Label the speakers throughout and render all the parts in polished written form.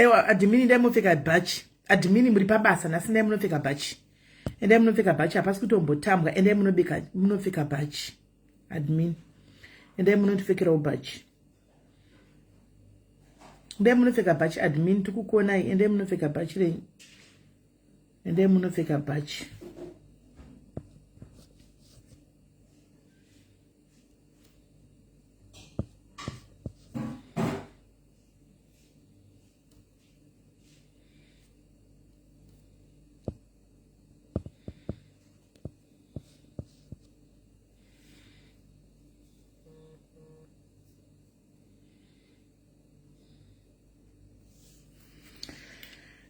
Speaker 1: Ewa admin ndai mopfeka bhachi. Admin muri pabasa nhasi ndai munopfeka bhachi. Endai munopfeka bhachi hapasi kutombotambwa endai munobika munopfeka bhachi. Admin. Endai munotipfekerawo bhachi. Endai munopfeka bhachi admin tikukuonai endai munopfeka bhachi renyu. Endai munopfeka bhachi.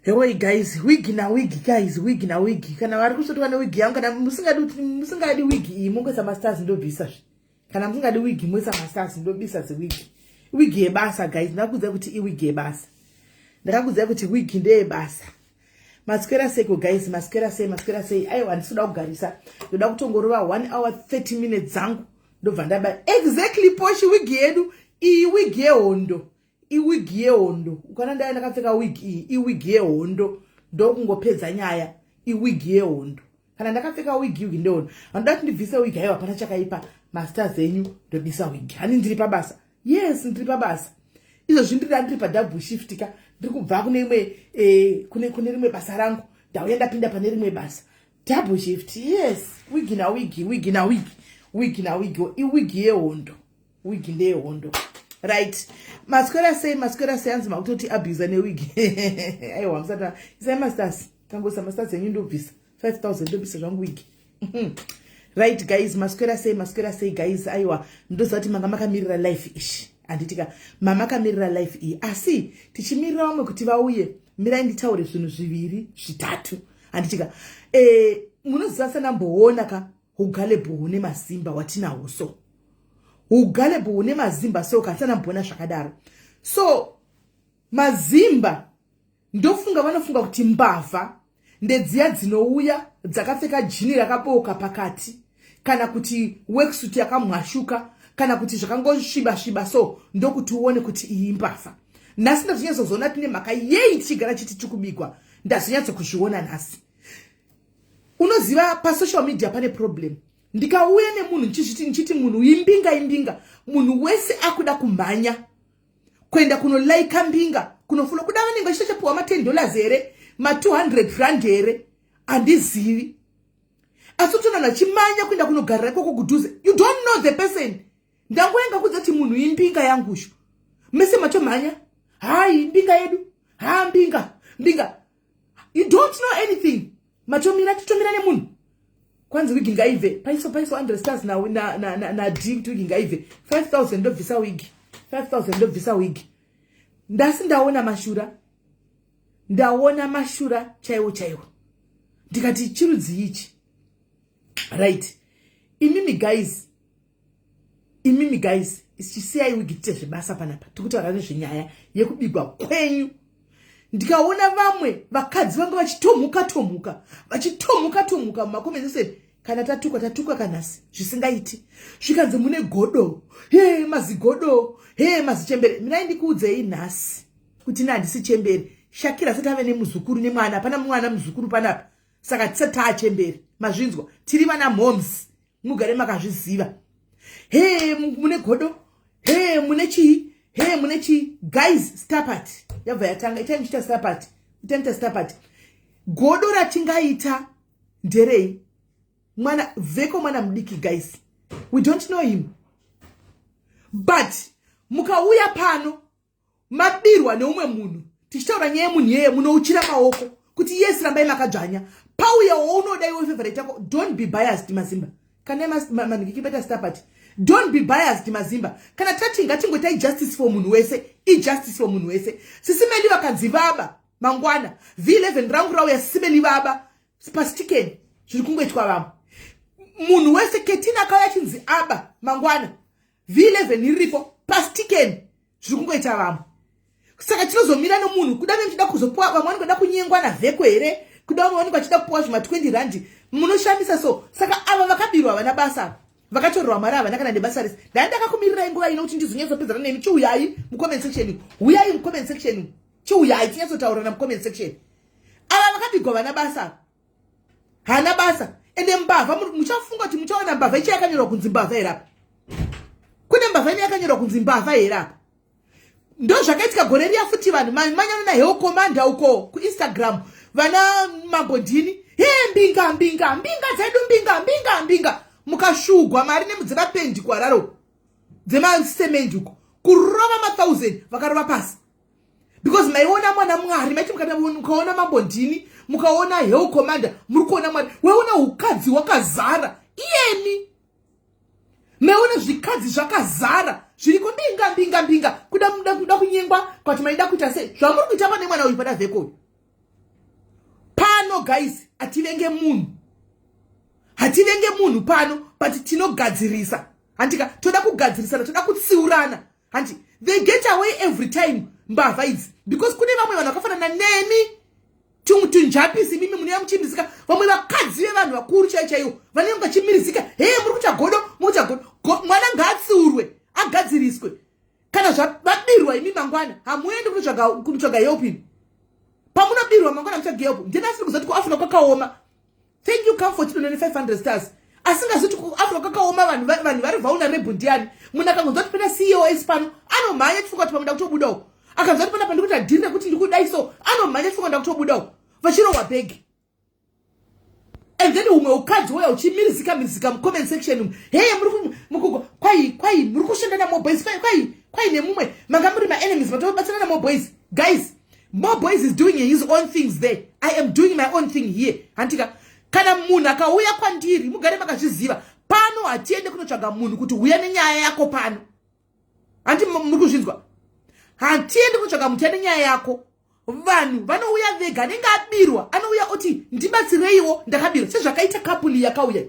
Speaker 1: Hewoi guys, wig na wig guys, wig na wig. Kana vari kusotwa newig yangu kana musingadi musingadi wig iyi mongoisa mastars ndobvisa zve. Kana musingadi wig moisa mastars ndobisa ziwig. Wig yebasa guys, ndakuudzai kuti iwig yebasa. Ndakakuudzai kuti wig ndeyebasa. Maswera seiko guys, maswera sei, maswera sei. Aiwa handisi kuda kugarisa. Ndoda kutongorova 1 hour 30 minutes dzangu. Ndobva ndaba exactly poshi wig yedu iyi wig yehondo. Iwig yehondo. Ukana ndaya ndakapfeka wig iyi, iwig yehondo. Ndokungopedza nyaya. Iwig yehondo. Kana ndakapfeka wig wig ndehondo. Vanoda kuti ndibvise wig aiwa hapana chakaipa. Masters enyu ndobisa wig. Hani ndiri pabasa. Yes, ndiri pabasa. Izvozvi ndiri ndiri padouble shift ka. Ndiri kubva kune imwe eh, kune kune rimwe basa rangu. Ndauya ndapinda pane rimwe basa. Double shift. Yes, wig na wig, wig na wig. Wig na wig. Iwig yehondo. Wig ndeyehondo. Right. Maswera sei, maswera sei anzi makutoti abuse newig. Aiwa musati isai masters. Tangoisa masters enyu ndobvisa. 5000 ndobvisa zvangu wig. Right guys, maswera sei, maswera sei guys. Aiwa, ndoziva kuti manga makamirira life ishi. Handitika mamakamirira life iyi. Asi tichimirira vamwe kuti vauye, mirai nditaure zvinhu zviviri, zvitatu. Handitika. Eh, munoziva sanamboona ka hugalebhu hune mazimba watinahwo so. Hugalebhu hune mazimba so ka sanamboona zvakadaro. So mazimba ndofunga vanofunga kuti mbavha ndedziya dzinouya dzakapfeka jini rakabooka pakati kana kuti worksuit yakamwashuka kana kuti zvakangosviba sviba so ndokuti uone kuti iyi imbavha. Nhasi ndazonyatsozoona tine mhaka yei tichigara chiti tikubigwa. Ndazonyatso kuzviona nhasi. Unoziva pasocial media pane problem. Ndikauya nemunhu ndichizviti ndichiti munhu imbinga imbinga, munhu wese akuda kumhanya kuenda kunolaika mbinga kunofuna kuda vanenge vachitochapiwa ma 10 dollars here ma 200 rand here handizivi, asi utoona vachimanya kuenda kunogarira ikoko kudhuze. You don't know the person. Ndangoenga kudza kuti munhu imbinga yangushu mese matomhanya, hayi mbinga yedu, ha mbinga mbinga, you don't know anything. Matomira titomira nemunhu kwanzi wigi ngaibve paiso paiso 100 stars na na na na, na D kuti wigi ngaibve 5000 ndobvisa wigi 5000 ndobvisa wigi. Ndasi ndaona mashura, ndaona mashura chaiwo chaiwo, ndikati chirudzi ichi. Right, imimi guys, imimi guys, chisiyai wigi tiite zvebasa panapa. Tikutaura nezvenyaya yekubigwa kwenyu. Ndikaona vamwe vakadzi vanga vachitomuka tomuka vachitomuka tomuka mumacomments section. Kana tatukwa tatukwa kanhasi zvisingaiti, zvikanzi mune godo, he mazigodo, he mazichembere. Mirai ndikuudzei nhasi kuti ini handisi chembere. Shakira asati ave nemuzukuru nemwana, hapana mwana muzukuru panapa, saka tisati taachembere. Mazvinzwa, tiri vana moms, mugare makazviziva. He mune godo, he mune chii, he mune chii. Guys, stop it. Yabva yatanga itai muchiita stop it, itai muchiita stop it. Godo ratingaita nderei? Mwana vheko, mwana mudiki guys, we don't know him, but mukauya pano mabirwa neumwe munhu tichitaura nyaya yemunhu yeye, munouchira maoko kuti yes, rambai makadzvanya. Pauya waunoda iwe favorite yako. Don't be biased mazimba. Kana manhikikibeta stop it. Don't be biased mazimba. Kana tati ngatingoitai justice for munhu wese, ijustice for munhu wese. Sisimeli vakanzi vaba mangwana, V11 rangu rauya, sisimeli vaba pastikeni, zviri kungoitwa vamwe. Munhu wese ketina akauya achinzi aba mangwana, V11 riripo pastikeni, zviri kungoita vamwe. Saka tinozomira nomunhu kuda vemuchida kuzopuwa vamwe vanenge vada kunyengwa navheko here, kuda vamwe vanenge vachida kupuwa zvima 20 rand. Munoshamisa so. Saka ava vakabirwa havana basa, vakatorerwa mari havana kana nebasa rese. Ndai ndakakumirirai nguva ino kuti ndizonyatsopedzana nemi. Chiuyai mucomment section, huyai mucomment section. Chiuyai tinyatsotaurana mucomment section. Ava vakabigwa vana basa, hana basa. Ende mbavha, muchafunga kuti muchaona mbavha ichi yakanyorwa kunzi mbavha here apa? Kune mbavha ine yakanyorwa kunzi mbavha here apa? Ndo zvakaitika gore riya futi, vanhu manyana naheo commander uko kuInstagram, vana mabhodhini, he, mbinga, mbinga, mbinga dzedu, mbinga, mbinga, mbinga, mukashugwa mari nemudzemapendi kuHarare, dzemasemendi uko, kurova mathousand, vakarova pasi because maiona mwana Mwari. Maiti mukaona mambondini, mukaona heo commander, muri kuona Mwari. Waiona ukadzi hwakazara iyemi, maiona zvikadzi zvakazara zviriko, mbinga, mbinga, mbinga, kuda kuda kunyengwa kwati maida kuita sei. Zvamuri kuita pane mwana uyu, pada Vheko uyu pano. Guys, hativenge munhu, hativenge munhu pano, but tinogadzirisa, handika? Toda kugadzirisana, toda kutsiurana, handi? They get away every time, mbavha idzi, because kune vamwe vanhu vakafanana nemi, tunjapisi mimi munouya muchimirizika vamwe vakadzi vevanhu vakuru chaivo chaivo, vanenge vachimirizika, he, muri kuita godo, muri kuita godo. Mwana ngaatsiurwe, agadziriswe. Kana zvavabirwa imi mangwana, hamuendi kunotsvaga help. Imi pamunobirwa mangwana mutsvaga help, ndini asiri kuzoti kuAfrica kwakaoma. Thank you, Comfort Donene, 500 stars. Asingazoti kuAfrica kwakaoma, vanhu vari vulnerable ndiani? Munhu akangonzwa kuti pana CEOs pano, anomhanya chifunga kuti pamuda kutobudawo. Akanzwa kuti panapa ndikuita dhiri rekuti ndikudai, so anomhanya chifunga nda kutobudawo, vachirohwa bhegi. And then umwe ukadzi woya uchimirizika mirizika mucomment section, heye, muri kwai, kwai muri kushanda namoboys, kwai, kwai, kwai nemumwe manga muri maenemies, matobatsana namoboys. Guys, Moboys is doing his own things there, I am doing my own thing here, handika? Kana munhu akauya kwandiri, mugare makazviziva, pano hatiende kunotsvaga munhu kuti uya nenyaya yako pano, handi muri kuzvinzwa? Hatiendi kunotsvaga munhu ane nyaya yako. Vanhu vanouya vega. Anenge abirwa anouya oti, "Ndibatsireiwo, ndakabirwa," sezvakaita couple yakauya.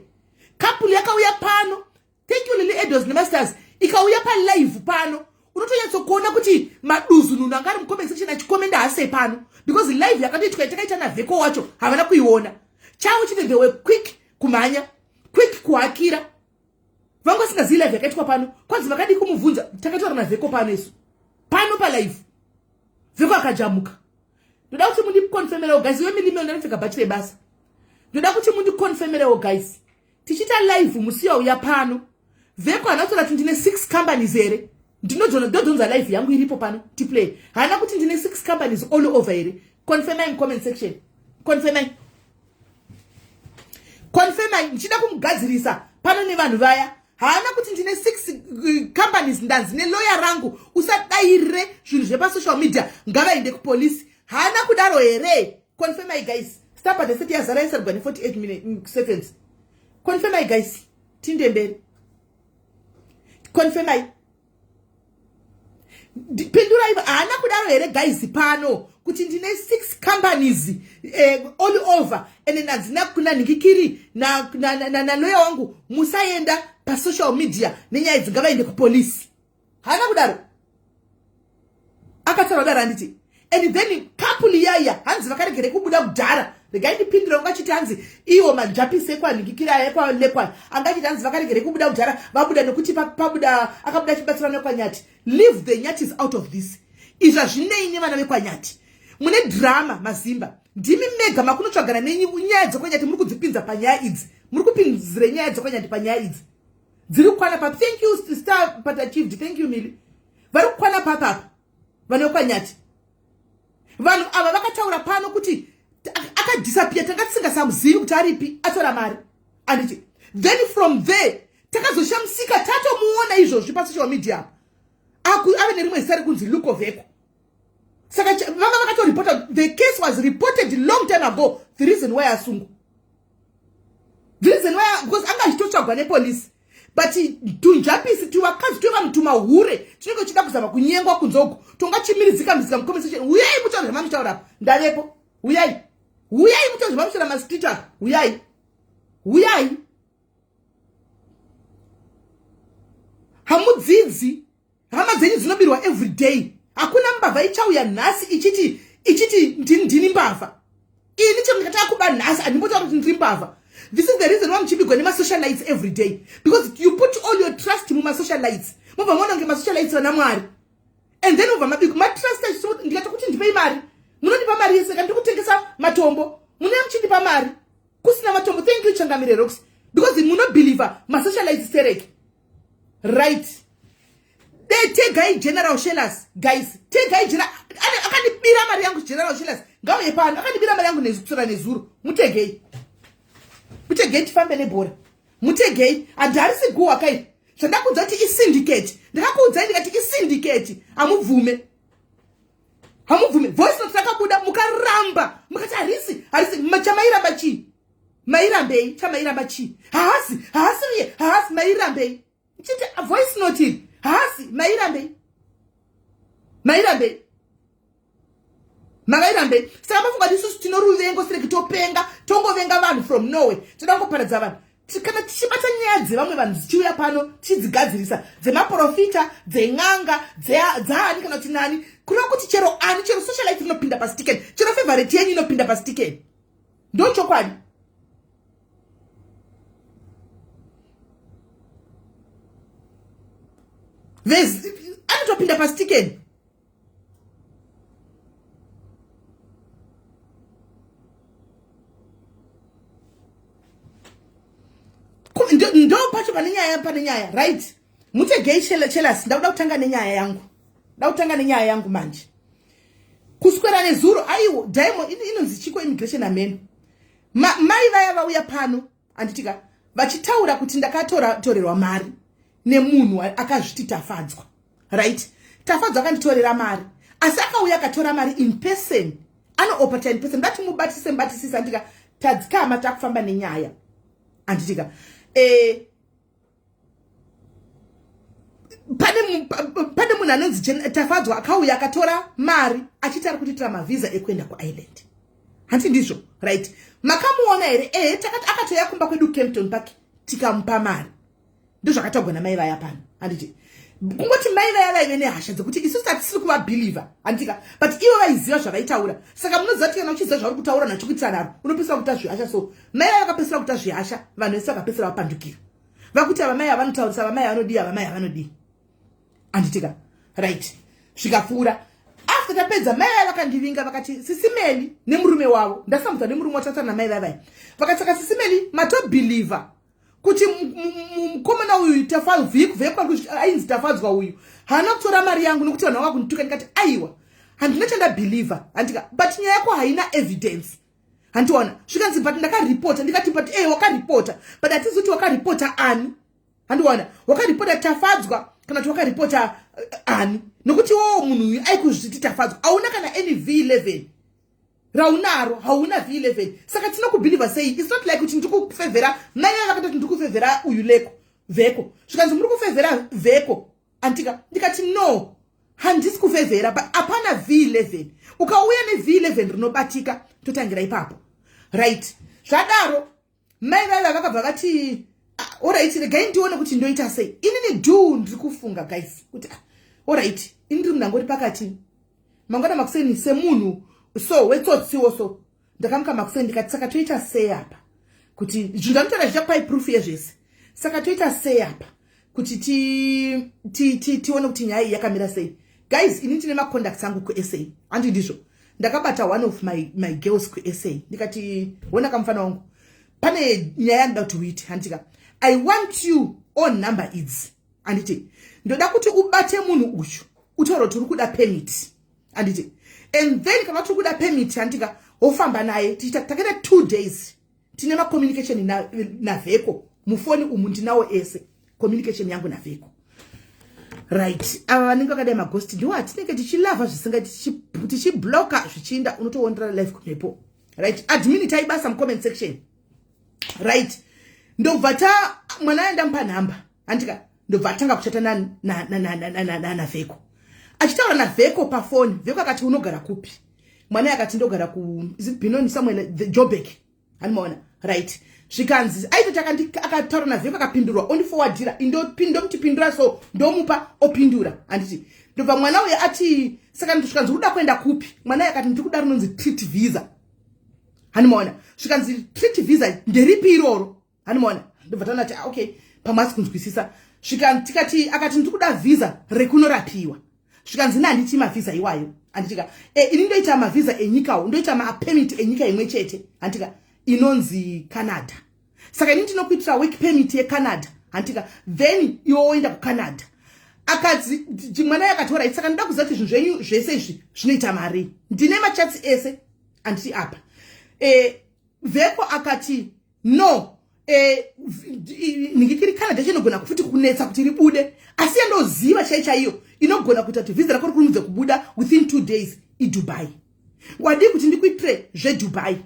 Speaker 1: Couple yakauya pano, thank you, Lily Edos nemasters, ikauya palive pano, unotonyatsokuona kuti maduzununu anga ari mucomment section achikomenda hase pano, because live yakatoitwa takaita navheko wacho havana kuiona. Chavo chiti they were quick kumhanya, quick kuhakira. Vanga vasingazivi live yakaitwa pano. Kwanzi vakadii kumubvunza? Takataura navheko pano isu, pano palive, Vheko akajamuka. Ndoda kuti mundikonfemerewo, guys. Iwe milimeo, ndanopfeka bhachi rebasa. Ndoda kuti mundikonfemerewo, guys. Tichiita live musi wauya pano Vheko, haana kutaura kuti ndine six companies here? Ndinodhonza live yangu iripo pano, tiplay. Haana kuti ndine six companies all over here? Confirmai comment section, confirmai, confirmai. Ndichida kumugadzirisa pano nevanhu vaya, haana kuti ndine six companies, ndanzi neloya rangu, usadayirire zvinhu zvepasocial media, ngavaende kupolisi? Haana kudaro here? Confirmai, guys. Stapa the city yazara isarugwa ne48 seconds. Confirmai, guys, tinde mberi. Confirmai, pindurai. Haana kudaro here, guys, pano kuti ndine six companies all over and ndanzi kunanhikikiri naloya wangu, musaenda pasocial media nenyaya idzi, ngavaende kupolisi? Haana kudaro? Akataura kudaro, handiti? And then couple yaya, hanzi vakaregere kubuda kudhara. Regai ndipindira. Ungachiti hanzi iwo majapisi ekwanhikikiri aya ekwalekwa, angachiti hanzi vakaregere kubuda kudhara, vabuda nekuti pabuda akabuda achibatsirana nekwanyati. Leave the Nyatis out of this. Izvi hazvinei nevana vekwanyati. Mune drama, mazimba, ndimi mega makunotsvagana nenyaya dzekwanyati. Muri kudzipinza panyaya idzi, muri kupinzire nyaya dzekwanyati panyaya idzi. Dziri kukwana papi? Thank you, Star but achieved. Thank you, Mili. Vari kukwana papapa vana vekwanyati. Vanhu ava vakataura pano kuti akadisappear, tanga tisingasamuzivi kuti aripi, atora mari, anditi? Then from there takazoshamisika tatomuona izvozvi pasocial media apa ave nerimwe zita rekunzi Lukovheko. Saka vanga vakatoripota. The case was reported long time ago. The reason why asungwa, the reason why, because anga achitotsvagwa nepolisi, but tunjapisi, tuvakadzi twevanhu, tumahure tinenge uchida kuzama kunyengwa kunzogo, tongachimirizika mizika mucomment section. Uyai mutaura zvamamuchitaura apa, ndavepo. Uyai, uyai mutaura zvamamuchitaura mastreet apa. Uyai, uyai. Hamudzidzi. Hama dzenyu dzinobirwa every day. Hakuna mbavha ichauya nhasi ichiti ndini mbavha. Ini chero ndikatanga kuba nhasi, handimbotaura kuti ndiri mbavha. This is the reason why muchibigwa nemasocialites every day, because you put all your trust mumasocialites, mobva maona kunge masocialites vana Mwari. And then obva mabiko matrusta, ndikati kuti ndipei mari, munondipa mari yese kana ndikutengesa matombo, munouya muchindipa mari kusina matombo. Thank you, Changamire Rocks, because munobhilivha masocialite sterek, right? Tegai General Shellas, guys, tegai general. Akandibira mari yangu. General Shellas ngauye pano, akandibira mari yangu kusora nezuro. Mutegei, mutegei, tifambe nebhora. Mutegei, handharisi guhwa kai. Zvandakuudza kuti isyndicate, ndakakuudzai ndikati isyndicate. Hamubvume, hamubvume. Voice note rakabuda, mukaramba, mukati harisi, harisi. Chamairamba chii? Mairambei? Chamairamba chii? Haasi, haasi uye haasi. Mairambei? Chiti voice note iri haasi. Mairambei? Mairambei? Makairambei? Saka mafunga kuti isusu tino ruvengo sireki, topenga, tongovenga vanhu from nowhere, toda kungoparadza vanhu. Kana tichibata nyaya dzevamwe vanhu dzichiuya pano, tichidzigadzirisa, dzemaprofita, dzen'anga, dzaani kana kuti nani, kureva kuti chero ani, chero socialite rinopinda pasitiken, chero favorite yenyu inopinda pasitiken. Ndo chokwadi. Anotopinda pasitiken. Ndo pacho pane nyaya, pane nyaya, right? Mutegei Chelas. Ndakuda kutanga nenyaya yangu, ndakutanga nenyaya yangu manje. Kuswera nezuro, aiwo daimo inonzi chiko, immigration ameno. Mai vaya vauya pano, handitika, vachitaura kuti ndakatorerwa mari nemunhu akazviti Tafadzwa, right? Tafadzwa akanditorera mari, asi akauya akatora mari in person, anoopata in person. Ndati mubatise, mubatisise, andika. Tadzikama, takufamba nenyaya, handitika. Pane munhu anonzi Tafadzwa akauya akatora mari achiti ari kutiitira mavhisa ekuenda kuIreland, handiti ndizvo? Right? Makamuona here? Ehe, takati akatoya kumba kwedu Kempton Park, tikamupa mari. Ndozvakataurwa namai vaya pano, handiti? Kungoti mai vaya vaive nehasha dzekuti isusu hatisiri kuvabhilivha, handitika, but ivo vaiziva zvavaitaura. Saka munoziva kuti kana uchiziva zvauri kutaura nacho kuitira naro, unopesera kuita zvihasha. So mai vaya vakapesera kuita zvihasha, vanhu vese vakapesera vapandukira, vakuti ava mai avanotaurisa, ava mai avanodii, ava mai avanodii, handitika? Right, zvikapfuura. After tapedza, mai vaya vakandivinga, vakati Sisimeli nemurume wavo, ndasamudza nemurume watatana namai vaya vaya, vakati saka Sisimeli matobhilivha kuti mukomana uyu Tafavhiko ainzi Tafadzwa uyu haana kutora mari yangu nokuti vanhu vanga kundituka? Ndikati aiwa, handina chandabhilivha, handika, but nyaya yako haina evidence, handiona. Zvikanzi but ndakaripota. Ndikati but wakaripota, but hatizi kuti wakaripota ani, handiona. Wakaripota Tafadzwa kana kuti wakaripota ani? Nokuti iwowo munhu uyu aikuzviti Tafadzwa, hauna kana any V11 raunaro, hauna V11. Saka tinokubhilivha sei? It's not like kuti ndikufevhera. Mai vaya vakatoti ndikufevhera uyu leko vheko. Zvikanzi muri kufevhera vheko, antika. Ndikati no, handisi kufevhera, but hapana V11. Ukauya neV11 rinobatika, totangira ipapo, right? Zvadaro, mai vaiva vakabva vati ah, alright, regai ndione kuti ndoita sei. Inini do ndiri kufunga, guys, kuti ah, alright, ini ndiri munangori pakati. Mangwana makuseni, semunhu so wetsotsiwo, so ndakamuka makuseni, ndikati saka toita sei apa kuti zvinhu zvanotaura zvichakupai proof yezvese? Saka toita sei apa kuti tione kuti nyaya iyi yakamira sei? Guys, ini ndine macontacts angu kuSA, handi ndizvo? Ndakabata one of my girls kuSA, ndikati wona kamufana wangu, pane nyaya yandoda kuti uite, handika. I want you on number idzi, handiti? Ndoda kuti ubate munhu uyu, utaura kuti uri kuda permit, handiti? And then kana tiri kuda permit, handika, wofamba naye. Tichita takaita 2 days, tine macommunication navheko mufoni umu, ndinawo ese communication yangu navheko, right? Ava vanenge vakadai maghost ndiwo atinenge tichilavha zvisinga, tichibloka zvichiinda, unotoondera live kumhepo, right? Admin, taibasa mucomment section, right? Ndobva ta mwana aenda mupa nhamba, handika. Ndobva atanga kuchata navheko, achitaura navheko pafoni. Vheko akati unogara kupi? Mwana akati ndogara ku, is it Benoni, somewhere the Joburg, handimaona, right? Zvikanzi aitoti akataura navheko, akapindurwa, ondifowadhira, ndomuti pindura, so ndomupa, opindura, handiti? Ndobva mwana uyo ati saka zvikanzi uda kuenda kupi? Mwana uyo akati ndiri kuda rinonzi treat visa, handimaona. Zvikanzi treat visa nderipi iroro? Handimaona. Ndobva taona kuti ah, okay, pamwe asi kunzwisisa. Svika tikati akati ndiri kuda visa rekunorapiwa. Zvikanzi, "Ini handiti mavhisa iwayo, handitika? Ini ndoita mavhisa enyikawo, ndoita mapermit enyika imwe chete, handitika, inonzi Canada. Saka ini ndinokuitira work permit yeCanada, handitika? Then iwe woenda kuCanada." Akadzi mwana yakati, "Alright, saka ndoda kuziva kuti zvinhu zvenyu zvese izvi zvinoita mari." Ndine machats ese, handiti? Apa Veko akati, "No, nhingikiri Canada chinogona futi kunetsa kuti ribude, asi yandoziva chai chaiyo inogona kuita kuti vhisa rako rikurumidze kubuda within 2 days iDubai. Wadii kuti ndikuitire zveDubai?"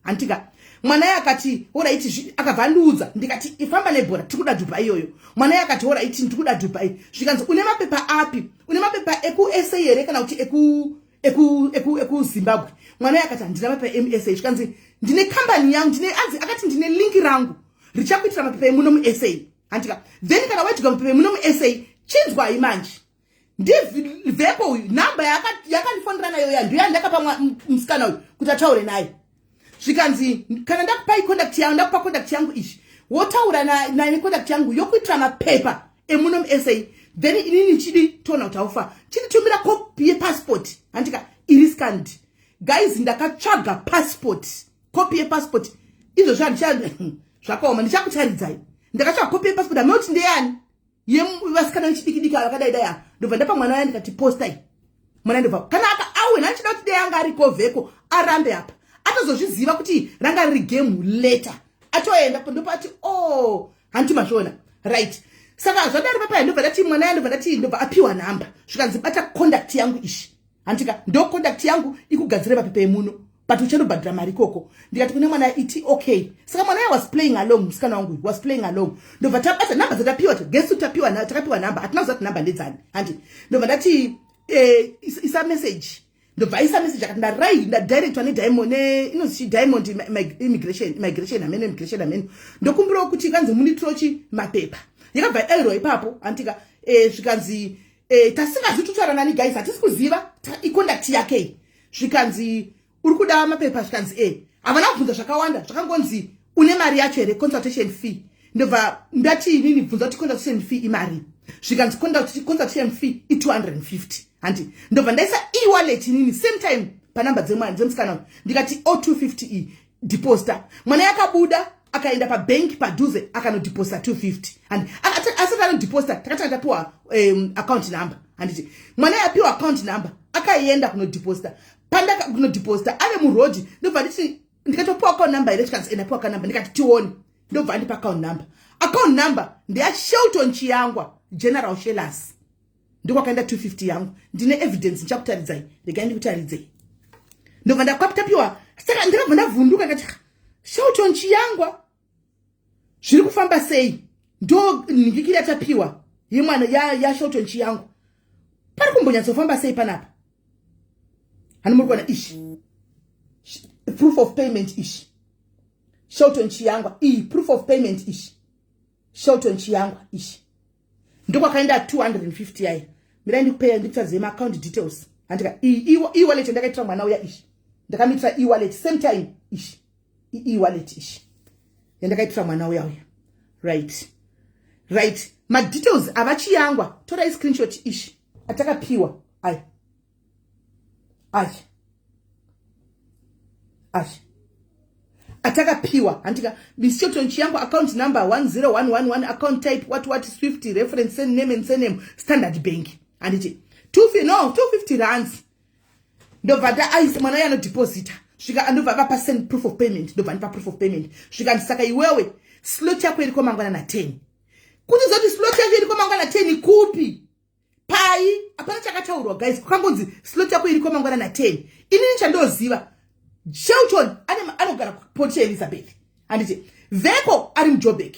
Speaker 1: Handitika? Mwana akati, "Alright." Akabva andiudza, ndikati, "Ifamba nebhora, tiri kuda Dubai iyoyo." Mwana akati, "Alright, ndiri kuda Dubai." Zvikanzi, "Une mapepa api? Une mapepa ekuSA here kana kuti ekuZimbabwe?" Mwana akati, "Handina mapepa emuSA." Zvikanzi, "Ndine kambani yangu, ndine," anzi akati, "ndine link rangu richakuitira mapepa emuno muSA, handika? Then kana waitika mapepa emuno muSA, chinzwai manje." Ndivheko uyu, nhamba yakandifonera nayo ya ndiyo yandakapa musikana uyu kuti ataure naye. Zvikanzi, "Kana ndakupai contact yangu, ndakupa contact yangu izvi, wotaura naye, contact yangu yokuitira mapepa emuno muSA. Then inini chidi toona kuti haufa chinditumira kopi yepassport, handika, iri scanned." Guys, ndakatsvaga passport, kopi yepassport. Izvozvo handicha, zvakaoma, ndichakutaridzai. Ndakatsvaga kopi yepassport, hamene ndeyani, yevasikana vechidiki diki vakadai dai ava. Ndobva ndapa mwana waya, ndikati, "Postai." Mwana ndobva kana aka awe achida kuti dei anga ariko Vheko arambe apa, atozozviziva kuti ranga riri game later, atoenda ndopati, "Oh, hanti mazviona?" Right, saka zvadari papaya, ndobva ndati mwana ya, ndobva ndati, ndobva apiwa nhamba. Zvikanzi, "Bata contact yangu ishi, handika? Ndo contact yangu, ikugadzire mapepa emuno, but uchanobhadhira mari ikoko." Ndikati kune mwana, "Iti okay." Saka mwana ya was playing along, musikana wangu was playing along. Ndobva tabata nhamba dzatapiwa. Gesi tapiwa, takapiwa nhamba, hatina kuziva kuti nhamba ndedzani, handi? Ndobva ndati, "Isa message." Ndobva aisa message, akati, "Ndarai ndadirectwa nediamond, inonzi Diamond Immigration, hameno immigration, hameno. Ndokumbirawo kuti kanzi munitirochi mapepa." Yakabva yadayirwa ipapo, handika? Zvikanzi, "Tasingazi kutaura nani, guys, hatisi kuziva icontact yake." Zvikanzi, "Uri kuda mapepa?" Zvikanzi, Havana kubvunza zvakawanda, zvakangonzi, "Une mari yacho here, consultation fee?" Ndobva ndati, "Inini bvunza kuti consultation fee imari." Zvikanzi, "Consultation fee i250, handi?" Ndobva ndaisa e-wallet inini same time panhamba dzemusikana, ndikati, "O 250 e deposita." Mwana yakabuda, akaenda pabhenki padhuze, akanodeposita 250, handi? Asati anodeposita, takatanga tapiwa account number, handiti? Mwana yapiwa account number, akaenda kunodeposita. Pandaka kunodeposita, ave murodhi, ndobva nditi, "Ndikatopiwa account number here?" Chikanzi, "Endapiwa account number." Ndikati, "Tione." Ndobva andipa account number. Account number ndeyaShelton Chiyangwa, General Shellas. Ndokwakaenda 250 yangu. Ndine evidence, ndichakutaridzai, regai ndikutaridzei. Ndobva ndakwatapiwa. Saka ndakabva ndavhunduka, ndikati, "Shelton Chiyangwa, zviri kufamba sei?" Ndo nhingikiri yatapiwa yemwana yaShelton Chiyangwa. Pari kumbonyatsofamba sei panapa? Hani muri kuona ishi proof of payment ishi, Shelton Chiyangwa. Iyi proof of payment ishi, Shelton Chiyangwa ishi. Ndokwakaenda 250 yaya. Mirai ndikupeya, ndikutadzei maaccount details, handika? Iyi e-wallet yandakaitira mwana uya ishi, ndakamuitira e-wallet same time ishi, e-wallet ishi yandakaitira mwana uya uya. Right, madetails avaChiyangwa, torai screenshot ishi atakapiwa. Ai ai ai, atakapiwa, handika? Shelton Chiyangwa, account number 10111, account type what what, swift, reference name and surname, Standard Bank, handiti? 2 no 250 rands. Ndobva ndaaisa, mwana uyo anodeposita. Svika ndobva vapa send proof of payment, ndobva ndipa proof of payment. Svika, saka iwewe slot yako iriko mangwana na10. Kuti zoti slot yako iriko mangwana 10 kupi? Pai hapana chakataurwa, guys. Kwakangonzi slot yako iriko mangwana na10. Inini chandoziva, Shelton anogara Port Elizabeth, handiti? Veko ari muJobek.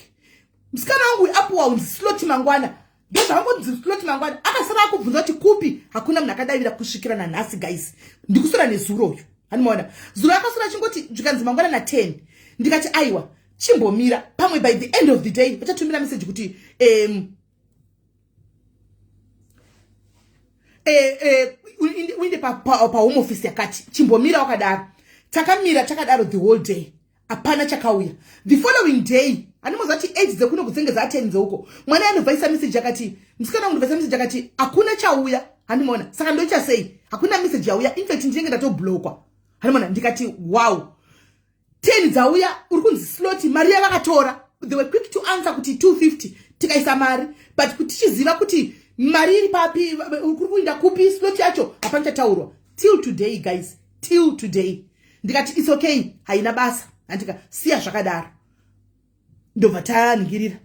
Speaker 1: Musikana wangu apuwa unzi slot mangwana, ndozvavangonzi slot mangwana. Akasara akubvunza kuti kupi, hakuna munhu akadavira kusvikira nanhasi. Guys, ndikusora nezuro uyu, handimaona zuro akasora achingoti, zvikanzi mangwana na10. Ndikati, "Aiwa, chimbomira, pamwe by the end of the day vachatumira meseji kuti uinde pahome office yakati." Chimbomira wakadaro. Takamira takadaro the whole day, hapana chakauya. The following day, handimoziva kuti 8 dzekuno kudzinge dza10 dzeuko, mwana anobvaisa meseji akati, musikana wangu ndobvaisa meseji akati, "Hakuna chauya." Handimaona. Saka ndoita sei? Hakuna message yauya. Infact ndinenge ndatoblokwa. Handimaona. Ndikati wow, 10 dzauya, uri kunzi slot, mari yavakatora, they were quick to answer kuti 250, tikaisa mari, but kuti tichiziva kuti mari iri papi, uri kuinda kupi, slot yacho hapana chataurwa till today, guys, till today. Ndikati it's okay, haina basa. Handika siya zvakadaro. Ndobva taningirira,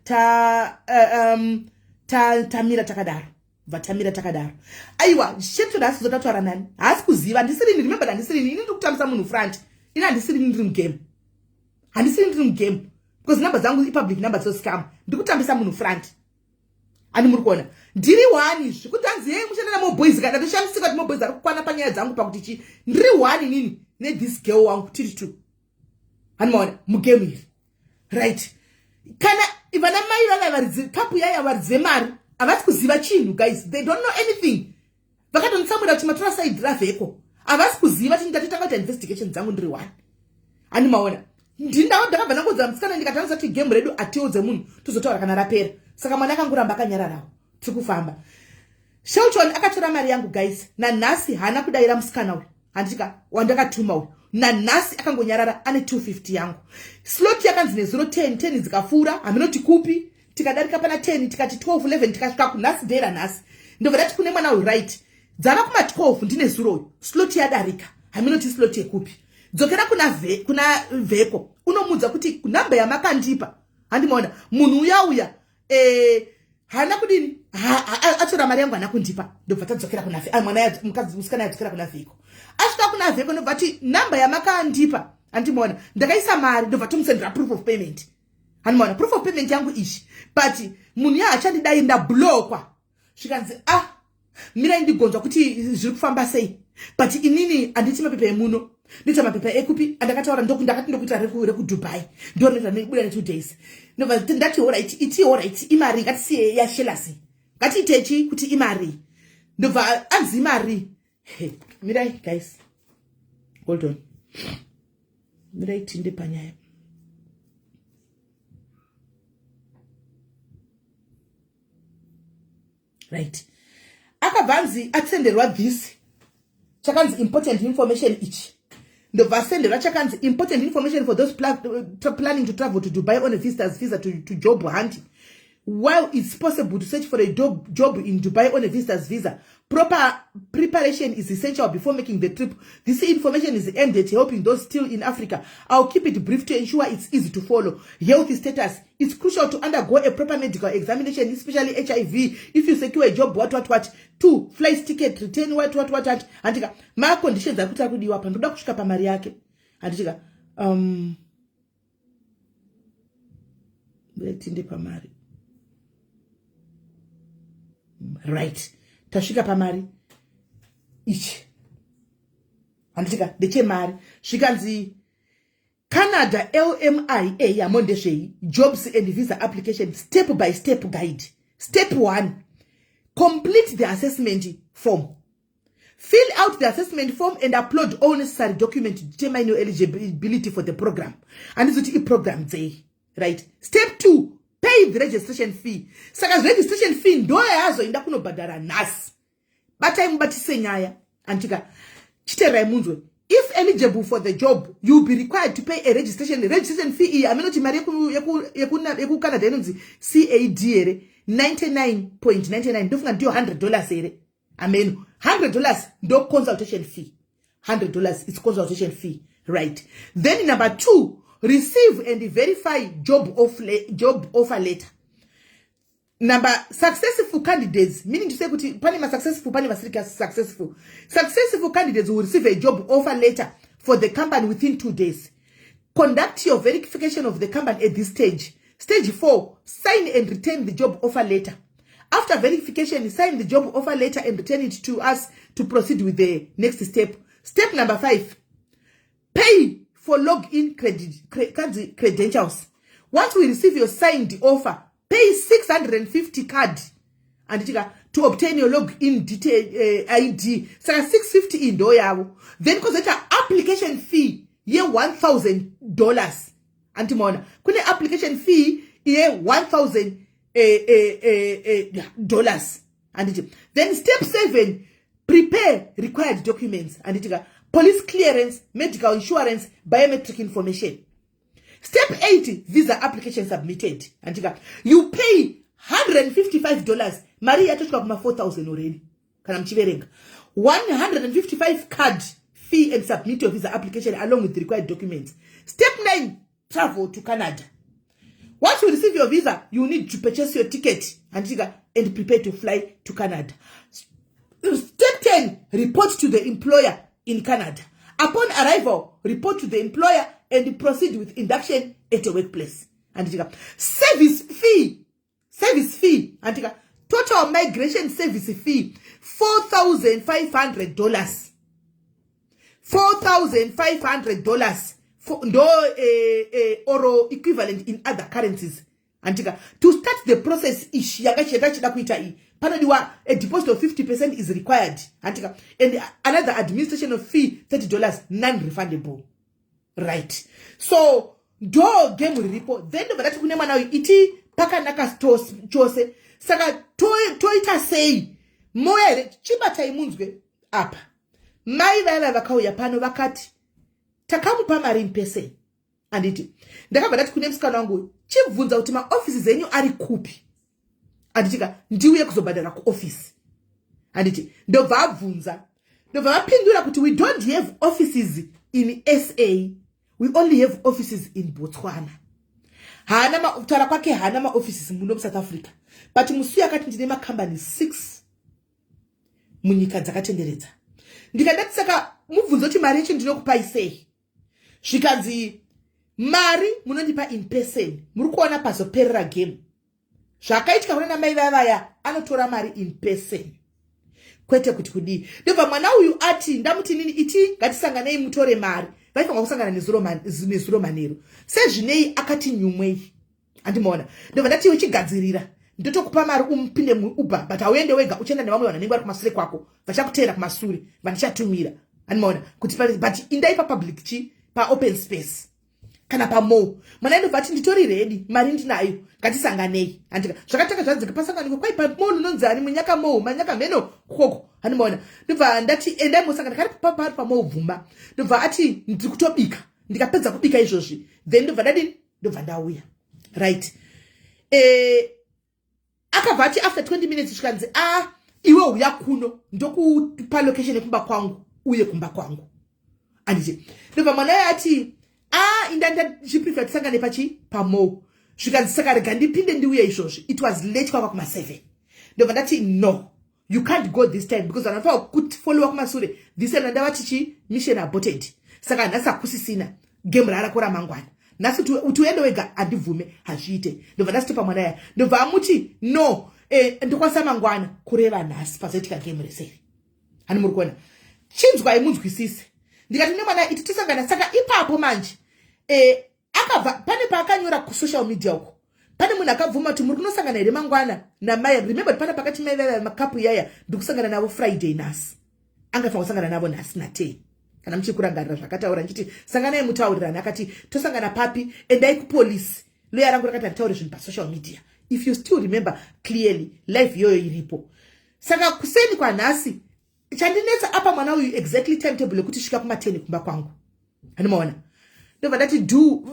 Speaker 1: tamira takadaro, bva tamira takadaro. Aiwa, Shelton haasi kuzotaura nani, haasi kuziva. Handisirini, remember, handisirini ini ndiri kutambisa munhu front. Ini handisirini ndiri mugame, handisirini ndiri mugame, because number dzangu ipublic number dzoscam. Ndiri kutambisa munhu front. Ani muri kuona ndiri one zvekuti hanzi yei mushanda namoboys. Kana ndoshamisika kuti moboys ari kukwana panyaya dzangu pakuti chi ndiri one inini nethis girl wangu, tiri two. Hanimaona mugame iri, right? Kana vana mai vava varidzi kapu yaya, varidzi vemari havasi kuziva chinhu, guys. They don't know anything. Vakatonditsamwira kuti matora side ravheko. Havasi kuziva kuti ndatotanga kuita investigation dzangu ndiri one. Hani maona, ndakabva ndangodza musikana, ndikati kuti game redu atiudze munhu, tozotaura kana rapera. Saka mwana akangoramba akanyararawo. Tiri kufamba. Shelton akatora mari yangu, guys. Nanhasi haana kudayira musikana uyu, handika, wandakatuma uyu. Nanhasi akangonyarara. Ane 250 yangu. Slot yakanzi nezuro 10, 10 dzikapfuura, haminoti kupi, tikadarika pana 10, tikati 12, 11, tikasvika kunhasi, day ranhasi. Ndobva ndati kune mwana uyu, right, dzava kuma12, ndine zuro uyu, slot yadarika, haminoti slot yekupi. Dzokera kuna vheko, unomudza kuti nhamba yamakandipa, handimaona, munhu uya uya haana kudini, atora mari yangu, haana kundipa. Ndobva tadzokera kuna mwana mukadzi, musikana yadzokera kuna vheko. Asvika kuna vheko, ndobva ti nhamba yamakandipa, handimaona, ndakaisa mari. Ndobva tomusendera proof of payment. Handimaona, proof of payment yangu ichi, but munhu ya hachandidai, ndablokwa. Zvikanzi, ah, mirai ndigonzwa kuti zviri kufamba sei, but inini handiti mapepa emuno, ndoita mapepa ekupi andakataura? Ndakati ndokuita rekuDubai, ndorinoita ne2 days. Ndobva ndati alright, iti alright, imari ngatisiye yashelasi, ngatiitechi kuti imari. Ndobva anzi imari. Mirai guys, hold on, mirai tinde panyaya. Right, akabva anzi atsenderwa this chakanzi important information ichi. Ndobva asenderwa chakanzi important information for those planning to travel to Dubai on a visitors visa to job hunt. While it's possible to search for a job in Dubai on a visitor's visa, proper preparation is essential before making the trip. This information is aimed at helping those still in Africa. I'll keep it brief to ensure it's easy to follow. Health status. It's crucial to undergo a proper medical examination, especially HIV, if you secure a job, what, what, what. Two, flight ticket, return, what, what, what, what. Andika, ma conditions akuti akudiwa pa ndoda kusvika pamari yake. Andika, tinde pamari. Right, tasvika pamari ichi, handitika, ndechemari. Zvikanzi Canada LMIA yamo ndezvei? Jobs and visa application step by step guide. Step one, complete the assessment form. Fill out the assessment form and upload all necessary document to determine your eligibility for the program. Handizoti iprogram dzei. Right, step two, pay the registration fee. Saka registration fee ndo yazoenda kunobhadhara nhasi. Batai mubatise nyaya, antika, chiterai munzwe. If eligible for the job, you will be required to pay a registration fee. Iyi aminoti mari yekuCanada inonzi CAD here, 99.99, ndofunga ndiyo $100 here, ameno. $100 ndo consultation fee. $100 is consultation fee, right? Then number two, receive and verify job offer letter. Number successful candidates, meaning to say kuti pane masuccessful, pane vasiri successful. Successful candidates will receive a job offer letter for the company within 2 days. Conduct your verification of the company at this stage. Stage four, sign and return the job offer letter. After verification, sign the job offer letter and return it to us to proceed with the next step. Step number five, pay for login credentials. Once we receive your signed offer, pay 650 CAD, anditika, to obtain your login detail, ID. Saka 650 iyi ndo yavo. Then kozoita application fee ye$1000. Andimaona, kune application fee ye$1000 dollars, handiti? Then step seven, Prepare required documents, handitika? Police clearance, medical insurance, biometric information. Step 8, visa application submitted, handitika? You pay $155. Mari yatosvika kuma 4000 already kana muchiverenga. 155 card fee and submit your visa application along with the required documents. Step 9, travel to Canada. Once you receive your visa, you need to purchase your ticket, handitika, and prepare to fly to Canada. Step 10, report to the employer in Canada. Upon arrival, report to the employer and proceed with induction at a workplace, handitika? Service fee, service fee, handitika? Total migration service fee, $4500. $4500 ndo or equivalent in other currencies, handitika? To start the process ishi yakachida kuita iyi, panodiwa a deposit of 50% is required, handitika? And another administration of fee, $30, non-refundable, right? So ndo game riripo. Then ndobva ndati kune mwana uyu, iti pakanaka chose. Saka toita sei? Moya here? Chibatai munzwe apa. Mai vaiva vakauya pano vakati takamupa mari in person, handiti? Ndakabva ndati kune musikana wangu, chibvunza kuti maofisi enyu ari kupi, handitika? Ndiuye kuzobhadhara kuofisi, handiti? Ndobva abvunza, ndobva vapindura kuti, "We don't have offices in SA, we only have offices in Botswana." Haana kutaura kwake, haana maoffices muno muSouth Africa, but musi akati ndine makambani 6 munyika dzakatenderedza. Ndikandati, saka mubvunzo kuti mari yacho ndinokupai sei? Zvikanzi mari munondipa in person. Muri kuona pazoperera game zvakaitika kuna namai vavaya, anotora mari in person, kwete kuti kudii. Ndobva mwana uyu ati, ndamuti nini, iti ngatisanganei mutore mari. Vaifanira kusangana nezuro manheru. Sezvinei akati nyumwei, handimaona? Ndobva ndati, uchigadzirira, ndotokupa mari umupinde muUber, but hauende wega, uchienda nevamwe vanhu vanenge vari kumasure kwako, vachakuteera kumasure, vandichatumira, handimaona? Kuti but indai papublic chi paopen space kana pamall. Mwana ndobva ati, nditori ready, mari ndinayo, ngatisanganei, handika? Zvakatanga zvanzika pasanganiko kwai pamall unonzi ani, Munyaka Mall, Manyaka mheno koko, handimaona? Ndobva ndati, endai mosangana kari pari pamall, bvuma. Ndobva ati, ndiri kutobika, ndikapedza kubika izvozvi then ndobva ndadini, ndobva ndauya, right? Akabva ati after 20 minutes, zvikanzi, a ah, iwe uya kuno, ndokupa location yekumba kwangu, uye kumba kwangu, anditi? Ndobva mwana uyo ati, a inda ndichiprefer tisangane pachi pamall. Zvikanzi, saka rega ndipinde ndiuye izvozvi. It was late, kwava kuma7. Ndobva ndati, no, you can't go this time because vanofanira kufollowa kumasure. This time ndavati chi mission aborted, saka nhasi hakusisina game rarako ramangwana. Nhasi kuti uende wega handibvume, hazviite. Ndobva ndasitopa mwana ya, ndobva amuti, no, ndokwanisa mangwana, kureva nhasi pazoitika game reseri. Hani muri kuona? Chinzwai munzwisise. Ndikati nemwana, iti tisangana. Saka ipapo manje akabva pane paakanyora kusocial media uko, pane munhu akabvuma kuti muri kunosangana here mangwana namai? Remember kuti pana pakati mai vaiva makapu yaya, ndikusangana navo Friday nhasi, angafanira kusangana navo nhasi na10, kana muchikurangarira zvakataura nchiti sanganai mutaurirani. Akati, tosangana papi? Endai kupolisi, loya rangu rakati handitaure zvinhu pasocial media. If you still remember clearly, life iyoyo iripo. Saka kuseni kwanhasi chandinetsa apa, mwana uyu exactly timetable yekuti svika kuma10 kumba kwangu, handimaona? Ndobva ndati do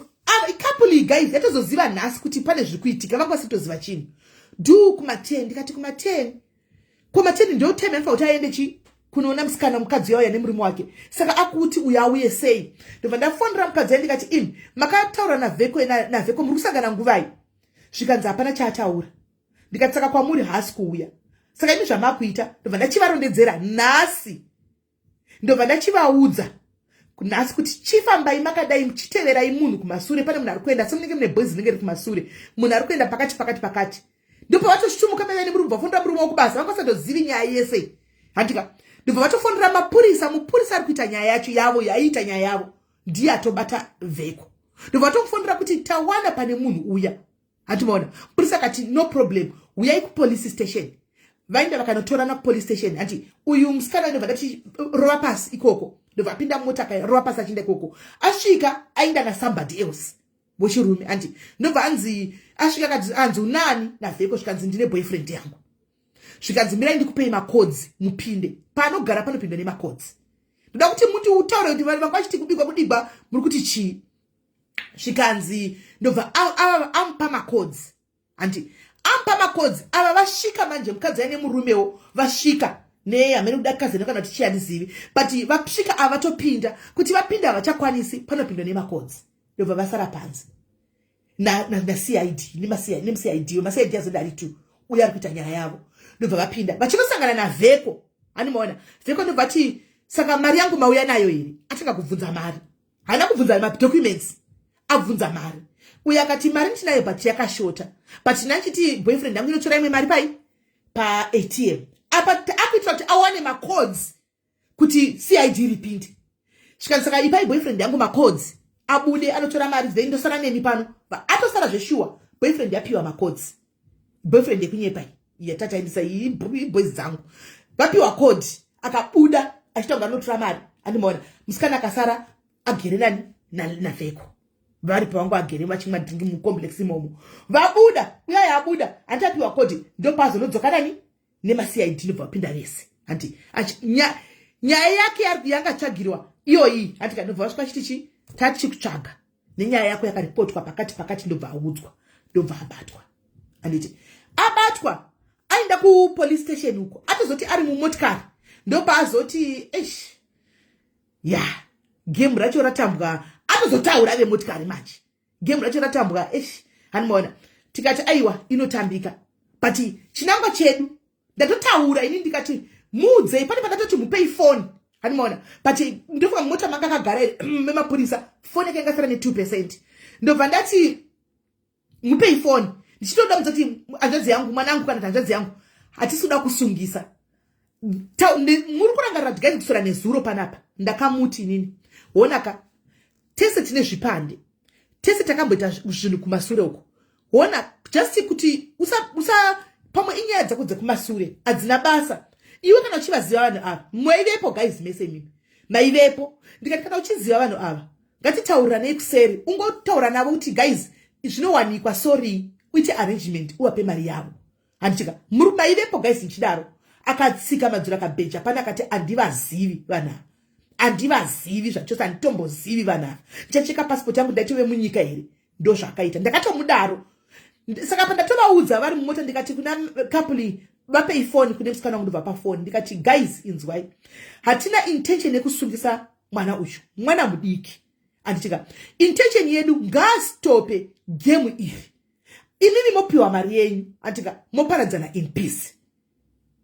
Speaker 1: couple guys yatozoziva nhasi kuti pane zviri kuitika, vanga vasitoziva chinhu. Do kuma10, ndikati kuma10, kuma10 ndo time yanofanira kuti aende chi kunoona musikana, mukadzi yauya nemurume wake. Saka akuti uyo auye sei? Ndobva ndafonera mukadzi ai, ndikati, imi makataura naVheko, naVheko muri kusangana nguvai? Zvikanzi hapana chaataura. Ndikati, saka kwamuri haasi kuuya, saka imi zvamakuita? Ndobva ndachivarondedzera nhasi, ndobva ndachivaudza nhasi kuti chifambai makadai, muchiteverai munhu kumasure, pane munhu ari kuenda, semunenge mune boys rinenge riri kumasure, munhu ari kuenda pakati pakati pakati. Ndobva vatosvitumuka maiva nemurume, bvafonera murume wokubasa, vanga vasatozivi nyaya yese, handika? Ndobva vatofonera mapurisa. Mupurisa ari kuita nyaya yacho yavo, yaiita nyaya yavo, ndiye atobata Vheko. Ndobva vatomufonera kuti tawana pane munhu uya, handimaona? Mupurisa akati, no problem, uyai kupolice station. Vaenda vakanotorana kupolice station, handi? Uyu musikana ndobva ndati, rova pasi ikoko. Ndobva apinda mumota, akarova pasi achienda ikoko. Asvika, aenda nasomebody else wechirume, handi? Ndobva anzi asvika, akati anzi unani naVheko? Zvikanzi ndine boyfriend yangu. Zvikanzi, "Mirai ndikupei macodes mupinde." Paanogara panopindwa nemacodes. Ndoda kuti muti utaure kuti vanhu vanga vachiti kubigwa kudigwa, muri kuti chii? Zvikanzi, ndobva amupa macodes. Handi amupa macodes ava, vasvika manje, mukadzi aine murumewo, vasvika nehamene kuda kazene kana kuti chii, handizivi, but vasvika ava, vatopinda. Kuti vapinda havachakwanisi, panopindwa nemacodes. Ndobva vasara panze naCID, nemuCID. MaCID azodari tu uyo ari kuita nyaya yavo. Ndobva vapinda, vachinosangana naVheko. Handimaona Vheko. Ndobva ti, "Saka mari yangu mauya nayo here?" Atanga kubvunza mari, haana kubvunza madocuments, abvunza mari. Uyo akati, "Mari ndinayo, but yakashota, but nachiti boyfriend yangu inotora imwe mari pai paATM." Apa akuitira kuti awane macodes kuti CID ripinde. Svikanzi, "Saka ipai boyfriend yangu macodes abude anotora mari, then ndosara nemi pano." Atosara zveshuwa, boyfriend yapiwa macodes. Boyfriend yekunyepa yatataindisa iboys dzangu. Vapiwa code, akabuda achiita kunge anotora mari. Andimaona musikana akasara agere nani? NaVheko. Vari pavangu agere vachimwa drink mucomplex imomo. Vabuda, uyaya abuda, handiti apiwa code, ndopazonodzoka nani? NemaCID. Ndobva vapinda vese. Handi nyaya yake yangatsvagirwa iyoyi, handi ndobva vasvika chiti chi tatichikutsvaga nenyaya yako yakaripotwa pakati pakati. Ndobva audzwa, ndobva abatwa. Handiti abatwa, aenda kupolice station uko, atozoti ari mumotikari, ndopaazoti, "Eish, ya game racho ratambwa." Atozotaura vemotikari manje, game racho ratambwa. Eish, handimaona. Tikati, "Aiwa, inotambika," but chinangwa chedu, ndatotaura ini, ndikati muudzei. Pane pandatoti mupei foni, handimaona, but ndofunga mumota manga akagara memapurisa, foni yake ingasara ne2%. Ndobva ndati, "Mupei foni." Ndichitoda mudza kuti hanzvadzi yangu, mwanangu, kana kuti hanzvadzi yangu, hatisi kuda kusungisa. Muri kurangarira kuti, guys, kusora nezuro panapa ndakamuti inini, honaka, tese tine zvipande, tese takamboita zvinhu kumasure uko. Hona, just kuti usa, usa pamwe inyaya dzako dzekumasure hadzina basa. Iwe kana uchivaziva vanhu ava, maivepo guys, mese imimi maivepo. Ndikati, kana uchiziva vanhu ava, ngatitaurirane kuseri, ungotaura navo kuti, "Guys, zvinowanikwa, sorry," uite arrangement, uvape mari yavo. Handitika muri maivepo guys. Ndichidaro, akatsika madziro, akabheja pane, akati, "Handivazivi vanhu ava, handivazivi zvachose, handitombozivi vanhu ava. Ndichacheka pasipoti yangu, ndaitove munyika here?" Ndo zvakaita. Ndakatomudaro. Saka pandatovaudza vari mumota, ndikati kuna couple, "Vapei foni." Kune musikana wangu, ndobva pafoni ndikati, "Guys, inzwai, hatina intention yekusungisa mwana uyu, mwana mudiki, handitika. Intention yedu, ngaastope game iri, imimi mopiwa mari yenyu, handitika, moparadzana in peace.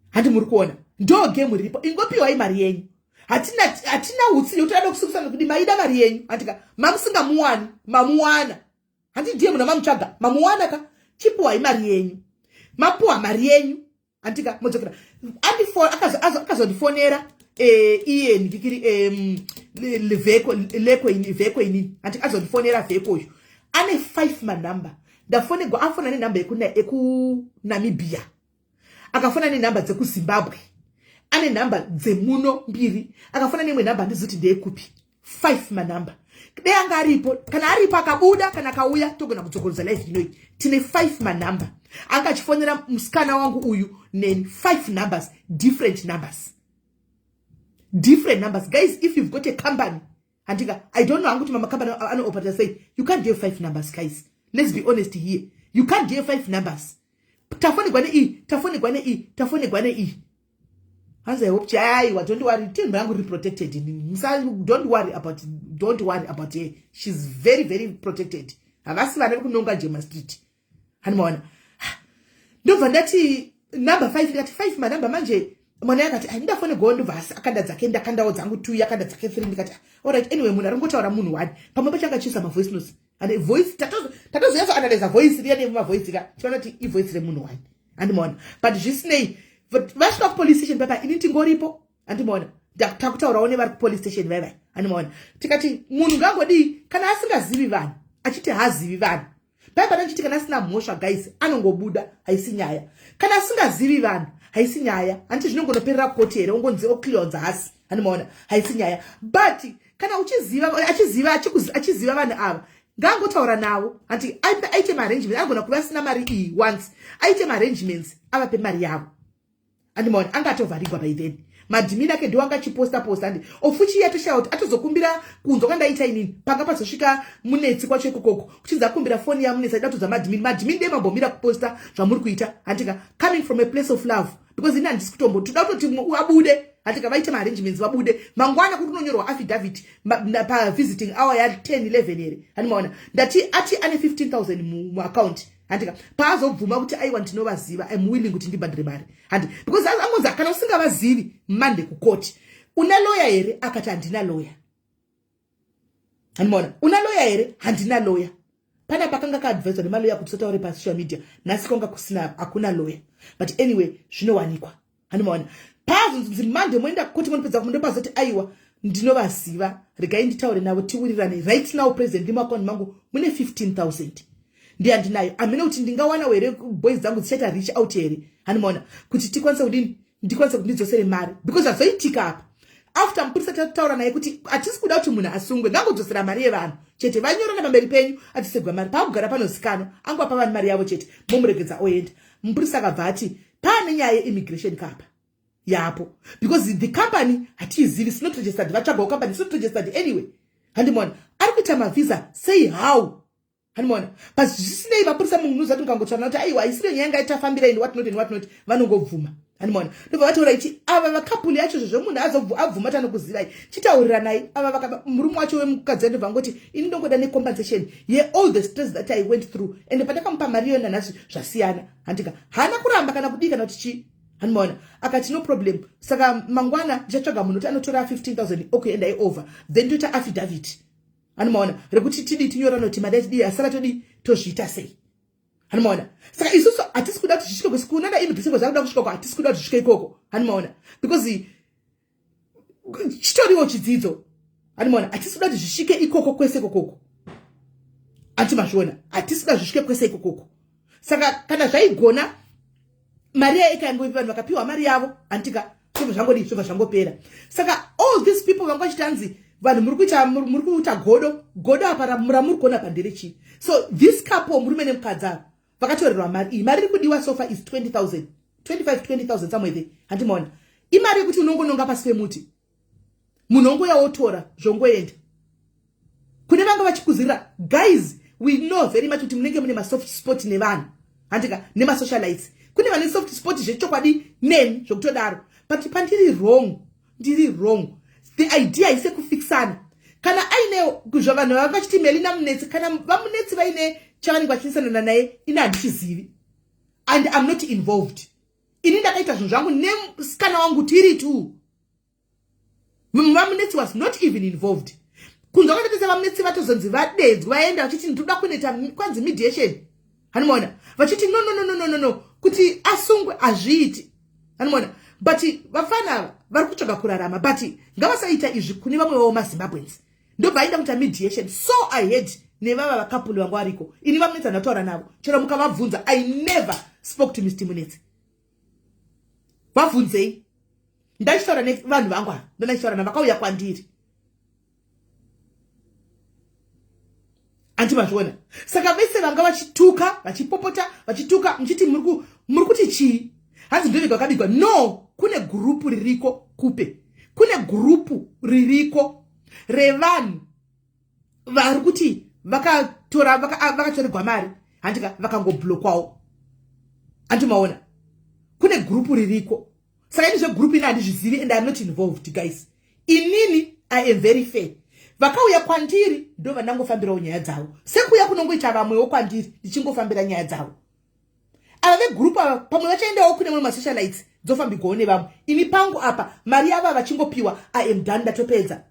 Speaker 1: Handi muri kuona, ndo game riripo. Ingopiwai mari yenyu. Hatina utsinye kuti ada kusungisa, nekuti maida mari yenyu, handika. Mamusingamuwani, mamuwana. Handi ndiye munhu mamutsvaga, mamuwana ka. Chipiwai mari yenyu." Mapuwa mari yenyu, handika, modzokera. Akazondifonera iye ndikiri Vheko, Leko ini, Vheko inini, handi azondifonera. Vheko uyu ane five manhamba. Ndafonegwa, afona nenhamba yekuNamibia, akafona nenhamba dzekuZimbabwe, ane nhamba dzemuno mbiri, akafona neimwe nhamba handizi kuti ndeyekupi. Five manhamba. Dei anga aripo, kana aripo akabuda, kana akauya, togona kudzokorodza live inoi. Tine five manhamba anga achifonera musikana wangu uyu neni. Five numbers, different numbers, different numbers. Guys, if you've got a company, handika, I don't know hangu kuti mamakambani anooperata sei, you can't have five numbers. Guys, let's be honest here, you can't have five numbers. Tafonegwa nei, tafonegwa nei, tafonegwa nei. Hanzi, "I hope." Aiwa, don't worry, team yangu iri protected. Don't worry about, don't worry about her, she's very very protected. Havasi vana vekunonga jema street, handimaona. Ndobva ndati number five, ndikati five manhamba manje. Mwana akati, "Ai, ndafonegwawo." Ndobva akanda dzake, ndakandawo dzangu two, akanda dzake three. Ndikati, "Alright, anyway, munhu ari ngotaura munhu one." Pamwe pacho anga mavoice notes and voice, tatozonyatso analyza voice riya nemavoice ka, tiona kuti ivoice remunhu one, handimaona. But zvisinei, vasvika kupolice station papa, ini tingoripo, handimaona. Takutaurawo nevari kupolice station vaivai, handimaona. Tikati munhu ngangodii kana asingazivi vanhu, achiti haazivi vanhu pai pana, ndichiti kana asina mhosva, guys, anongobuda, haisi nyaya. Kana asingazivi vanhu, haisi nyaya. Handiti zvinongonoperera koti here? Ungonzi ocleonza hasi, handimaona, haisi nyaya. But kana uchiziva, achiziva, achiziva vanhu ava, ngaangotaura navo, handi aite maarrangements. Anogona kuva asina mari iyi once, aite maarrangements, avape mari yavo. Andimaona anga atovharigwa by then. Madhimini ake ndiwo anga achiposta posta andi ofuchi iye atoshaya kuti atozokumbira kunzwa kwandaita inini panga pazosvika Munetsi kwacho ikokoko kuchinzi akumbira foni yaMunetsi aida kutodza madhimini. Madhimini dei mambomira kuposta zvamuri kuita handika, coming from a place of love, because ini handisi kutombo toda kutoti abude handika, vaite maarrangements vabude mangwana kuri kunonyorwa affidavit pavisiting hour ya 10 11 here. Handimaona ndati ati ane 15,000 muaccount handika. Paazobvuma kuti aiwa, ndinovaziva, I'm willing kuti ndibhadhire mari handi, because angonzi kana usingavazivi, mande kukoti. Una lawyer here? Akati handina lawyer. Handimaona, una lawyer here? Handina lawyer. Pana pakanga kaadviswa nemaloya kuti usataure pasocial media. Nhasi kwanga kusina, hakuna lawyer, but anyway zvinowanikwa. Handimaona paazonzi mande moenda kukoti, monopedza ndopazoti aiwa, ndinovaziva, regai nditaure navo tiwirirane. Right now present muaccount mangu mune 15,000 ndiyandinayo. Hamene kuti ndingawana here, boys dzangu dzichaita reach out here. Handimaona kuti tikwanise kudini, ndikwanise kuti ndidzosere mari, because zvazoitika apa after mupurisa tataura naye kuti hatisi kuda kuti munhu asungwe, ngangodzosera mari yevanhu chete. Vanyorana pamberi penyu, atisegwa mari paakugara panozikanwa, angwapa vanhu mari yavo chete, momuregedza oenda. Mupurisa akabva ati paane nyaya yeimmigration kapa yapo, because the company hatiizivi, is not registered. Vatsvagawo company is not registered anyway. Handimona ari kuita mavhisa sei, how? Hanimona, but zvisinei mapurisa munhu unozati mukangotsvana kuti aiwa, isiriyo nyaya yanga itafambira and what not and what not, vanongobvuma. Hanimona ndobva vataura ichi ava vacouple yacho zvezvo munhu abvuma tanokuzivai, chitauriranai ava. Murume wacho wemukadzi ndobva ngoti ini ndongoda necompensation yeall the stress that I went through, and pandakamupa mari iyo nanhasi zvasiyana handika. Haana kuramba kana kudii kana kuti chii. Handimaona akati no problem, saka mangwana ndichatsvaga munhu kuti anotora 15,000. Okay, endai over, then toita affidavit. Handimaona rekuti tidii, tinyora noti mari yatidii asara todii, tozviita sei. Handimaona saka isusu hatisi kuda kuti zvisvike kunana immigration zvakuda kusvika, hatisi kuda kuti zvisvike ikoko. Handimaona because chitoriwo chidzidzo. Handimaona hatisi kuda kuti zvisvike ikoko kwese ikokoko. Anti mazviona, hatisi kuda zvisvike kwese ikokoko. Saka kana zvaigona mari yayo ikangoipi, vanhu vakapiwa mari yavo handitika, zvobva zvangodii, zvobva zvangopera. Saka all these people vanga vachitanzi vanhu muri kuita godo godo apa ramuri kuona apa nderechii? So this couple, murume nemukadzi ava, vakatorerwa mari iyi. Mari iri kudiwa so far is 20,000, 25 20,000 somewhere there. Handimaona imari yekuti unongononga pasi pemuti, munhu ongoya wotora, zvongoenda. Kune vanga vachikuzirira, guys, we know very much kuti munenge mune masoft spot nevanhu handika, nemasocialites. Kune vane soft spot zvechokwadi neni zvokutodaro, but pandiri wrong, ndiri wrong. The idea isekufixana kana aine zvavanhu vanga vachiti Melina Munetsi, kana vaMunetsi vaine chavanenge vachinisana naye, ini handichizivi and I'm not involved. Ini ndakaita zvinhu zvangu nemusikana wangu tiri two. VaMunetsi was not even involved. Kunzwa kwakaita sevaMunetsi vatozonzi vadedzwa, vaenda vachiti ndinoda kunoita kwanzi mediation. Hanimaona vachiti no, no, no, no, no, no, no, kuti asungwe hazviiti. Hanimaona, but vafana ava vari kutsvaga kurarama, but ngavasaita izvi kune vamwe vavo maZimbabweans. Ndobva aenda kuita mediation. So I heard nevava vacouple vanga variko. Ini vaMunetsi handataura navo, chero mukavabvunza, I never spoke to Mr Munetsi. Vabvunzei, ndachitaura nevanhu vangu ava, ndonachitaura navakauya kwandiri. Anti mazviona, saka vese vanga vachituka, vachipopota, vachituka, muchiti muri kuti chii, hanzi ndovega vakabigwa. No, kune gurupu ririko kupe, kune gurupu ririko revanhu vari kuti vakatora vakatorerwa mari handika, vakangoblokwawo. Andimaona kune gurupu ririko. Saka ini zvegurupu ini handizvizivi and I'm not involved, guys. Inini I am very fair. Vakauya kwandiri ndo vandangofambirawo nyaya dzavo, sekuuya kunongoita vamwewo kwandiri ndichingofambira nyaya dzavo. Ava vegurupu ava pamwe vachaendawo kune mamwe masocialites, dzofambigwawo nevamwe. Ini pangu apa mari yava vachingopiwa, I am done, ndatopedza.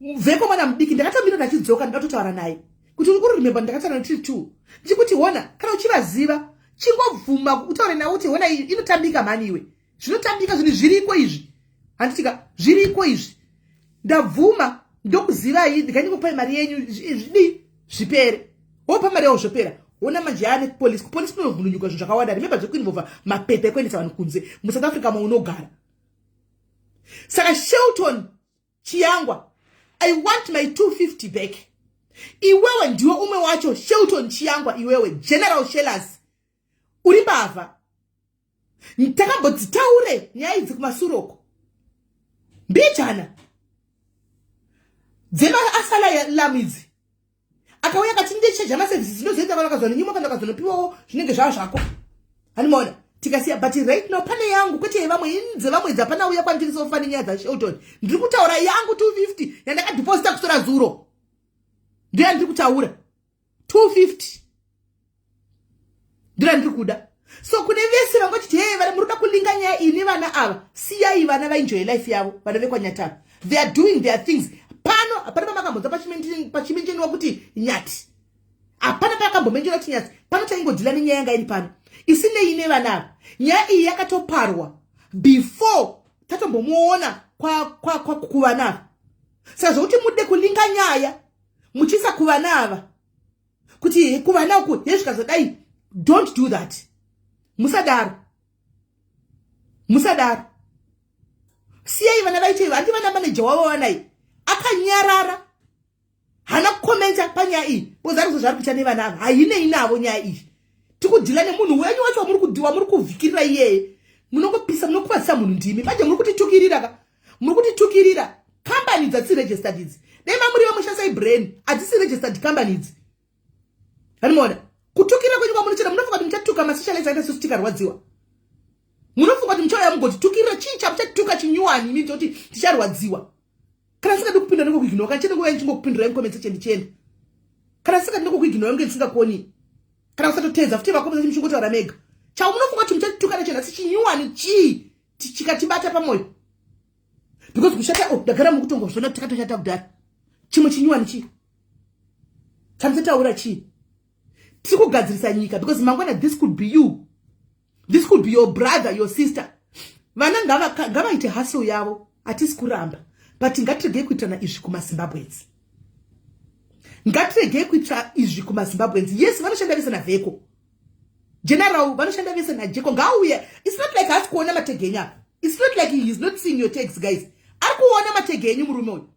Speaker 1: Vheko mwana mudiki ndakatomira ndachidzoka, ndakatotaura naye kuti uri kuremember ndakataura netiri two, ndichikuti hona, kana uchivaziva chingobvuma utaure nawo kuti hona, inotambika mhani iwe, zvinotambika, zvinhu zviriko izvi. Handitika zviriko izvi, ndabvuma, ndokuzivai, ndikandingopai mari yenyu, zvidii, zvipere. Wopa mari yavo, zvopera. Ona manje yaane kupolisi. Kupolisi kunovhundunyuka zvinhu zvakawanda. Remember zvekuinvolva mapepa ekuendesa vanhu kunze muSouth Africa maunogara. Saka Shelton Chiyangwa, I want my 250 back. Iwewe ndiwe umwe wacho, Shelton Chiyangwa. Iwewe General Shellers, uri mbavha. Takambodzitaure nyaya idzi kumasuroko mbijana dzemaasalamu idzi. Akauya akati ndecheja maservices ndinozoita kana ukazononyimwa kana ukazonopiwawo zvinenge zvava zvako. Handimaona tikasiya, but right now pane yangu, kwete yevamwe. Ini dzevamwe idzi hapana uya kwandiri sofa nenyaya dzaShelton. Ndiri kutaura yangu 250 yandakadhiposita kusora zuro, ndiyo yandiri kutaura. 250 ndiyo yandiri kuda. So kune vese vanga vachiti, "Hey, vari muri kuda kulinga nyaya iyi nevana ava," siyai vana vaenjoye life yavo. Vana vekwaNyatara, they are doing their things. Pano hapana pamakambonza pachimenjeniwa kuti Nyati, hapana pakambomenjera kuti Nyati. Pano taingodhila nenyaya yanga iri pano isinei nevana ava. Nyaya iyi yakatoparwa before tatombomuona kuvana ava. Saka zvokuti mude kulinga nyaya muchiisa kuvana ava kuti kuvana uku yezvikazodai, don't do that. Musadaro, musadaro. Siyai vana vaite. Handi vana maneja wavo vanai akanyarara, haana kukomenta panyaya iyi because ari kuzozvari kuita nevana ava, hainei navo nyaya iyi. Tikudhila nemunhu wenyu wacho wamuri kuvhikirira iyeye. Munongopisa, munokuvadzisa munhu. Ndimi manje muri kutitukirira ka, muri kutitukirira. Kambani dzatisi registered idzi, dai mamuri vamushandisai brain. Hadzisi registered company idzi. Handimaona kutukira kwenyu kwamunochera. Munofunga kuti muchatuka masocialites akaita sesu tikarwadziwa? Munofunga kuti muchauya mugotitukirira? Chii chamuchatuka chinyuwani imi toti ticharwadziwa? Kana singadi kupindura ndingokuignora. Kana chete nguva ndichingokupindurai mucomment section ndichienda. Kana singadi ndingokuignora, munge ndisingakuoni kana kusatoteedza futi vakomesa muchingotaura mega. Chau munofunga kuti muchatuka nechena asi chinyuwani chii chikatibata pamwoyo? Because kushata, oh, ndagara mukutongozvona kuti takatoshata kudhara. Chimwe chinyuwani chii chamuchataura? Chii? Tiri kugadzirisa nyika because mangwana this could be you, this could be your brother, your sister. Vana ngavaite hustle yavo, hatisi kuramba, but ngatiregei kuitirana izvi kumaZimbabweans. Ngatiregei kuitira izvi kumaZimbabweans. Yes, vanoshanda vese naVheko General, vanoshanda vese naJeko. Ngauye. It's not like haasi kuona matege enyu apa. It's not like he is not seeing your tags, guys. Ari kuona matege enyu murume uyu,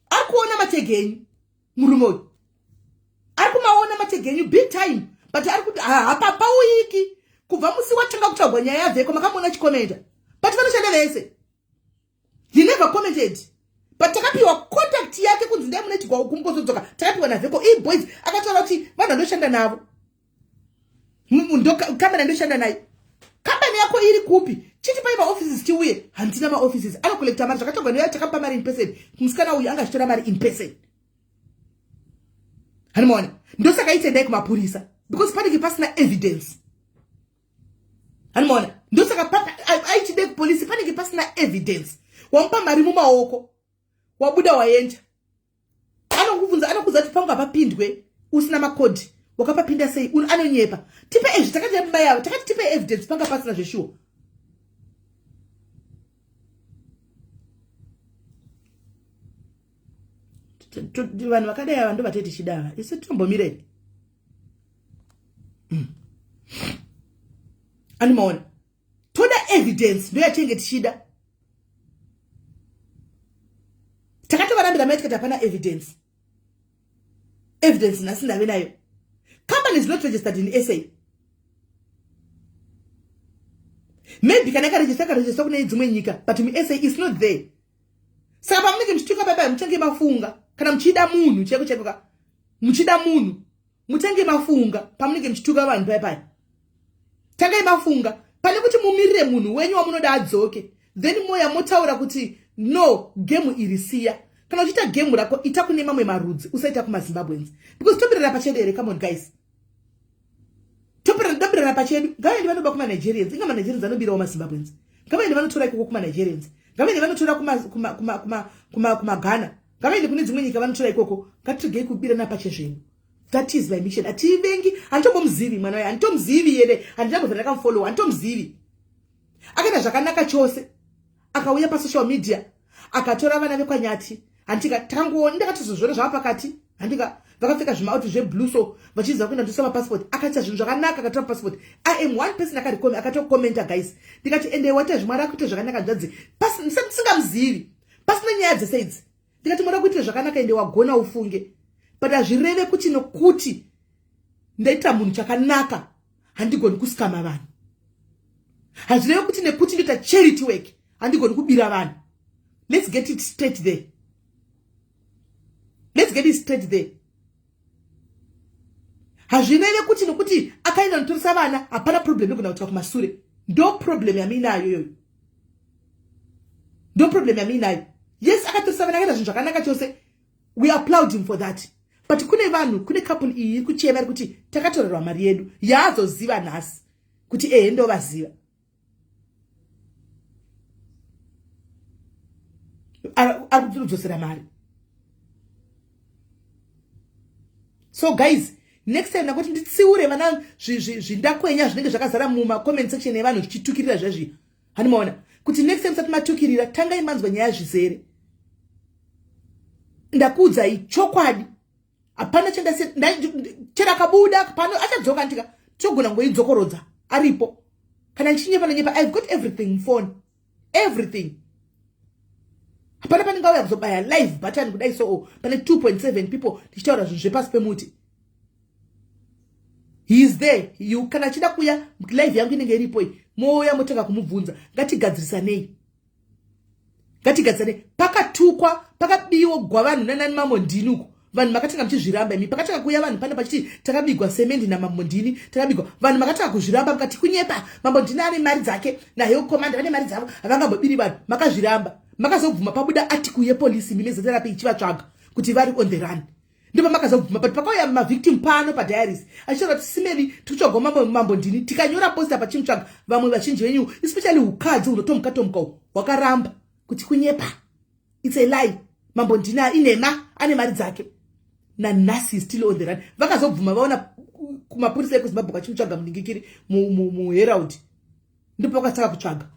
Speaker 1: ari kuona matege enyu murume uyu, ari kumaona matege enyu big time. But ari kuti hapapauyiki. Kubva musi watanga kutaurwa nyaya yaVheko, makamuona chikomenda? But vanoshanda vese, he never commented. But takapiwa contact yake kunzi ndai mune chigwa kumukozodzoka. Takapiwa naVheko eboys, akataura kuti vanhu vandoshanda navo, kambani andoshanda nayo. Kambani yako iri kupi? Chiti pai maoffices tiuye. Handina maoffices. Anokolekta mari zvakatogwa neya. Takamupa mari in person. Musikana uyu anga achitora mari in person. Hanimaona? Ndosaka itendai kumapurisa, because panenge pasina evidence. Hanimaona? Ndosaka aichide kupolisi, panenge pasina evidence. Wamupa mari mumaoko, wabuda, waenda. Anokubvunza, anokuudza kuti pangu hapapindwe usina makodhi, wakapapinda sei? Anonyepa. Tipe ezvi. Takati yambai yavo, takati tipe evidence, panga pasina zveshuwa. Vanhu vakadai ava ndo vatei tichidava isu. Tinombomirei? Animaona? Toda evidence, ndo yatinenge tichida. Takatovarambira mai, tikati hapana evidence. Evidence nhasi ndave nayo. Company is not registered in SA. Maybe kana yakarejista, yakarejista kune dzimwe nyika, but muSA is not there. Saka pamunenge muchituka baba, muchange mafunga. Kana muchida munhu chaiko chaiko ka, muchida munhu, muchange mafunga. Pamunenge muchituka vanhu paya paya, tangai mafunga. Pane kuti mumirire munhu wenyu wamunoda adzoke, then moya motaura kuti no, gemu iri siya. Kana uchiita gemu rako, ita kune mamwe marudzi, usaita kumaZimbabweans, because topirana pachedu here? Come on, guys, topirana pachedu. Ngavaende vanoba kumaNigerians. Inga maNigerians anobirawo maZimbabweans. Ngavaende vanotora ikoko kumaNigerians, ngavaende vanotora kumaGhana, ngavaende kune dzimwe nyika vanotora ikoko. Ngatiregei kubirana pachezvenyu. That is my mission. Hativengi, handitombomuzivi mwana waye, handitomuzivi yene, handinambobva ndakamufollowa, handitomuzivi. Akaita zvakanaka chose, akauya pasocial media, akatora vana vekwaNyati. Handika takangoona, ndakatozozviona zvava pakati. Handika vakapfeka zvimauti zveblue, so vachiziva kuenda ndosa mapassport. Akaita zvinhu zvakanaka, akatora passport. I am one person akatokomenta, guys. Ndikati, "Ende waita zvimwari, akuita zvakanaka nzvadzi." Ndisingamuzivi, pasina nyaya dzese idzi, ndikati, "Mwari akuitire zvakanaka, ende wagona ufunge." But hazvireve kuti nokuti ndaita munhu chakanaka handigoni kusikama vanhu. Hazvirevi kuti nekuti ndoita charity work handigoni kubira vanhu. Let's get it straight there. Let's get it straight there. Hazvireve kuti nokuti akaenda notoresa vana hapana problem yegona kutika kumasure. Ndo problem yamuinayo iyoyo. Ndo problem yamuinayo. Yes, akatoresa vana, akaita zvinhu zvakanaka chose. We applaud him for that. But kune vanhu, kune couple iyi iri kuchema iri kuti takatorerwa mari yedu yaazoziva nhasi kuti ehe ndovaziva. Ari kudzosera mari. So guys, next time ndakuti nditsiure vana zvindakwenya zvinenge zvakazara muma comment section evanhu zvichitukirira zvezvi. Hani maona kuti next time sati matukirira tangai manzwa nyaya zvizere. Ndakuudzai chokwadi. Hapana chandasiya, chero akabuda pano achadzoka ndika togona kungoidzokorodza aripo. Kana ndichinyepa nonyepa, I've got everything phone. Everything. Hapana paningauya kuzobaya live button kudai so pane 2.7 people tichitaura zvinhu zvepasi pemuti. He is there. You kana achida kuya live yangu inenge iripo iyi. Mouya motanga kumubvunza. Ngatigadzirisanei. Ngatigadzirisanei. Pakatukwa, pakabiwa gwa vanhu nanani Mambo Ndini uko. Vanhu makatanga muchizviramba imi. Pakatanga kuuya vanhu pano pachiti takabigwa semendi naMambo Ndini, takabigwa. Vanhu makatanga kuzviramba mukati kunyepa. Mambo Ndini ane mari dzake naHill Commander vane mari dzavo, havangambobiri vanhu. Makazviramba. Makazobvuma pabuda article yepolice imi neZRP ichivatsvaga kuti vari on the run. Ndipo makazobvuma, but pakauya mavictim pano padiaries achitaura kuti simeli tikutsvagwa Mambo Ndini, tikanyora poster pachimutsvaga. Vamwe vazhinji venyu especially ukadzi hunotomuka tomuka uhu hwakaramba kuti kunyepa, it's a lie. Mambo Ndini inhema, ane mari dzake. Nanhasi still on the run. Vakazobvuma vaona kumapurisa ekuZimbabwe vachimutsvaga muningikiri muHerald, ndipo vakatanga kutsvaga.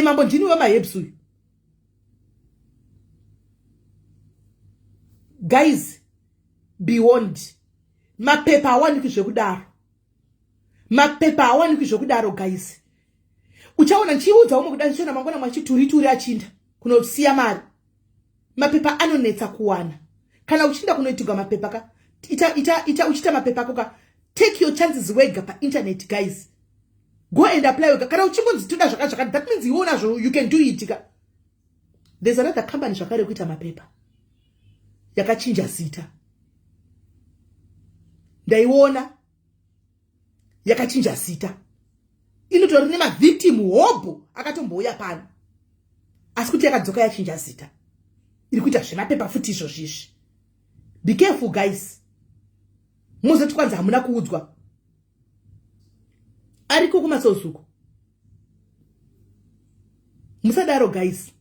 Speaker 1: Mambo Ndini wemahebs uyu. Guys, beyond mapepa awaniki zvekudaro. Mapepa awaniki zvekudaro guys. Uchaona ndichiudza umwe kuda ndichiona mangwana mwachiturituri achinda kunosiya mari. Mapepa anonetsa kuwana. Kana uchinda kunoitirwa mapepa ka, ita, ita, ita uchiita mapepa ako ka, take your chances wega pa internet guys. Go and apply wega. Kana uchingonzi toda zvakati zvakati, that means iwe unazvo, you can do it ka. There's another company zvakare kuita mapepa yakachinja zita. Ndaiona yakachinja zita. Inotori nemavictim hobho akatombouya pano. Asi kuti yakadzoka yachinja zita. Iri kuita zvemapepa futi izvozvi izvi. Be careful guys. Muzoti kwanza hamuna kuudzwa. Ariko kumasozuko. Musadaro guys.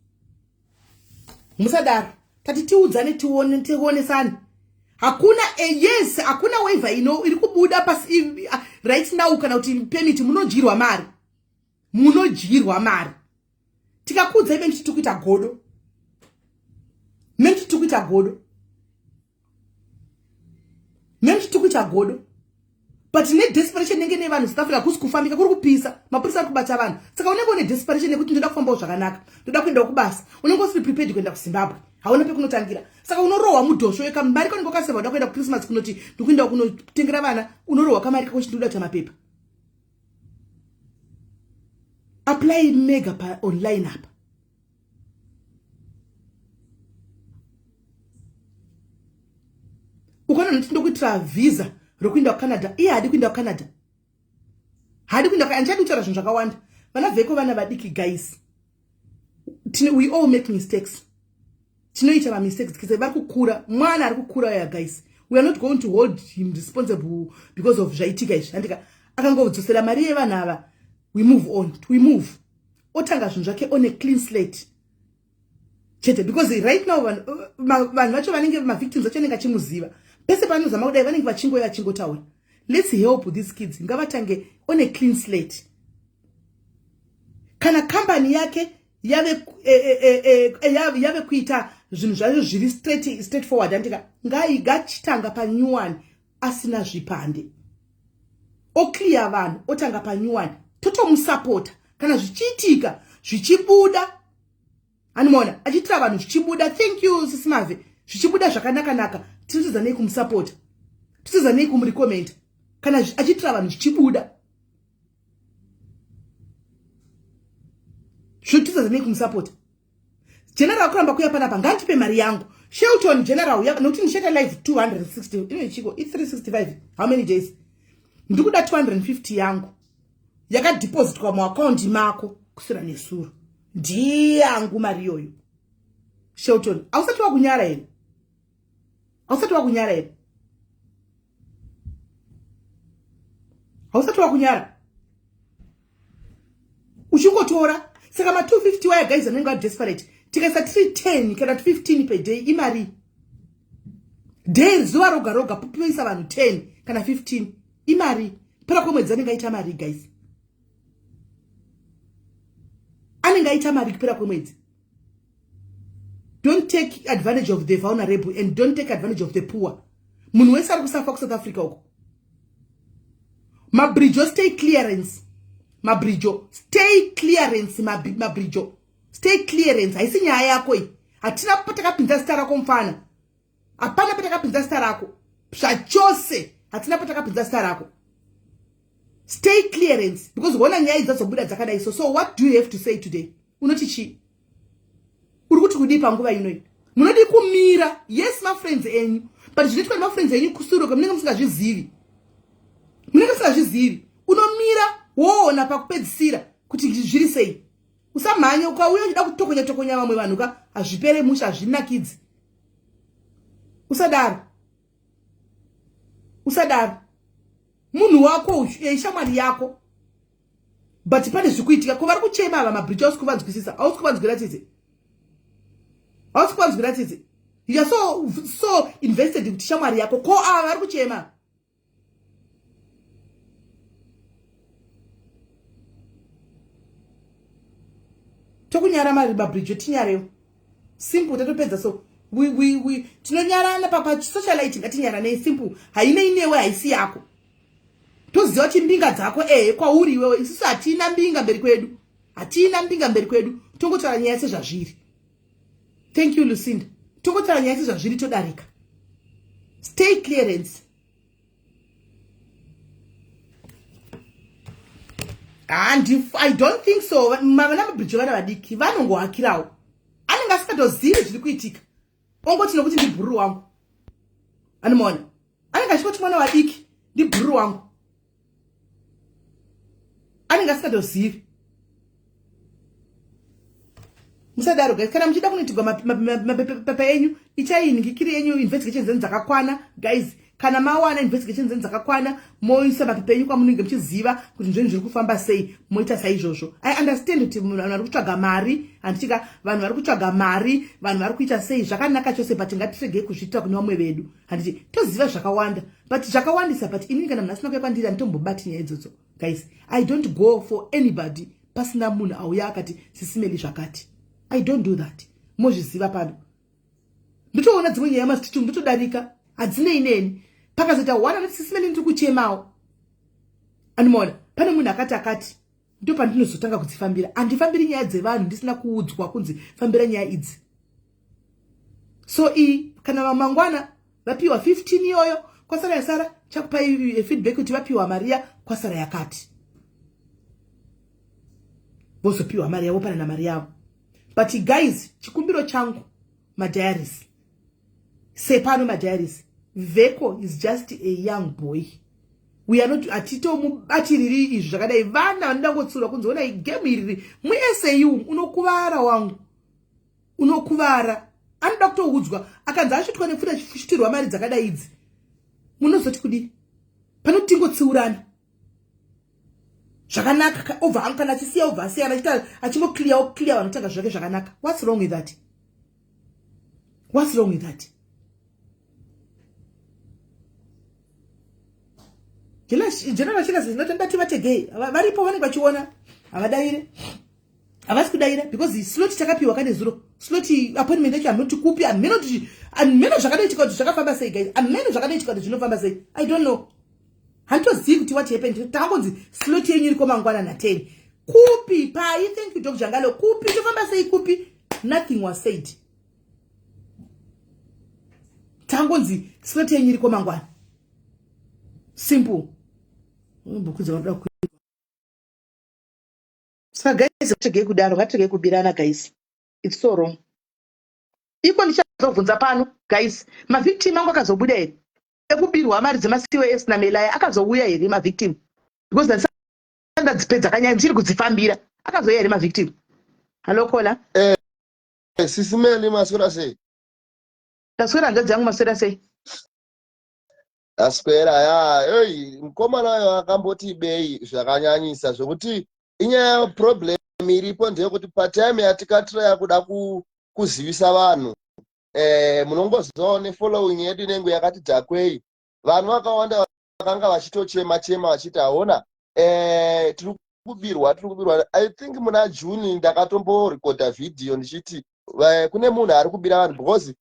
Speaker 1: Musadaro. Tati tiudzane tione tionesane. Hakuna yes, hakuna waiver ino iri kubuda pasi right now kana kuti permit munodyirwa mari. Munodyirwa mari. Tikakuudzai memi tiri kuita godo. Memi tiri kuita godo. Memi tiri kuita godo. But ne desperation nenge nevanhu South Africa kusi kufambika kuri kupisa, mapurisa ari kubata vanhu. Saka unenge une desperation yekuti ndoda kufambawo zvakanaka, ndoda kuendawo kubasa. Unenge usiri prepared kuenda kuZimbabwe. Hauna pekunotangira. Saka unorohwa mudhosvo weka mari kaunenge wakaseva uda kuenda kuChristmas kunoti ndikuendawo kunotengera vana, unorohwa kamari kako uchiti ndoda kuita mapepa. Apply mega pa online apa. Ukaona noti ndokuitira visa rokuenda kuCanada, iye haadi kuenda kuCanada. Haadi kuenda kuCanada, handichadi kutaura zvinhu zvakawanda. Vana veko vana vadiki guys. We all make mistakes. Tinoita ma mistakes kise vari kukura, mwana ari kukura ya guys. We are not going to hold him responsible because of zvaitika izvi. Handika akangodzosera mari yevanhu ava, we move on. We move. Otanga zvinhu zvake on a clean slate. Chete because right now vanhu vacho vanenge ma victims vacho vanenge achimuziva. Pese paanozama kudai vanenge vachingoya vachingotaura. Let's help these kids. Ngavatange on a clean slate. Kana company yake yave kuita zvinhu zvayo zviri straight forward, andika ngachitanga pa new one asina zvipande. Oclear vanhu otanga pa new one, totomusapota kana zvichiitika zvichibuda. Anomaona achiitira vanhu zvichibuda. Thank you Sisi Mave. Zvichibuda zvakanaka-naka, tinotodza nei kumusapota, tinotodza nei kumurecommenda kana achiitira vanhu zvichibuda. Zvotidza nei kumusapota? General kuramba kuya panapa ngandipe mari yangu. Shelton General ya nokuti ndichaita live 260 ine chiko i 365 how many days? Ndikuda 250 yangu yakadepositwa muaccount mako kusira nesuro. Ndiyangu mari iyoyo. Shelton, hausati wakunyara here? Hausati wakunyara here? Hausati wakunyara? Uchingotora saka ma 250 waya guys anenge a desperate tikaisa tiri 10 kana 15 per day imari day zuva roga roga poisa vanhu 10 kana 15 imari pera kwemwedzi anenge aita mari guys anenge aita mari kupera kwemwedzi. Don't take advantage of the vulnerable and don't take advantage of the poor. Munhu wese ari kusafa kuSouth Africa uko. Mabrijo stay clearance. Mabrijo stay clearance. Mabrijo stay clearance. Haisi nyaya yako iyi. Hatina patakapinza zita rako mfana. Hapana patakapinza zita rako. Zvachose hatina patakapinza zita rako. Stay clearance because hona nyaya idzi dzazobuda dzakadai so. So what do you have to say today? Unoti chii? Uri kuti kudii panguva ino? Munodi kumira. Yes, mafriends enyu. But zvinoitwa nemafriends enyu kusuruka munenge musingazvizivi. Munenge musingazvizivi. Unomira woona pakupedzisira kuti zviri sei. Usamhanya ukauya uchida kutokonya tokonya vamwe vanhu ka hazvipere musha hazvinakidzi. Usadaro. Usadaro. Munhu wako uyu, shamwari yako. But pane zvikuitika ko vari kuchema ava mabridge hausi kuvanzwisisa, hausi kuvanzwira tsitsi. Hausi kuvanzwira tsitsi. You are so, so invested kuti shamwari yako ko ava vari kuchema. Tokunyara mari mabridge tinyarewo. Simple tatopedza so we tinonyarana papa socialite ngatinyaranei simple. Hainei newe haisi yako. Toziva kuti mbinga dzako ehe kwauri iwewe isusu hatina mbinga mberi kwedu. Hatina mbinga mberi kwedu. Tongotaura nyaya sezvazviri. Thank you Lucinda. Tongotaura nyaya sezvazviri todarika. Stay clearance. I don't think so. Vana mabridge vana vadiki vanongohakirawo. Anenge asingatozivi zviri kuitika. Ongoti nokuti ndibhururu wangu. Anomuona. Anenge achingoti mwana vadiki ndibhururu wangu. Anenge asingatozivi. Musadaro guys, kana muchida kunoitirwa mapepa enyu, itai nhikiri yenyu investigation dzenyu dzakakwana guys. Kana mawana investigation dzenyu dzakakwana, moisa mapepa enyu kwamunenge muchiziva kuti zvinhu zviri kufamba sei, moita saizvozvo. I understand kuti vanhu vari kutsvaga mari, handitika vanhu vari kutsvaga mari, vanhu vari kuita sei zvakanaka chose, but ngatiregei kuzviita kune vamwe vedu. Handiti toziva zvakawanda, but zvakawandisa, but inini kana munhu asina kuuya kwandiri handitombobati nyaya idzodzo. Guys, I don't go for anybody pasina munhu auya akati sisimeli zvakati. I don't do that. Mozviziva pano. Ndotoona dzimwe nyaya mazititu ndotodarika, hadzinei neni. Pakazoita one anoti sisimeli ndiri kuchemawo. Anomaona, pane munhu akati akati, ndo pandinozotanga kudzifambira. Handifambiri nyaya dzevanhu ndisina kuudzwa kunzi fambira nyaya idzi. So iyi kana vamangwana vapiwa 15 iyoyo kwasara yasara chakupai feedback kuti vapiwa mari kwasara yakati. Vozopiwa mari yavo pana mari yavo. But guys, chikumbiro changu madiaries. Sepano madiaries. Veko is just a young boy. We are not atitomubatiriri izvi zvakadai. Vana vanoda ngotsiura kunzi ona game iri muSAU unokuvara wangu. Unokuvara. Anoda kutoudzwa akanzi asvitwa nepfuta achisvitirwa mari dzakadai idzi. Munozoti kudii? Panoti tingotsiurana. Zvakanaka obva kana achisiya obva asiyana achiita achingoclear clear vanotanga zvake zvakanaka. What's wrong with that? What's wrong with that? General Chilas is not ndati vategei. Varipo vanenge vachiona havadaire. Havasi kudaira because slot takapiwa kane zuro. Slot appointment yacho hameno kupi, hameno kuti hameno zvakatoitika kuti zvakafamba sei guys. Hameno zvakatoitika kuti zvinofamba sei. I don't know. Handitozivi kuti what happened. Takangonzi slot yenyu iriko mangwana na 10. Kupi pai? Thank you Dr. Jangalo. Kupi tofamba sei kupi? Nothing was said. Tangonzi slot yenyu iriko mangwana. Simple. Mbukudza vanoda. Saka guys, ngatiregei kudaro, ngatiregei kubirana guys, it's so wrong. Iko ndichazobvunza pano guys, mavictim angu akazobuda here ekubirwa mari dzemaCOS naMelaya? Akazouya here mavictim? Because ndandisati ndadzipedza kanyaya, ndichiri kudzifambira. Akazouya here mavictim? Hallo caller.
Speaker 2: Sisi Meli, maswera sei?
Speaker 1: Ndaswera hanzvadzi yangu, maswera sei?
Speaker 2: Aswera ya. Ei, mukomana uyo akamboti bei zvakanyanyisa zvokuti inyaya, problem iripo ndeyekuti patime yatikatiraya kuda kuzivisa vanhu, munongozivawo nefollowing yedu inenge yakati dhakwei. Vanhu vakawanda vakanga vachitochema chema vachiti haona, tiri kubirwa, tiri kubirwa. I think muna June ndakatomborekodha vhidhiyo ndichiti kune munhu ari kubira vanhu, because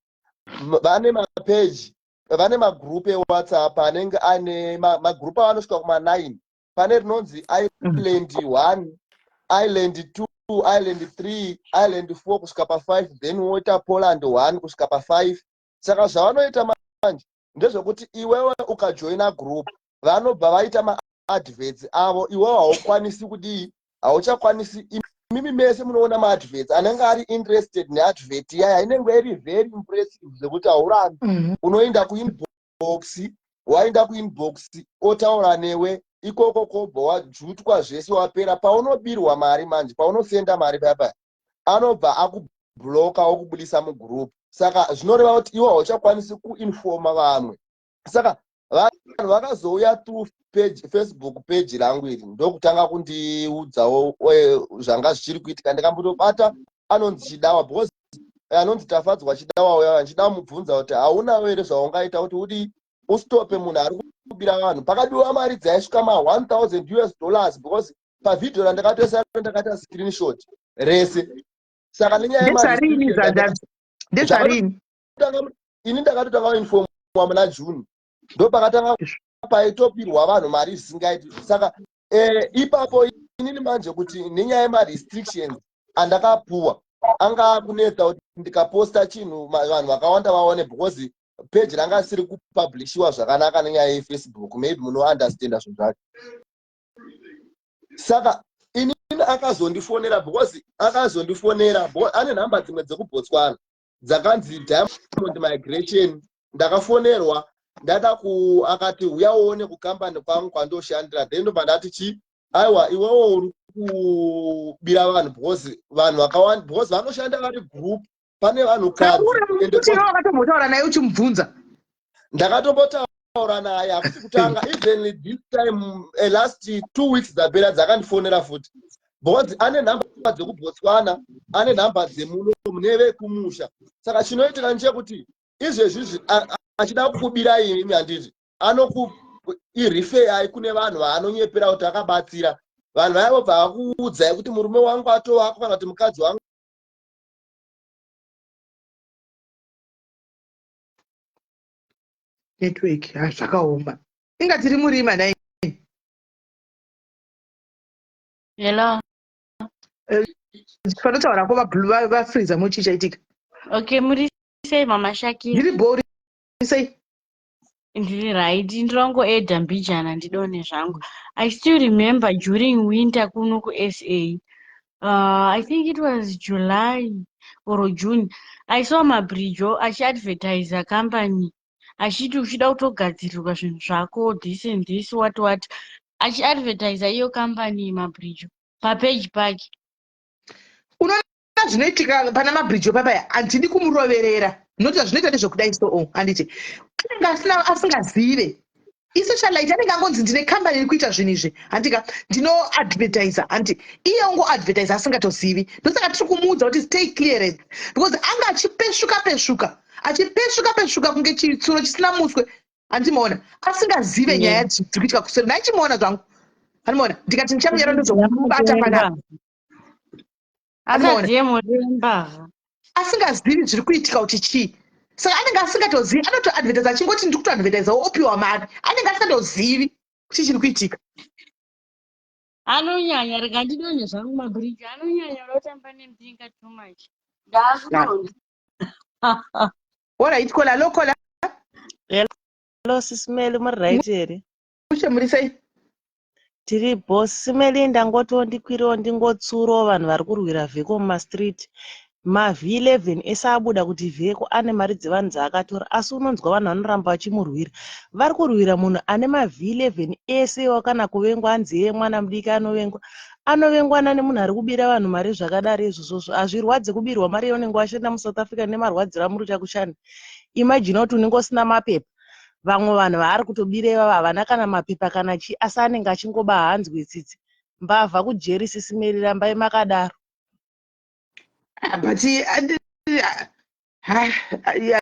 Speaker 2: vane mapeji, vane magrupu eWhatsApp anenge ane magrupu avanosvika kuma9. Pane rinonzi Island 1, Island 2, Island 3, Island 4 kusvika pa5, then woita Poland 1 kusvika pa5. Saka zvavanoita manje ndezvekuti iwewe ukajoina group, vanobva vaita maadverts avo. Iwewe haukwanisi kudii, hauchakwanisi. Imimi mese munoona maadverts, anenge ari interested neadvert iyaya inenge iri very impressive zvekuti haurambi. Unoenda kuinbox, waenda kuinbox, otaura newe ikoko, kobva wajutwa zvese, wapera. Paunobirwa mari manje, paunosenda mari paya, anobva akubloka, okubudisa mugroup. Saka zvinoreva kuti iwe hauchakwanisi kuinfoma vamwe. Saka vanhu vakazouya through page, Facebook page rangu iri, ndokutanga kundiudzawo zvanga zvichiri kuitika. Ndikambotobata anonzi Chidawa, because anonzi Tafadzwa Chidawa uya, ndichida mubvunza kuti haunawo here zvaungaita kuti udi ustope munhu ari kubira vanhu. Pakadiwa mari dzaisvika ma1000 US dollars, because pavhidhiyo randakatoisa ndakaita screenshot rese. Saka nenyaya
Speaker 1: Ndezvarini, zvanzanzi? Ndezvarini?
Speaker 2: Ini ndakatotanga kuinfomwa muna June, ndo pakatanga paitobirwa vanhu mari zvisingaiti. Saka ipapo inini manje kuti nenyaya yemarestrictions andakapuwa anga akunetsa kuti ndikaposta chinhu vanhu vakawanda vaone, because page ranga risiri kupublishiwa zvakanaka nenyaya yeFacebook. Maybe munoundestanda zvinhu zvacho. Saka inini akazondifonera, because akazondifonera ane nhamba dzimwe dzekuBotswana dzakanzi Diamond Migration. Ndakafonerwa, ndada ku akati uya uone kukambani kwangu kwandoshandira. Then ndobva ndati chi, aiwa, iwewo uri kubira vanhu, because vanhu vakawanda, because vanoshanda vari group, pane vanhukadzi.
Speaker 1: Kuti iwe wakatombotaura naye uchimubvunza?
Speaker 2: Ndakatombotaura naye, hakusi kutanga. Even this time, last 2 weeks dzapera, dzakandifonera futi, because ane nhamba dzekuBotswana, ane nhamba dzemuno mune vekumusha. Saka chinoitika ndechekuti izvezvizvi achida kukubirai imi, handiti anokuirifeyai kune vanhu vaanonyepera kuti akabatsira. Vanhu vaya vobva vakuudzai kuti murume wangu atovako kana kuti mukadzi wangu.
Speaker 1: Network ha, zvakaoma. Inga tiri murima nai.
Speaker 3: Hello.
Speaker 1: Panotaurako vafriza mochi chaitika.
Speaker 3: Okay, muri sei, Mama Shakira?
Speaker 1: Ndiri bho, sei?
Speaker 3: Ndiri right, ndirongoedha mbijana ndidone zvangu. I still remember during winter kuno kuSA. I think it was July or June. I saw Mabrijo achiadvertisa company achiti uchida kutogadzirirwa zvinhu zvako, this and this, what what, achiadvertisa iyo company Mabrijo papeji pake.
Speaker 1: Unoona zvinoitika pana Mabrijo papaya, handidi kumuroverera noti zvinoita ndezvekudai. So handiti anenge asina, asingazive isocialite, anenge angonzi ndine kambani iri kuita zvinhu izvi, handika ndinoadvertisa, handi iye ongoadvertisa asingatozivi. Ndosaka tiri kumuudza kuti stay clearance, because anga achipesvuka pesvuka, achipesvuka pesvuka kunge chitsuro chisina muswe. Handimaona asingazive nyaya dziri kuitika kuseri. Ndaichimuona zvangu, handimaona, ndikati ndichamunyara, ndozomubata panapa.
Speaker 3: Akadziyemurembavha.
Speaker 1: Asingazivi zviri kuitika kuti chii. Saka anenge asingatozivi, anotoadvertisa achingoti ndiri kutoadvertisawo, opiwa mari. Anenge asingatozivi kuti chiri kuitika.
Speaker 3: Anonyanya, rega ndidonhe zvangu. Mabridge anonyanya kuda kutamba nembinga too much, ndaakudonha.
Speaker 1: Alright caller, hello caller.
Speaker 4: Hello, Sisi Meli, muri right here?
Speaker 1: Ushe, muri sei?
Speaker 4: Tiri boss Melinda ngotiwo ndikwirewo ndingotsurawo vanhu vari kurwira Vheko mumastreet. MaV11 ese abuda kuti Vheko ane mari dzevanhu dzaakatora asi unonzwa vanhu vanoramba vachimurwira. Vari kurwira munhu ane maV11 ese iwawo kana kuvengwa hanzi iye mwana mudiki anovengwa. Anovengwa nani munhu ari kubira vanhu mari zvakadaro izvozvozvo. Hazvirwadzi kubirwa mari yaunenge washanda muSouth Africa nemarwadziro amuri kuita kushanda. Imagine kuti unenge usina mapepa. Vamwe vanhu vaari kutobira ivava havana kana mapepa kana chii asi anenge achingoba haanzwi tsitsi. Mbavha kujeri sisi Mary rambai makadaro.
Speaker 1: Ah, but yeah,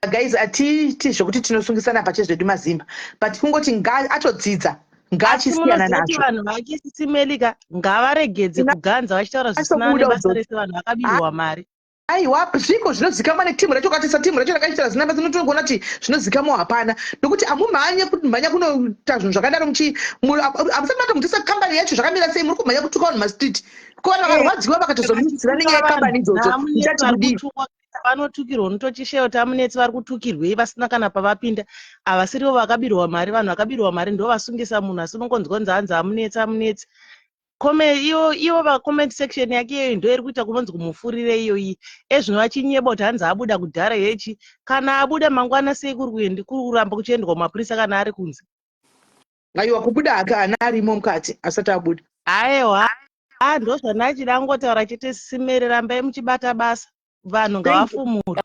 Speaker 1: guys, atiiti zvekuti tinosungisana pachezvedu mazimba, but kungoti atodzidza
Speaker 4: Asi
Speaker 1: ngaachisiyana
Speaker 4: munoziva kuti
Speaker 1: nazvo.
Speaker 4: Vanhu vake sisi Melika ngavaregedze kuganza vachitaura zvisina
Speaker 1: Asobuda
Speaker 4: nebasa
Speaker 1: udzo.
Speaker 4: rese. Vanhu vakabirwa mari.
Speaker 1: Aiwa, zviko zvinozikamwa netimu racho. Ukatisa timu racho rakaitira zina basa, unotoona kuti zvinozikamwa hapana, nokuti hamumhanye kumhanya kunoita zvinhu zvakadaro muchi hamusati matomutisa kambani yacho zvakamira sei. Muri kumhanya kutuka vanhu mastreet ko vanhu vakarwadziwa vakatozomutsira nenyaya yekambani idzodzo, muchati
Speaker 4: vari
Speaker 1: kudii?
Speaker 4: Kutukwa vanotukirwa, unotochisheya kuti amunetsi vari kutukirwei vasina kana pavapinda. Havasirivo vakabirwa mari. Vanhu vakabirwa mari ndo vasungisa munhu, asi unongonzwa kunzi hanzi amunetsi, amunetsi. Ivo ivo vacomment section yake iyoyo ndo iri kuita kunonzi kumufurire iyoyi ezvino vachinyeba kuti hanzi abuda kudhara yechi. Kana abuda mangwana, sei kuri kuramba kuchiendwa kumapurisa kana ari kunze?
Speaker 1: Aiwa, kubuda hake ana arimo mukati asati abuda.
Speaker 4: Aiwa, ah, ndo zvandachida ngotaura chete. Simere, rambai muchibata basa, vanhu ngavafumurwe.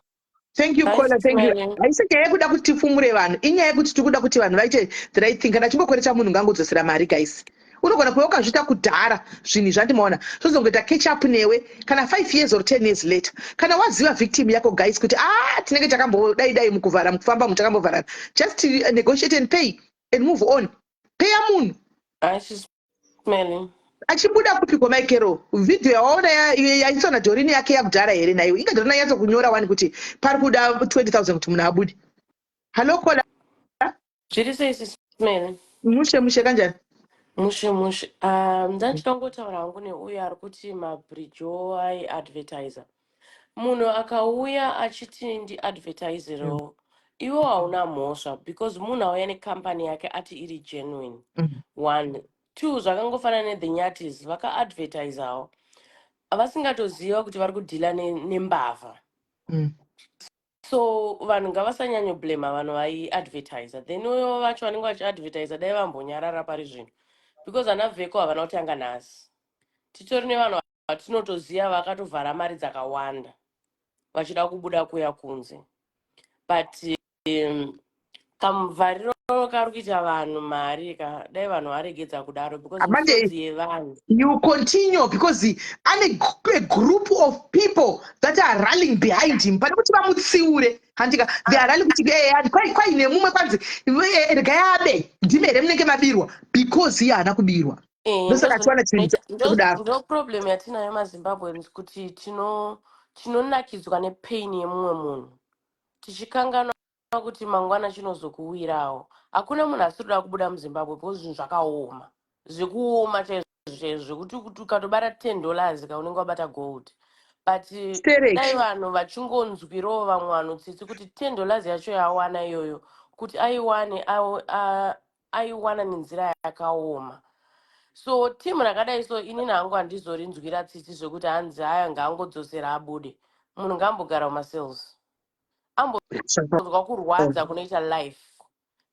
Speaker 1: Thank you, caller, thank you. Haisi nyaya yekuda kuti tifumure vanhu, inyaya yekuti tiri kuda kuti vanhu vaite the right thing. Kana chimbokwereta munhu, ngangodzosera mari. Guys, unogona kuva ukazviita kudhara zvinhu izvi, andimaona zvozongoita catch up newe kana 5 years or 10 years later, kana waziva victim yako, guys, kuti ah, tinenge takambodai dai mukuvhara mukufamba mu takambovharana. Just negotiate and pay and move on. Peya munhu.
Speaker 5: Smelly.
Speaker 1: Achibuda kupi kwamaikero? Vhidhiyo yawaona yaiswa naDorini yake yakudhara here naiwe? Inga Dorina yatso kunyora wani kuti pari kuda 20,000 kuti munhu abude. Hallo, caller.
Speaker 5: Zviri sei, Sismeli?
Speaker 1: Mushe mushe, kanjani?
Speaker 5: Mushe mushe. Ndandichida hangu neuyo ari kuti mabridge aiadvertiser. Munhu akauya achiti ndiadvertiserewo, iwo hauna mhosva because munhu auya nekambani yake ati iri genuine. One two, zvakangofanana nethe Nyatis vakaadvertisawo vasingatoziva kuti vari kudhila nembavha. So vanhu ngavasanyanyoblema vanhu vaiadvertisa. Then uyo vacho vanenge vachiadvertisa, dai vambonyarara pari zvino because ana Vheko havana kutanga nhasi. Titori nevanhu vatinotoziva vakatovhara mari dzakawanda vachida kubuda kuya kunze, but kamuvhariro kari kuita vanhu mari ka, dai vanhu varegedza kudaro because
Speaker 1: Amande,
Speaker 5: misodzi yevanhu.
Speaker 1: You continue because ane a group of people that are rallying behind him. Pane kuti vamutsiure, handika, they are rallying kuti kwaine mumwe kwanzi regai abe, ndimi here munenge mabirwa, because iye haana kubirwa. Ndosaka achiwana chinhu chekudaro.
Speaker 5: Ndo problem yatinayo maZimbabweans, kuti tinonakidzwa nepain yemumwe munhu tichikanganwa kuti mangwana chinozokuwirawo. Hakuna munhu asiri kuda kubuda muZimbabwe because zvinhu zvakaoma, zvekuoma chaizvo chaizvo, zvekuti kuti ukatobata $10 ka, unenge wabata gold, but
Speaker 1: Stereki.
Speaker 5: Dai vanhu vachingonzwirawo vamwe vanhu tsitsi kuti $10 yacho yawana iyoyo, kuti aiwane aiwana nenzira yakaoma. So timu rakadai so, inini hangu handizorinzwira tsitsi zvekuti hanzi aya ngaangodzosera abude. Munhu ngaambogara mumacells, ambonzwa kurwadza kunoita life,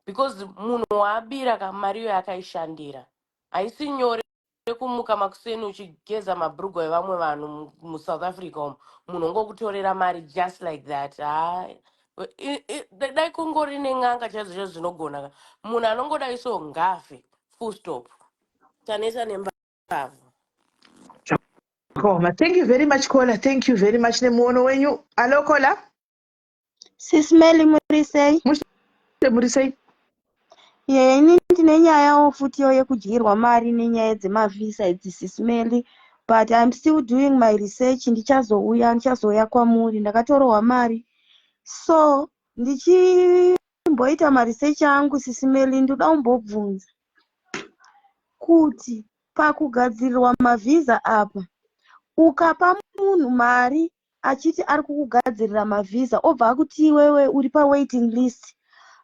Speaker 5: because munhu waabira kamari iyo yakaishandira haisi nyore. Kumuka makuseni uchigeza mabhurugwa evamwe vanhu muSouth Africa umu, munhu ongokutorera mari just like that. Ha, dai kungori nen'anga chaizvo chaizvo zvinogona ka, munhu anongodai so ngafe, full stop. Taneta nembavha.
Speaker 1: Koma, thank you very much, caller. Thank you very much nemuono wenyu. Hello, caller.
Speaker 6: Sis Melly, muri sei?
Speaker 1: Muri sei?
Speaker 6: Ye, ini ndine nyayawo futiwo yekudyirwa mari nenyaya dzemavhisa idzi, Sis Melly, but I'm still doing my research. Ndichazouya, ndichazouya kwamuri. Ndakatorohwa mari, so ndichimboita maresearch angu. Sis Melly, ndoda kumbobvunza kuti pakugadzirirwa mavhisa apa, ukapa munhu mari achiti ari kukugadzirira mavhisa, obva akuti iwewe uri pawaiting list,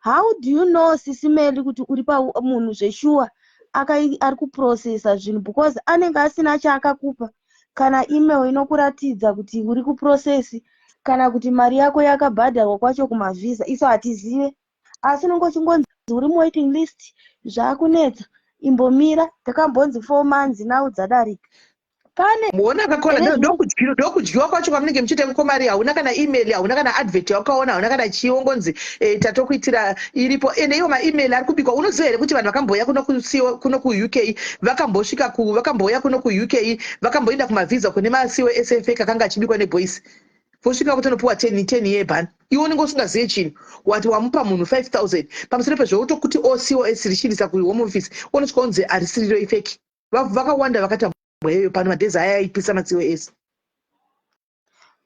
Speaker 6: how do you know, Sis Melly, kuti uri pamunhu zveshuwa? Ari kuprocessa zvinhu because anenge asina chaakakupa, kana email inokuratidza kuti uri kuprocess kana kuti mari yako yakabhadharwa kwacho kumavhisa. Isu hatizive, asi unenge uchingonzi uri muwaiting list, zvaakunetsa, imbomira. Takambonzi 4 months, now dzadarika. Pane
Speaker 1: Muona kakona
Speaker 6: here
Speaker 1: ndokudyiwa kwacho kwamunenge muchiita iko mari. Hauna kana email, hauna kana advert yawakaona, hauna kana chiongonzi tatokuitira iripo. Ende iwo maemail ari kubikwa. Unoziva here kuti vanhu vakambouya kuno kuUK, vakambosvika vakambouya kuno kuUK, vakamboenda kumavhisa kune maCOS efake akanga achibikwa neboys, vosvika kutonopiwa 10 year ban. Iwe unenge usingazive chinhu, wati wamupa munhu 5000 pamusoro pezvo wotokuti oCOS richiindisa kuHome Office, unosvika unzi harisiriro, ifake. Vakawanda vakatambwa iyoyo pano madhezi aya aipisa maCOS.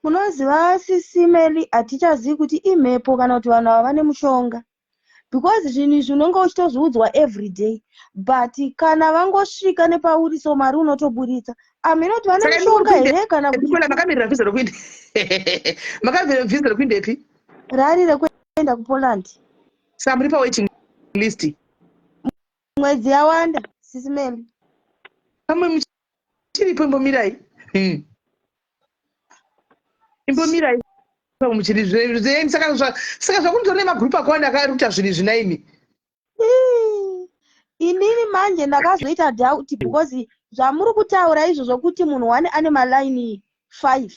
Speaker 6: Munoziva, Sisi Meli, hatichazivi kuti imhepo kana kuti vanhu ava vane mushonga, because zvinhu izvi unenge uchitozviudzwa every day, but kana vangosvika nepauri so mari unotoburitsa. Hameno kuti vane
Speaker 1: Saka imi
Speaker 6: mushonga
Speaker 1: muri kuinde
Speaker 6: here kana kuti
Speaker 1: Nicola, makamirira vhisa rokuinde, makamirira vhisa rokuindepi?
Speaker 6: Rari rekuenda kuPoland.
Speaker 1: Saka muri pawaiting list?
Speaker 6: Mwedzi yawanda, Sisi Meli.
Speaker 1: Pamwe muchiripo, imbomirai. Imbomirai, pamwe muchiri saka zvakunditori nemagurupu akawanda akari kuita zvinhu izvi naimi.
Speaker 6: Ii, inini manje ndakazoita doubt because zvamuri kutaura izvo zvokuti munhu one ane malaini 5,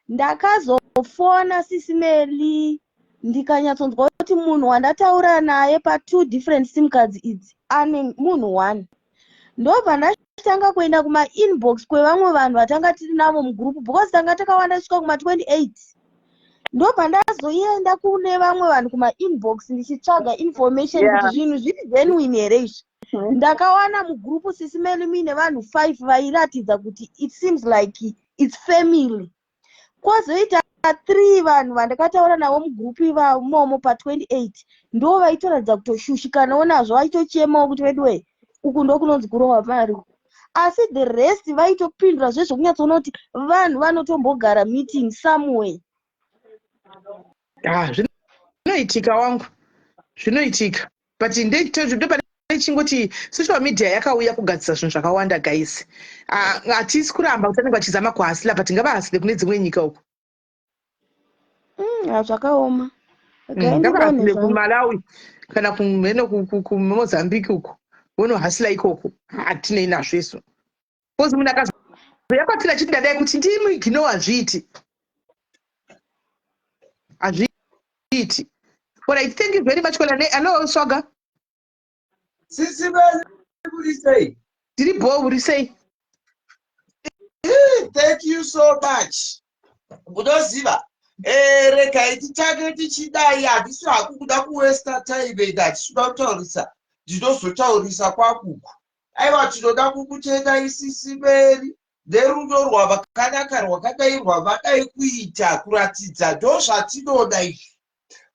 Speaker 6: ndakazofona, Sisi Meli, ndikanyatsonzwa kuti munhu wandataura naye patwo different sim cards idzi ane munhu one. Ndobva ndachitanga kuenda kumainbox kwevamwe vanhu vatanga tiri navo mugurupu, because tanga takawanda kusvika kuma28. Ndobva ndazoenda kune vamwe vanhu kumainbox ndichitsvaga information kuti zvinhu zviri genuine here izvi. Ndakawana mugurupu, Sisi Meli, muine vanhu 5 vairatidza kuti it seems like it's family. Kwozoita 3 vanhu vandakataura navo mugurupu imomo pa28, ndo vaitoratidza kutoshushikanawo nazvo, vaitochemawo kuti veduwe, uku ndokunonzi kurohwa mari uku. Asi the rest vaitopindura zvezvokunyatsoona kuti vanhu vanotombogara meeting somewhere.
Speaker 1: Ah, zvinoitika wangu, zvinoitika, but ndopane chingoti social media yakauya kugadzisa zvinhu zvakawanda, guys. Ah, hatisi kuramba kuti vanenge vachizama kuhustler, but ngavahustle kune dzimwe nyika uku.
Speaker 6: Zvakaoma. Regai ndidonhe
Speaker 1: Ngavahustle
Speaker 6: zvangu.
Speaker 1: kuMalawi kana kumheno kuMozambique uku, vonohustler ikoko, hatinei nazvo isu, because munhu akazoya kwatiri achiti ndadai kuti ndimuignore, hazviiti, hazviiti. Alright, thank you very much. Kola hello, Swaga.
Speaker 7: Sisi Meli, kuri sei?
Speaker 1: Ndiri bho, uri sei?
Speaker 7: Thank you so much. Munoziva, regai titange tichidai. Handisi haku kuda kuwaster time and hatisi kuda kutaurisa, ndinozotaurisa kwakuku. Aiwa, tinoda kukutendai, Sisi Meli, nerudo rwavakanaka rwakadai rwavadai kuita kuratidza. Ndo zvatinoda izvi,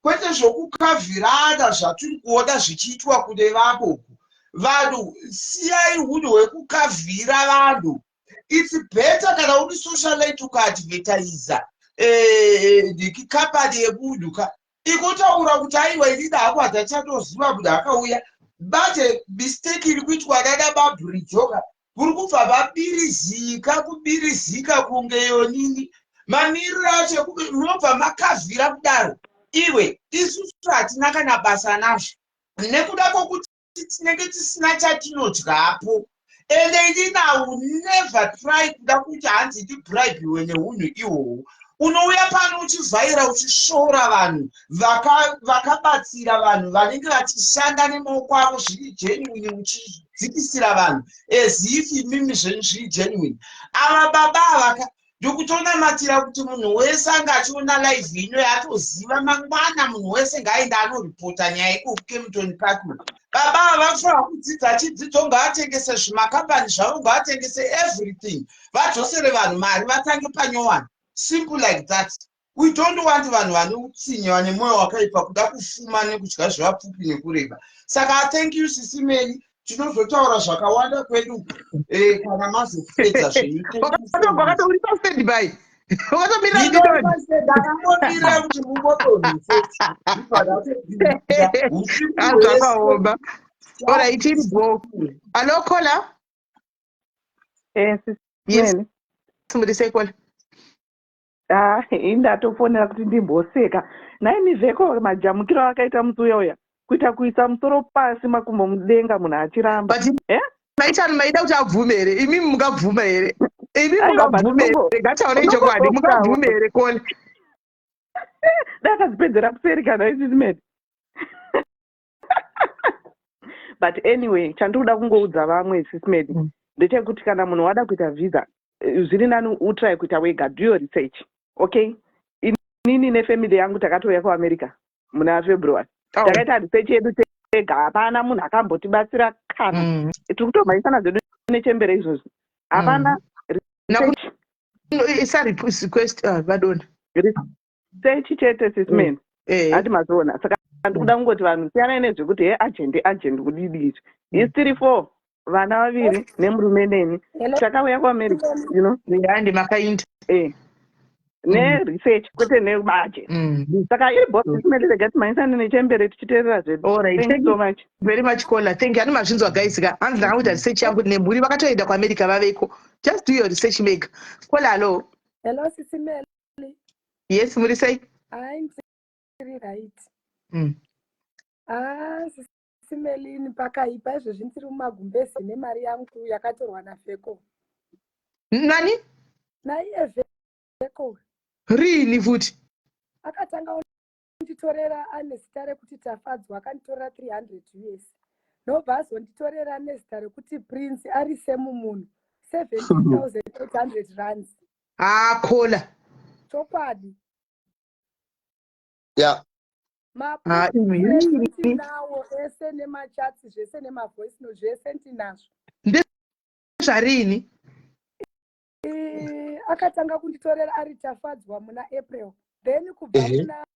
Speaker 7: kwete zvokukavhirana zvatiri kuona zvichiitwa kune vamwe uku. Vanhu, siyai unhu hwekukavhira vanhu. It's better kana uri socialite ukaadvertisa ndiki kambani yemunhu ka ikotaura kuti aiwa, inini hangu handachatoziva munhu akauya. Manje mistake iri kuitwa nana mabridjoka, kuri kubva vabirizika, kubirizika kunge yonini mamiriro acho, munobva makavhira kudaro. Iwe, isusu hatina kana basa nazvo nekuda kwokuti tinenge tisina chatinodyapo. Ende inini I will never try kuda kuti hanzi ndibribiwe neunhu ihwohwo. Unouya pano uchivhaira, uchisvora vanhu vakabatsira vanhu vanenge vachishanda nemaoko avo zviri genuine, uchidzikisira vanhu as if imimi zvenyu zviri genuine. Ava baba avaka, ndikutonamatira kuti munhu wese anga achiona live ino yaatoziva mangwana, munhu wese ngaaende anoripota nyaya iko kuKempton Park. Baba ava vafanira kudzidza chidzidzo. Ngavatengese zvimakambani zvavo, ngavatengese everything, vadzosere vanhu mari, vatange panyowani. Simple like that. We don't want vanhu vane utsinye, vane mwoyo wakaipa, kuda kufuma nekudya zvevapfupi nekureba. Saka thank you, Sisi Meli. Tinozotaura zvakawanda kwedu kana mazopedza zvenyu.
Speaker 1: Wakati uri pastandby, wakatomirira.
Speaker 7: Ndakangomirira kuti mungodonhe.
Speaker 1: Zvakaoma. Alright, iri go. Hello, caller.
Speaker 8: Yes.
Speaker 1: Yes, muri sei, caller?
Speaker 8: Ah, indatofonera kuti ndimboseka. Nhaimi Vheko, majamukiro akaita musi uya uya, kuita kuisa musoro pasi, makumbo mudenga, munhu achiramba.
Speaker 1: But
Speaker 8: Eh?
Speaker 1: maitani maida kuti abvume here? Imimi mungabvuma here? Imi
Speaker 8: Aiwa, but
Speaker 1: mungabvume here? Ngataurei chokwadi, mungabvume here, caller?
Speaker 8: Dai akazipedzera kuseri kana isisimene. But anyway, chandiri kuda kungoudza vamwe, Sismed, ndechekuti kana munhu wada kuita visa, zviri nani utry kuita wega. Do your research, okay? Inini nefamily yangu takatouya kuAmerica muna February. Takaita research yedu tega, hapana munhu akambotibatsira kana. Tiri kutomhanyisana zvedu nechembere izvozvi, hapana research.
Speaker 1: Isa request, vadona.
Speaker 8: Research chete, Sisman. Hati mazoona. Saka ndikuda kungoti vanhu siyanai nezvekuti he, agent, agent kudidi izvi. Isi tiri four, vana vaviri nemurume neni.
Speaker 9: Hello.
Speaker 8: Takauya kuAmerica.
Speaker 1: Handi makainda.
Speaker 8: Neresearch, kwete nemaagent. Saka iri boss simele, rega timhanyisane nechembere tichiteerera zvedu.
Speaker 1: Alright,
Speaker 8: Thank
Speaker 1: thank
Speaker 8: you so
Speaker 1: you
Speaker 8: much.
Speaker 1: very much, caller. Thank you. Ani mazvinzwa, guys ka. Hanzi ndakakuita research yangu nemhuri, vakatoenda kuAmerica vaveko. Just do your research mega. Caller, hello.
Speaker 9: Hello, Sisi Meli.
Speaker 1: Yes, muri sei?
Speaker 9: Hayi, ndiri right. Ah, Sisi Melini, pakaipa izvezvi, ndiri mumagumbezi nemari yangu yakatorwa naVheko.
Speaker 1: Nani?
Speaker 9: Naiye Vheko.
Speaker 1: Rini futi?
Speaker 9: Akatanga kunditorera ane zita rekuti Tafadzwa, akanditorera 300 US. Nobva azonditorera nezita rekuti Prince, ari same munhu, 17,800 rands.
Speaker 1: Ah, caller.
Speaker 9: Chokwadi.
Speaker 1: Ah, imi.
Speaker 9: Maproof ndinawo ese, nemachats zvese, nemavoice note zvese ndinazvo.
Speaker 1: Zvarini?
Speaker 9: Akatanga kunditorera ari Tafadzwa muna April, then kubva muna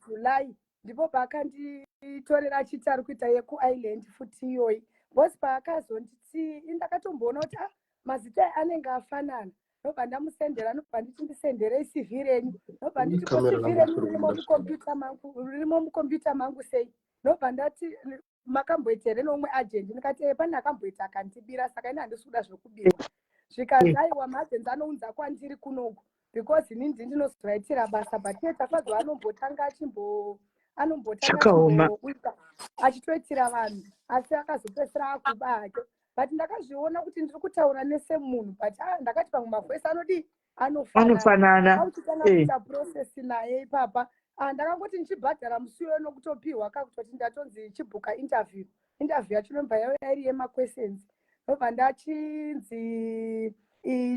Speaker 9: July ndipo paakanditorera achiti ari kuita yekuIreland futi iyoyi, because paakazonditi, indakatomboona kuti ah, mazita aya anenge afanana. Ndobva ndamusendera, ndobva nditi, "Ndisenderei CV renyu." Ndobva nditi, "Ko
Speaker 2: Kamera
Speaker 9: CV
Speaker 2: rangu
Speaker 9: renyu
Speaker 2: riri
Speaker 9: ririmo
Speaker 2: kubuda.
Speaker 9: mukombiyuta mangu, ririmo mukombiyuta mangu sei?" Ndobva ndati, "Makamboita here neumwe agent?" Ndikati, "E, pane akamboita akandibira, saka ini handisi kuda zvekubirwa." Zvikanzi, "Aiwa, maagents anounza kwandiri kunoku because ini ndini ndinozovaitira basa, but iye Tafadzwa anombotanga achimbo anombotanga
Speaker 1: Zvakaoma.
Speaker 9: achimboita achitoitira vanhu, asi akazopedzisira akuba hake." But ndakazviona kuti ndiri kutaura nesemunhu, but ah, ndakati pamwe mavoice anodii, anofanana.
Speaker 1: Anofanana.
Speaker 9: Auchitanga kuita process naye ipapa. Ah, ndakangoti ndichibhadhara musi uyo nokutopiwa kakutoti ndatonzi chibhuka interview. Interview yacho inobva yauya iri yemaquestions, ndobva ndachinzi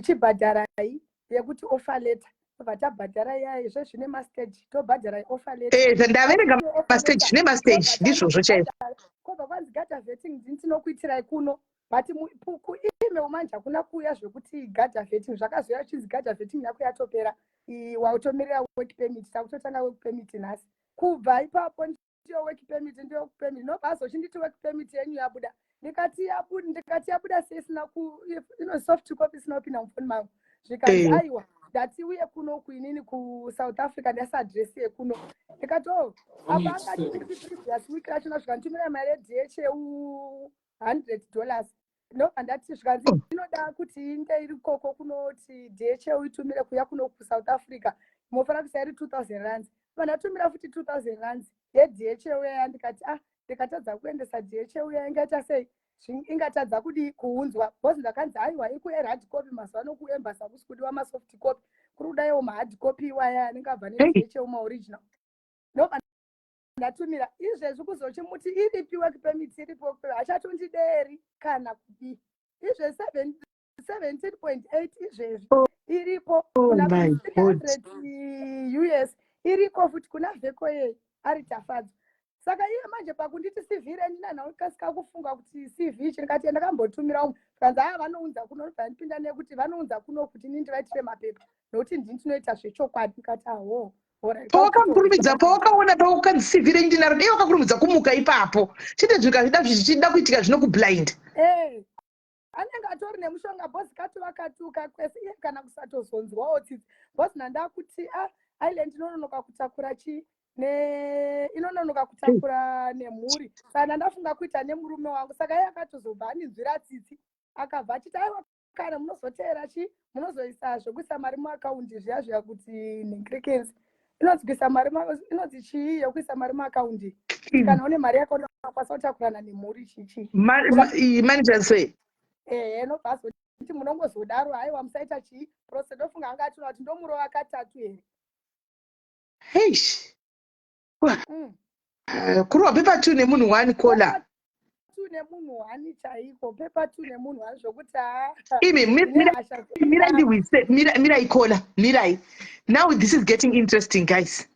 Speaker 9: chibhadharai yekuti offer letter. Ndobva tabhadhara iya izvo zvine mastage, tobhadhara offer letter.
Speaker 1: Ndaverenga mastage, zvine mastage, ndizvozvo chaizvo.
Speaker 9: Kwobva kwanzi Garda vetting ndini tinokuitirai kuno, but kuemail manje hakuna kuuya zvekuti Garda vetting. Zvakazoya chinzi Garda vetting yako yatopera, wautomirira work permit, takutotanga work permit nhasi. Kubva ipapo ndiyo work permit, ndiyo work permit. Nobva azochinditi work permit yenyu yabuda. Ndikati, "Yabuda?" Ndikati, "Yabuda sei isina ku ino soft copy isina kupinda mufoni mangu?" Zvikanzi, "Aiwa, ndati uye kuno kuinini kuSouth Africa, ndasa adresi yekuno." Ndikati, "Oh." Apa angati previous week rachona zvikanditumira mari yeDHL $100. Ndobva ndati, zvikanzi inoda kuti inde iri koko kunoti DHL itumire kuya kuno kuSouth Africa, mofanira kuisa iri 2000 rands. Vandatumira futi 2000 rands yeDHL yaya. Ndikati, "Ah, ndikatadza kuendesa DHL yaya ingaita sei? Ingatadza kudii kuunzwa?" Because ndakanzi, "Aiwa, iri kuhard copy." Mazuva ano kuembassy hakusi kudiwa masoft copy, kuri kudaiwo mahard copy iwaya anenge abva neDHL, maoriginal. Ndobva ndatumira. Izvezvi kuzochimuti iripi work permit, iripi work permit, hachatondideri kana kudii. Izvezvi 17.8 izvezvi iripo
Speaker 1: Oh
Speaker 9: kuna
Speaker 1: my God.
Speaker 9: 300 US, iriko futi kuna Vheko yei ari Tafadzwa. Saka iye manje pakunditi CV renyu, nanhaukasika kufunga kuti CV ichi. Ndikati, "Ndakambotumira umwe." Zvikanzi, "Aya vanounza kuno." Ndobva ndipinda nekuti vanounza kuno kuti inini ndivaitire mapepa, nokuti ndini tinoita zvechokwadi. Ndikati, "Aho."
Speaker 1: Pawakakurumidza, pawakaona pawakanzi CV renyu ndinaro, dei wakakurumidza kumuka ipapo chete. Zvikazvida zvichida kuitika zvinokublind.
Speaker 9: Anenge atori nemushonga, bhosi katova katuka kwese iye kana kusatozonzwawo tsitsi, bhosi nandakuti a Ireland inononoka kutakura chi. Ne inononoka kutakura nemhuri, saka ndafunga kuita nemurume wangu. Saka iye akatozobva aninzwira tsitsi, akabva achiti, "Aiwa, kana munozoteera chi munozoisa zvekuisa mari muakaundi zviya zviya, kuti nhingirekenzi inonzi kuisa mari inonzi chii yekuisa mari muakaundi, kana une mari yako unokwanisa kutakurana nemhuri chichi."
Speaker 1: Money transfer.
Speaker 9: Ehe, nobva azoti munongozodaro, haiwa, musaita chii process. Ndofunga anga atoona kuti ndomurova katatu here.
Speaker 1: Heish. Kurova paper two nemunhu one caller.
Speaker 9: Two nemunhu one chaiko, paper two nemunhu one, zvokuti haa.
Speaker 1: Imi mirai, ndiwise, mirai caller, mirai. Now this is getting interesting, guys.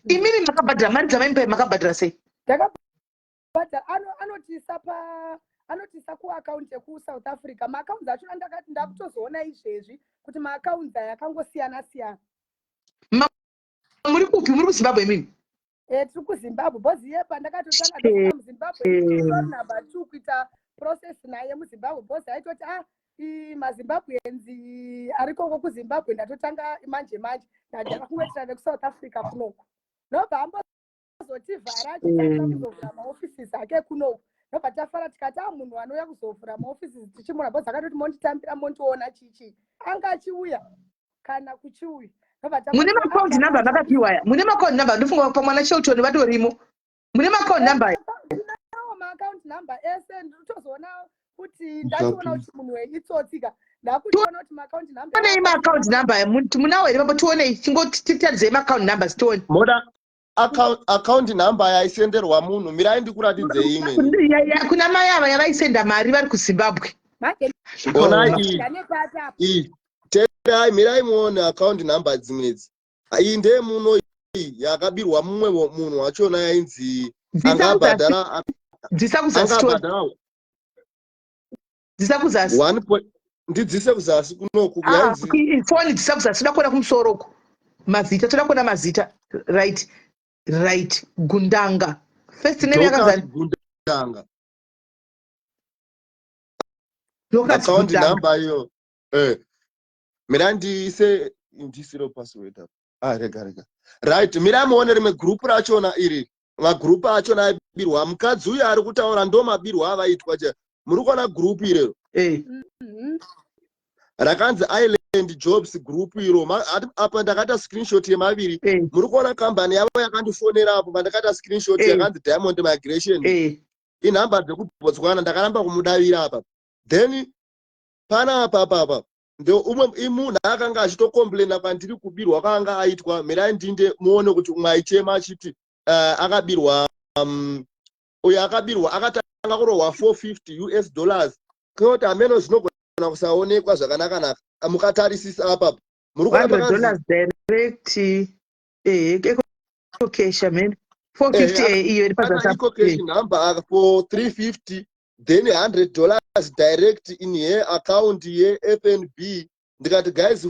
Speaker 1: Imimi makabhadhara mari dzamaimupai, makabhadhara sei?
Speaker 9: Ndakabhadhara, anotisa pa anotisa kuakaunti yekuSouth Africa. Maakaunti achona ndakati ndakutozoona izvezvi kuti maakaunti aya akangosiyana siyana.
Speaker 1: Muri kupi? Muri kuZimbabwe imimi?
Speaker 9: E, tiri kuZimbabwe, because iye pandakatotanga ndosvika muZimbabwe, number two kuita process naye muZimbabwe, because aitoti a maZimbabweans arikoko kuZimbabwe, ndatotanga manje manje, ndajara kungoitira nekuSouth Africa kunoku. Nobva ambozotivhara achitanga kuzovhura maoffices ake kunoku, nobva tafara tikati, "A, munhu anouya kuzovhura maoffices tichimuna," because akatoti, "Monditambira, mondiona chichi." Anga achiuya kana kuchiuya.
Speaker 1: Mune maaccount number makapiwa aya? Mune maaccount number? Ndofunga pamwana Shelton vatorimo. Mune maaccount number?
Speaker 9: Ndinawo maaccount number ese. Ndinotozoona kuti ndachiona kuti munhu weitsotsika, ndakutoona kuti maaccount number.
Speaker 1: Tionei maaccount number. Munawo here papo? Tionei, chingotitaridzei maaccount numbers tione.
Speaker 2: Moda account number yaisenderwa munhu? Mirai ndikuratidzei imwe.
Speaker 1: Kuna mai ava yavaisenda mari vari kuZimbabwe.
Speaker 2: Onai iyi, teerai, mirai muone account number dzimwe idzi. Iyi ndeyemuno, iyi yakabirwa mumwe munhu wachona, yainzi angabhadhara.
Speaker 1: Dzisa kuzasi.
Speaker 2: Angabhadhara.
Speaker 1: Dzisa kuzasi.
Speaker 2: Ndidzise kuzasi kunoku?
Speaker 1: Ah,
Speaker 2: yainzi
Speaker 1: foni dzisa kuzasi, toda kuona kumusoro uku mazita, toda kuona mazita. Right, Gundanga, first name yakanzi
Speaker 2: Gundanga.
Speaker 1: Dorcas.
Speaker 2: Account
Speaker 1: Gundanga.
Speaker 2: number iyo, mirai ndiise, ndisiro password apa. Ah, rega, rega. Right, mirai muone rimwe gurupu rachona iri. Magurupu achona aibirwa mukadzi uyu ari kutaura ndo mabirwa avaitwa cha. Muri kuona gurupu irero? Rakanzi Island Jobs Group iro. Apa ndakaita screenshot yemaviri. Muri kuona kambani yavo yakandifonera apo pandakaita screenshot? Yakanzi Diamond Migration. Inhamba dzekuBotswana, ndakaramba kumudavira apa. Then panapa papa ndo umwe munhu akanga achitocomplaina kwandiri kubirwa kwaanga aitwa. Mirai ndinde muone kuti umwe aichema achiti akabirwa. Uyo akabirwa akatanga kurohwa 450 US dollars, kwekuti hameno zvinogona kusaonekwa zvakanaka-naka. Mukatarisisa apa muri kuona
Speaker 1: 100
Speaker 2: pakanzi
Speaker 1: dollars direct, EcoCash amen, 450. Iyo iri
Speaker 2: ana
Speaker 1: pazasi apo.
Speaker 2: EcoCash number for 350, then $100 direct in her account yeFNB. Ndikati, "Guys,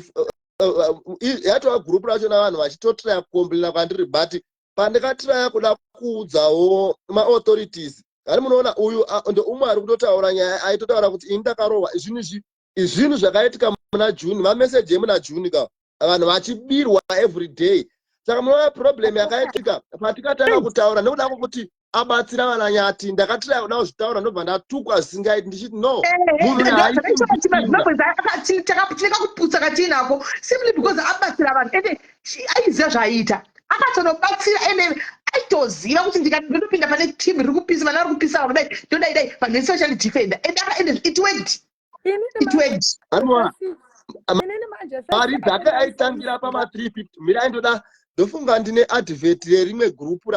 Speaker 2: yatova group racho navanhu vachitotraya kucomplaina kwandiri." But pandikatraya kuda kuudzawo maauthorities, ani munoona uyu ndeumwe ari kutotaura nyaya, aitotaura kuti ini ndakarohwa. Zvinhu izvi zvinhu zvakaitika muna June, mameseji emuna June ka, vanhu vachibirwa every day. Saka munoona problem yakaitika patikatanga kutaura nekuda kwokuti abatsira vanaNyati. Ndakatiraya kuda kuzvitaura, ndobva ndatukwa zvisingaiti, ndichiti no, munhu
Speaker 1: Tineka kuputsa katiinako simply because abatsira vanhu, ende aiziva zvaaita, akatonobatsira, ende aitoziva kuti ndinopinda pane team riri kupisa, vana vari kupisa vakudai, ndodai dai vanhu vese vachandidefenda, ende it worked, it worked.
Speaker 2: Anwa
Speaker 9: Inini manje
Speaker 2: mari dzake aitangira pama350. Mirai, ndoda, ndofunga ndine advert yerimwe gurupu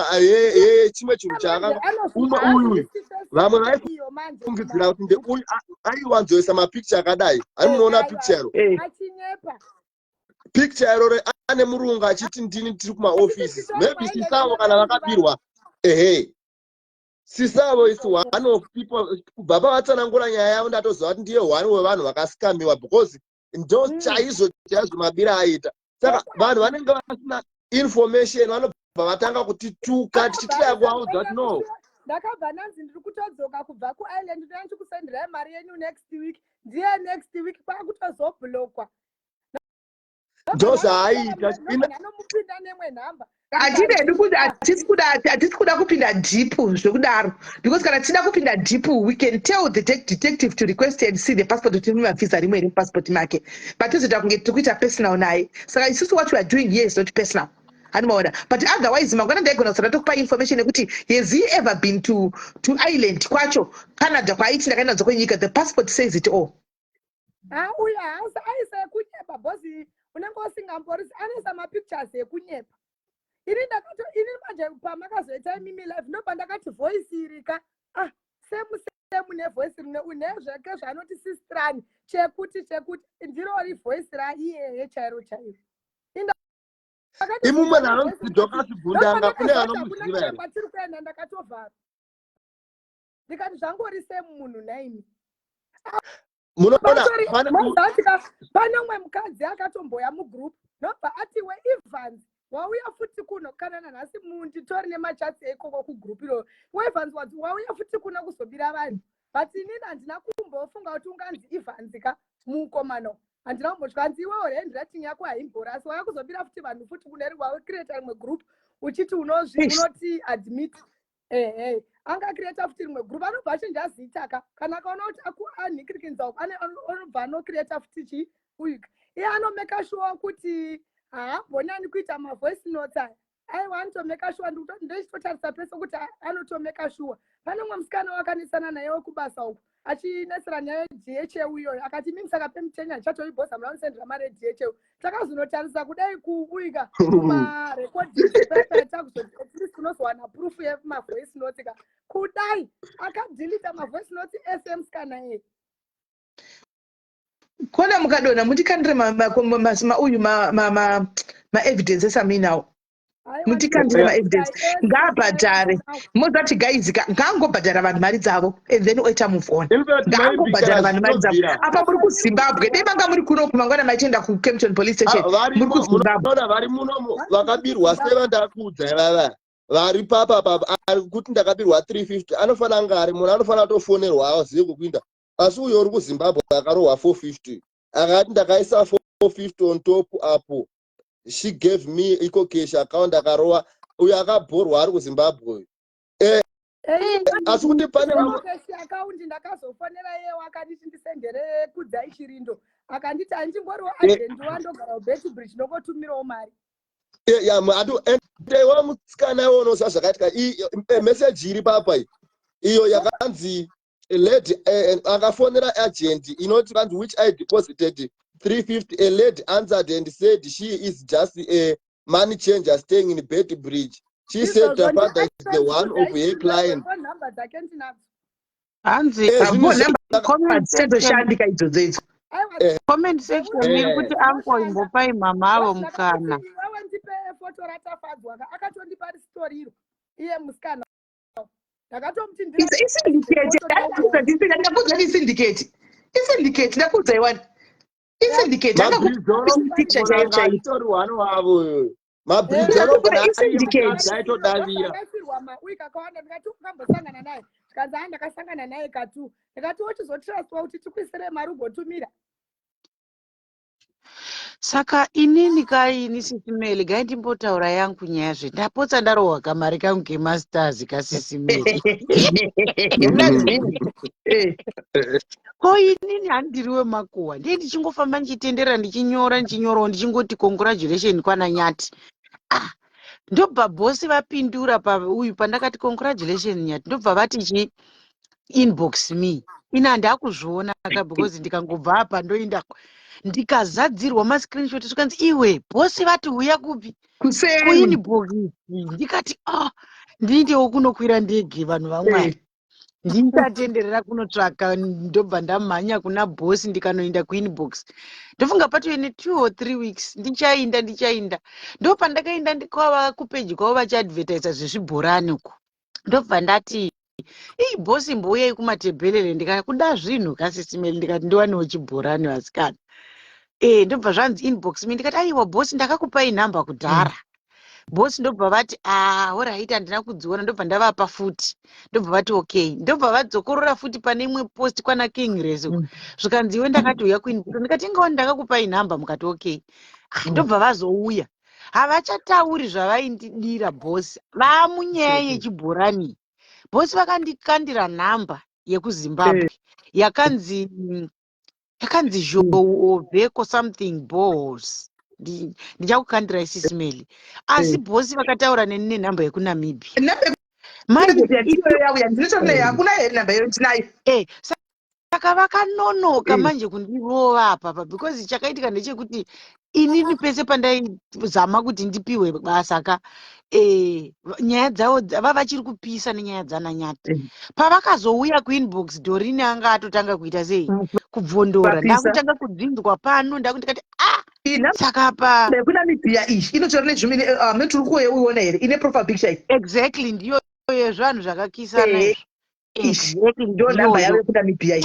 Speaker 2: chimwe chinhu chaaka umwe uyu. Vamwe vaifungidzira kuti ndeuyu aiwanzoisa mapicture akadai. Ari munoona picture iro?
Speaker 9: Achinyepa.
Speaker 2: Picture iroro ane murungu achiti ndini, tiri kumaoffices. Maybe sisavo kana vakabirwa, ehe, sisavo is one of people. Kubva pavatsanangura nyaya yavo, ndatoziva kuti ndiye one wevanhu vakascamiwa, because ndo chaizvo chaizvo mabira aita. Saka vanhu vanenge vasina information vanobva vatanga kutituka tichitiraya kuvaudza kuti no.
Speaker 9: Ndakabva ndanzi ndiri kutodzoka kubva kuIreland, ndoya ndichikusenderai mari yenyu next week. Ndiye next week kwakutozoblockwa.
Speaker 2: Ndozvaaiita.
Speaker 9: Anomupinda nemwe nhamba.
Speaker 1: Hatidi hedu kuti hatisi kuda kupinda deep zvekudaro, because kana tichida kupinda deep, we can tell the detective to request and see the passport, kuti mavhisa rimwe iri mupassport make, but tozoita kunge tiri kuita personal naye. Saka isusu what we are doing here is not personal, handimaona? But otherwise mangwana ndaigona kusada tokupa information yekuti has he ever been to Ireland kwacho, Canada kwaaiti ndakaenda kunze kwenyika. The passport says it all.
Speaker 9: Ha, uyu haasi aisa ekunyepa, bhozi unenge usingambori anoisa mapictures ekunyepa. Ini ndakato ini manje pamakazoita imimi live, ndopandakati voice irika, ah, same same nevoice rine unezveke zvaanoti sistrani chekuti ndirori voice raiyeye chairo chairo.
Speaker 2: Imumwe anonzi Dorcas Gundanga, kune anomuziva here?
Speaker 9: Kwatiri kuenda ndakatovhara, ndikati zvangori same munhu naimi.
Speaker 2: Munoona.
Speaker 9: Pane umwe mukadzi akatomboya mugroup, nobva ati, "WeEvans wauya futi kuno." Kana nanhasi munditori nemachats eikoko kugroup iroro. "WeEvans wauya futi kuno kuzobira vanhu." But inini handina kumbofunga kuti unganzi Evans ka mukomano. Handina kumbotya hanzi iwewo handwriting yako haimborasi, wauya kuzobira futi vanhu futi kune wacreata rimwe group uchiti unoti admit. Ehe, angacreata futi rimwe group, anobva achinja zita ka. Kana akaona kuti anhikirikinza uku, anobva anocreata futi chi uyu. Iye anomeka sure kuti haambonani kuita mavoice notes aya. Aiwa, anotomeka sure. Ndechitotarisa pese kuti anotomeka sure. Pane umwe musikana wakanesana naye wekubasa uku, achinetsera nyaya yeDHL iyoyo. Akati, "Mimi saka pemutenya ndichatoibhoza, muna musendera mari yeDHL." Takazonotarisa kudai kuuika kumarecordings pepa, takuzoti at least unozowana proof yemavoice notes ka. Kudai akadeleta mavoice notes ese musikana eye.
Speaker 1: Kona mukadonha mutikandire mauyu maevidence esamuinawo, mutikandire maevidence. Ngaabhadhare, mozati guys ka, ngaangobhadhara vanhu mari dzavo and then oita move on.
Speaker 2: In fact, maybe
Speaker 1: Ngaangobhadhara
Speaker 2: kana
Speaker 1: vanhu mari dzavo.
Speaker 2: zvinobvira
Speaker 1: Apa muri kuZimbabwe, dei manga muri kunoku mangwana maitoenda kuKempton Police Station.
Speaker 2: Ah,
Speaker 1: Muri
Speaker 2: varimo
Speaker 1: kuZimbabwe.
Speaker 2: Munoona vari muno vakabirwa sevandakuudza ivava vari papa papa, ari kuti ndakabirwa 350, anofanira anga ari munhu anofanira kutofonerwa azive kwekuenda. Asi uyo uri kuZimbabwe akarohwa 450, akati ndakaisa 450 on top apo she gave me EcoCash account, akarowa uyo akabhorwa ari kuZimbabwe uyu. Asi kuti pane vamwe
Speaker 9: Cash account, ndakazofonera iye, wakanditi ndisendere Kudzai Chirindo, akanditi handingoriwo agent, wandogara kuBeitbridge, ndongotumirawo mari.
Speaker 2: Ya, ende iwe musikana iwe unoziva zvakaitika. Message iri papa iyi, iyo yakanzi lady akafonera agent inoti kanzi which I deposited 350, a lady answered and said she is just a money changer staying in Beitbridge. She said her father is the one of her client.
Speaker 9: Nhamba dzake ndinadzo.
Speaker 4: Hanzi
Speaker 2: Zvinhu
Speaker 4: comment section,
Speaker 1: Dzitotoshandika idzodzo idzo.
Speaker 9: Aiwa.
Speaker 4: Comment section iri kuti, "Uncle, imbopai mama avo mukana."
Speaker 9: Iwewe ndipe foto raTafadzwa ka, akatondipa risitori iro iye musikana. Ndakatomuti
Speaker 1: Isyndicate, ndakuudza kuti isyndicate, isyndicate, ndakuudza iwani, isyndicate. Picture chaiyo chaiyo.
Speaker 2: Itori one wavo Mabridge.
Speaker 1: Ndakuudza isyndicate.
Speaker 2: Aitodavira.
Speaker 9: Akasirwa mauyi kakawanda. Ndikati ukambosangana naye? Zvikanzi, "A, ndakasangana naye katu." Ndikati wochizotrustwa kuti tikuisire mari ugotumira.
Speaker 4: Saka inini kaini, Sisi Meli, gai ndimbotaura yangu nyaya zve. Ndapotsa ndarohwa kamari kangu kemasters kaSisi Meli. Ko inini handiri wemakuhwa, ndiye ndichingofamba ndichitendera, ndichinyora, ndichinyorawo, ndichingoti congratulation kwana Nyati. Ah, ndobva bhosi vapindura pauyu pandakati congratulation Nyati, ndobva vati chi inbox me. Ini handakuzviona ka, because ndikangobva apa ndoenda ndikazadzirwa mascreenshot, zvikanzi, "Iwe, bhosi vati uya kupi?"
Speaker 1: Kuseni.
Speaker 4: Kuinbox. Ndikati, "Ah, ndindewo kunokwira ndege, vanhu vaMwari." Ndindatenderera kunotsvaka, ndobva ndamhanya kuna bhosi, ndikanoenda kuinbox. Ndofunga patove ne2 or 3 weeks ndichainda, ndichainda, ndo pandakaenda kwava kupeji kwavo vachiadvertisa zvezvibhorani uku. Ndobva ndati, "Ii, bhosi, mbouyai kuMatebhelele." Ndikati kuda zvinhu kaSisi Meli, ndikati ndiwanewo chibhorani vasikana. E, ndobva zvanzi inbox me. Ndikati, "Aiwa bhosi, ndakakupai nhamba kudhara."
Speaker 10: Boss ndobva vati, "Ah, alright, handina kudziona." Ndobva ndavapa futi, ndobva vati okay. Ndobva vadzokorora futi pane imwe post kwana King Reso. Zvikanzi, "Iwe, ndakati uya kuinbox." Ndikati, "Ingawa ndakakupai nhamba." Mukati okay. Ah, ndobva vazouya, havachatauri zvavaindidira. Boss, vaamunyaya yechibhorani. Boss vakandikandira nhamba yekuZimbabwe yakanzi Zhou Veko something boreholes. Ndichakukandira Sis Melly. Asi boss vakataura neni nenhamba yekuNamibia.
Speaker 1: Nhamba
Speaker 10: manje
Speaker 1: yatiyo yauya, ndinotonayo. Hakuna here nhamba iyo? Tinayo.
Speaker 10: Saka vakanonoka manje kundirova apapa, because chakaitika ndechekuti inini pese pandaizama kuti ndipiwe basa ka, nyaya dzavo vachiri kupisa nenyaya dzanaNyati. Pavakazouya kuinbox, Dorini anga atotanga kuita sei, kubvondora.
Speaker 1: Vapisa.
Speaker 10: Ndakutanga kudzinzwa pano, ndakundikati, "Ah."
Speaker 1: Iyi nhamba
Speaker 10: Saka pa
Speaker 1: yekuNamibia iyi inotora nezvimwe meturi kuuiona here? Ine profile picture iyi.
Speaker 10: Exactly, ndiyo yezvanhu zvakakisana izvo.
Speaker 1: Ishi.
Speaker 10: Exactly.
Speaker 1: Ndo nhamba yavo
Speaker 10: Ndiyoyo.
Speaker 1: yekuNamibia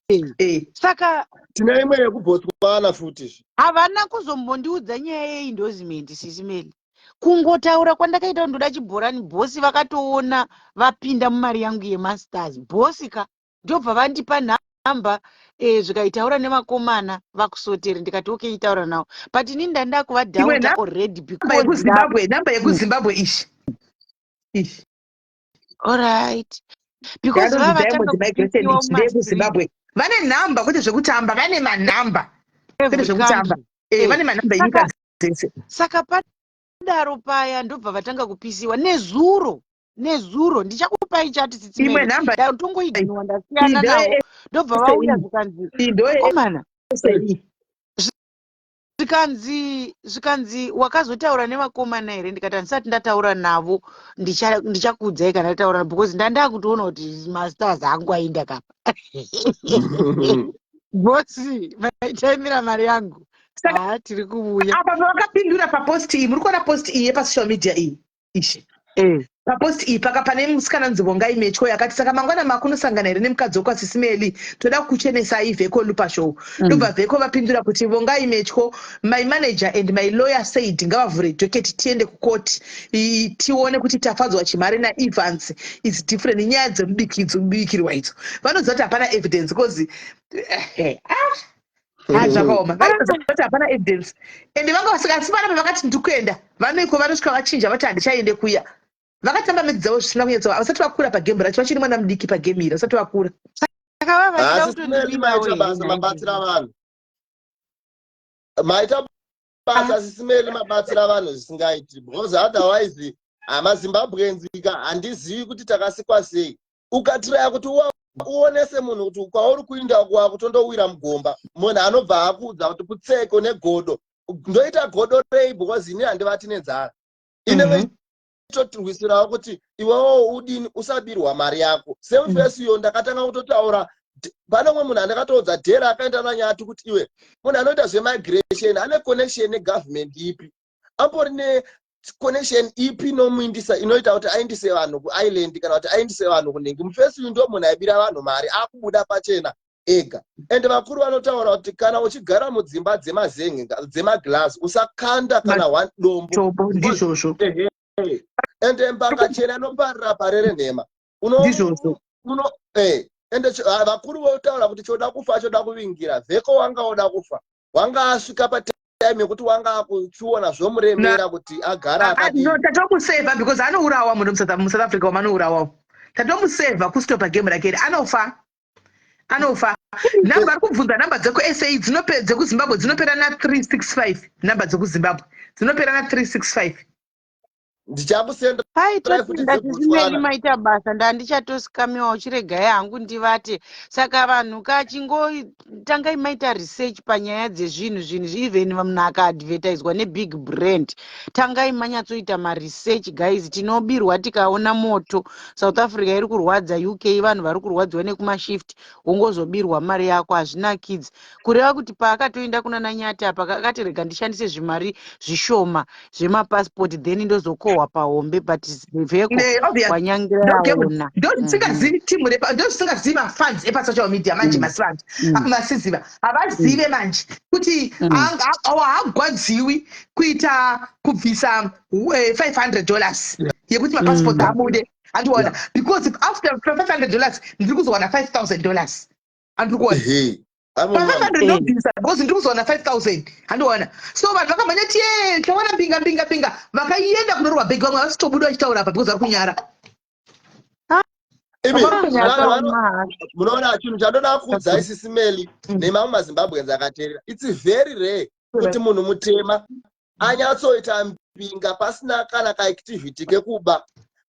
Speaker 1: iyi.
Speaker 10: Saka
Speaker 2: Tine imwe yekuBotswana futi.
Speaker 10: Havana kuzombondiudza nyaya yeendorsement, Sis Melly. Kungotaura kwandakaita kuti ndoda chibhorani, boss vakatoona vapinda mumari yangu yemasters. Boss ka, ndobva vandipa nhamba, zvikaitaura nemakomana vakusotere. Ndikati okay, itaura navo, but inini ndanda
Speaker 1: Imwe
Speaker 10: kuvadhauta
Speaker 1: nhamba
Speaker 10: already because
Speaker 1: yekuZimbabwe, nhamba yekuZimbabwe ishi ishi.
Speaker 10: Alright, because
Speaker 1: Yaanonzi
Speaker 10: vavatanga
Speaker 1: Diamond Migration
Speaker 10: kupisiwa
Speaker 1: ichi
Speaker 10: mumastreet.
Speaker 1: NdeyekuZimbabwe. Vane nhamba, kwete zvekutamba, vane manhamba, kwete
Speaker 10: Every
Speaker 1: zvekutamba.
Speaker 10: country.
Speaker 1: Vane manhamba enyika dzese.
Speaker 10: Saka padaro paya ndobva vatanga kupisiwa nezuro. Nezuro ndichakupai chati
Speaker 1: Imwe
Speaker 10: Sis Melly.
Speaker 1: nhamba
Speaker 10: Ndatongoignora, ndasiyana
Speaker 1: iyi
Speaker 10: navo. Ndobva vauya, zvikanzi,
Speaker 1: iyi ndo
Speaker 10: "Komana,"
Speaker 1: SAE.
Speaker 10: zvikanzi, "Wakazotaura nevakomana here?" Ndikati, "Handisati ndataura navo. Ndichakuudzai kana ndataura, because ndandakutoona kuti masters angu ainda kapa." Boss maitaimira mari yangu.
Speaker 1: Saka
Speaker 10: haa, tiri kuuya.
Speaker 1: Apa pavakapindura papost iyi, muri kuona post iyi yepasocial media iyi ishi? Papost iyi paka pane musikana nzivongai Metyo yakati, "Saka mangwana makunosangana here nemukadzi wekwaSis Melly? Toda kukuchenesai Vheko Lupashow." Ndobva Vheko vapindura kuti, "Vongai Metyo, my manager and my lawyer said ngavavhure docket, tiende kukoti, tione kuti Tafadzwa Chimare naEvans is different." Nyaya dzemubikirwa idzo, vanoziva kuti hapana evidence because ah, zvakaoma. Vanoziva kuti hapana evidence, ende vanga vasika panapa. Vakati ndikuenda, vanoiko, vanosvika vachinja, vati handichaende kuya. Vakatamba midzi dzavo zvisina kunyatsa. Vasati vakura pagame racho, vachiri mwana mudiki pagame iri, vasati vakura.
Speaker 10: Saka vava vachida
Speaker 2: Asi Sis Melly,
Speaker 10: kutondibirawo
Speaker 2: maita
Speaker 10: here
Speaker 2: basa,
Speaker 10: nhai?
Speaker 2: mabatsira vanhu. Maita basa, Sis Melly, mabatsira vanhu zvisingaiti, because otherwise hamaZimbabweans ka, handizivi kuti takasikwa sei. Ukatiraya kuti uonese munhu kuti kwauri kuinda kwakutondowira mugomba, munhu anobva akuudza kuti putseko negodo. Ndoita godo rei? Because ini handivati nenzara inenge itotirwisirawo kuti iwewo udini, usabirwa mari yako. Semufesi iyo ndakatanga kutotaura, pane umwe munhu andakatoudza dhera akaenda naNyati kuti, "Iwe, munhu anoita zvemigration ane connection negovernment ipi? Ambori neconnection ipi inomuindisa, inoita kuti aindise vanhu kuIreland kana kuti aindise vanhu kunhingi?" Mufesi uyu ndo munhu aibira vanhu mari, akubuda pachena ega. Ende vakuru vanotaura kuti kana uchigara mudzimba dzemazenge, dzemaglass, usakanda kana one dombo.
Speaker 1: Tombo, ndizvozvo.
Speaker 2: Ehe. Ende mbanga chena inoparira parere nhema.
Speaker 1: Ndizvozvo.
Speaker 2: Ende vakuru votaura kuti choda kufa choda kuvingira. Vheko wanga oda kufa, wanga asvika patime yekuti wanga akuchiona zvomuremera kuti agara akadii.
Speaker 1: No, tatomusevha because anourawa munhu muSouth Africa wamanourawawo. Tatomusevha kustopa game rake iri, anofa, anofa. Nhamba ari kubvunza, nhamba dzekuSA dzekuZimbabwe dzinopera na365. Nhamba dzekuZimbabwe dzinopera na365.
Speaker 2: Ndichakusenda
Speaker 10: Hai,
Speaker 2: futi
Speaker 10: totenda, Sis Melly.
Speaker 2: dzeBotswana.
Speaker 10: Maita basa. Ndandichatosikamiwa uchiregai hangu ndivate. Saka vanhu kachingotangai maita research panyaya dzezvinhu zvinhu, even munhu akaadvertiswa nebig brand, tangai manyatsoita maresearch, guys. Tinobirwa tikaona moto. South Africa iri kurwadza, UK vanhu vari kurwadziwa nekumashift, wongozobirwa mari yako, hazvinakidzi. Kureva kuti paakatoenda kuna naNyati apa, akati rega ndishandise zvimari zvishoma zvemapasipoti, then ndozokohwa pahombe, but But Vheko
Speaker 1: Ne, obvious.
Speaker 10: wanyangira
Speaker 1: Ndogame-
Speaker 10: aona.
Speaker 1: Ndozvisingazivi timu repa, ndozvisingazivi mafans epasocial media manje. Masivanje masiziva havazive manje kuti haagwadziwi kuita kubvisa $500 yekuti mapassport abude, handiona? Because after $500 ndiri kuzowana $5000, handiri kuona?
Speaker 2: Ehe.
Speaker 1: Pa500 ndobvisa because ndiri kuzowana 5000, handiona? So vanhu vakamhanya ti ye tawana mbinga, mbinga, mbinga, vakaienda kunorwa bhegi. Vamwe vasitobuda vachitaura apa because vari kunyara.
Speaker 2: Imi,
Speaker 1: Vari kunyara.
Speaker 2: vanhu munoona chinhu chandoda kuudzai, Sis Melly nemamwe maZimbabweans akateerera, it's very rare kuti munhu mutema anyatsoita mbinga pasina kana kaactivity kekuba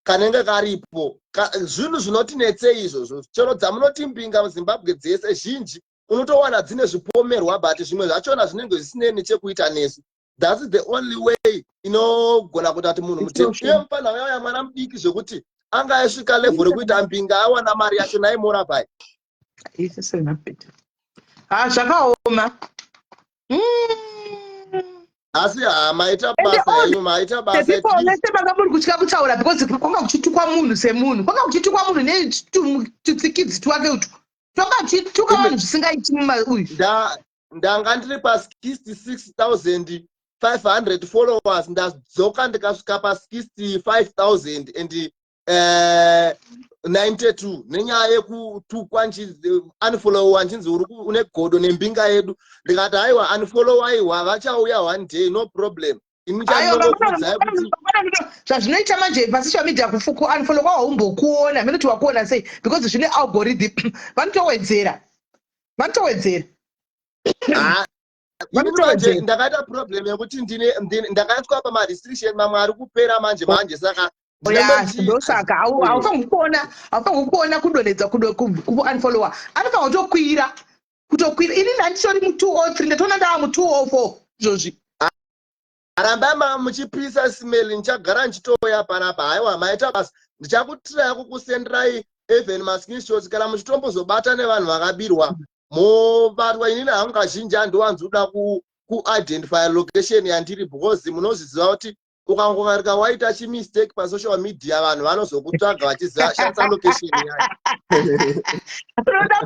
Speaker 2: kanenge karipo. Zvinhu zvinotinetsei izvozvo. Chero dzamunoti mbinga muZimbabwe dzese zhinji unotowana dzine zvipomerwa, but zvimwe zvachona zvinenge zvisinei nechekuita nesu. That's the only way inogona kuita kuti munhu mutema, iye mufana uyauya mwana mudiki zvekuti anga aisvika level rekuita mbinga awana mari yacho naimora pai.
Speaker 1: Ha, zvakaoma.
Speaker 2: Asi ha, maita
Speaker 1: Ende
Speaker 2: basa
Speaker 1: all
Speaker 2: henyu, maita
Speaker 1: the
Speaker 2: basa.
Speaker 1: people
Speaker 2: At least
Speaker 1: vese vanga muri kutya kutaura because kwanga kuchitukwa munhu semunhu, kwanga kuchitukwa munhu netutsikidzi twake utwu, twanga tuchituka vanhu zvisingaiti mumauyu.
Speaker 2: Ndanga ndiri pa66,500 followers, ndadzoka ndikasvika pa65,000 and 92 nenyaya yekutukwa, unfollowa, nchinzi uri une godo nembinga yedu. Ndikati haiwa, unfollow aiwa, vachauya one day, no problem. Ini
Speaker 1: Aiwa.
Speaker 2: chandinongokuudzai kuti
Speaker 1: Zvazvinoita manje pasocial media, kuunfollow kwawaumbokuona minoti wakuona sei, because zvine algorithm, vanotowedzera, vanotowedzera.
Speaker 2: Ah, ini manje
Speaker 1: Vanotowedzera.
Speaker 2: ndakaita problem yekuti ndakaiswa pamarestriction mamwe ari kupera manje manje, saka ndinenge
Speaker 1: Ya, ndosaka haufaniri kuona, haufaniri kuona kudonhedza kuunfollowa, anofanira kutokwira, kutokwira. Ini ndanditori mu203, ndatoona ndava mu204 izvozvi.
Speaker 2: Rambai muchipisa, Sis Melly, ndichagara ndichitouya panapa. Haiwa, maita basa. Ndichakutiraya kukusenderai even mascreenshots kana muchitombozobata nevanhu vakabirwa, mobatwa. Inini hangu kazhinji handiwanzoda kuidentify location yandiri because munozviziva kuti ukangokarika waita chimistake pasocial media, vanhu vanozokutsvaga vachiziva shandisa location yacho.
Speaker 1: Unoda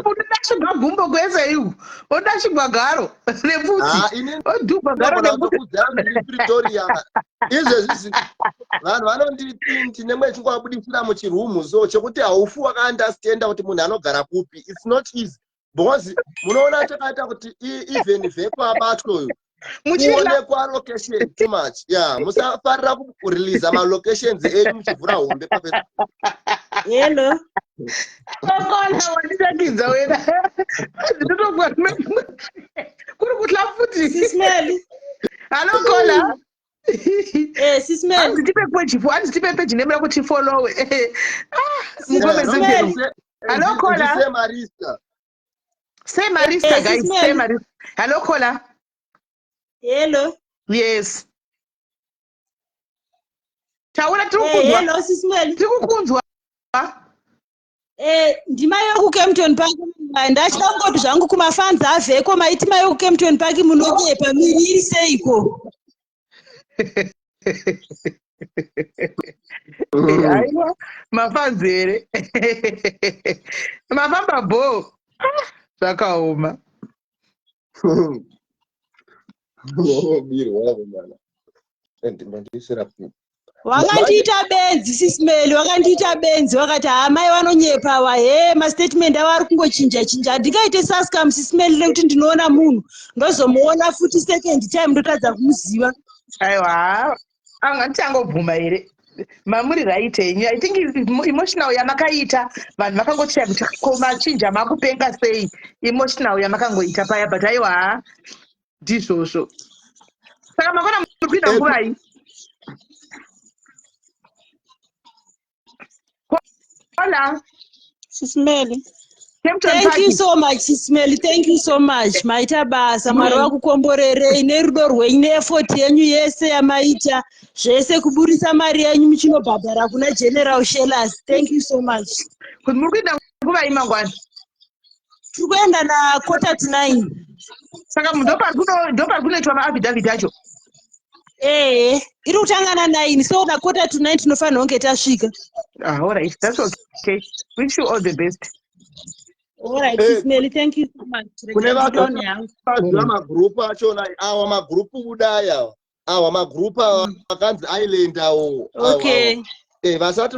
Speaker 1: chigwa gumbo kwese iwu, unoda chigwa garo nepfuti.
Speaker 2: Ah, ini
Speaker 1: Odhugwa garo
Speaker 2: ndinogona
Speaker 1: nepfuti.
Speaker 2: kutokudzai kuti ndiri Pretoria izvezvi. Vanhu vanonditi ndine chingwabudisira muchirumu so chekuti haufi wakaunderstanda kuti munhu anogara kupi. It's not easy because munoona chakaita kuti even Vheko abatwe uyu
Speaker 1: Muchila.
Speaker 2: Kuonekwa location too much. Yeah, musafarira kureleasa malocations enyu muchivhura hombe paFacebook.
Speaker 11: Hello.
Speaker 1: Kokona wandisakidza wena, ndinotogwa kuri kutla futi.
Speaker 11: Sis Melly.
Speaker 1: Hello, caller.
Speaker 11: Sis Melly.
Speaker 1: Hanzi tipe page, hanzi tipe page name rako tifollowe. Ah, mukome.
Speaker 11: Sis
Speaker 1: Zimbe.
Speaker 11: Melly.
Speaker 1: Hello, caller.
Speaker 2: Ndise Marista.
Speaker 1: Say Marista, guys.
Speaker 11: Sis
Speaker 1: Say
Speaker 11: Melly.
Speaker 1: Marista. Hello, caller.
Speaker 11: Hello.
Speaker 1: Yes, taura, tiri
Speaker 11: Eh,
Speaker 1: kukunzwa.
Speaker 11: hello, Sis Melly.
Speaker 1: Tiri kukunzwa.
Speaker 11: Ndima yokuKempton Park. Ndachida kungoti zvangu kumafans aVheko, maiti mai yokuKempton Park munonyepa, miri iri seiko?
Speaker 1: Aiwa, mafans here? Mafamba bho, zvakaoma.
Speaker 2: Birwa mwana. Ndimandisira.
Speaker 11: Wakandiita benzi, Sis Melly, wakandiita benzi. Wakati hamai vanonyepa wa he mastatement avo ari kungochinja chinja. Handingaite sascam, Sis Melly, nekuti ndinoona munhu ndozomuona futi second time ndotadza kumuziva.
Speaker 1: Aiwa, anga ndichangobvuma here, mamuri right henyu. I think emotional yamakaita, vanhu vakangotiya kuti ko machinja makupenga sei, emotional yamakangoita paya, but aiwa, ndizvozvo. Saka makona muri kuita nguvai, caller?
Speaker 11: Sis Melly.
Speaker 1: Kempton
Speaker 11: Thank you
Speaker 1: Park.
Speaker 11: so much, Sis Melly. Thank you so much. Maita basa. Mwari vakukomborerei nerudo rwenyu neeffort yenyu yese yamaita zvese kuburisa mari yenyu muchinobhadhara kuna General Shellas. Thank you so much.
Speaker 1: Kuti muri kuita nguvai mangwana?
Speaker 11: Tiri kuenda na 8:45.
Speaker 1: Saka ndopari kunoitwa maaffidavit acho?
Speaker 11: Ehe, iri kutanga na9, so na 8:45 tinofanira kunge tasvika.
Speaker 1: Ah, all right, that's okay. Wish you all the best.
Speaker 11: All right. Sis Melly, thank you so much.
Speaker 2: Kune
Speaker 11: Rega ndidone hangu.
Speaker 2: vaziva magurupu achona awa, magurupu budai awa, awa magurupu awa akanzi Island awo awa, awa. Vasati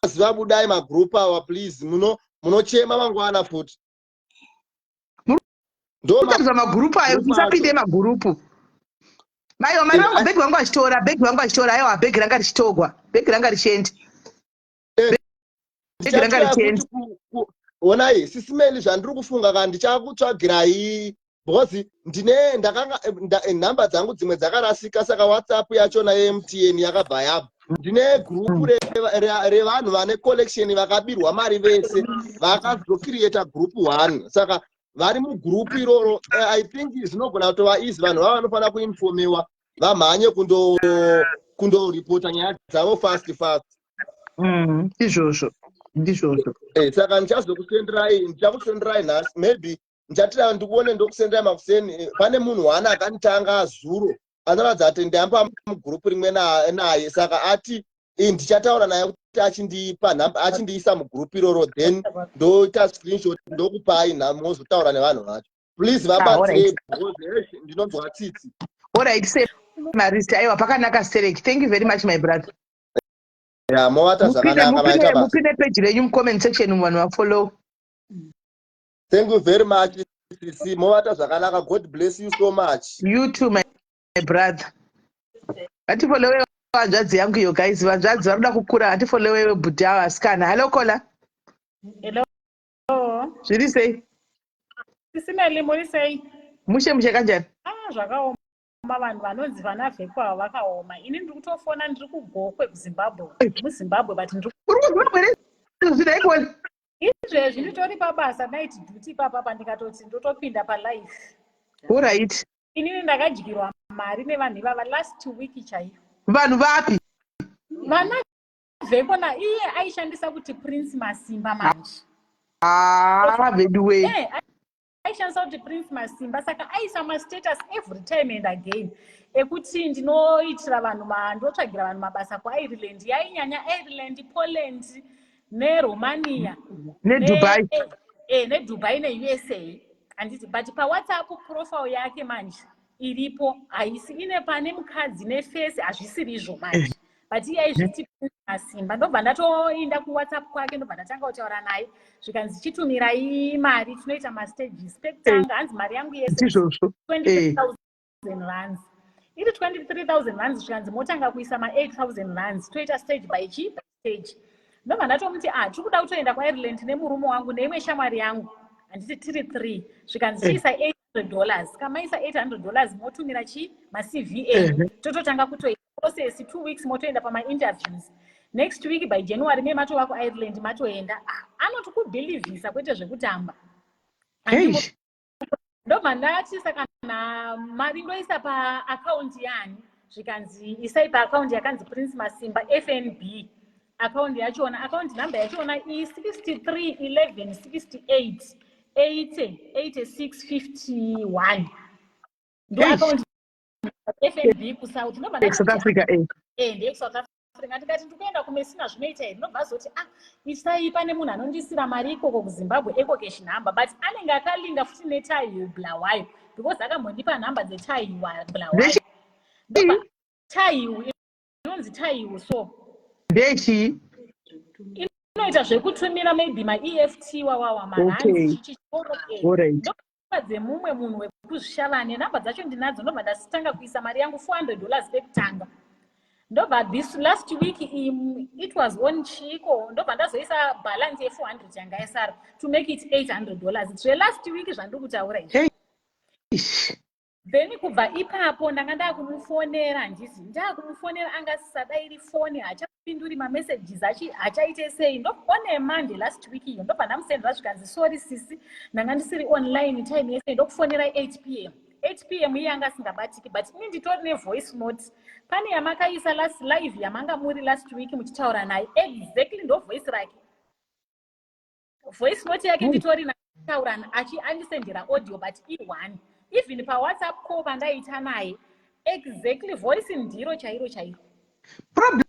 Speaker 2: vaziva, budai magurupu awa please. Munochema mangwana futi. Ndo
Speaker 1: Kutaridza magurupu ayo.
Speaker 2: Magurupu
Speaker 1: Musapinde
Speaker 2: acho.
Speaker 1: magurupu. Maiwa, mari vangu, bhegi vangu vachitora, bhegi vangu vachitora. Aiwa, bhegi ranga richitogwa, bhegi ranga richienda. Bhegi ranga
Speaker 2: Ndichatira
Speaker 1: richienda.
Speaker 2: futi onai Sis Melly, zvandiri kufunga ka, ndichakutsvagirai because ndine ndakanga nhamba dzangu dzimwe dzakarasika, saka WhatsApp yachona yeMTN yakabva yabva. Ndine gurupu revanhu vane collection vakabirwa mari vese, vakazocreata group one, saka vari mugurupu iroro. I think zvinogona kutova easy. Vanhu vava vanofanira kuinformiwa, vamhanye kundoripota nyaya dzavo fast fast.
Speaker 1: Ndizvozvo, ndizvozvo.
Speaker 2: Saka ndichakusenderai nhasi, maybe ndichatira ndikuone, ndokusenderai makuseni. Pane munhu waana akanditanga zuro, anoratidza kuti ndamba mugurupu rimwe naye, saka ati ndichataura naye kuti achindipa nhamba, achindiisa mugurupu iroro, then ndoita screenshot, ndokupai, mozotaura nevanhu vacho. Please vabatsirei because ndinonzwa tsitsi.
Speaker 1: Alright, semarist. Aiwa, pakanaka sterek. Thank you very much, my brother.
Speaker 2: Ya, movata zvakanaka, maita basa.
Speaker 1: Mupinde peji renyu mucomment section, vanhu vafollow.
Speaker 2: Thank you very much, sisi. Movata zvakanaka. God bless you so much.
Speaker 1: You too, my brother. Ngatifollowe hanzvadzi yangu iyo, guys. Vanzvadzi vari kuda kukura, ngatifollowewe bhudhi avo asikana. Hello, caller.
Speaker 12: Hello.
Speaker 1: Zviri sei?
Speaker 12: Sis Melly, muri sei?
Speaker 1: Mushe mushe, kanjani?
Speaker 12: Ah, zvakaoma. Vanhu vanonzi vana Vheko ava vakaoma. Ini ndiri kutofona ndiri kuGokwe kuZimbabwe. MuZimbabwe, but ndiri
Speaker 1: Uri kuZimbabwe zvidaikoni?
Speaker 12: Izvezvi nditori pabasa, night duty ipapa, ndikatoti ndotopinda palive.
Speaker 1: Alright.
Speaker 12: Inini ndakadyirwa mari nevanhu ivava last week chaiyo.
Speaker 1: Vanhu vapi?
Speaker 12: Vana Vheko, na iye aishandisa kuti Prince Masimba manje.
Speaker 1: Ah, veduwe.
Speaker 12: Aishandisa kuti Prince Masimba, saka aisa mastatus every time and again ekuti ndinoitira vanhu, ndotsvagira vanhu mabasa kuIreland. Yainyanya Ireland, Poland neRomania.
Speaker 1: NeDubai.
Speaker 12: NeDubai neUSA, handiti? But paWhatsApp profile yake manje iripo haisi ine pane mukadzi neface, hazvisiri izvo manje, but iye aizviti Masimba. Ndobva ndatoinda kuWhatsApp kwake, ndobva ndatanga kutaura naye, zvikanzi chitumirai mari, tinoita mastages. Pekutanga hanzi mari yangu yese
Speaker 1: Ndizvozvo.
Speaker 12: 23,000 rands, iri 23,000 rands, zvikanzi motanga kuisa ma8,000 rands, toita stage by chi stage. Ndobva ndatomuti, ah, tiri kuda kutoenda kuIreland nemurume wangu neimwe shamwari yangu, handiti tiri three? Zvikanzi chiisa $800, kamaisa $800 motumira chi maCV enyu, tototanga kutoita process, 2 weeks motoenda pamainterviews, next week by January me matova kuIreland, matoenda. Ah, anoti kubhilivhisa kwete zvekutamba.
Speaker 1: Eish.
Speaker 12: Ndobva ndati, saka na mari ndoisa paakaunti yani? Zvikanzi isai paakaunti yakanzi Prince Masimba, FNB. Akaunti yachona, akaunti namba yachona i63 11 68 80 86 51, ndo
Speaker 1: Eish.
Speaker 12: akaunti FNB kuSouth. Ndobva
Speaker 1: South
Speaker 12: ndati
Speaker 1: Africa.
Speaker 12: NdeyekuSouth Africa. Ndikati ndikuenda kuMessina, zvinoita here? Ndobva azoti, ah, isai, pane munhu anondisira mari ikoko kuZimbabwe, EcoCash number, but anenge akalinga futi neTaiu Bulawayo, because akambondipa nhamba dzeTaiu Bulawayo. Ndobva Taiu, inonzi Taiu, so
Speaker 1: Ndechii?
Speaker 12: Inoita zvekutumira maybe maEFT wawawa marands. Chichikoro. Namba dzemumwe munhu wekuzvishavane, namba dzacho ndinadzo. Ndobva ndasitanga kuisa mari yangu, $400 pekutanga. Ndobva this last week, it was on chiko, ndobva ndazoisa balance ye400 yanga yasara to make it $800, zvelast week zvandiri kutaura izvi.
Speaker 1: Eish.
Speaker 12: Then kubva ipapo ndanga ndakumufonera, handisi ndakumufonera, anga asisadairi foni, hachapinduri mamessages, hachaite sei. Ndone Monday last week iyo ndobva ndamusendera, zvikanzi, sorry sisi, ndanga ndisiri online time yese, ndokufonera 8 p.m. 8 p.m. iye anga asingabatiki, but ini nditori nevoice note pane yamakaisa last live yamanga muri last week muchitaura naye, exactly ndo voice rake, voice note yake nditori nataurana, andisendera audio, but i1 even paWhatsApp call pandaita naye. Exactly, voice ndiro chairo chairo.
Speaker 1: Problem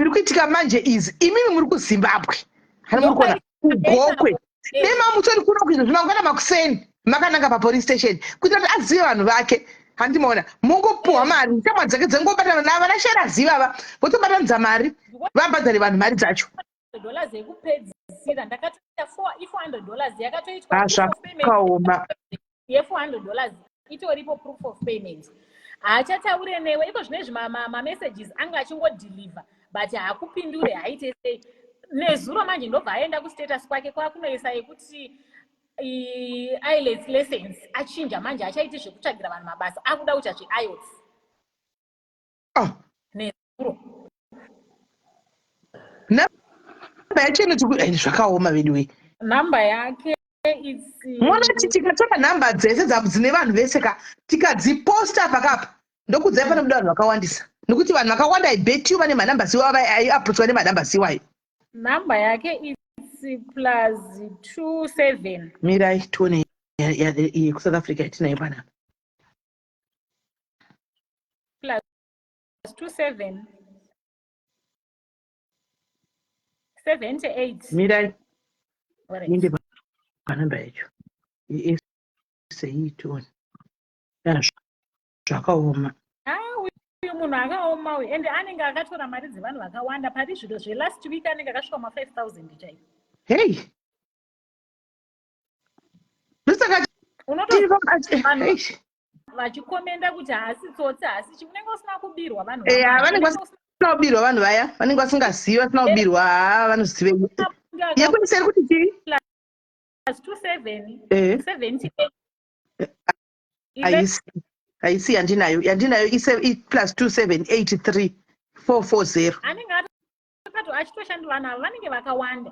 Speaker 1: iri kuitika manje is imimi muri kuZimbabwe. Hani muri kuona kuGokwe. Dema mutori kuno kuizvo zvimangwana makuseni makananga papolice station kuitira kuti azive vanhu vake. Handimaona mongopuhwa mari shamwa dzake dzengobatana navo vana sherazi ivava votobatanidza mari vabhadhare vanhu mari dzacho.
Speaker 12: Dollars yekupedzisira ndakatoita 400 dollars yakatoitwa
Speaker 1: ah, zvakaoma
Speaker 12: ye400 dollars itoripo proof of payment haachataure newe iko zvino izvi mamessages anga achingodeliver but haakupindure haaite sei nezuro manje ndobva aenda kustatus kwake kwakunoisa yekuti ielts lessons achinja manje achaiti zvekutsvagira vanhu mabasa akuda kuita zveiots
Speaker 1: ah.
Speaker 12: nezuro
Speaker 1: namba yacho inoti eh, zvakaoma veduwe
Speaker 12: namba yake
Speaker 1: Monati tikatora nhamba dzese dzine vanhu vese ka tikadziposta pakapa ndokudzai mm. panobuda vanhu vakawandisa nokuti vanhu vakawanda i bet you vane manumbers iwayo aiapproachwa nemanumbers iwayo
Speaker 12: nhamba yake its plus 27
Speaker 1: mirai tione yekusouth africa yatinayo panapa
Speaker 12: plus 27 78
Speaker 1: mirai inde panhamba yacho eseitoni zvakaoma
Speaker 12: ah, uyu munhu akaoma uyu ende anenge akatora mari dzevanhu vakawanda pari zviro zvelast week anenge akasvika ma 5000 chaivo
Speaker 1: hei ndosaka
Speaker 12: vachikomenda kuti haasi tsotsi haasi chi unenge usina kubirwa vanhu
Speaker 1: eh, vanenge vasina kubirwa vanhu vaya vanenge vasingazivi vasina kubirwa haa vanozive yekuti seri kuti chii eh. haisi haisi yandinayo yandinayo plus 2783 440
Speaker 12: anenge achitoshanda vanhu ava vanenge vakawanda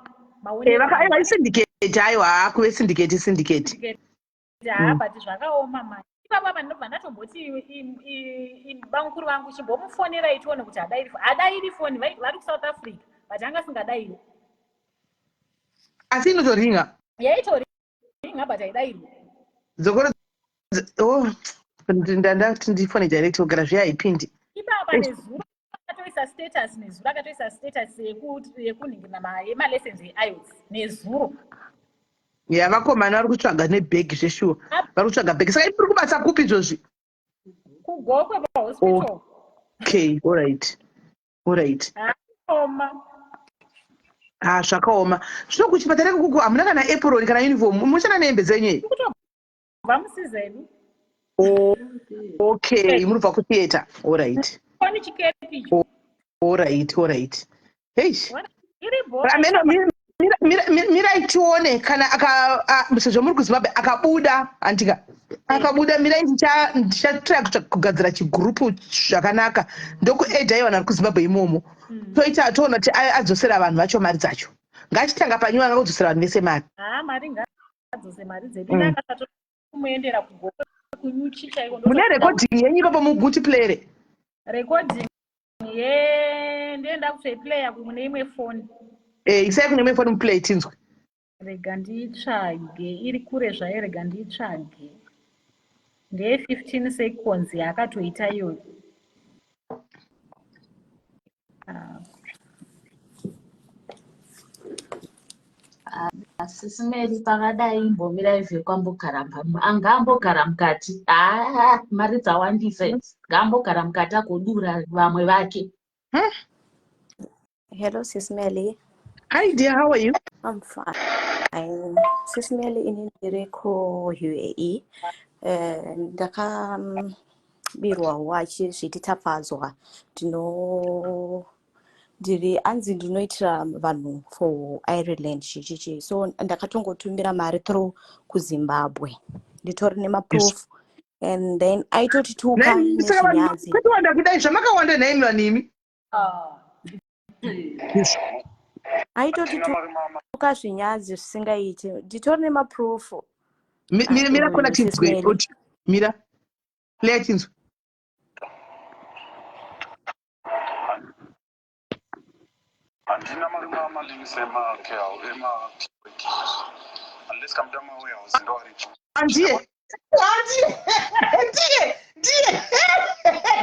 Speaker 1: eh, syndicate aiwa haa kuve syndicate syndicate
Speaker 12: haa mm. but zvakaoma mani ipapa apa ndinobva ndatomboti bamukuru vangu chimbomufonerai tione kuti hadairi hadairi foni vari kusouth africa but anga asingadairi
Speaker 1: asi inotoringa
Speaker 12: yaitoringa but haidairwi
Speaker 1: dzokoro oh, ndandati ndifone direct kugara zviya haipindi
Speaker 12: ipapa nezuro akatoisa status nezuro akatoisa status yekunhingirina yemalessons eIELTS nezuro
Speaker 1: ya vakomana vari kutsvaga nebhegi zveshuwa vari kutsvaga bhegi saka iri kubasa kupi izvozvi
Speaker 12: kugokwe pahospital
Speaker 1: okay alright alright
Speaker 12: oma
Speaker 1: ah zvakaoma zvino kuchipatara ikuku hamuna kana apron kana uniform munoshanda nehembe dzenyu iyi
Speaker 12: Kubva musizedu.
Speaker 1: Oh, okay, munobva kutheatre. All right.
Speaker 12: Kwani chikepi icho.
Speaker 1: All right, all right. Hey.
Speaker 12: Iri bho.
Speaker 1: Ameno mirai tione kana aka sezvo muri kuZimbabwe akabuda andika akabuda mirai ndichatry kugadzira chigroup zvakanaka ndokuedha ivanhu vari kuZimbabwe imomo hmm. toita toona kuti adzosera vanhu vacho mari dzacho ngachitanga panyuwa ngakudzosera vanhu vese mari
Speaker 12: ah, mari adzose mari dzedu mm. kumuendera kugokwe kunyuchi chaiko
Speaker 1: mune recording yenyu ipapo muguti playere
Speaker 12: recording ye ndienda kutoiplaya kune imwe foni
Speaker 1: eh isai kune imwe foni muplay tinzwe
Speaker 12: rega ndiitsvage iri kure zvayo rega ndiitsvage ndeye 15 seconds yaakatoita iyoyo
Speaker 13: Sisi Mary pakadai imbomirai zvekwambogara anga ambogara mukati haa mari dzawandisa idzi ngaambogara mukati agodura vamwe vake
Speaker 1: huh?
Speaker 14: Hello, Sis Melly.
Speaker 1: Hi dear, how are you?
Speaker 14: I'm fine. Sis Melly ini ndiri ku UAE. Eh, ndakabirwa wachi zviti tafadzwa. Ndino ndiri anzi ndinoitira vanhu for Ireland chichichi. So ndakatongotumira mari through kuZimbabwe. Nditori nemaproof and then aitotituka nezvinyadzi.
Speaker 1: Kwatiwanda kudai zvamakawanda nhaimi vanhu imi.
Speaker 14: Aitotituka zvinyadzi zvisingaiti. Nditori nemaproof.
Speaker 1: Mira mira kona tinzwe. Mira. Play tinzwe.
Speaker 15: Handina mari mama ndinise ema ema unless kamuda ma warehouse ndo aripo.
Speaker 1: Ndiye. Ndiye. Ndiye. Ndiye.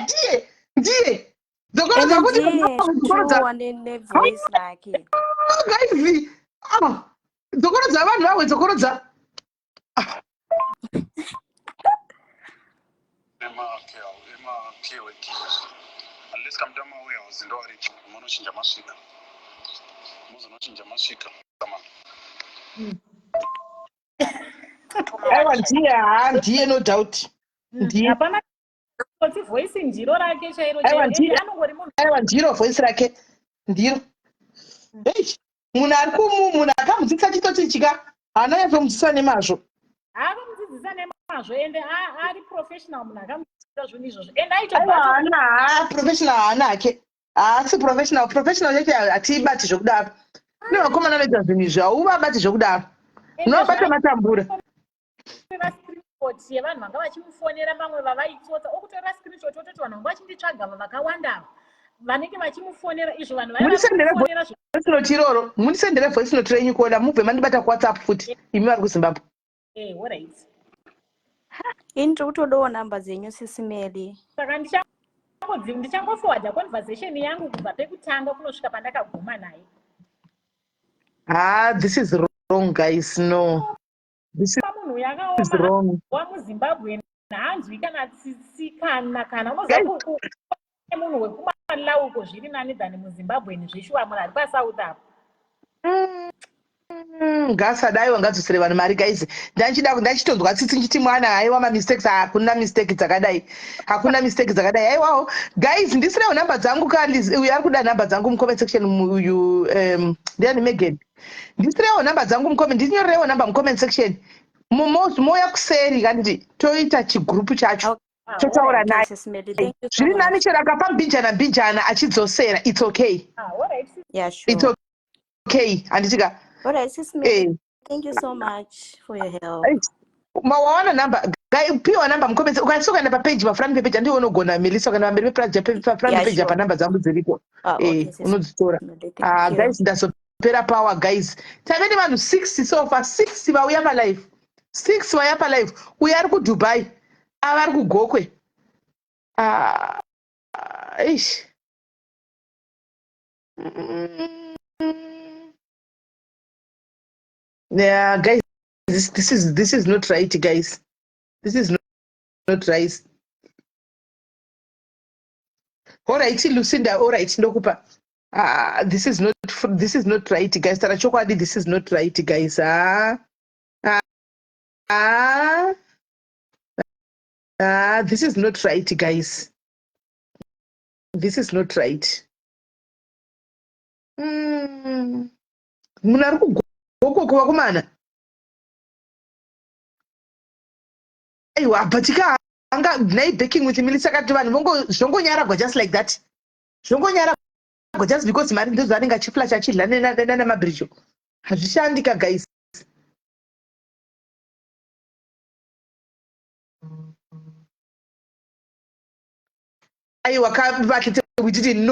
Speaker 1: ndiye ndiye dzokorodza
Speaker 14: Ende
Speaker 1: kuti
Speaker 14: ndiye
Speaker 1: dzokorodza
Speaker 14: shuwa nevoice rake.
Speaker 1: Guys, ah, dzokorodza vanhu vawe dzokorodza. Ah.
Speaker 15: Unless kamuda mawarehouse ndo aripo munochinja masvika muzonochinja masvika.
Speaker 1: Aiwa, ndiye, haa, ndiye, no doubt ndiye.
Speaker 12: Hapana kuti voice ndiro rake chairo.
Speaker 1: Aiwa,
Speaker 12: chairo ende
Speaker 1: ndiye.
Speaker 12: Anongori munhu.
Speaker 1: Aiwa, ndiro voice rake, ndiro. Ei, munhu ari kumu munhu akamudzidzisa chitoti chika haana nyatsomudzidzisa nemazvo.
Speaker 12: Akamudzidzisa nemazvo ende ari professional munhu akamudzidzisa zvinhu izvozvo ende
Speaker 1: Aiwa.
Speaker 12: aitobata.
Speaker 1: Haana, haa, professional haana hake, haasi professional. Professional yacho hatiibati zvokudaro. Kune vakomana vanoita zvinhu izvi, hauvabati zvokudaro.
Speaker 12: Ende
Speaker 1: Unovabata matambura.
Speaker 12: Zvaaitora screenshot yevanhu vanga vachimufonera, vamwe vavaitsotsa, okutora screenshot ototi vanhu vanga vachinditsvaga ava vakawanda ava vanenge vachimufonera izvo vanhu vaya
Speaker 1: Mundisendere
Speaker 12: varimufonera
Speaker 1: voice note iroro, mundisendere voice note renyu kuona, mubve mandibata kuWhatsApp futi imi vari kuZimbabwe.
Speaker 12: Eh, alright.
Speaker 14: Ini ndiri kutodawo namba dzenyu, Sisi Meli.
Speaker 12: Saka ndichangoforwarda conversation yangu kubva pekutanga kunosvika pandakaguma naye.
Speaker 1: Ah, this is wrong, guys. No, this
Speaker 12: Munhu uyu
Speaker 1: is
Speaker 12: akaoma
Speaker 1: wrong.
Speaker 12: wamuZimbabwe haanzwi kana tsitsi kana unoziva
Speaker 1: Guys,
Speaker 12: munhu wekuMalawi uko zviri nani than muZimbabwe zveshuwa, munhu ari paSouth apo.
Speaker 1: Ngasadaiwa, ngadzosere vanhu mari, guys. Ndachida, ndachitonzwa tsitsi nchiti mwana, haiwa, mamistakes, hakuna mistake dzakadai, hakuna mistake dzakadai. Haiwawo, guys, ndisirewo namba dzangu kandi uyu ari kuda namba dzangu mucomment section uyu, ndiani, Megan, ndisirewo namba dzangu mucomment, ndinyorerewo namba mucomment section. Mouya kuseri kanditi toita chigroup chacho totaura
Speaker 14: Okay,
Speaker 1: naye.
Speaker 14: Sis Melly, thank you so
Speaker 1: Zviri nani
Speaker 14: much.
Speaker 1: chero akapa mbijana mbijana achidzosera, it's okay.
Speaker 12: Ah, alright.
Speaker 14: Yeah,
Speaker 1: It's
Speaker 14: sure.
Speaker 1: okay, handitika?
Speaker 14: All right, Sis Melly,
Speaker 1: Eh.
Speaker 14: thank you so much for your help.
Speaker 1: Mawawana namba, piwa namba mucomment. Ukwanisa ukaenda papeji, pafront pepage, handiwe unogona, Melissa, ukaenda pamberi pafront page apa, namba dzangu dziripo.
Speaker 14: Ah, okay,
Speaker 1: Eh,
Speaker 14: Sis
Speaker 1: unodzitora.
Speaker 14: Melly, thank
Speaker 1: Ah,
Speaker 14: you.
Speaker 1: guys, ndazopera power, guys. Tave nevanhu 60 so far, 6 vauya palive, 6 vauya palive. Uyo ari kuDubai, ava ari kuGokwe. Ah, eish. Yeah, guys, this is not right, guys. This is not right. Alright, Lucinda, alright, ndokupa. Ah, this is not right, guys. Tara chokwadi, this is not right, guys. Ah, ah, ah, ah, this is not right, guys. This is not right. Munhu ari kuGokoko, vakomana. Aiwa, but anga nhai, Baking with Melissa, kati vanhu zvongonyaragwa just like that, zvongonyaragwa just because mari ndozvaanenge achiflasha, achidla namabhirijo. Hazvishandi ka, guys. Aiwa, kavatete, we didn't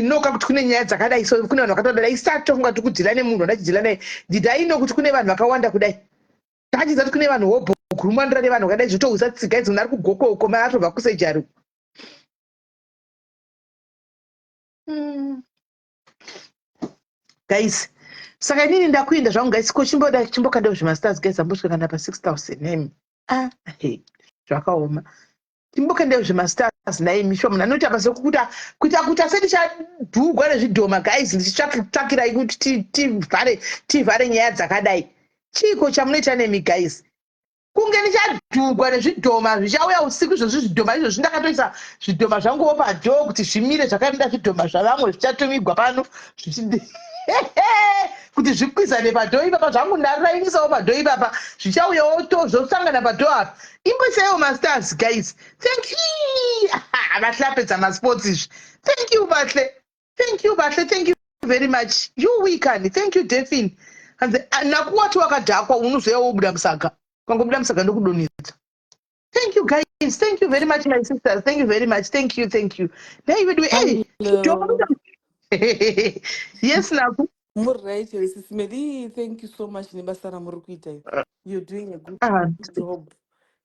Speaker 1: know kakuti kune nyaya dzakadai. So kune vanhu vakatodai isati tofunga kuti kudeala nemunhu wandachideala naye. Did I know kuti kune vanhu vakawanda kudai? Tachiziva kuti kune vanhu hobho gurumwandira nevanhu vakadai, zvotohwisa tsitsi, guys. Munhu ari kuGokwe uko, mai atobva kusejari. Guys, saka inini ndakuenda zvangu, guys. Ko chimboda chimbokandawo zvemastars, guys, ambosvika kana pa6000 nemi. Ah, hey, zvakaoma. Chimbokandawo zvemastars naimi. Sho munhu anoita basa rekukuta kuita kuita sendichadhugwa nezvidhoma, guys, ndichitsvakirai kuti tivhare nyaya dzakadai. Chiiko chamunoita nemi, guys? Kunge ndichadhugwa nezvidhoma zvichauya usiku izvozvi. Zvidhoma izvozvi, ndakatoisa zvidhoma zvanguwo padoor kuti zvimire zvakamira. Zvidhoma zvavamwe zvichatumigwa pano kuti zvikwizane padoor ipapa. Zvangu ndarainisawo padoor ipapa, zvichauyawo to zvosangana padoor apa. Imboisaiwo mastars, guys. Thank you. Vahle apedza masports izvi. Thank you, Vahle. Thank you, Vahle. Thank you very much. You weekend. Thank you, Defin. Hanzi nakuwati wakadhakwa, unozoya wobuda musaga. Ukangobuda musaga ndokudonhedza. Thank you, guys. Thank you very much, my sisters. Thank you very much. Thank you, thank you. Nhai vedu, hey.
Speaker 16: Hello.
Speaker 1: Yes, Naku.
Speaker 16: Muri right here, Sis Melly? Thank you so much nebasa ramuri kuita iri. You're doing a good
Speaker 1: Ah,
Speaker 16: job.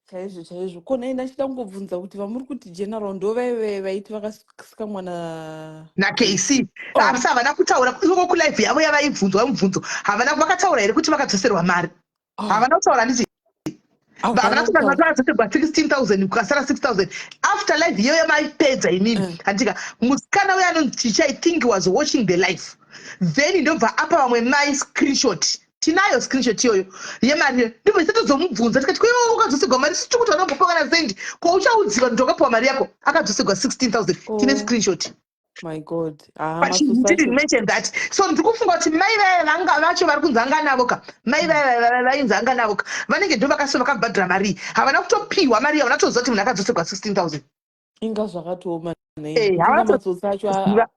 Speaker 16: Chaizvo chaizvo. Ko nhai ndachida kungobvunza kuti vamuri kuti general ndo vaive vaiti vakasikamwa na
Speaker 1: naKC.
Speaker 16: Oh.
Speaker 1: Asi havana kutaura ikoko kulive yavo yavaibvunzwa mubvunzo havana vakataura here kuti vakadzoserwa mari?
Speaker 16: Oh.
Speaker 1: Havana kutaura handiti?
Speaker 16: Havana
Speaker 1: Havana kutaura
Speaker 16: kutaura.
Speaker 1: kuti vakadzoserwa 16000 kukasara 6000 after live iyoyo maipedza imimi
Speaker 16: Mm.
Speaker 1: handika musikana uyo anonzi Chicha I think was watching the live then ndobva apa vamwe mai screenshot tinayo screenshot iyoyo yemari iyoyo ndobva isu tozomubvunza tikati ko iwewe wakadzoserwa mari isu tiri kuti vanombopiwa kana sendi ko uchaudziwa kuti wakapiwa mari yako akadzoserwa 16000 tine
Speaker 16: Oh
Speaker 1: screenshot
Speaker 16: my god. Ah,
Speaker 1: but she
Speaker 16: matsotsi
Speaker 1: didn't
Speaker 16: acho.
Speaker 1: mention that so ndiri kufunga kuti mai vaya vanga vacho vari kunzi anga navo ka mai
Speaker 16: Mm.
Speaker 1: vaya vaya vainzi anga navo ka vanenge ndo vakaso vakabhadhara mari iyi havana kutopiwa mari iyi havana kutoziva kuti munhu akadzoserwa 16000
Speaker 16: Inga zvakatooma nhai.
Speaker 1: Eh,
Speaker 16: Inga
Speaker 1: havana
Speaker 16: matsotsi acho
Speaker 1: kutoziva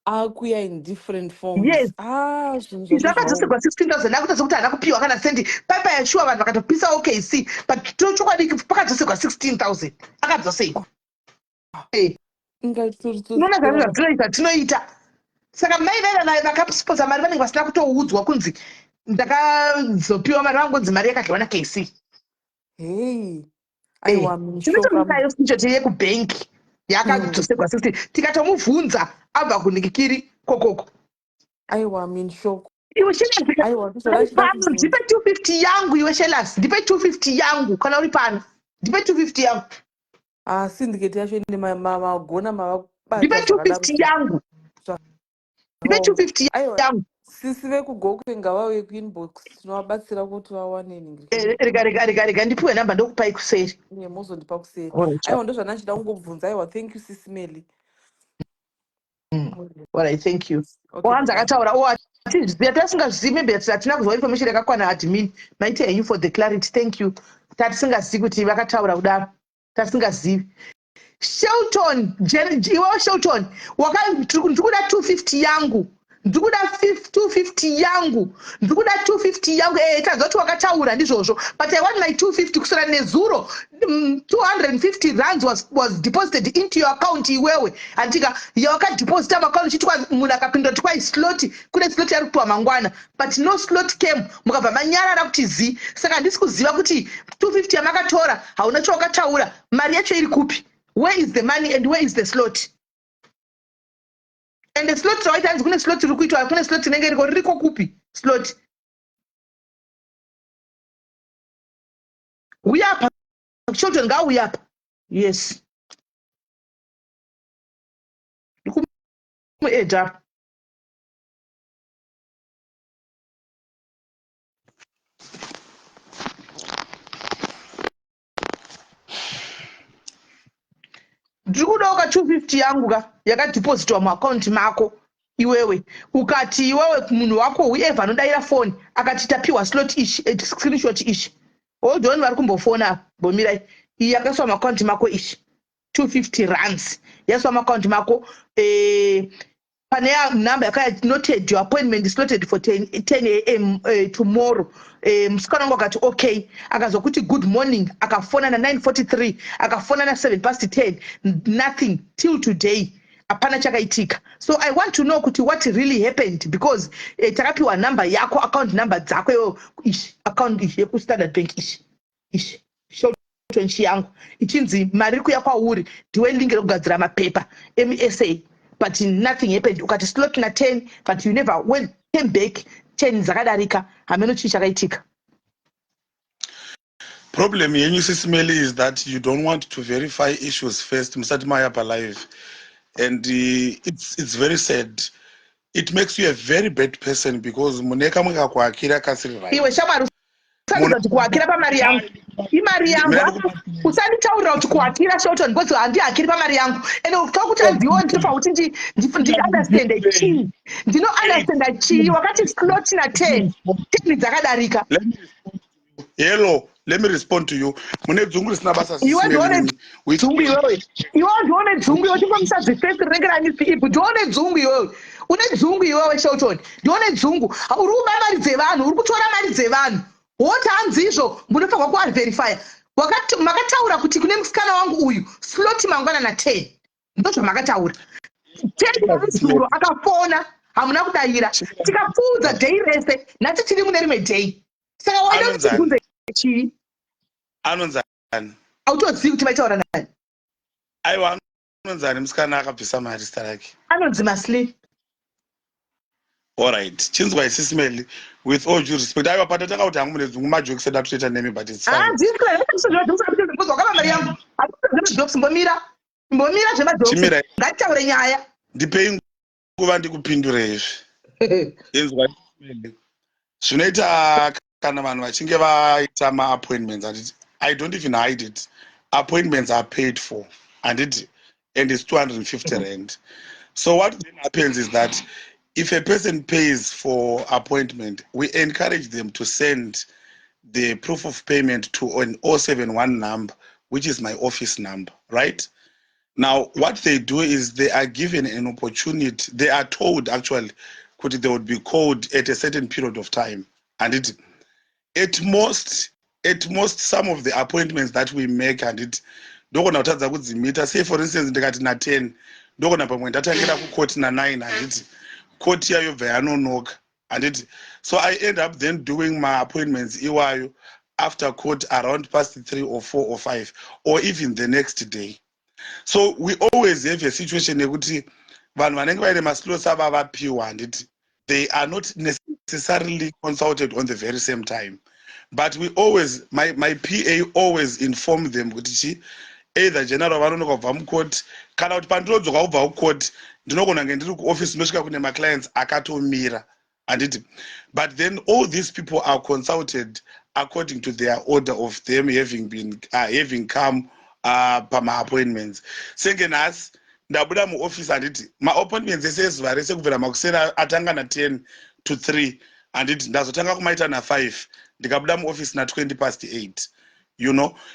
Speaker 16: akuya in different forms.
Speaker 1: Yes.
Speaker 16: Ah, zvinhu
Speaker 1: Izvi
Speaker 16: zvacho
Speaker 1: akadzoserwa
Speaker 16: zvaoma.
Speaker 1: 16000 akutadza kuti haana kupiwa kana sendi paipa yashuwa vanhu vakatopisa OKC but chokwadi pakadzoserwa 16000 akadzoserwa. Eh.
Speaker 16: Inga tori tsotsi
Speaker 1: Unoona zvacho
Speaker 16: raka
Speaker 1: zvatinoita tinoita saka mai vaiva vakasponsa mari vanenge vasina kutoudzwa kunzi ndakazopiwa mari vangonzi mari yakadyiwa naKC.
Speaker 16: Hey.
Speaker 1: Eh,
Speaker 16: Aiwa mishoka.
Speaker 1: tinotomukayo screenshot yekubhenki yakadzoserwa 16 tikatomubvunza abva kunikikiri kokoko.
Speaker 16: Aiwa I'm in shock.
Speaker 1: Iwe Shelas,
Speaker 16: Aiwa ndozvandachida
Speaker 1: pano
Speaker 16: kubvunza.
Speaker 1: ndipe 250 yangu iwe Shelas, ndipe 250 yangu kana uri pano. Ndipe 250 yangu.
Speaker 16: Ah, syndicate yacho ine magona mavakubata
Speaker 1: Ndipe
Speaker 16: zvakadaro
Speaker 1: 250 yangu. Ndipe
Speaker 16: zvakaoma.
Speaker 1: 250
Speaker 16: Aiwa
Speaker 1: yangu.
Speaker 16: sisi vekugokwe ngavauye kuinbox tinovabatsira kuti vawane nhingi.
Speaker 1: Eh, Rega rega rega rega ndipiwe namba ndokupai kuseri.
Speaker 16: Iye mozondipa kuseri.
Speaker 1: Alright.
Speaker 16: Aiwa ndozvandachida kungobvunza. Aiwa thank you sisi Melly.
Speaker 1: Alright, thank you.
Speaker 16: Okay,
Speaker 1: Ohanzi
Speaker 16: bye.
Speaker 1: akataura oh hatizviziva tasingazivi maybe hatina kuzwa information yakakwana admin. Maita henyu for the clarity. Thank you. Tatisingazivi kuti vakataura kudaro. Tasingazivi. Shelton, iwewe Shelton, ndikuda 250 yangu. Ndikuda 250 yangu. Ndikuda 250 yangu. Eh, tanzwa kuti wakataura ndizvozvo. But I want my 250 kuswera nezuro. 250 rands was deposited into your account iwewe. Andika, yawakadeposita maaccount uchiti munhu akapindura kuti kwai slot, kune slot yari kupiwa mangwana. But no slot came, mukabva manyarara kuti zi. Saka handisi kuziva kuti 250 yamakatora, hauna chawakataura, mari yacho iri kupi? Where is the money and where is the slot? And the slot rawaita hanzi kune slot iri kuitwa, kune slot inenge iriko, ririko kupi slot? Uya apa, Shelton ngauye apa. Yes. Ndikumuedha apa. Ndiri kudawo ka 250 yangu ka yakadepositwa muaccount mako iwewe ukati iwewe munhu wako whoever anodaira foni akati tapiwa slot ichi eh, screenshot ichi hold on vari kumbofona apa bomirai iyi yakaiswa muaccount mako ichi 250 rands yaiswa muaccount mako eh, pane number yakaya noted your appointment is slotted for 10 am tomorrow musikana wangu akati okay akazokuti good morning akafona na 9:43 akafona na 7 past 10 nothing till today hapana chakaitika so I want to know kuti what really happened because takapiwa number yako account number dzako iwewe ishi account ishi yekustandard bank ishi ishi Shelton yangu ichinzi mari iri kuya kwauri ndiwe link rekugadzira mapepa emuSA but nothing happened ukati slot na 10 but you never went came back 10 dzakadarika hameno chii chakaitika.
Speaker 15: Problem yenyu Sisi Melly is that you don't want to verify issues first musati maya pa live and it's very sad. It makes you a very bad person because mune kamwe kakuhakira kasiri right.
Speaker 1: Iwe shamwari usanditaurira kuti kuhakira pamari yangu imari yangu usanditaurira kuti kuhakira Shelton because handihakiri pamari yangu and ukawa kuti handiwo ndinofanira kuti ndiunderstande chii ndinounderstanda chii wakati slot na 10 10 dzakadarika.
Speaker 15: Hello, let me respond to you. Mune dzungu risina basa
Speaker 1: Iwe ndione dzungu iwewe. Iwe ndione dzungu iwe chingomisa zifesi rinenge ramisi ibu ndione dzungu iwewe. Une dzungu iwewe Shelton. Ndione dzungu. Uri kuba mari dzevanhu, uri kutora mari dzevanhu. Woti hanzi izvo munofanirwa kuaverifya. Wakati makataura kuti kune musikana wangu uyu slot mangwana na 10. Ndozvamakataura. 10 yezuro akafona hamuna kudaira. Tikapfuudza day rese. Nhasi tiri mune rimwe day. Saka waida kuti tibvunze chii?
Speaker 15: Anonzi
Speaker 1: Autozivi kuti vaitaura nani?
Speaker 15: Aiwa, anonzi ani musikana akabvisa mari, zita rake?
Speaker 1: Anonzi Maslin.
Speaker 15: Alright, chinzwa, Sis Melly, with all due respect, aiwa, patatanga kuti hangu mune dzungu, majokes edu atoita nemi, but it's fine.
Speaker 1: Wakaba mari yangu. Zvemajokes mbomira, mbomira zvemajokes.
Speaker 15: Chimira.
Speaker 1: Ngatitaure nyaya.
Speaker 15: Ndipei nguva ndikupindure izvi. Inzwa, zvinoita kana vanhu vachinge vaita maappointments, handiti? I don't even hide it. Appointments are paid for, handiti? And it's 250 rand. So what then happens is that if a person pays for appointment, we encourage them to send the proof of payment to an 071 number, which is my office number. Right now, what they do is they are given an opportunity. They are told, actually, kuti they would be called at a certain period of time. And it at most some of the appointments that we make, and it ndogona kutadza kudzimita. Say, for instance, ndikati na10, ndogona pamwe ndatangira kukoti na9, handiti? Koti yayo bva yanonoka, handiti? So I end up then doing my appointments iwayo after court, around past 3 or 4 or 5 or even the next day. So we always have a situation yekuti vanhu vanenge vaine maslots ava vapiwa, handiti, they are not necessarily consulted on the very same time, but we always my PA always inform them kuti chi either general vanonoka kubva mukoti, kana kuti pandinodzoka kubva kukoti, ndinogona kunge ndiri kuoffice, ndosvika kune maclients akatomira, handiti? But then all these people are consulted according to their order of them having come pamaappointments. Senge nhasi ndabuda muoffice, handiti, maappointments ese ezuva rese kubvira makuseni atanga na10 to 3, handiti, ndazotanga kumaita na5, ndikabuda muoffice na20 past 8.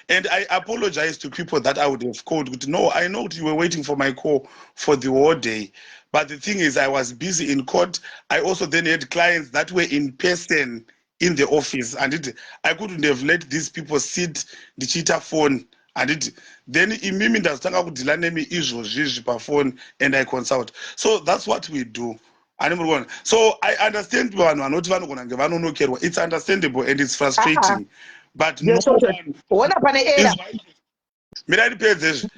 Speaker 15: And I apologize to people that I would have called kuti, "No, I know you were waiting for my call for the whole day, but the thing is I was busy in court. I also then had clients that were in person in the office, handiti? I couldn't have let these people sit ndichiita phone, handiti? Then imimi ndazotanga kudeala nemi izvozvizvi pafoni and I consult." So that's what we do, ani muri kuona? So I understand vanhu vanoti vanogona kunge vanonokerwa. It's understandable and it's frustrating, but no one
Speaker 1: Ona pane era.
Speaker 15: Mirai ndipedze izvi.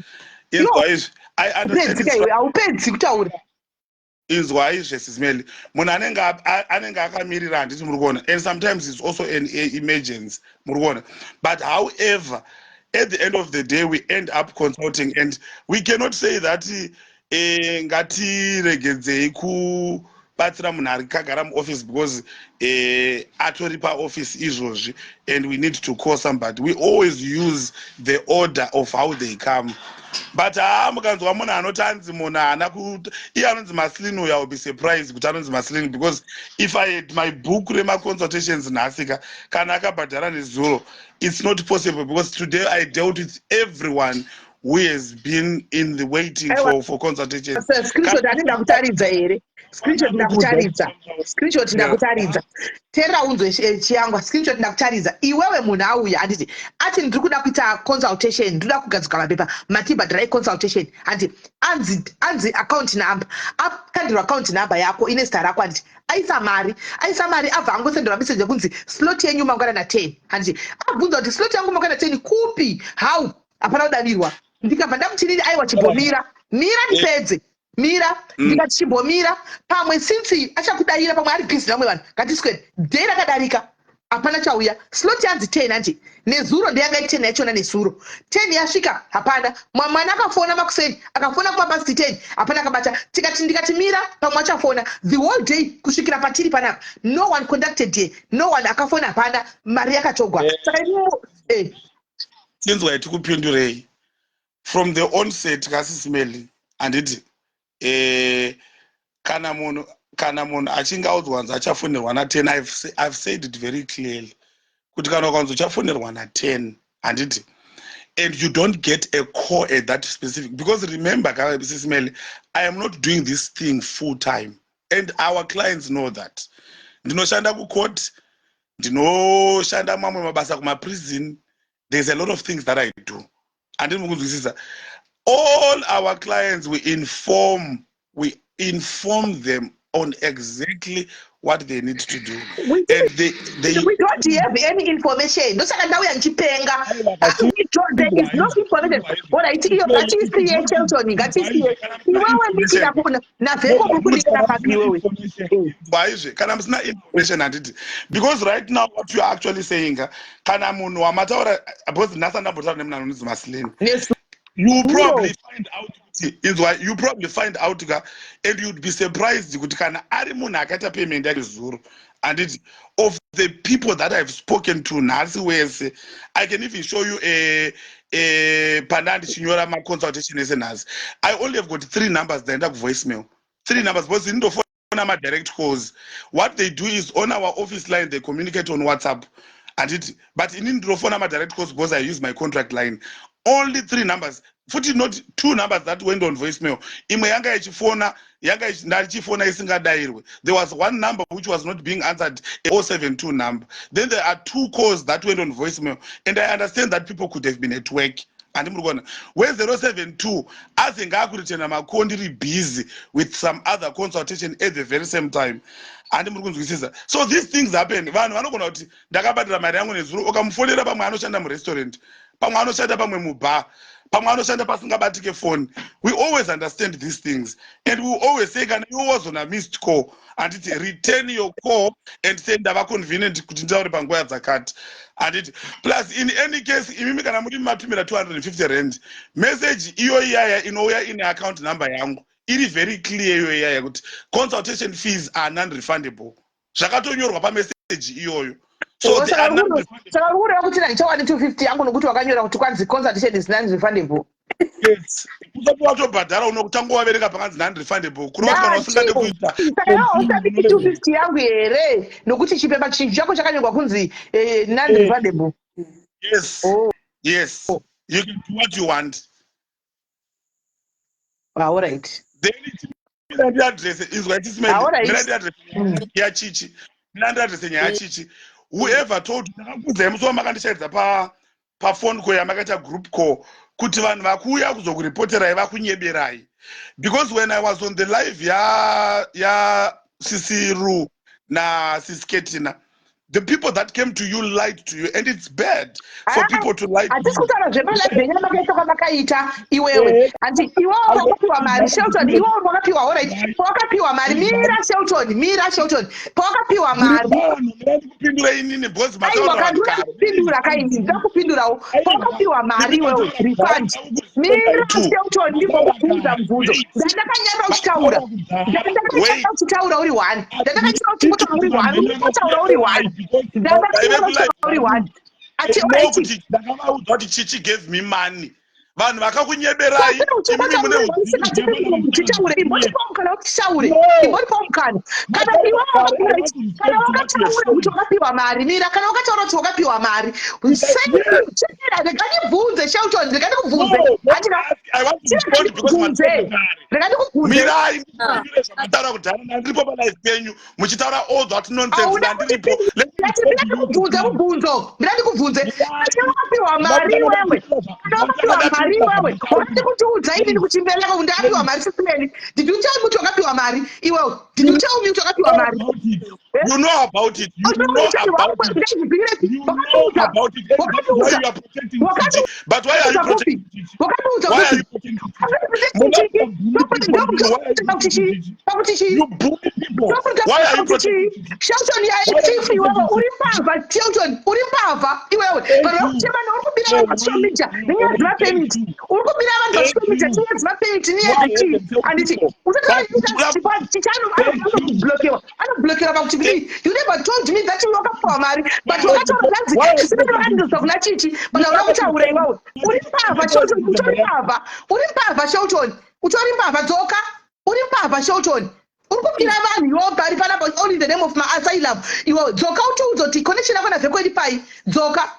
Speaker 15: Inzwa izvi, I understand.
Speaker 1: Haupedzi kutaura.
Speaker 15: Inzwa izve, Sis Melly. Munhu anenge akamirira, handiti muri kuona? And sometimes it's also an emergency, muri kuona? But however, at the end of the day, we end up consulting, and we cannot say that ngatiregedzei kubatsira munhu ari kagara muoffice because atori paoffice izvozvi and we need to call somebody. We always use the order of how they come. But haa, mukanzwa munhu anoti anzi munhu haana, iye anonzi Maslin uyo, I will be surprised kuti anonzi Maslin, because if I had my book remaconsultations nhasika, kana akabhadhara nezuro, it's not possible, because today I dealt with everyone who has been in the waiting for consultation.
Speaker 1: Screenshot ani ndakutaridza here? Screenshot ndakutaridza, screenshot ndakutaridza. Teerera unzwe, Chiyangwa, screenshot ndakutaridza. Iwewe, munhu auya, handiti, ati ndiri kuda kuita consultation, ndiri kuda kugadzika mapepa, matibhadharai consultation, handiti? Anzi account number, akandirwa account number yako ine zita rako, handiti? Aisa mari, aisa mari, abva angosenderwa message yekunzi slot yenyu mangwana na10, handiti? Abvunza kuti slot yangu mangwana 10 kupi, how? Hapana kudavirwa. Ndikabva ndamuti, "Aiwa, chimbomira, mira ndipedze, mira." Ndikati, "Chimbomira, pamwe since achakudayira, pamwe ari busy nevamwe vanhu, ngatiswere." Day rakadarika, hapana chauya. Slot yanzi 10, hanti? Nezuro ndeyanga iri 10 yachona. Nezuro 10 yasvika, hapana. Mwana akafona makuseni, akafona kuma past 10, hapana akabata. Tikati, ndikati, "Mira, pamwe achafona." The whole day kusvikira patiri panapa, no one contacted here, no one akafona, hapana. Mari yakatogwa. Saka imo.
Speaker 15: Tinzwai tikupindurei from the onset, kaSis Melly, handiti? Kana munhu achinge audzwa kunzi achafonerwa na10, I've said it very clearly kuti kana ukanzi uchafonerwa na10, handiti, and you don't get a call at that specific, because remember, Sis Melly, I am not doing this thing full time, and our clients know that ndinoshanda kucourt, ndinoshanda mamwe mabasa kumaprison. There's a lot of things that I do, handini mukunzwisisa? All our clients, we inform them on exactly what they need to do.
Speaker 1: We
Speaker 15: And they
Speaker 1: we don't have any information. Ndosaka ndauya ndichipenga. We don't, there is no information. Alright, iyo ngatisiye Shelton, ngatisiye. Iwewe ndikida kuna naVheko muri kudikira papi iwewe?
Speaker 15: Waizve kana musina information, handiti? Because right now what you are actually saying, kana munhu wamataura, because nhasi andambotaura nemunhu anonzi Maslin, you probably find out kuti, inzwa, you probably find out ka, and you'd be surprised kuti kana ari munhu akaita payment yake zuro, handiti, of the people that I've spoken to nhasi wese, I can even show you a panda ndichinyora maconsultation ese nhasi, I only have got three numbers dzaenda kuvoicemail, three numbers, because indofona madirect calls. What they do is, on our office line they communicate on WhatsApp, handiti? But inini ndinofona madirect calls because I use my contract line. Only three numbers futi, not two numbers that went on voicemail. Imwe yanga ichifona, yanga ndichifona isingadayirwe. There was one number which was not being answered, a 072 number. Then there are two calls that went on voicemail, and I understand that people could have been at work, handi muri kuona? We072 azenge akuritena macall, ndiri busy with some other consultation at the very same time, handi muri kunzwisisa? So these things happen. Vanhu vanogona kuti ndakabhadhara mari yangu nezuro, ukamufonera, pamwe anoshanda murestaurant, pamwe anoshanda pamwe mubar, pamwe anoshanda pasingabatike foni. We always understand these things and we always say, kana iwe wazona missed call, handiti, return your call and say, "Ndava convenient kuti nditaure panguva dzakati," handiti? Plus, in any case, imimi kana muri matumira 250 rand, message iyo iyaya inouya ine account number yangu iri very clear iyo iyaya kuti consultation fees are non-refundable. Zvakatonyorwa pameseji iyoyo. So
Speaker 1: saka uri kureva kuti handichawani 250 yangu nokuti wakanyora kuti kwanzi consultation is non-refundable?
Speaker 15: Yes, usati watobhadhara unotanga waverenga pakanzi non-refundable, kureva kuti kana usingade kuita
Speaker 1: Saka iwe usabiki 250 yangu here nokuti chipepa chinhu chako chakanyorwa kunzi non-refundable?
Speaker 15: Yes.
Speaker 1: Oh.
Speaker 15: Yes, you can do what you want.
Speaker 1: Ah, all right.
Speaker 15: Then mira ndiaddress, izwa,
Speaker 1: Ah, all right.
Speaker 15: mira ndiaddress yachichi, mira ndiaddress nyaya yachichi. Whoever told, ndakakuudzai musi wamakandishaidza pa paphone call yamakaita group call kuti vanhu vakuuya kuzokuripoterai vakunyeberai, because when I was on the live ya Sisiru naSisketina, the people that came to you lied to you, and it's bad for people to lie to
Speaker 1: Hatisi
Speaker 15: you.
Speaker 1: Kutaura zvemalive enyu makaita kwamakaita iwewe, hanti? Iwewe wakapiwa mari, Shelton, iwewe wakapiwa, alright, pawakapiwa mari, mira Shelton, mira Shelton, pawakapiwa mari
Speaker 15: Kupindura inini because
Speaker 1: Aiwa,
Speaker 15: mataura vanhu
Speaker 1: kandura
Speaker 15: kare.
Speaker 1: Kupindura kaini, ndakupindurawo. Pawakapiwa mari iwewe, refund, mira Shelton, ndimbokubvunza mubvunzo. Ndandakanyara uchitaura, ndandakanyara uchitaura uri one, ndandakanyara uchingotaura uri one, urikotaura uri one, ndandakanyara uchitaura uri one, ati
Speaker 15: No,
Speaker 1: alright.
Speaker 15: Kuti ndakavaudza kuti Chichi gave me money, vanhu vakakunyeberai. Imimi mune
Speaker 1: Titaure, imbotipawo mukana wekutitaure, imbotipawo mukana. Kana iwe, kana wakataura kuti wakapiwa mari, mira, kana wakataura kuti wakapiwa mari, chera, rega ndibvunze, Shelton, rega ndikubvunze. Ndikubvunze, rega ndikubvunze.
Speaker 15: Mirai, zvamataura kudhara, ndandiripo palive penyu muchitaura all that nonsense, ndandiripo.
Speaker 1: Mira ndikubvunze mubvunzo, mira ndikubvunze. Kana wakapiwa mari iwewe, kana wakapiwa mari iwewe, wakati kutiudza inini kuti mberi yako ndakapiwa mari sisimeni. Did you tell me kuti wakapiwa mari iwewe? Did you tell me kuti wakapiwa mari?
Speaker 15: You know about it, you know about it, you know about it. And that's why you are protecting Chichi. But why are you protecting Chichi?
Speaker 1: Wakatiudza?
Speaker 15: Why are you protecting Chichi? You bully people. Why are you protecting?
Speaker 1: Shelton, yachief, iwewe uri mbavha. Shelton, uri mbavha iwewe. Vanhu vakuchema, uri kubira vanhu pasocial media nenyaya dzemapermit. Uri kubira vanhu pasocial media nenyaya dzemapermit, nenyaya dzechii, handiti? Chichano anoblokewa, anoblokewa pakuti kudii? You never told me that wakapiwa mari, but wakataura kanzi zvisina vakandidzosa kuna Chichi, but hauna kutaura. Iwewe uri mbavha, Shelton, utori mbavha, uri mbavha, Shelton, utori mbavha. Dzoka, uri mbavha, Shelton, uri kubira vanhu iwo pari panapa, all in the name of maasylum. Iwe dzoka utiudza kuti connection yako naVheko iri pai. Dzoka,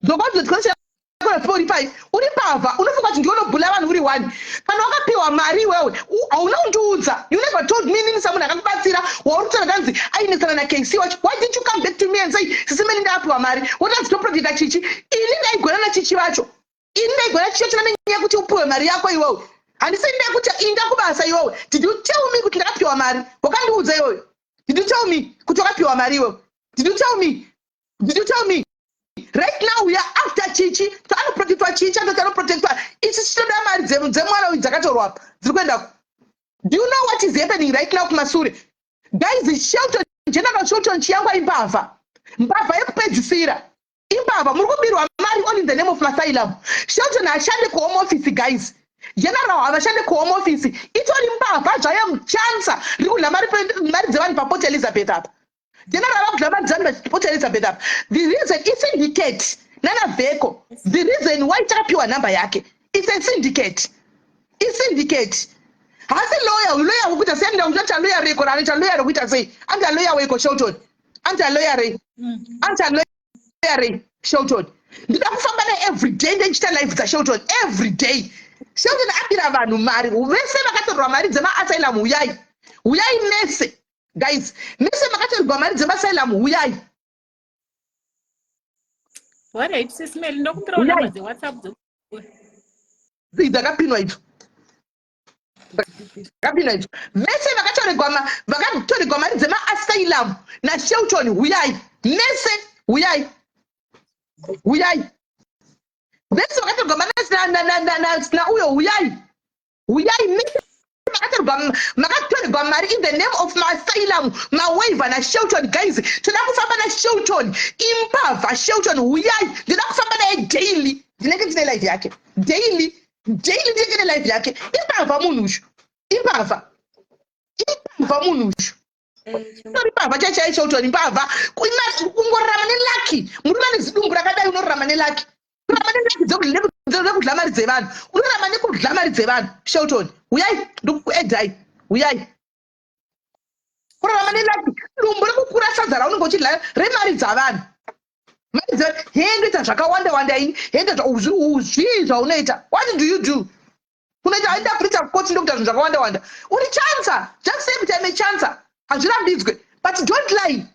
Speaker 1: dzoka utiudza kuti connection yako naVheko iri pai. Uri mbavha. Unofunga kuti ndiwe unobhula vanhu uri one. Kana wakapiwa mari iwewe, hauna kundiudza. You never told me. Nini samunhu akakubatsira, wauri kutaura kanzi ainesana naKC wacho, why didn't you come back to me and say, "Sisimeni, ndapiwa mari"? Wotanzi toprotecta Chichi. Ini ndaigona naChichi vacho, ini ndaigona Chichi vacho nenyaya yekuti upiwe mari yako iwewe. Handisi ndekuti inda kubasa iwewe. Did you tell me kuti ndakapiwa mari? Wakandiudza iwewe? Did you tell me kuti wakapiwa mari iwewe? Did you tell me? Did you tell me? Right now we are after Chichi. Anoprotectwa Chichi, anoti anoprotectwa. Ichi chinoda mari dzemwana uyu dzakatorwa apa. Dziri kuenda ku. Do you know what is happening right now kumasure? Guys, Shelton, General Shelton Chiyangwa imbavha. Mbavha yekupedzisira. Imbavha, muri kubirwa mari all in the name of asylum. Shelton hashande kuhome office guys. General havashande kuhome office. Itori mbavha zvayo muchansa riri kudla mari mari dzevanhu paPort Elizabeth apa. General vakudla mari dzevanhu paPort Elizabeth apa. The reason isyndicate nana Veko. The reason why takapiwa number yake. It's a syndicate. Isyndicate. Haasi lawyer, uyu lawyer wekuita sei? Anoita kuita lawyer reko, anoita lawyer rekuita sei? Anoita lawyer weko Shelton. Anoita lawyer rei? Anoita lawyer rei Shelton? Ndida kufamba naye every day ndechiita live dzaShelton every day. Shelton abira vanhu mari, vese vakatorwa mari dzemaasylum huyai. Huyai mese. Guys, mese makatorwa mari dzemaasylum huyai.
Speaker 12: Alright, Sis Mel, ndokumbirawo
Speaker 1: Huyai.
Speaker 12: number dzeWhatsApp
Speaker 1: Dzakapinwa idzo. Dzakapinwa idzo. Vese vakatorerwa vakatorerwa mari dzemaasylum naShelton huyai. Mese huyai. Huyai. Vese vakatorerwa mari na uyo huyai. Huyai mese makatorerwa makatorerwa mari in the name of maasylum mawaiver naShelton guys. Toda kufamba naShelton. Imbavha Shelton huyai. Ndoda kufamba naye daily. Ndinenge ndine live yake. Daily. Daily ndinenge ndine live yake. Imbavha munhu uyu. Imbavha. Imbavha munhu uyu. Itori mbavha chaichai Shelton imbavha. Kungorarama nelucky. Murume ane zidumbu rakadai unorarama nelucky. Kurarama nelucky dzekudla mari dzevanhu. Unorarama nekudla mari dzevanhu. Shelton. Huyai ndikukuedzai. Huyai. Kurarama nelucky. Dumbu rekukura sadza raunenge uchidla remari dzavanhu. Mari dzevanhu. Hee ndoita zvakawanda wanda ini. Hee ndoita zvii zvaunoita. What do you do? Unoita aenda kuita koti ndokuita zvinhu zvakawanda wanda. Uri chancer. Just say kuti I'm a chancer. Hazvirambidzwe. But don't lie.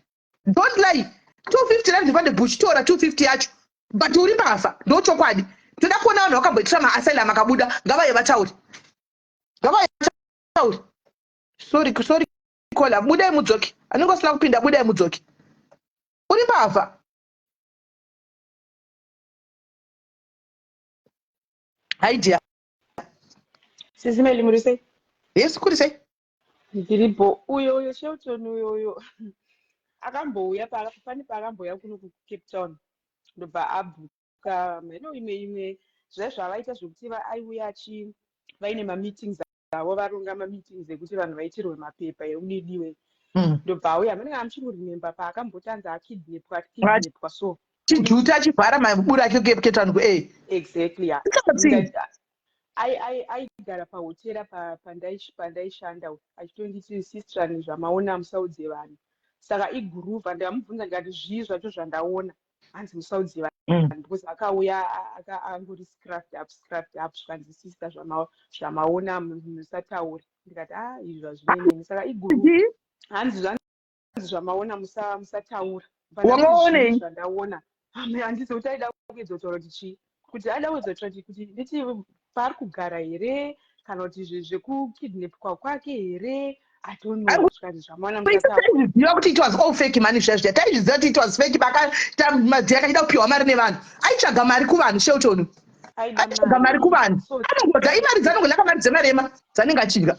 Speaker 1: Don't lie. 250 rand pane bush tora 250 yacho. But uri mbavha. Ndochokwadi. Toda kuona vanhu vakamboitira maasylum akabuda ngavaye vataure. Ngavaye vataure. Sorry, sorry caller. Budai mudzoke. Anenge asina kupinda budai mudzoke. Uri mbavha. Hi dear.
Speaker 17: Sisi Meli muri sei?
Speaker 1: Yes, kuri sei?
Speaker 17: Ndiripo. Uyo uyo Shelton uyo uyo akambouya pane paakambouya kuno kuCape Town ndobva abhuka mheno imwe imwe zvai zvavaita zvekuti aiuya achi vaine mameetings avo varonga mameetings ekuti vanhu vaitirwe mapepa ekudidiwe ndobva auya mheno kana muchiri kuremember paakambotanzi akidnepwa akidnepwa so
Speaker 1: Chijuta achivhara maburi ake kuCape Town ku eh.
Speaker 17: Exactly, yeah.
Speaker 1: Tsotsi.
Speaker 17: Aigara pahotera pandaishanda achitonditi sistrani zvamaona musaudze vanhu saka iguruva ndikamubvunza ndikati zvii zvacho zvandaona hanzi musaudze vanhu because akauya angori scruffed up scruffed up zvikanzi sister zvamaona musataure ndikati a izvi hazvineneni saka iguruva hanzi zvanzi zvamaona musataura
Speaker 1: Wamaonei?
Speaker 17: Zvandaona handizi kuti aida kuedza kutaura kuti chii kuti aida kuedza kutaura kuti nditi paari kugara here kana kuti zvekukidnapwa kwake here I don't know zvikanzi zvamaona musataura
Speaker 1: Taizviziva kuti it was all fake money zviya zviya. Taizviziva kuti it was fake bakaita madhi akachida kupiwa mari nevanhu. Aitsvaga mari kuvanhu Shelton.
Speaker 17: Aida
Speaker 1: Aitsvaga mari kuvanhu. Anongodya imari dzanongodya kamari dzemarema dzanenge achidya.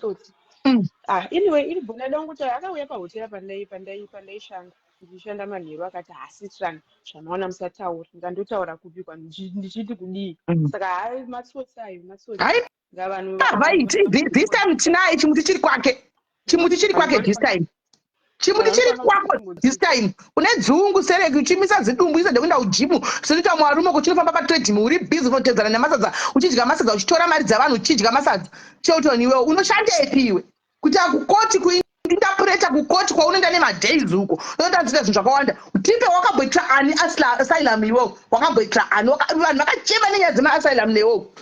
Speaker 17: Ah, anyway iri bhona dangu kuti akauya pahotera pandaishanda ndichishanda manheru akati hasitrani zvamaona musataura ndikandotaura kupi kwa ndichiti kudii saka hai matsotsi ayo matsotsi
Speaker 1: Hai
Speaker 17: ngavanhu
Speaker 1: mbavha iyi this time tinaye chimuti chiri kwake. Chimuti chiri kwake this time. Chimuti chiri kwako this time. Une dzungu sereki uchimisa zidumbu isade kuenda kujimu sinoita mwarume kuchinofamba patreadmill uri busy unotedzana nemasadza uchidya masadza uchitora mari dzavanhu uchidya masadza. Shelton iwewe unoshandepi iwe? Kuti akukoti kuinterpreta kukoti kwaunoenda nemadays uko unoenda kuita zvinhu zvakawanda. Tipe wakamboitira ani asylum iwewe? Wakamboitira ani? Vanhu vakachema nenyaya dzemaasylum newewo.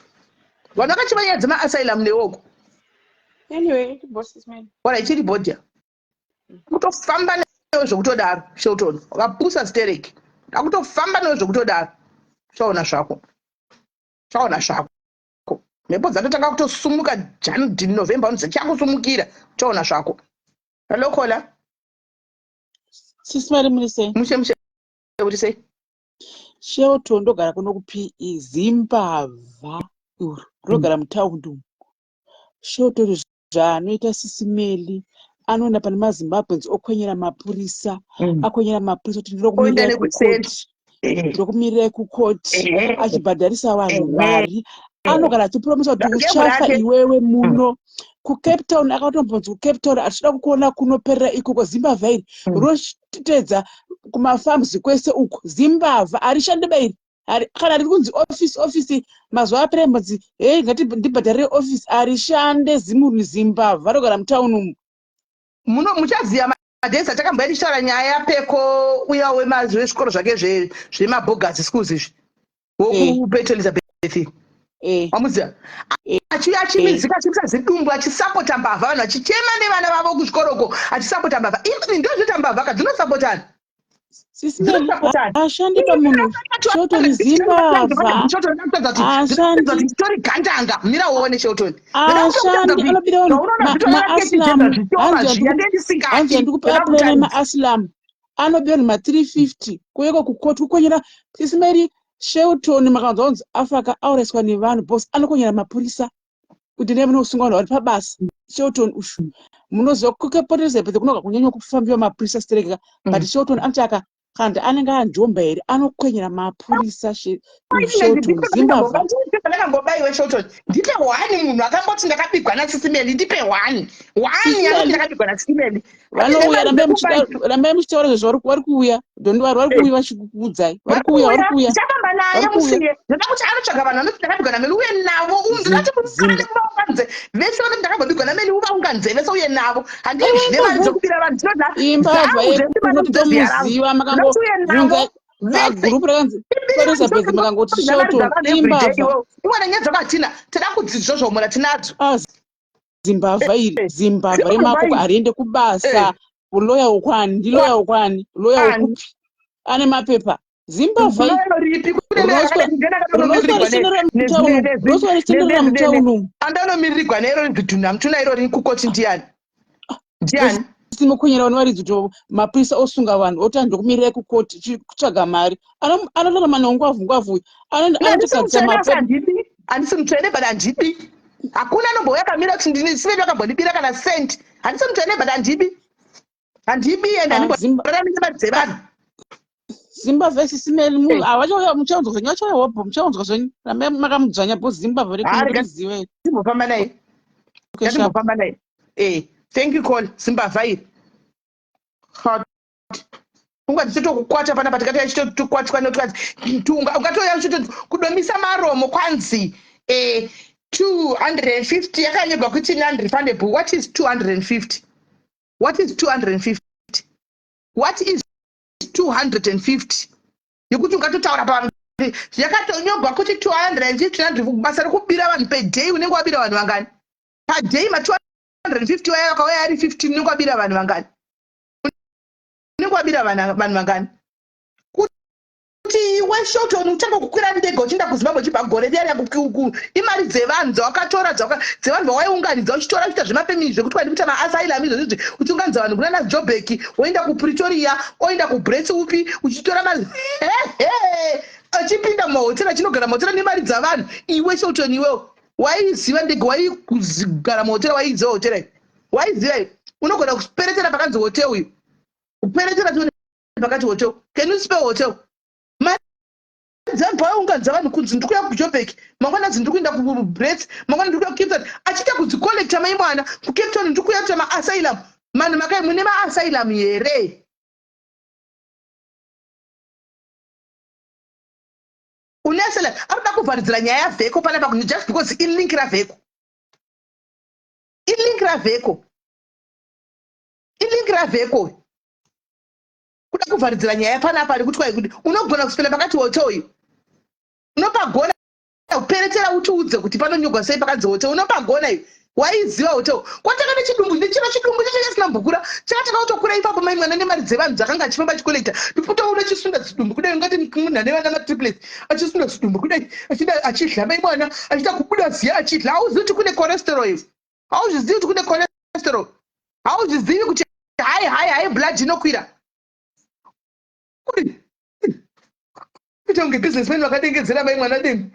Speaker 1: Vanhu vakachema nyaya dzemaasylum newewo.
Speaker 17: Anyway, boss is mine.
Speaker 1: Ora ichiri bhodya. Kutofamba newe zvekutodaro Shelton. Wakapusa stereki. Akutofamba newe zvekutodaro. Chaona zvako. Chaona zvako. Mhepo dzatotanga kutosumuka January November dzichakusumukira. Chaona zvako. Hello caller.
Speaker 10: Sisi Mari muri sei?
Speaker 1: Mushe mushe uri sei?
Speaker 10: Shelton ndogara kuno kuPE zimbavha uru rinogara mutaundi umu. Shelton zvaanoita sisi Meli anoenda pane maZimbabweans okwenyera mapurisa akwenyera mapurisa kuti
Speaker 1: Oenda
Speaker 10: ndokumirirai
Speaker 1: nekuseri.
Speaker 10: kukoti ndokumirirai kukoti achibhadharisa vanhu mari anogara achipromisa kuti
Speaker 1: Ndagemu
Speaker 10: uchafa
Speaker 1: rake.
Speaker 10: iwewe muno kucape town akatombonzi kucape town achida kukuona kunoperera ikoko zimbavha iri roteedza kumafarms kwese uku zimbavha harishande ba iri kana riri kunzi office office mazuva apera imbonzi hei ngati ndibhadharire office harishande zimunhu zimbavha rogara mutown umu
Speaker 1: Muno muchaziva madhesi atakambouya tichitaura nyaya yapeko uya wezvikoro zvake zvemabhogasi schools izvi wokupet elizabeth wamuziva achiuya achimizika achimisa zidumbu achisapota mbavha vanhu vachichema nevana vavo kuzvikoro uko achisapota mbavha even ndozvoita mbavha ka dzinosapotana
Speaker 10: ashandi pamunhu shelton zimbavha
Speaker 1: ashandi story gandanga mira uone shelton
Speaker 10: ashandi anobira vanhu maaslam hanzi andikupa apulana maaslam anobira vanhu ma350 kueko kukoti kukonyera sisimeri shelton makanzwa kunzi afa akauraiswa nevanhu bos anokonyera mapurisa kuti ndee munosunga vanhu vari pabasa shelton ushu munoziva kuPort Elizabeth kunoga kunyanya kufambiwa mapurisa stereka but shelton anoti aka kana kuti anenge anjomba here anokwenyera mapurisa shelton zimbavha
Speaker 1: ndakambobaiwe shelton ndipe one munhu akamboti ndakabigwa nasisimeli ndipe one one anoti ndakabigwa nasisimeli
Speaker 10: vanouya rambai muchitaura izvozvo vari kuuya don't worry vari kuuya vachikuudzai vari kuuya vari kuuya
Speaker 1: ndichafamba naye musiye ndoda kuti anotsvaga vanhu vanoti ndakabigwa nameli uye navo ndinoti mukane muvaunganidze vese vanoti ndakambobigwa nameli uvaunganidze vese uye navo handizve mari dzekubira vanhu tinoda
Speaker 10: imbavha yekutomuziva makangobvunza pagurupu rakanzi Elizabeth makangoti Shelton imbavha
Speaker 1: imwe nenyaya dzako hatina toda kudzidzozvomora tinadzo
Speaker 10: zimbavha iri zimbavha remakoko hariende kubasa loya ukwani ndiloya ukwani loya ukupi ane mapepa zimbavha rinoswa richitenderera mutauni umu
Speaker 1: andanomiririgwa neiro rinzidhuna mutuna iro riri kukoti ndiyani ndiyani
Speaker 10: simokwenyera vanhu varidzi kuti mapurisa osunga vanhu oti andokumirirai kukoti kutsvaga mari anorarama neungwavhu ngwavhu uyu anotokadzisa
Speaker 1: mapepa handisi mutsvene but handidi hakuna anombouya akamira kuti ndini sivedu akambondibira kana cent handisi mutsvene but handibi handibi and handimborarami nemari dzevanhu
Speaker 10: zimbabwe sisimeli munhu havachauya muchaunzwa zvenyu vachauya hobho muchaunzwa zvenyu rambai makamudzvanya bo zimbabwe rekuzive
Speaker 1: timbofamba naye timbofamba naye eh thank you call zimbabwe iri unga tichitokukwata panapa tikati achitokwatwa nekuti ungatouya uchito kudomisa maromo kwanzi eh, 250 yakanyegwa kuti non-refundable what is 250 what is 250 what is 250 yekuti ungatotaura pavanhu yakatonyogwa kuti 250 basa rekubira vanhu per day unenge wabira vanhu vangani paday ma 250 waya vakauya ari 15 unenge wabira vanhu vangani unenge wabira vanhu vangani kuti iwe Shelton uchanga kukwira ndege uchienda kuzimbabwe uchibva gore riya riya imari dzevanhu dzawakatora dzevanhu vawaiunganidza uchitora uchiita zvemafemili zvekuti waidi kuita maasylum izvozvo izvi uchiunganidza vanhu kunana Joburg woenda kupretoria oenda kubrets upi uchitora mari achipinda mumahotera achinogara muhotera nemari dzavanhu iwe Shelton iwewo waiziva ndege waigara muhotera waiziva hotera iyi waiziva iyi unogona kuperetera pakanzi hotel uyu kuperetera tione pakati hotel can you spell hotel mari dzevanhu pavaunganidza vanhu kunzi ndiri kuya kuJoburg mangwana dzi ndiri kuenda kubrets mangwana ndiri kuya kucape town achiita kudzicollecta mai mwana kucape town ndiri kuya kuita maasylum manhu makai mune maasylum here une asylum arikuda kuvharidzira nyaya yavheko panapa just because ilink ravheko ilink ravheko ilink ravheko kuda kuvharidzira nyaya panapa nekuti kwai kuti unogona kuswera pakati hotel uyu unopagona kuperetera utiudze kuti panonyogwa sei pakanzi hotel unopagona iyo waiziva hotel kwatanga nechidumbu nechiro chidumbu chacho chasina mbukura chakatanga kutokura ipapo mai mwana nemari dzevanhu dzakanga achifamba achikolekta ndipotoona achisunda zidumbu kudai ungati munhu ane vana matriplets achisunda zidumbu kudai achida achidla mai mwana achida kubuda ziya achidla hauzivi kuti kune cholesterol ivi hauzvizivi kuti kune cholesterol hauzvizivi kuti hai hai hai blood inokwira. Kuita kunge businessman vakadengedzera mai mwana dengu.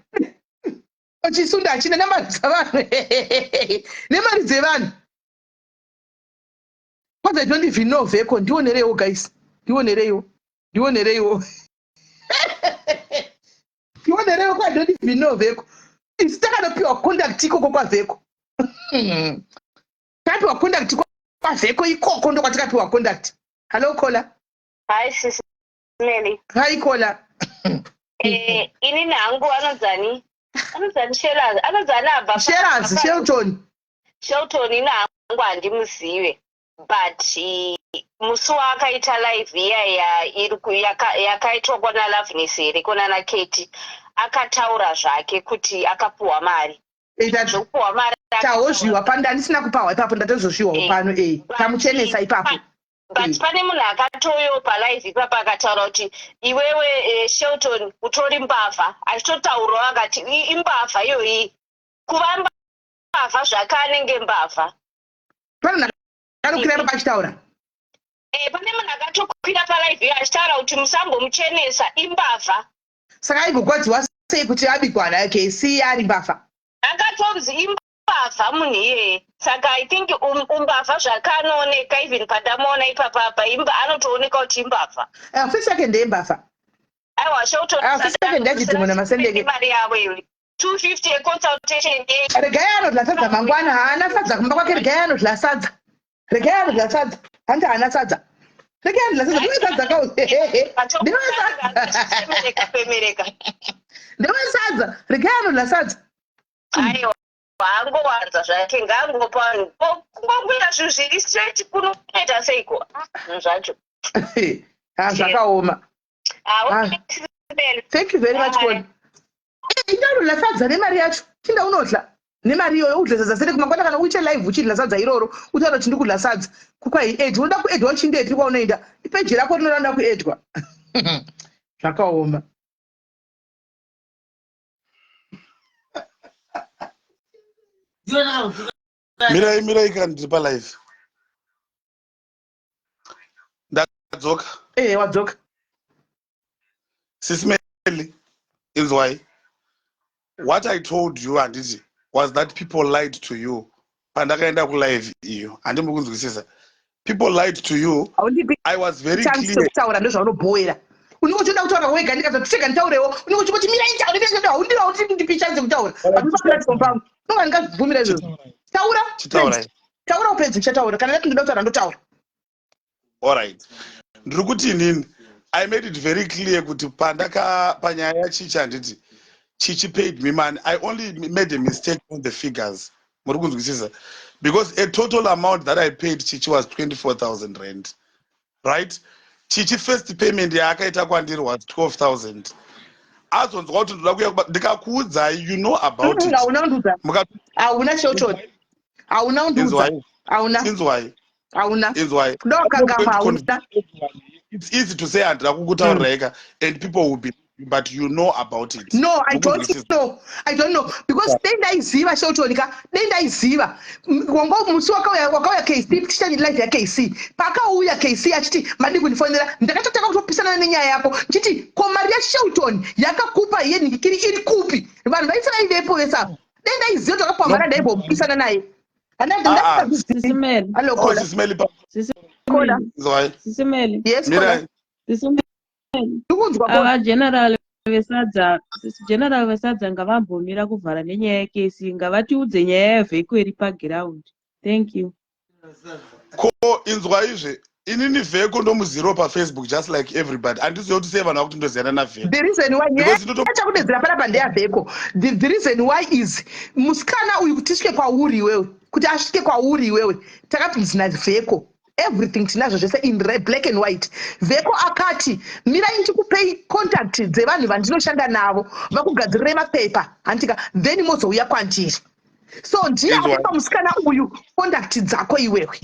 Speaker 1: Achisunda achina nemari dzavanhu. Nemari dzevanhu. Kwanza I don't even know Veko. Ndionereiwo guys. Ndionereiwo. Ndionereiwo. Ndionereiwo kwa I don't even know Veko. Isu takanopiwa contact ikoko kwaVeko. Takapiwa contact kwaVeko ikoko ndokwatakapiwa contact. Hello caller.
Speaker 18: Hi sis Melly.
Speaker 1: Hi caller.
Speaker 18: Eh, inini hangu anonzani? Anonzani Shelaz, anonzani abva
Speaker 1: Shelaz, Shelton.
Speaker 18: Shelton ini hangu handimuzive but eh, musi waakaita live iya ya iri ku- yaka- yakaitwa kwana Loveness here kunana Katie akataura zvake kuti akapuhwa mari
Speaker 1: zvekupuhwa mari tahozviwa pano ndandisina kupahwa ipapo ndatozozviwawo eh, pano e tamuchenesa ipapo
Speaker 18: but eh. pane munhu akatoyo palive ipapa akataura kuti iwewe eh, shelton utori mbavha achitotaurawo akati imbavha iyoyi kuva mbavha zvake anenge mbavha
Speaker 1: pane munhu akatokwira ipapo achitaura
Speaker 18: pane munhu akatokwira palive iyo achitaura kuti musambomuchenesa imbavha
Speaker 1: Saka aigogwadziwa sei kuti abikwa nayo KC ari mbavha?
Speaker 18: Akatonzi imbavha munhu iyeye saka I think um, umbavha zvake anooneka even pandamuona ipapa apa imba anotooneka kuti imbavha.
Speaker 1: Uh, face yake ndeyembavha.
Speaker 18: Aiwa
Speaker 1: Face yake ndeyachidhumo namasendeke.
Speaker 18: Mari yavo iwe. 250 yeconsultation.
Speaker 1: Regai anodla sadza mangwana haana sadza kumba kwake regai anodla sadza. Regai anodya sadza. Hanti haana sadza. Regai anodya sadza. Ndine sadza ka. Ndine
Speaker 18: sadza. Femereka.
Speaker 1: Ndine sadza. Regai anodya sadza.
Speaker 18: Aiwa. Angowanza zvake ngaangopa vanhu kungokuita zvinhu zviri straight kuno kunoita seiko zvinhu zvacho.
Speaker 1: Ha zvakaoma. Ah, thank you very much Connie. Inda unodya sadza nemari yacho. Chinda unodya nemari iyoyo udye sadza sere kumangwana kana uite live uchidya sadza iroro utaura kuti ndikudya sadza kukwai ed unoda kuedwa uchindepi kwaunoenda ipeji rako rinoda kuedwa zvakaoma.
Speaker 15: Mirai mirai kana ndiri palive. Ndadzoka.
Speaker 1: Eh wadzoka.
Speaker 15: Sis Melly, inzwai. What I told you handiti was that people lied to you pandakaenda kulive iyo handimuri kunzwisisa people lied to you i was very clear
Speaker 1: kutaura ndozvaunobhowera unenge uchida kutaura wega ndikazoti chega nditaurewo unenge uchingoti mira itaure mira itaure haundira kuti ndipi chance yekutaura patiplatform pangu unonga ndingazvibvumira izvozvo taura taura upedzi ndichataura kana ndati ndoda kutaura ndotaura
Speaker 15: Alright. Ndiri kuti inini I made it very clear kuti pandaka panyaya yaChichi handiti Chichi paid me money. I only made a mistake on the figures. Muri kunzwisisa? Because a total amount that I paid Chichi was 24,000 rand. Right? Chichi first payment yaakaita kwandiri was 12,000. Azonzwa kuti ndoda kuya ndikakuudzai you know about it.
Speaker 1: Hauna kundiudza. Hauna Shelton. Hauna kundiudza. Hauna.
Speaker 15: Inzwai.
Speaker 1: Hauna.
Speaker 15: Inzwai.
Speaker 1: Ndokangamwa hauna.
Speaker 15: It's easy to say handina kukutaurira eka and people will be but you know about it.
Speaker 1: No, I don't know. I don't know because dai ndaiziva Shelton ka, dai ndaiziva. Wanga musi wakauya wakauya KC tichita live ya KC. Pakauya KC achiti madi kundifonera, ndakatotanga kutopisana nenyaya yako. Ndichiti ko mari ya Shelton yakakupa iye ndikiri iri kupi? Vanhu vaise vaivepo vese ava. Dai ndaiziva kuti wakapuwa mari ndaimbopikisana naye.
Speaker 15: Ah, ah.
Speaker 19: Sisi Meli.
Speaker 1: Hello,
Speaker 15: Oh,
Speaker 1: caller.
Speaker 15: Sisi Meli pa-
Speaker 19: Sisi
Speaker 1: Caller.
Speaker 15: Inzwai.
Speaker 19: Sisi Meli.
Speaker 1: Yes, caller.
Speaker 15: Mirai.
Speaker 19: Sisi Meli.
Speaker 1: Ndikunzwa caller.
Speaker 19: Ava general vesadza, sisi general vesadza ngavambomira kuvhara nenyaya yekesi, ngavatiudze nyaya yevheko iri paground. Thank you.
Speaker 15: Ko inzwaizve inini Vheko ndomuziro pafacebook just like everybody handizive kuti sei vanhu vakuti ndoziyana navheko
Speaker 1: The reason why nyaya
Speaker 15: because ndoto
Speaker 1: chakudedzera panapa ndeyavheko the reason why is musikana uyu kuti tisvike kwauri iwewe kuti asvike kwauri iwewe takati ndina vheko everything tinazvo zvese in black and white vheko akati mirai ndikupei contact dzevanhu vandinoshanda navo vakugadzirirei mapepa handitika then mozouya kwandiri so ndiye akupa musikana uyu contact dzako iwewe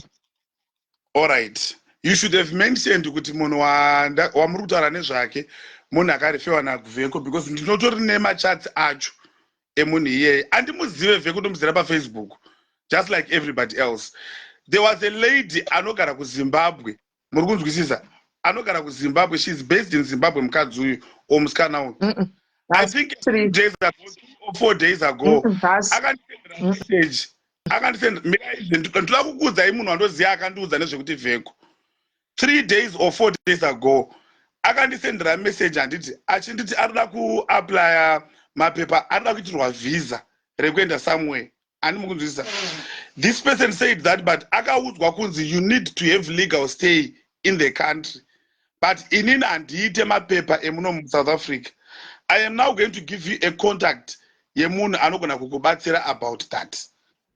Speaker 15: Alright. You should have mentioned kuti munhu wamuri kutaura nezvake munhu akarefewa naVheko because ndinotori nemachats acho emunhu iyeye. Andimuzive Vheko ndomuzira paFacebook just like everybody else. There was a lady anogara kuZimbabwe. Muri kunzwisisa? Anogara kuZimbabwe. She is based in Zimbabwe, mukadzi uyu or musikana uyu. I think 2 days ago or 4 days ago akandisendera message, akandisendera. Mirai, ndoda kukuudzai munhu wandoziva akandiudza nezvekuti Vheko 3 days or 4 days ago akandisendera message, handiti, achinditi arikuda kuapplya mapepa, arikuda kuitirwa visa rekuenda somewhere. Handi mukunzwisisa? This person said that, but akaudzwa kunzi you need to have legal stay in the country, but inini handiite mapepa emuno muSouth Africa. I am now going to give you a contact yemunhu anogona kukubatsira about that,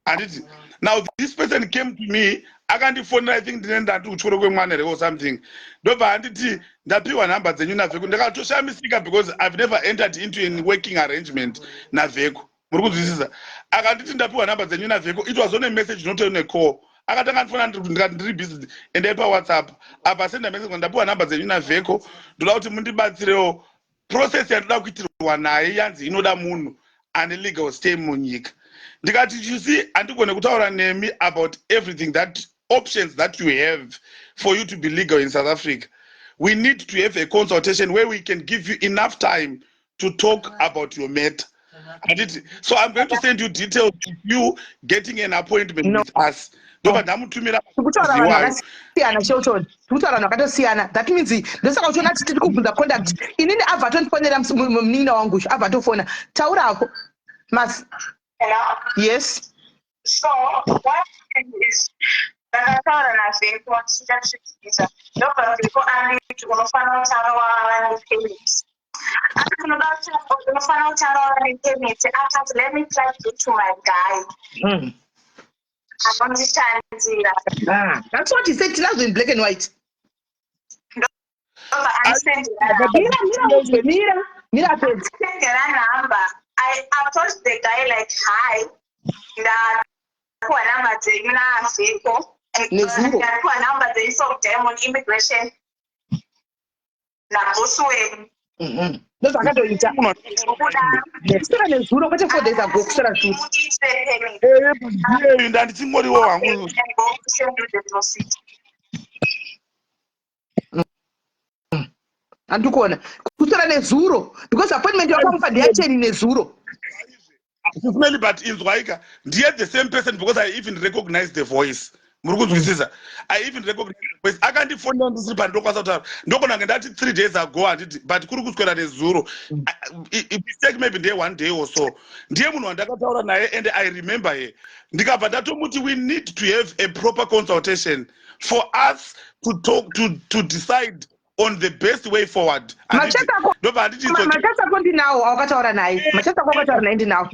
Speaker 15: handiti? Now this person came to me, akandifonera. I think ndine ndandi kuchikoro kwemwana here or something. Ndobva handiti, "Ndapiwa nhamba dzenyu naVheko." Ndakatoshamisika because I've never entered into an working arrangement naVheko. Muri kunzwisisa? Akanditi, "Ndapiwa nhamba dzenyu naVheko." It was on a message, not on a call. Akatanga ndifona, ndikati ndiri busy, endai paWhatsApp. Apa senda message, "Ndapiwa nhamba dzenyu naVheko, ndoda kuti mundibatsirewo process yandoda kuitirwa naye, yanzi inoda munhu ane legal stay munyika." Ndikati, "You see, handigone kutaura nemi about everything that options that you have for you to be legal in South Africa. We need to have a consultation where we can give you enough time to talk about your matter," handiti? "So I'm going to send you details of you getting an appointment
Speaker 1: No.
Speaker 15: with us." Ndobva ndamutumira.
Speaker 1: Tikutaura vanhu
Speaker 15: Ziwayo.
Speaker 1: vakasiyana, Shelton. Tikutaura vanhu vakatosiyana. That means ndosaka uchiona kuti tiri kubvunza contact. Inini abva atondifonera munin'ina wangu uyu, abva atofona. Taurako mas.
Speaker 18: Hello?
Speaker 1: Yes.
Speaker 18: So what happened is ndakataura naVheko tichiita tichidzidza, ndobva Vheko anditi unofanira kutanga wava nepermit. Ati unoda unofanira kutanga wava nepermit. Akati, "Let me plug you to my guy anondishandira."
Speaker 1: Ah, that's what he said. Tinazvo in black and white.
Speaker 18: Ndobva andisendera.
Speaker 1: Mira, mira uzwe, mira, mira pedzi.
Speaker 18: Sendera number. I approached the guy like, "Hi, ndapiwa namba dzenyu naVheko."
Speaker 1: Nezuro.
Speaker 18: "Ndapiwa namba dzenyu from Diamond Immigration nabosi wenyu."
Speaker 1: Ndozvakatoita.
Speaker 15: Munhu
Speaker 1: Kuswera nezuro, kwete 4 days ago, kuswera zuro.
Speaker 18: Mundiitire permit
Speaker 15: Ndiyeyu, ndandichingoriwo hangu.
Speaker 18: And go send you the proceed.
Speaker 1: Handikuona kuswera nezuro because appointment yakamupa ndeyacheni nezuro.
Speaker 15: Sismeli, but inzwaika, ndiye the same person because I even recognize the voice. Muri kunzwisisa? I even recognize the voice. Akandifonera ndisiri pandinokwanisa kutaura. Ndogona kunge ndati 3 days ago, handiti? But kuri kuswera nezuro. Mistake maybe ndeye one day or so. Ndiye munhu wandakataura naye and I remember her. Ndikabva ndatomuti we need to have a proper consultation for us to talk to decide on the best way forward, handiti?
Speaker 1: Machats ako
Speaker 15: Ndobva handiti it's okay.
Speaker 1: Machats ako ndinawo awakataura naye. Machats ako awakataura naye ndinawo.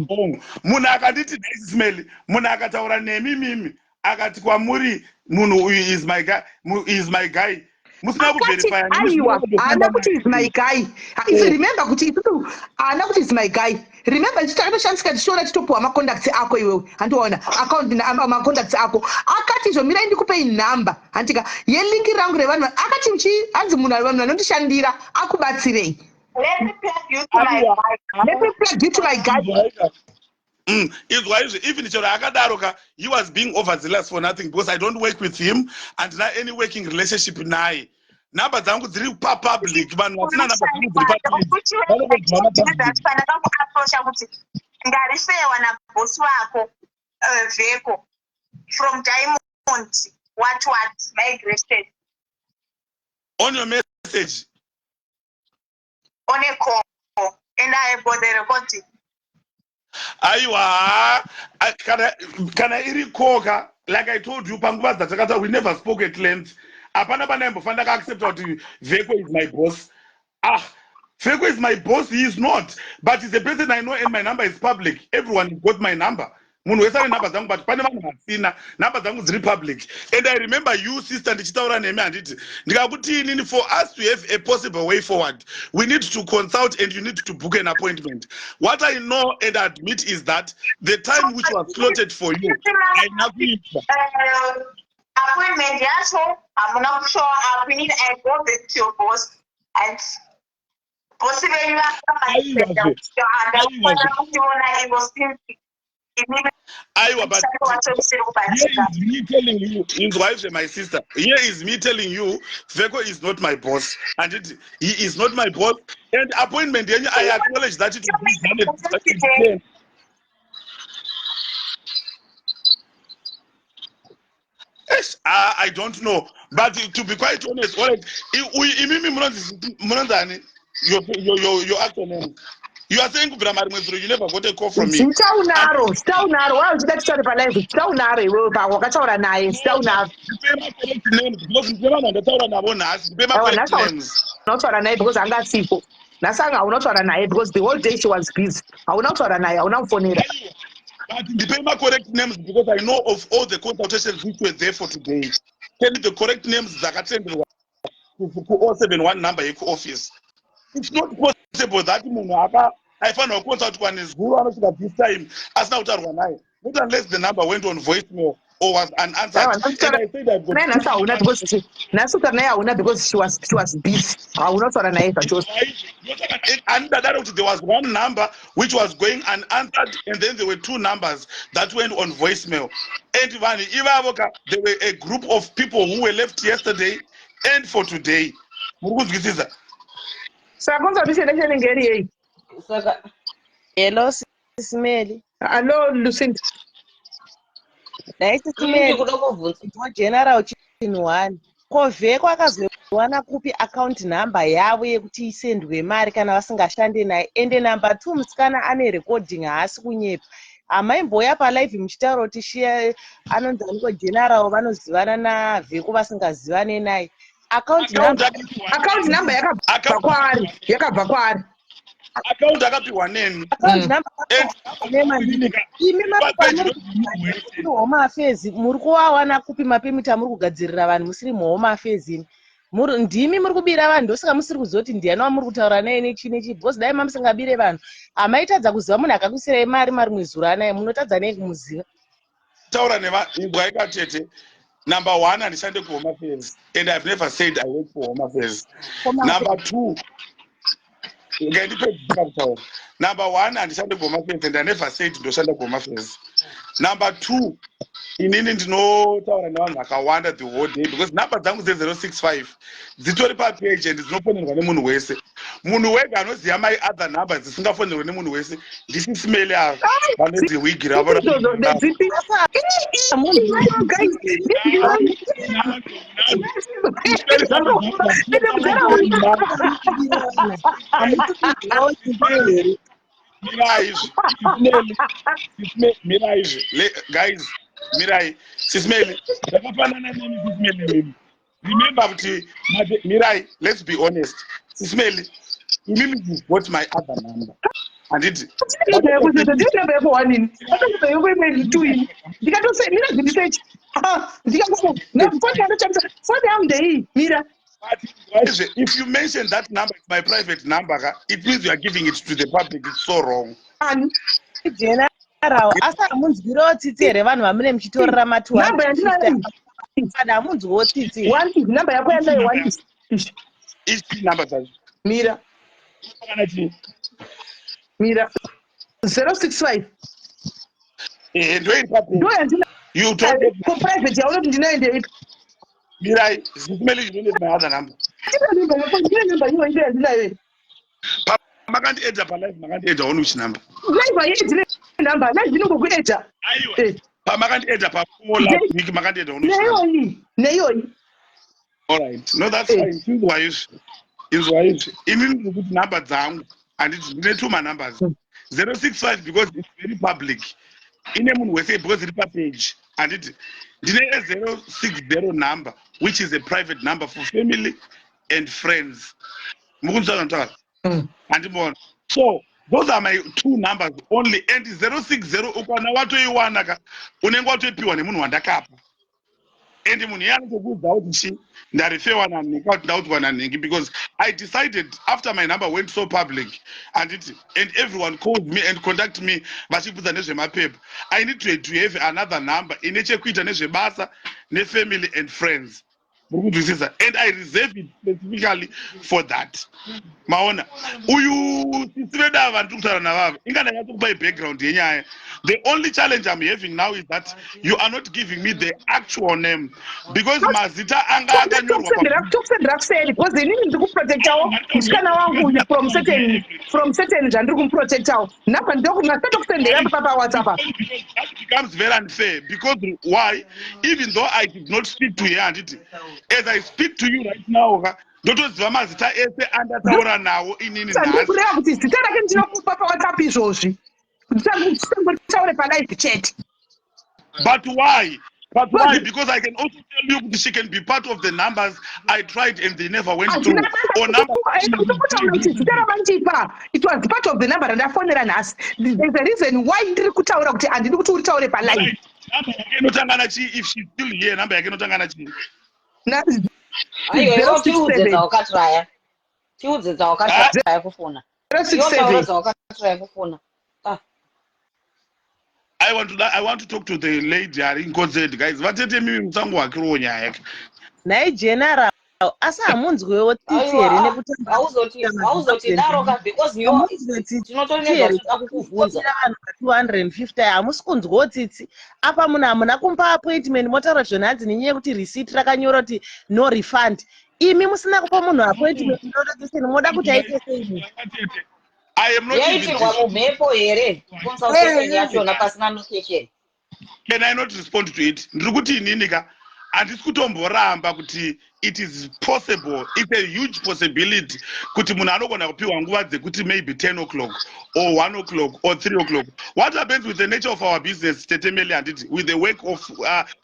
Speaker 15: Wrong. Munhu akanditi, "Smell," munhu akataura nemi mimi akati kwamuri, "Munhu uyu is my guy," is my guy, musina
Speaker 1: Akati
Speaker 15: kuverifya.
Speaker 1: Aiwa, haana kuti is my guy. If you remember kuti isusu, haana kuti is my guy. Remember, isu takatoshandisika tichiona titopuwa macontacts ako iwewe, handiwaona account macontacts ako. Akati izvo, "Mirai ndikupei nhamba," handika, "yelink rangu revanhu." Akati chi hanzi munhu, vanhu vanondishandira, akubatsirei.
Speaker 18: Let me plug you to my guy.
Speaker 1: Let me plug you to my guy.
Speaker 15: Izwa izvi, even chero akadaro ka, he was being overzealous for nothing because I don't work with him, handina any working relationship naye. Nhamba dzangu dziri papublic. Vanhu vasina nhamba dzangu dziri papublic vanongodzwana public.
Speaker 18: Pandakamuapproacha kuti ndarifewa nabhosi wako, Vheko from Diamond what what migration.
Speaker 15: On your message?
Speaker 18: On a call, and I have got the recording.
Speaker 15: Aiwa, kana iri koka, like I told you, panguva dzatakata we never spoke at length. Hapana pandaimbofanira kaaccepta kuti Veko is my boss. Ah, Veko is my boss. He is not, but he's a person I know and my number is public. Everyone got my number. Munhu wese ane nhamba dzangu, but pane vanhu vasina nhamba dzangu dziri public. And I remember you, sister, ndichitaura nemi, handiti? Ndikakuti inini, for us to have a possible way forward, we need to consult and you need to book an appointment. What I know and admit is that the time which was slotted for you haina kuitwa.
Speaker 18: Appointment yacho hamuna kushow up. We need I go back to your boss and bosi venyu
Speaker 15: Aiwazve.
Speaker 18: vakafanira kundiona ivo since inini.
Speaker 15: Aiwa, but
Speaker 18: wacho usiri
Speaker 15: here
Speaker 18: kubatika.
Speaker 15: is me telling you, inzwaizve my sister, here is me telling you, Veko is not my boss. And he is not my boss. And appointment yenyu, I acknowledge that it was done at 10. Yes, I don't know. But to be quite honest, all right, imimi munonzi ani? Your actual name. You are saying kubvira marimwe zuro you never got a call from me.
Speaker 1: Zita unaro, zita unaro. Why uchida titaure palive? Zita unaro iwewe pa wakataura naye, zita unaro.
Speaker 15: Ndipe ma-correct names because ndipe vanhu vandataura navo nhasi. Ndipe
Speaker 1: Aiwa,
Speaker 15: ma-correct
Speaker 1: nhasi hauna
Speaker 15: names.
Speaker 1: kutaura naye because anga asipo. Nhasi anga hauna kutaura naye because the whole day she was busy. Hauna kutaura naye, hauna kufonera.
Speaker 15: But ndipe ma-correct names because I know of all the consultations which were there for today. Tell me the correct names dzakatenderwa ku-071 number yekuoffice. It's not possible that munhu aka aifanirwa kuconsultwa nezuro anosvika this time asina kutaurwa naye. Not unless the number went on voicemail or was unanswered.
Speaker 1: Aiwa, nhasi
Speaker 15: And I said I've got
Speaker 1: naye nhasi hauna because nhasi kutaura naye hauna because she was busy. Hauna kutaura naye zvachose.
Speaker 15: Andadaro kuti there was one number which was going unanswered and then there were two numbers that went on voicemail. And vanhu ivavo ka, there were a group of people who were left yesterday and for today. Muri kunzwisisa?
Speaker 1: Saka consultation yacho inenge iri yei?
Speaker 4: Saka hello Sis Melly.
Speaker 1: Hello Lucinda.
Speaker 4: Dai Sis
Speaker 5: Ini
Speaker 4: Melly
Speaker 5: ndikuda kubvunza.
Speaker 4: General chinhu one. Ko Vheko akazoiwana kupi account number yavo yekuti isendwe mari kana vasingashande naye? Ende number two musikana ane recording haasi kunyepa. Hamaimbouya palive muchitaura kuti shiya anonzi aniko General vanozivana naVheko vasingazivane naye. Account
Speaker 15: Account
Speaker 4: number
Speaker 15: akapiwa
Speaker 1: Account number yakabva kwaari, yakabva kwaari.
Speaker 15: Account akapiwa neni.
Speaker 4: Account number
Speaker 15: And
Speaker 4: nema imi
Speaker 15: papeji
Speaker 4: muri Home Affairs muri kuvawana kupi mapermit amuri kugadzirira vanhu musiri muHome Affairs imi? Muri ndimi muri kubira vanhu ndosaka musiri kuziva kuti ndiani wamuri kutaura naye nechi nechi because dai mamusingabire vanhu hamaitadza kuziva munhu akakusirai mari marimwe zuro anaye munotadza nei kumuziva?
Speaker 15: Taura neimbwa ikatete. Number one, handishande kuHome Affairs and I've never said I work for Home Affairs. Number two, ngandipedzisa kutaura. Number one, handishande kuHome Affairs and I never said ndoshanda kuHome Affairs. Number two, inini ndinotaura nevanhu vakawanda the whole day because number dzangu dze065 dzitori papage and dzinofonerwa nemunhu wese. Munhu wega anoziva my other numbers dzisingafonerwe nemunhu wese ndiSis Melly ava vanonzi wigi ravo.
Speaker 1: Izvozvo ndedzipi? Guys, ende mudhara
Speaker 15: Mirai izvi, mirai izvi. Guys, mirai. Sis Melly, ndakafanana nemi Sis Melly mimi. Remember kuti mirai, let's be honest. Sis Melly, imimi you've got my other number. Handiti?
Speaker 1: Ndine namba yako one ini. Akandipa yako imwe two ini. Ndikatose mira zvindisechi. Ndikangofona foni yandoshandisa foni yangu ndeiyi mira.
Speaker 15: But if you mention that number, it's my private number, ka, it means you are giving it to the public. It's so wrong.
Speaker 1: Ani?
Speaker 4: General asi hamunzwirawo tsitsi here vanhu vamune muchitorera ma
Speaker 1: Namba yandinayo.
Speaker 4: 250 hamunzwiwo tsitsi?
Speaker 1: One namba yako yandinayo one.
Speaker 15: Ichi number dzacho.
Speaker 1: Mira.
Speaker 15: Kana chii?
Speaker 1: Mira. 065.
Speaker 15: Eh, ndo iri papage.
Speaker 1: Ndo yandinayo.
Speaker 15: You don't have
Speaker 1: Ko private yaunoti ndinayo ndeipi?
Speaker 15: Mirai, Sis Melly, you don't have my other number.
Speaker 1: Ndine namba yako, ndine namba iyoyo ndo yandinayo. iyi.
Speaker 15: Makandiedha palive, makandiedha on which number?
Speaker 1: Live haieji namba, live inongokuedha.
Speaker 15: Aiwa. Pamakandiedha pa last week, makandiedha on which number?
Speaker 1: Neiyoyi, neiyoyi.
Speaker 15: All right. No, that's fine. Inzwa izvi. Inzwa izvi. Inini ndiri kuti number dzangu handiti ndine two manumbers. 065 because it's very public. Ine munhu wese because iri papage. Handiti ndine a 060 number which is a private number for family and friends. Mukunzwa zvanditaura? Handimboona. So those are my two numbers only and 060 ukana watoiwana ka unenge watoipiwa nemunhu wandakapa. And munhu iye anotokuudza kuti chi ndarifewa nanhingi kuti ndaudzwa nanhingi because I decided after my number went so public anditi and everyone called me and contact me vachibvunza nezvemapepa, I need to have another number ine chekuita nezvebasa nefamily and friends. Muri kunzwisisa? And I reserve it specifically for that. Maona, uyu sisi vedu ava ndiri kutaura navava, inga ndanyatsokupai background yenyaya. The only challenge I'm having now is that you are not giving me the actual name, because mazita anga akanyorwa.
Speaker 1: Tokusendera kuseri, because inini ndiri kuprotectawo musikana wangu uyu from certain zvandiri kumuprotectawo. Nhamba ndatokusendera paWhatsApp apa.
Speaker 15: That becomes very unfair, because why? Even though I did not speak to her, handiti, as I speak to you right now ka, ndotoziva mazita ese andataura nawo inini
Speaker 1: Ndiri
Speaker 15: nhasi.
Speaker 1: Kureva kuti zita rake ndinokupa paWhatsApp izvozvi, nditaure palive chete.
Speaker 15: But why? But why? Because I can also tell you kuti she can be part of the numbers I tried and they never went through, or number
Speaker 1: Kutaura kuti zita ramandipa, it was part of the number randafonera nhasi. There's a reason why ndiri kutaura kuti handidi kuti uritaure palive.
Speaker 15: Number yake inotangana chii, if she's still here? Number yake inotangana chii?
Speaker 20: Aiwa, iwe tiudze
Speaker 1: 067.
Speaker 20: Dzawakatraya, tiudze dzawakatraya kufona. Iwe taura
Speaker 1: 067.
Speaker 20: dzawakatraya kufona. Ah.
Speaker 15: I want to talk to the lady ari concerned. Guys, vatete, mimi musangohakiriwo nyaya yake.
Speaker 4: Nhai General, asi hamunzwewo tsitsi here?
Speaker 20: Aiwa,
Speaker 4: Nekuti
Speaker 20: hauzoti daro ka, because yo
Speaker 4: hamunzwe tsitsi
Speaker 20: tinotonezwa
Speaker 4: here?
Speaker 20: tinoda kukubvunza.
Speaker 4: Vanhu va 250, hamusi kunzwawo tsitsi apa? Munhu hamuna kumupa appointment, motaura zvonhanzi nenyaya yekuti receipt rakanyora kuti no refund. Imi musina kupa munhu appointment norekeseni, moda kuti aite sei?
Speaker 15: I am not even
Speaker 20: Yaitirwa mumhepo here consultation yachona pasina location?
Speaker 15: Can I not respond to it? Ndiri kuti inini ka, handisi kutomboramba kuti it is possible, it's a huge possibility kuti munhu anogona kupiwa nguva dzekuti maybe 10 o'clock or 1 o'clock or 3 o'clock. What happens with the nature of our business, tetemeli, handiti, with the work of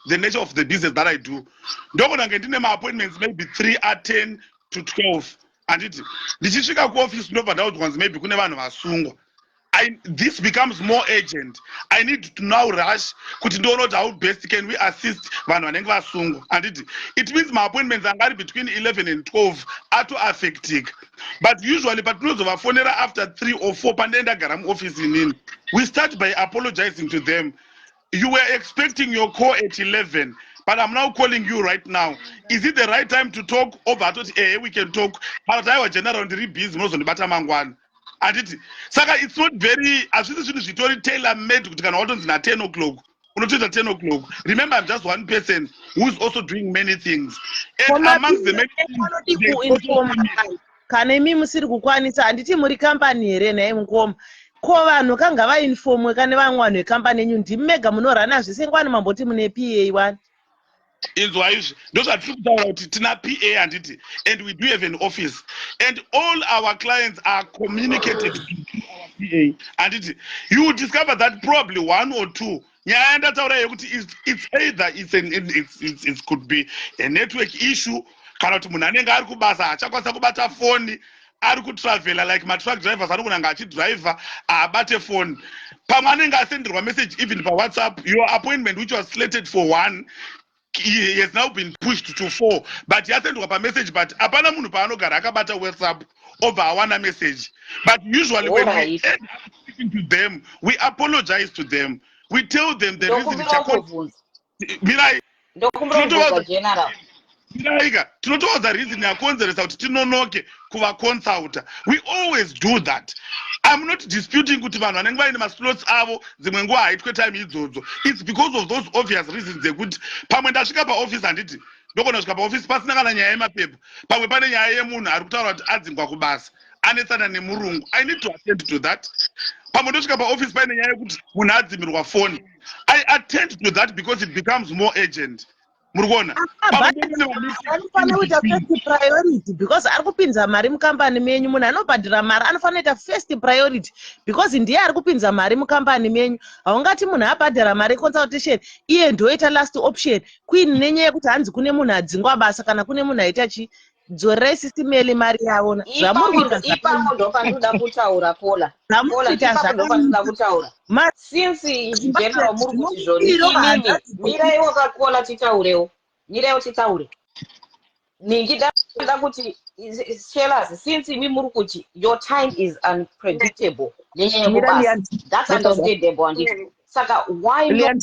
Speaker 15: the nature of the business that I do, ndogona kunge ndine maappointments maybe 3 at 10 to 12, handiti? Ndichisvika kuoffice, ndobva ndaudzwa kunzi maybe kune vanhu vasungwa. This becomes more urgent. I need to now rush kuti ndione kuti how best can we assist vanhu vanenge vasungwa, handiti? It means maappointments anga ari between 11 and 12 atoaffectika. But usually patinozovafonera after 3 or 4, pandee ndagara muoffice inini, we start by apologizing to them: "You were expecting your call at 11, but I'm now calling you right now. Is it the right time to talk?" Obva atoti, "Ehe, we can talk," kana kuti, "Aiwa General, ndiri busy, munozondibata mangwana," handiti? Saka it's not very, hazvisi zvinhu zvitori tailor made kuti kana watonzi na10 o'clock unotoita 10 o'clock. Remember, I'm just one person who is also doing many things, and amongst the many
Speaker 4: Anodi kuinfoma kana imi musiri kukwanisa. Handiti muri kambani here nhai mukoma? Ko vanhu kanga vainfomwe kane vamwe vanhu vekambani yenyu? Ndimi mega munorana zvese ngwani? Mamboti mune PA wani.
Speaker 15: Inzwa, izvi ndozvatiri kutaura kuti tina PA, handiti? And we do have an office, and all our clients are communicated to our PA, handiti? You will discover that probably one or two, nyaya yandataura yekuti it's either it's an, it's, it's, it could be a network issue, kana kuti munhu anenge ari kubasa, haachakwanisa kubata foni, ari kutravhela, like matruck drivers anogona kunge achidhiraivha, haabate foni. Pamwe anenge asenderwa message even paWhatsApp: "Your appointment which was slated for 1 has now been pushed to 4," but yasendwa pamessage, but hapana munhu paanogara akabata WhatsApp obva awana message. But usually when we end up speaking to them, we apologize to them, we tell them the reason.
Speaker 20: Ndokumbira kubvunza.
Speaker 15: Mirai.
Speaker 20: Ndokumbira kubvunza, General.
Speaker 15: Miraika, tinotoudza reason yakonzeresa kuti tinonoke kuvaconsulta. We always do that. I'm not disputing kuti vanhu vanenge vaine maslots avo dzimwe nguva haitwe time idzodzo. It's because of those obvious reasons dzekuti pamwe ndasvika paoffice, handiti, ndogona kusvika paoffice pasina kana nyaya yemapepa. Pamwe pane nyaya yemunhu ari kutaura kuti adzingwa kubasa, anetsana nemurungu. I need to attend to that. Pamwe ndosvika paoffice paine nyaya yekuti munhu adzimirwa foni. I attend to that because it becomes more urgent. Muri kuona?
Speaker 4: Anofanira kuita first priority because ari kupinza mari mukambani menyu. Munhu anobhadhira mari anofanira kuita first priority because ndiye ari kupinza mari mukambani menyu. Haungati munhu abhadhara mari yeconsultation, iye ndoita last option queen nenyaya yekuti hanzi kune munhu adzingwa basa kana kune munhu aita chi. Dzorerai Sis Melly mari yavo. Zvamuri kuita
Speaker 20: Ipapo ndo pandinoda kutaura, kola kola.
Speaker 4: Zvamukuita
Speaker 20: Ipapo ndo pandinoda kutaura. Since General muri kuti zvoni imimi, mirai wakakola titaurewo, miraiwo titaure. Ningi danda kuti Shelas, since imi muri kuti your time is unpredictable nenyaya yekubasa, that's understandable, handiti? Saka why not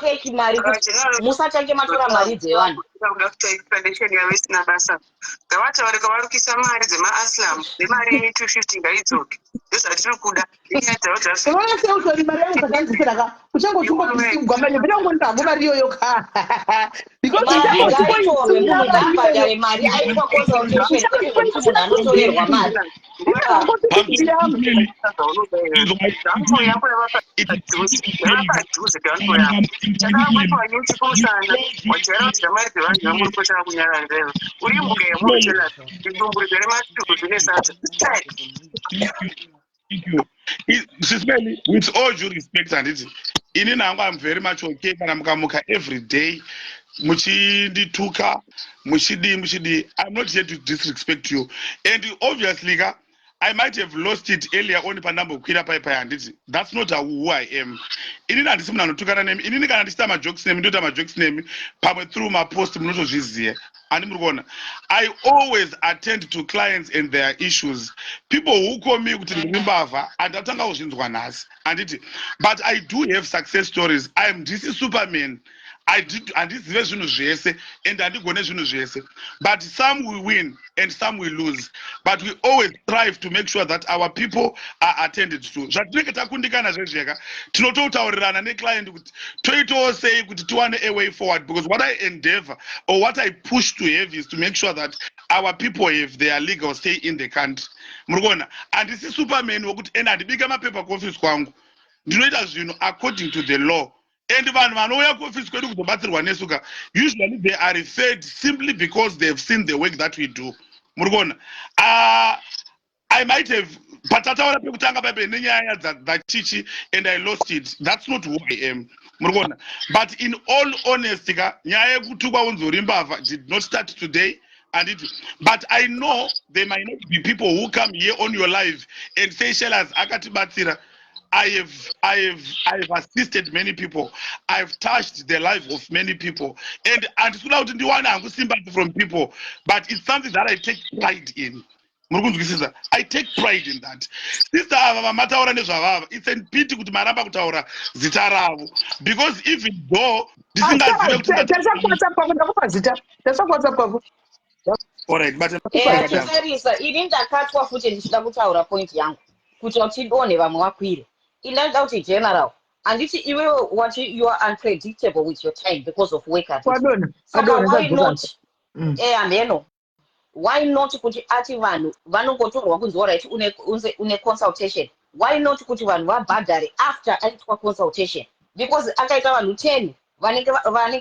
Speaker 20: take mari kuti musatange matora mari dzevanhu?
Speaker 21: Kuda kuita explanation yavo isina basa. Ngavataure kwavari kuisa mari dzemaasylum nemari yenyu 250 ngaidzoke. Ndozvatiri kuda. Inyaya dzavo dzazvo.
Speaker 1: Unoona sei kuti mari yangu dzakanzisira ka uchangoti ungopisigwa mari bila ungondipa mari iyoyo ka because
Speaker 20: Mari
Speaker 1: uchangoti
Speaker 20: ngaitorwe,
Speaker 1: ungoisiya
Speaker 20: munhu
Speaker 1: mari
Speaker 20: ngaabhadhare
Speaker 1: iyoyo
Speaker 20: mari aitwa consultation kwete zvekuti munhu anotorerwa mari.
Speaker 21: Downfall yako yava padhuze, yava padhuze downfall yako. Chakakuitwa nyuchi kumusana, wajaira kudya mari dzevanhu vamuri kutanga kunyarara ndizvo. Uri mbuga yemunhu chela, zidumbu rizere matuzvi nesadza. Tai.
Speaker 15: Thank you. Sis Melly, with all due respect, handiti ini nangu I'm very much okay kana mukamuka every day muchindituka, muchidii muchidii, I'm not here to disrespect you. And obviously ka, I might have lost it earlier on pandambokwira pai pai, handiti that's not who I am. Inini handisi munhu anotukana nemi. Inini kana ndichiita majokes nemi, ndoita majokes nemi pamwe through mapost, munotozviziva handi muri kuona. I always attend to clients and their issues. People who call me kuti ndiri mbavha, handatanga kuzvinzwa nhasi, handiti? But I do have success stories. I am ndisi superman, handizive zvinhu zvese and handigone zvinhu zvese, but some we win and some we lose, but we always strive to make sure that our people are attended to. Zvatinenge takundikana zvezveka, tinototaurirana neclient kuti toitawo sei kuti tiwane a way forward, because what I endeavor or what I push to have is to make sure that our people have their legal stay in the country. Muri kuona, handisi superman wekuti and handibika mapepa kuofisi kwangu. Ndinoita zvinhu according to the law, and vanhu vanouya kuofisi kwedu kuzobatsirwa nesu ka, usually they are referred simply because they have seen the work that we do. Muri kuona, I might have patataura pekutanga paipe nenyaya dzachichi and I lost it. That's not who I am, muri kuona? But in all honesty ka, nyaya yekutukwa unzi uri mbavha did not start today, anditi? But I know there might not be people who come here on your live and say Shellas akatibatsira. I have assisted many people. I've touched the life of many people. And handisikuda kuti ndiwane hangu sympathy from people, but it's something that I take pride in. Muri kunzwisisa? I take pride in that. Sister ava vamataura nezvavava, it's a pity kuti maramba kutaura zita ravo, because even though ndisingazive kuti
Speaker 1: Tarisa kuWhatsApp kwako, ndakupa zita. Tarisa kuWhatsApp kwako.
Speaker 15: Alright, but
Speaker 20: Achitarisa, ini ndakatwa futi ndichida kutaura point yangu kuti tidonhe vamwe vakwire. Ini ndinoda kuti general, handiti iwewe wati you are unpredictable with your time because of work, handiti?
Speaker 1: Wadona.
Speaker 20: Saka
Speaker 1: Wadona.
Speaker 20: why not hameno, why not kuti ati vanhu vanongotorwa kunzi alright, une consultation? Why not kuti vanhu vabhadhare after aitwa consultation? Because akaita vanhu 10 vanenge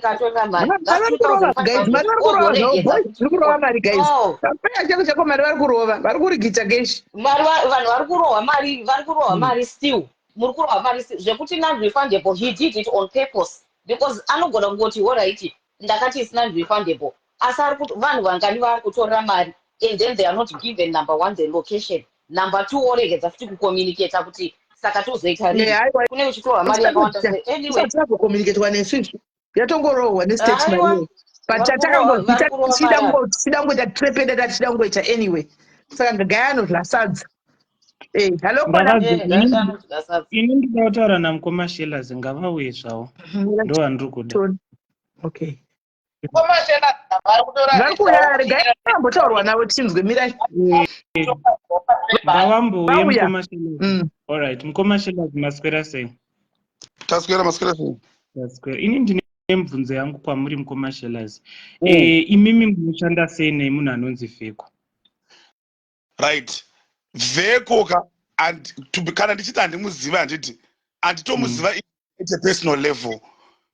Speaker 20: atorera mari,
Speaker 1: Mari vari kurova guys, mari vari kurova zvavo.
Speaker 20: ozoregedza.
Speaker 1: Boys dziri kurova mari guys.
Speaker 20: No.
Speaker 1: Paya chako chako, mari vari kurova, vari kurigita keshi.
Speaker 20: Mari vanhu vari kurohwa mari, vari kurohwa mari still, muri kurohwa mari still. Zvekuti non-refundable, he did it on purpose, because anogona kungoti alright, ndakati it's non-refundable, asi ari kuti vanhu vangani vari kutorera mari and then they are not given, number one, the location, number two, woregedza futi kucommunicata kuti saka tozoita rini.
Speaker 1: Aiwa.
Speaker 20: Kune uchitorwa mari yakawanda sei anyway.
Speaker 1: Isati yazokommunicatwa nesu izvi, yatongorohwa nestate
Speaker 20: Aiwa.
Speaker 1: mari, but
Speaker 20: Vari kurova
Speaker 1: tatakangozita
Speaker 20: mari.
Speaker 1: tichida kungoita trepeda, tachida kungoita anyway. Saka gaya anodya sadza. Hello kona.
Speaker 22: Ndakadzi
Speaker 20: Gaya anodya sadza.
Speaker 22: Ini ndinoda kutaura namukoma Shellas, ngavauye zvavo, ndo vandiri kuda.
Speaker 1: Okay.
Speaker 23: Komashela vari kutora.
Speaker 1: Vari kuuya, regai vambotaurwa navo tinzwe, mirai.
Speaker 22: Ngavambouye.
Speaker 1: Vauya.
Speaker 22: Mukoma Shellas, alright. Mukoma Shellas, maswera sei?
Speaker 15: Taswera, maswera sei?
Speaker 22: Taswera. Ini ndine mibvunzo yangu kwamuri, mukoma Shellas. Imimi munoshanda sei nemunhu anonzi Vheko?
Speaker 15: Right, Vheko ka, and to be, kana ndichiti handimuziva, handiti handitomuziva at a personal level.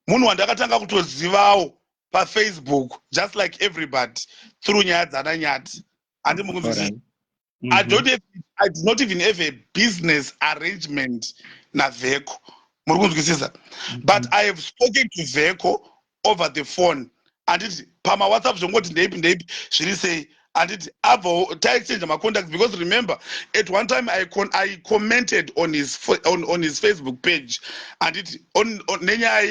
Speaker 15: Munhu wandakatanga kutozivawo paFacebook, just like everybody, through nyaya dzananyati, handimukunzwisisa? I don't have, I do not even have a business arrangement naVheko, muri kunzwisisa? But I have spoken to Vheko over the phone, handiti, pamaWhatsApp, zvongoti ndeipi ndeipi, zviri sei, handiti? Abva taexchange macontacts, because remember at one time I commented on his Facebook page, handiti, nenyaya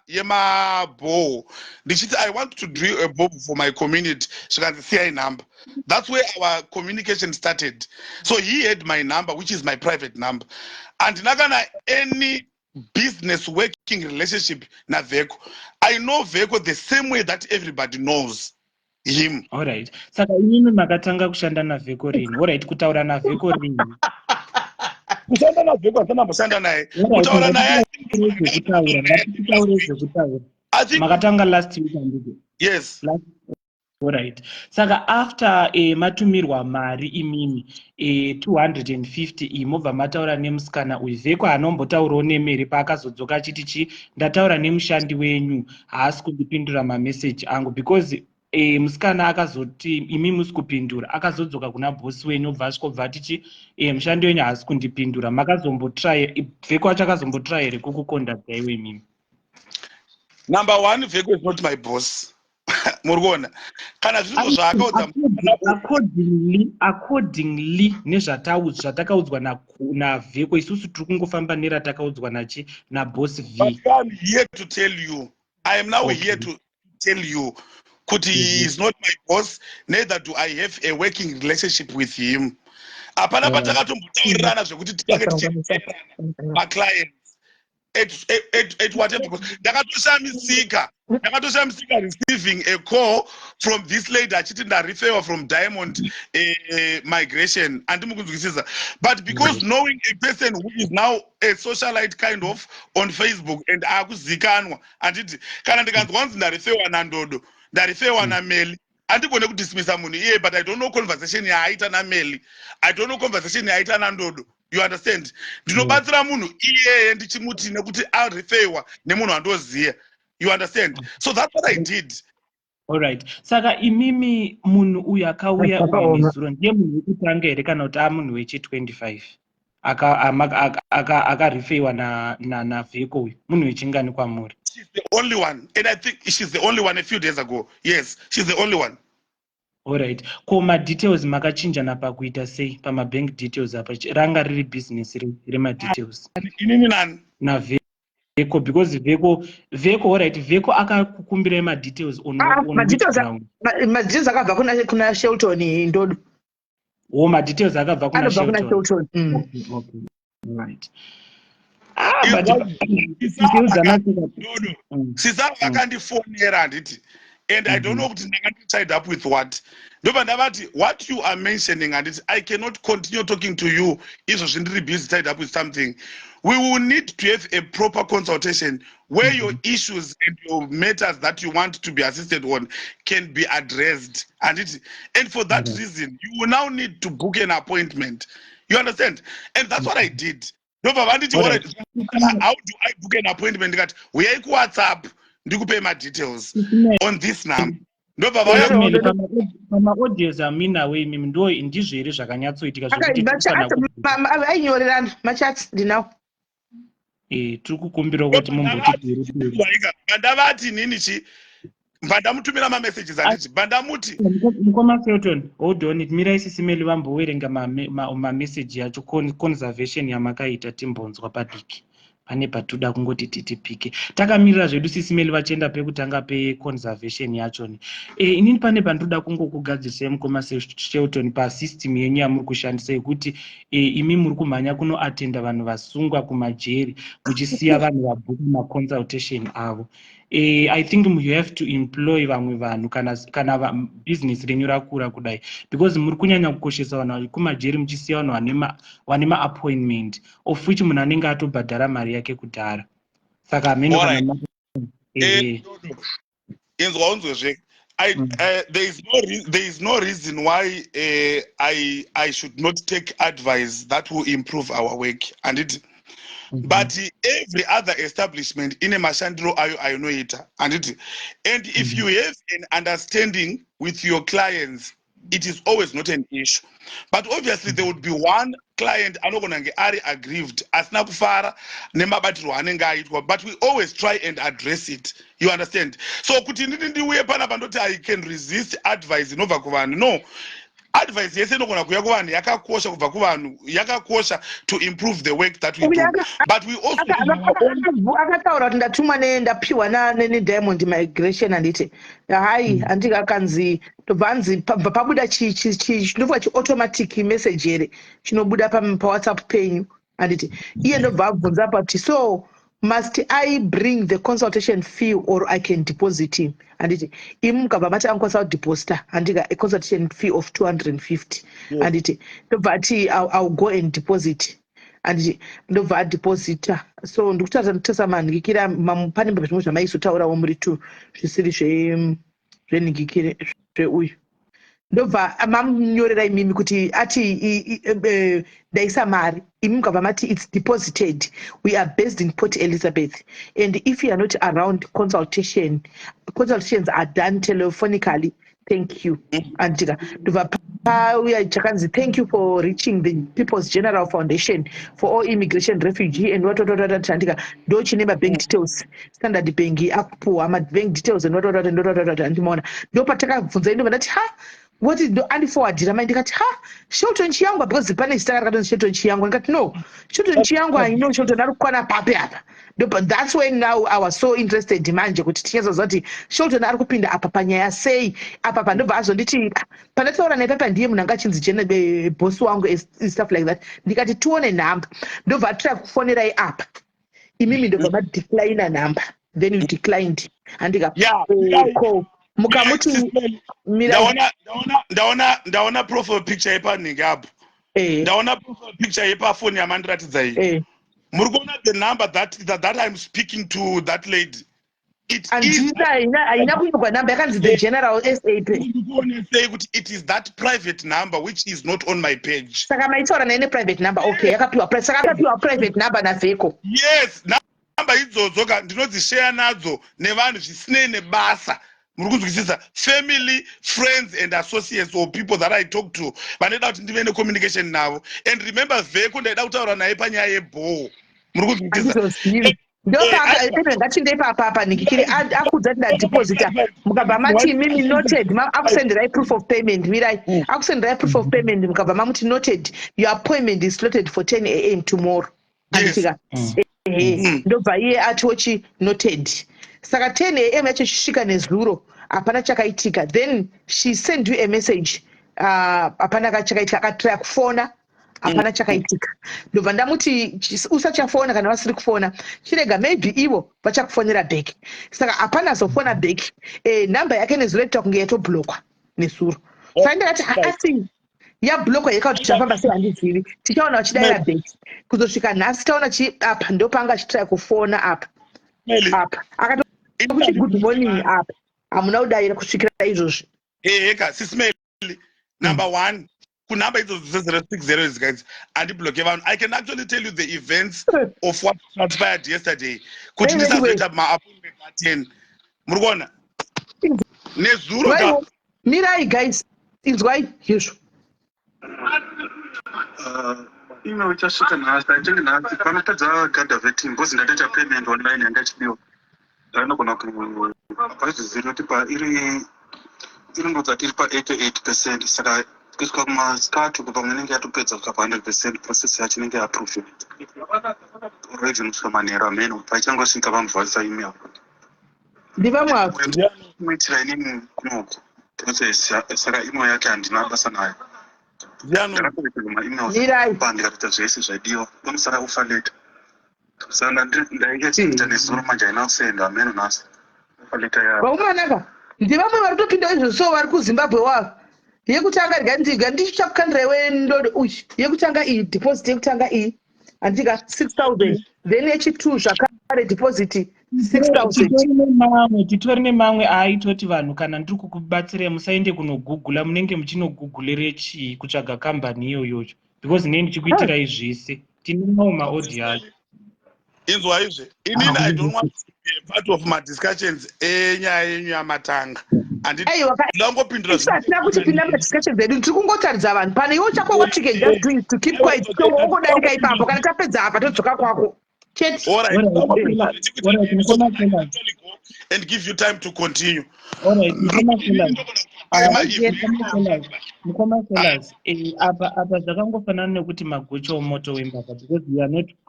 Speaker 15: yemabhoho, ndichiti I want to drill a borehole for my community. Zvikanzi siyai number. That's where our communication started. So he had my number, which is my private number. Handina kana any Business working relationship naVheko. I know Vheko the same way that everybody knows him.
Speaker 22: Alright, saka imimi makatanga kushanda naVheko rini? Alright, kutaura naVheko rini?
Speaker 15: Kushanda naVheko handisana naye. Kutaura naye
Speaker 22: zvekutaura, ngatitaure zvekutaura. Makatanga last week, handiti?
Speaker 15: Yes.
Speaker 22: Last. Alright. Saka after matumirwa mari imimi 250 iyi, mobva mataura nemusikana uyu Vheko, anombotaurawo nemere paakazodzoka achiti chi ndataura nemushandi wenyu, haasi kundipindura mameseji angu, because musikana akazoti imi musi kupindura, akazodzoka kuna bhosi wenyu, obva asvikobva ati chi mushandi wenyu haasi kundipindura. Makazombotry, Vheko acho akazombotry here kukucontacta iwe imimi?
Speaker 15: Number one, Vheko is not my boss. Muri kuona kana zvirizvo zvaakaudza.
Speaker 22: Accordingly nezvatakaudzwa naVheko, isusu tiri kungofamba neratakaudzwa nachi naboss V.
Speaker 15: I'm here to tell you, I am now here to tell you kuti he is not my boss, neither do I have a working relationship with him. Hapana patakatombotauririrana zvekuti titange tichireferana maclients at whatever cost. Ndakatoshamisika receiving a call from this lady achiti ndareferwa from Diamond Migration, andimukunzwisisa, but because knowing a person who is now a socialite kind of on Facebook and akuzikanwa, handiti kana ndikanzwa kunzi ndareferwa naNdodo, ndareferwa naMeli, handigone kudismissa munhu iye. But I don't know conversation yaaita naMeli, I don't know conversation yaaita naNdodo, you understand? Ndinobatsira munhu iyeye ndichimuti nekuti areferwa nemunhu wandoziya, you understand? So that's what I did.
Speaker 22: Alright, saka imimi munhu uyu akauya uyu
Speaker 1: Zvakaoma.
Speaker 22: nezuro ndiye munhu wekutanga here kana kuti amunhu wechi25 akarefewa naVheko uyu? Munhu wechingani kwamuri?
Speaker 15: She's the only one, and I think she's the only one a few days ago. Yes, she's the only one.
Speaker 22: Alright, ko madetails makachinjana pakuita sei pamabank details apa? Ranga riri business remadetails?
Speaker 15: Inini nani?
Speaker 22: NaVheko, because Vheko, alright, Vheko akakukumbirai madetails on,
Speaker 1: Ah,
Speaker 22: on which
Speaker 1: madetails
Speaker 22: ground?
Speaker 1: Madetails akabva kuna Shelton Ndodo.
Speaker 22: O, madetails akabva kuna
Speaker 1: Anobva kuna
Speaker 22: Shelton.
Speaker 1: Shelton.
Speaker 22: Okay, right. Ah, but tichiudzana.
Speaker 15: Ndodo, sisa vakandifonera, handiti? And I don't know kuti ndanga tied up with what. Ndobva ndavati, "What you are mentioning, handiti, I cannot continue talking to you izvozvi, ndiri busy, tied up with something. We will need to have a proper consultation where your issues and your matters that you want to be assisted on can be addressed, handiti? And for that reason you will now need to book an appointment, you understand?" And that's what I did. Ndobva vanditi, "Alright, how do I book an appointment?" Ndikati, "Uyai kuWhatsApp, ndikupei madetails on this number." Ndobva vauya.
Speaker 22: Meli, pamaaudios aminawo imimi, ndo ndizvo here zvakanyatsoitika zvekuti tikufanira
Speaker 1: Ainyorerana machats, ndinawo.
Speaker 22: Tiri kukumbirawo kuti mumbotibviri.
Speaker 15: Bandavati nini chi bandamutumira mamessages, handiti? Bandamuti
Speaker 22: Mukoma Felton, hold on it, mirai Sisimeli vamboverenga mameseji yacho, conversation yamakaita, timbonzwa padiki pane patoda kungoti titipike. Takamirira zvedu Sisimeli vachienda pekutanga peconversation yachoni. Inini pane pandoda kungokugadzirisai, mukoma Shelton, pasystem yenyu yamuri kushandisa yekuti imi muri kumhanya kunoatenda vanhu vasungwa kumajeri, muchisiya vanhu vabhuka maconsultation avo. I think you have to employ vamwe vanhu kana business renyu rakura kudai, because muri kunyanya kukoshesa vanhu vari kumajeri, muchisiya vanhu vane maappointment, of which munhu anenge atobhadhara mari yake kudhara. Saka hameno kana
Speaker 15: Inzwa unzwezve. There is no reason why I should not take advice that will improve our work, handiti? But every other establishment ine mashandiro ayo ainoita, handiti? And if you have an understanding with your clients, it is always not an issue. But obviously there would be one client anogona kunge ari aggrieved, asina kufara nemabatirwo anenge aitwa, but we always try and address it, you understand? So kuti ndini ndiuye panapa ndoti I can resist advice inobva kuvanhu, no. Advice yese inogona kuuya kuvanhu yakakosha, kubva kuvanhu yakakosha to improve the work that we do, but we also
Speaker 1: Akataura kuti ndatumwa, ndapiwa neDiamond Migration, handiti? Hai, handiti akanzi ndobva anzi pabva pabuda chinobva chiautomatic message here chinobuda paWhatsApp penyu, handiti? Iye ndobva abvunza pati so Must I bring the consultation fee or I can deposit him? Handiti imi mukabva mati angokwanisa kudeposita, handika, a consultation fee of 250, handiti? Ndobva ati, I'll go and deposit," handiti? Ndobva adeposita. So ndikutarisa, ndikutarisa manhikikira. Pane zvimwe zvamaizotaurawo muri two zvisiri zvenhikikire zveuyu. Ndobva mamunyorera imimi kuti ati, "Ndaisa mari." Imi mukabva mati, "It's deposited. We are based in Port Elizabeth, and if you are not around, consultations are done telephonically. Thank you," andika. Ndobva pauya chakanzi, "Thank you for reaching the People's General Foundation for All Immigration Refugee," and what what what what, andika. Ndo chine mabank details, Standard Bank, akupuhwa mabank details and what what what and what what what. Andimaona, ndo patakabvunza. Ndobva ndati, "Ha, what is?" Ndo andiforwardira mai. Ndikati, "Ha, Shelton Chiyangwa," because pane zita rakatonzi Shelton Chiyangwa. Ndikati, "No, Shelton Chiyangwa, I know Shelton ari kukwana papi apa." But that's when now I was so interested manje kuti tinyatsoziva kuti Shelton ari kupinda apa panyaya sei apa. Pandobva azonditi, "Ah, pandataura naye papa ndiye munhu anga achinzi jene boss wangu," and stuff like that. Ndikati, "Tione nhamba." Ndobva atira kufonerai apa imimi, ndobva madeclina nhamba. Then you declined, handika?
Speaker 15: Yeah.
Speaker 1: Call mukamuti mirai.
Speaker 15: Ndaona profile picture yepanhingi apo. Ndaona profile picture yepafoni yamandiratidza iyi. Muri kuona the number that I'm speaking to that lady? It is
Speaker 1: Handina, haina kunyorwa nhamba yakanzi the General SAP.
Speaker 15: Ndikuonesei kuti it is that private number which is not on my page.
Speaker 1: Saka maitaura naye neprivate number. Okay, yakapiwa, saka akapiwa private number naVheko.
Speaker 15: Yes, namba idzodzo ka ndinodzisheya nadzo nevanhu zvisinei nebasa. Muri kunzwisisa? Family, friends and associates or people that I talk to vanoida kuti ndive necommunication navo. And remember, Vheko ndaida kutaura naye panyaya yebhoo. Muri kunzwisisa?
Speaker 1: Handizozivi. Ndopaanenge ngachinde ipapa nikikiri akudza kuti ndadeposita, mukabva mati mimi noted, akusenderai proof of payment. Mirai, akusenderai proof of payment, mukabva mamuti, "Noted, your appointment is slotted for 10 a.m. tomorrow," anditika? Ehe. Ndobva iye atochi noted. Saka 10 a.m. yacho ichisvika nezuro, hapana chakaitika. Then she send you a message, hapana chakaitika. Akatraya kufona, hapana chakaitika. Ndobva ndamuti, "Usachafona kana vasiri kufona, chirega, maybe ivo vachakufonera back." Saka hapana zofona back. Nhamba yake nezuro itoita kunge yatoblockwa nezuro. Saka ndakati, "Asi yablockwa yeka kuti chafamba sei? Handizivi, tichaona vachidayira back." Kuzosvika nhasi taona chi apa ndopanga achitry kufona apa. Apa akatokuti, "Good morning," apa hamuna kudayira kusvikira izvozvi.
Speaker 15: Eheka, Sis Melly, number one, kunhamba idzodzo dze060 idzi, guys, handibloke vanhu. I can actually tell you the events of what transpired yesterday kuti
Speaker 1: Wait, wait, wait.
Speaker 15: ndisazoita maappointment a10. Muri kuona nezuro ka
Speaker 1: Vaiwo, mirai guys, inzwai izvo.
Speaker 3: Email ichasvika nhasi, aitenge nhasi panopedza Garda vetting, because ndatoita payment online yanga ichidiwa. Ndainogona ku paizviziri kuti pa iri inongodza tiri pa 88%, saka kusvika kumasikati uko pamwe inenge yatopedza kusvika pa 100%, process yacho inenge yaapprove or even kusvika manheru ameno paichangosvika vamubvaisa email.
Speaker 1: Ndivamwe avo.
Speaker 3: Kuitira inini kunoku process, saka email yake handina basa nayo. Ndakatoita maemails
Speaker 1: Mirai.
Speaker 3: Pa ndikatoita zvese zvaidiwa, pamusara offer letter, saka ndaiita nezuro, manje haina kusenda, ameno nhasi offer letter ya
Speaker 1: Vaumanaka, ndivamwe vari kutopinda izvo. So vari kuZimbabwe wavo. Yekutanga, rega ndichakukandira iwe ndodo uyu. Yekutanga iyi, deposit yekutanga iyi, handika, 6000. Then yechi2 zvakare, deposit 6000.
Speaker 22: Titori nemamwe aaitoti vanhu, kana ndiri kukubatsirai, musaende kunogugula. Munenge muchinogugulire chii kutsvaga kambani iyoyocho? Because nei ndichikuitirai zvese? Tine mamwe maaudio acho.
Speaker 15: Inzwaizve, inini I don't want to be a part of madiscussions enyaya yenyu yamatanga.
Speaker 1: Aiwa.
Speaker 15: Ndangopindura.
Speaker 1: Isu hatina kuti pinda madiscussions edu, tiri kungotaridza vanhu pano. Iwe chako, what you can just do is to keep quiet. So wongodarika ipapo, kana tapedza apa todzoka kwako chete.
Speaker 15: Alright, and give you time to continue.
Speaker 22: Alright, mukoma Sellers, apa zvakangofanana nekuti magocha omoto wembavha, because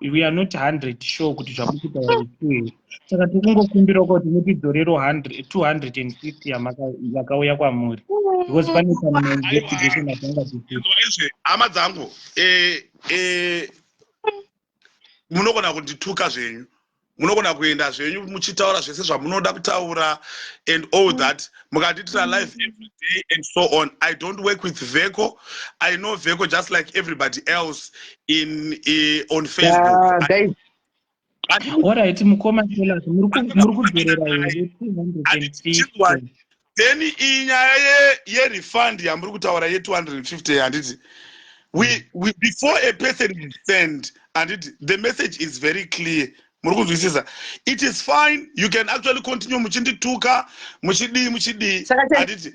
Speaker 22: we are not 100 sure kuti zvamukutaura is true. Saka tikungokumbira kuti mutidzorero 250 yakauya kwamuri, because pane some investigation atanga tichita.
Speaker 15: Izve, hama dzangu, munogona kundituka zvenyu. Munogona kuenda zvenyu muchitaura zvese zvamunoda kutaura and all that, mukandiitira live every day and so on. I don't work with Veco. I know Veco just like everybody else in on Facebook.
Speaker 1: Ah, guys.
Speaker 22: Alright, mukoma Silas, muri kudzorera here 250?
Speaker 15: Then iyi nyaya yerefund yamuri kutaura ye250, handiti we before a person is send, handiti the message is very clear. Muri kunzwisisa? It is fine, you can actually continue muchindituka, muchidii, muchidii, handiti?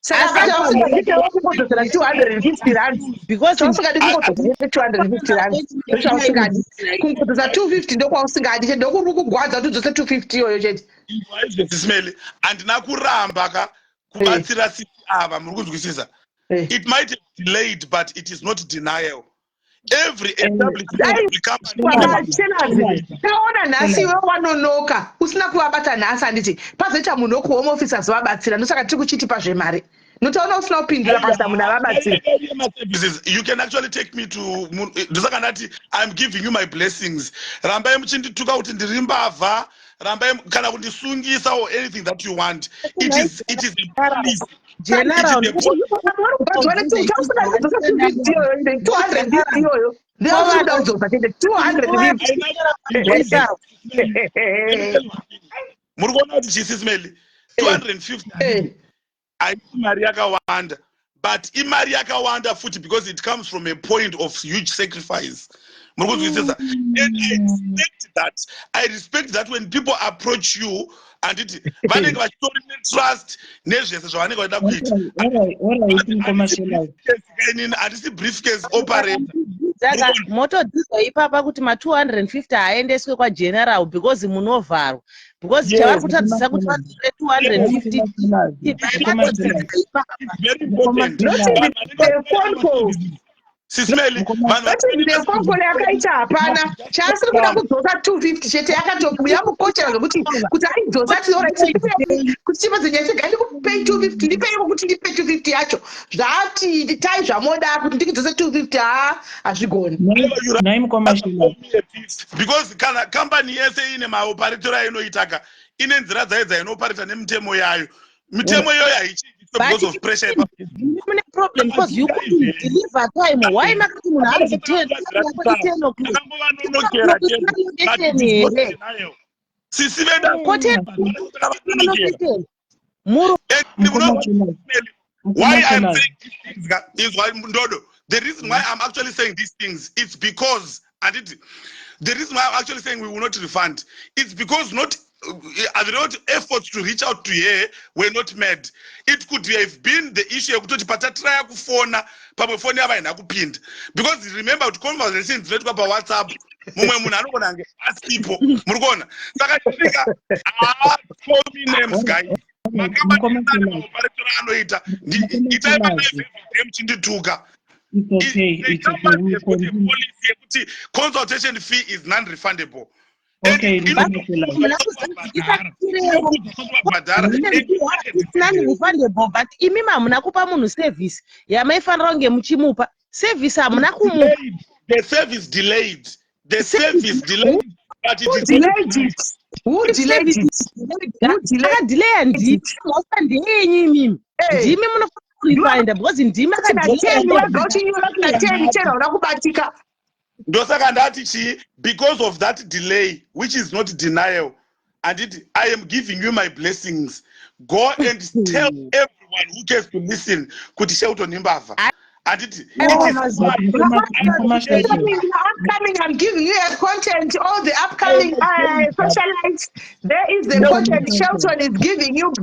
Speaker 1: Saka chausingadi kungodzosera R250,
Speaker 4: because
Speaker 1: chausingadi kungodzosera R250, ndochausingadi kungodzosa 250, ndokwausingadi chete, ndokuri kugwadza kuti udzose 250 iyoyo chete.
Speaker 15: Sis Melly, handina kuramba ka kubatsira sisi ava. Muri kunzwisisa? It might have delayed, but it is not denial. Every establishment, every company.
Speaker 1: Chenazi, taona nhasi iwe wanonoka usina kuvabata nhasi, handiti pazoita munhu wekuHome Office azovabatsira. Ndosaka tiri kuchitipa zvemari, notaona usina kupindura pasina munhu avabatsira.
Speaker 15: Services, you can actually take me to ndosaka ndati I'm giving you my blessings. Rambai muchindituka kuti ndiri mbavha, rambai kana kundisungisa or anything that you want. It is a policy.
Speaker 4: General,
Speaker 15: It is a
Speaker 1: 250 iyoyo ndoyauchida kudzosa chete, 250.
Speaker 15: Muri kuona kuti chii, Sis Melly? 250 haisi mari yakawanda, but imari yakawanda futi because it comes from a point of huge sacrifice. Muri kunzwisisa? And I respect that when people approach you, handiti vanenge vachitori netrust nezvese zvavanenge vachida kuita.
Speaker 22: Alright, mukoma Shelas.
Speaker 15: Inini handisi briefcase operator.
Speaker 4: Saka motodzidzwa ipapa kuti ma250 haaendeswe kwaGeneral because munovharwa, because chavari kutadzisa kuti vadzore 250.
Speaker 15: Very important.
Speaker 1: Phone call.
Speaker 15: Sis Melly, vanhu
Speaker 1: Nephone call yakaita hapana chaasiri kuda kudzosa 250 chete, yakatoyamukochera zvokuti kuti aidzosa ati, "Alright, kuti chipedze nyaya chega, ndikupei 250, ndipeiwo kuti ndipe 250 yacho." Zvaati tai zvamoda kuti ndikudzose 250, haa, hazvigoni.
Speaker 22: Nhai mukoma Shelas.
Speaker 15: Because kana kambani yese ine maoperator ainoitaka, ine nzira dzayo dzainooperata nemitemo yayo. Mitemo iyoyo haichinjiswe because of pressure.
Speaker 4: Mune problem because you couldn't deliver time. Why makati munhu anzi 10 10 o'clock?
Speaker 15: Takangovanonokera
Speaker 4: Location here?
Speaker 15: Sisi veda.
Speaker 4: Kote location muro.
Speaker 15: Why I'm saying these things is why, Ndodo, the reason why I'm actually saying these things, it's because, and it the reason why I'm actually saying we will not refund, it's because not not efforts to reach out to her were not made. It could have been the issue yekutoti patatraya kufona, pamwe foni yava haina kupinda, because remember kuti conversation dzinoitwa paWhatsApp, mumwe munhu anogona kunge asipo. Muri kuona? Saka chisvika, call me names, guys. Makambani anoita itai malive muchindituka.
Speaker 22: It's okay,
Speaker 15: The
Speaker 22: it's okay.
Speaker 15: company
Speaker 22: We
Speaker 15: has got a
Speaker 22: continue.
Speaker 15: policy yekuti consultation fee is non-refundable.
Speaker 22: Okay, mukoma Shelas.
Speaker 15: Bhadhara.
Speaker 4: It's non-refundable, but imi hamuna kupa munhu service yamaifanira kunge muchimupa. Service hamuna kumupa.
Speaker 15: The service delayed, the service delayed, but it
Speaker 1: Who
Speaker 15: is
Speaker 1: delayed it? Who delayed it? Who delayed
Speaker 4: Akadelaya ndimi. Mhosva ndeyenyu imimi. Ndimi munofanira kurefunda because ndimi
Speaker 1: Ten chero hauna kubatika.
Speaker 15: Ndosaka ndati chii, because of that delay, which is not denial, anditi I am giving you my blessings. Go and tell everyone who cares to listen kuti Shelton imbavha, anditi it is fine.
Speaker 22: Mukoma Shelton.
Speaker 1: Upcoming, I'm giving you a content, all the upcoming socialites, there is the content Shelton is giving you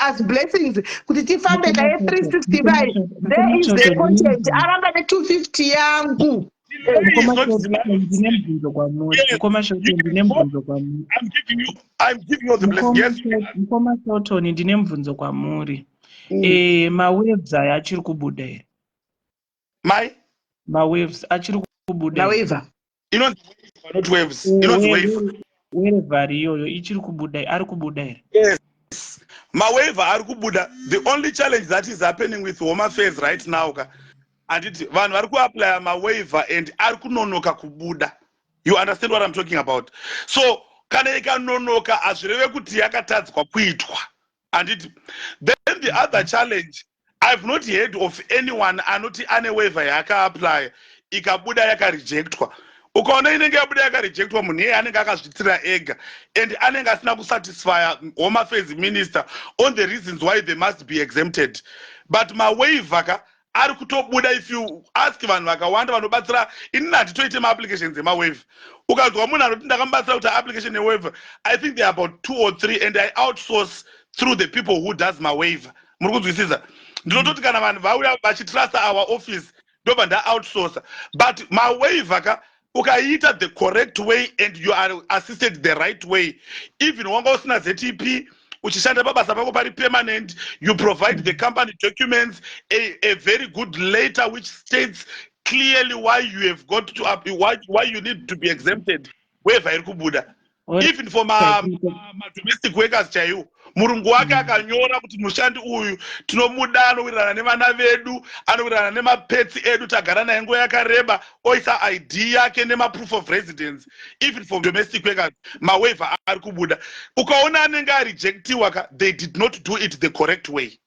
Speaker 1: as blessings kuti tifambe naye 365. There is the content. Aramba ne250 yangu.
Speaker 22: Mukoma Shelton, ndine mubvunzo kwamuri. Mukoma Shelton, ndine mubvunzo kwamuri.
Speaker 15: I'm giving you I'm giving you the blessing. Yes.
Speaker 22: Mukoma Shelton, ndine mubvunzo kwamuri. Mawaves aya achiri kubuda here?
Speaker 15: Mai?
Speaker 22: Mawaves achiri kubuda here?
Speaker 1: Mawaiver.
Speaker 15: Inonzi waiver, not waves. Inonzi waiver.
Speaker 22: Waiver iyoyo ichiri kubuda, ari kubuda here?
Speaker 15: Yes, mawaiver ari kubuda. The only challenge that is happening with Home Affairs right now ka, handiti vanhu vari kuapplya mawaiver and ari kunonoka kubuda. You understand what I'm talking about? So Kana ikanonoka hazvireve kuti yakatadzwa kuitwa, handiti? Then the other challenge, I've not heard of anyone anoti ane waiver yaakaapplya ikabuda yakarejectwa. Ukaona inenge yabuda yakarejectwa, munhu iyeye anenge akazvitira ega and anenge asina kusatisfya Home Affairs minister on the reasons why they must be exempted. But mawaiver ka ari kutobuda. If you ask vanhu vakawanda vanobatsira, inini handitoite maapplications emawaiver. Ukanzwa munhu anoti ndakamubatsira kuti application yewaiver, I think there are about two or three, and I outsource through the people who does mawaiver. Muri kunzwisisa? Ndinototi kana vanhu vauya vachitrusta our office, ndobva ndaoutsourca. But mawaiver ka, ukaiita the correct way and you are assisted the right way, even wanga usina ZEP, uchishanda pabasa pako pari permanent, you provide the company documents, a very good letter which states clearly why you have got to why you need to be exempted, waiver iri kubuda. Even for madomestic workers chaiwo, murungu wake akanyora kuti mushandi uyu tinomuda, anowirirana nevana vedu, anowirirana nemapetsi edu, tagara naye nguva yakareba, oisa ID yake nemaproof of residence. Even for domestic workers, mawaiver ari kubuda. Ukaona anenge arejectiwa ka, they did not do it the correct way.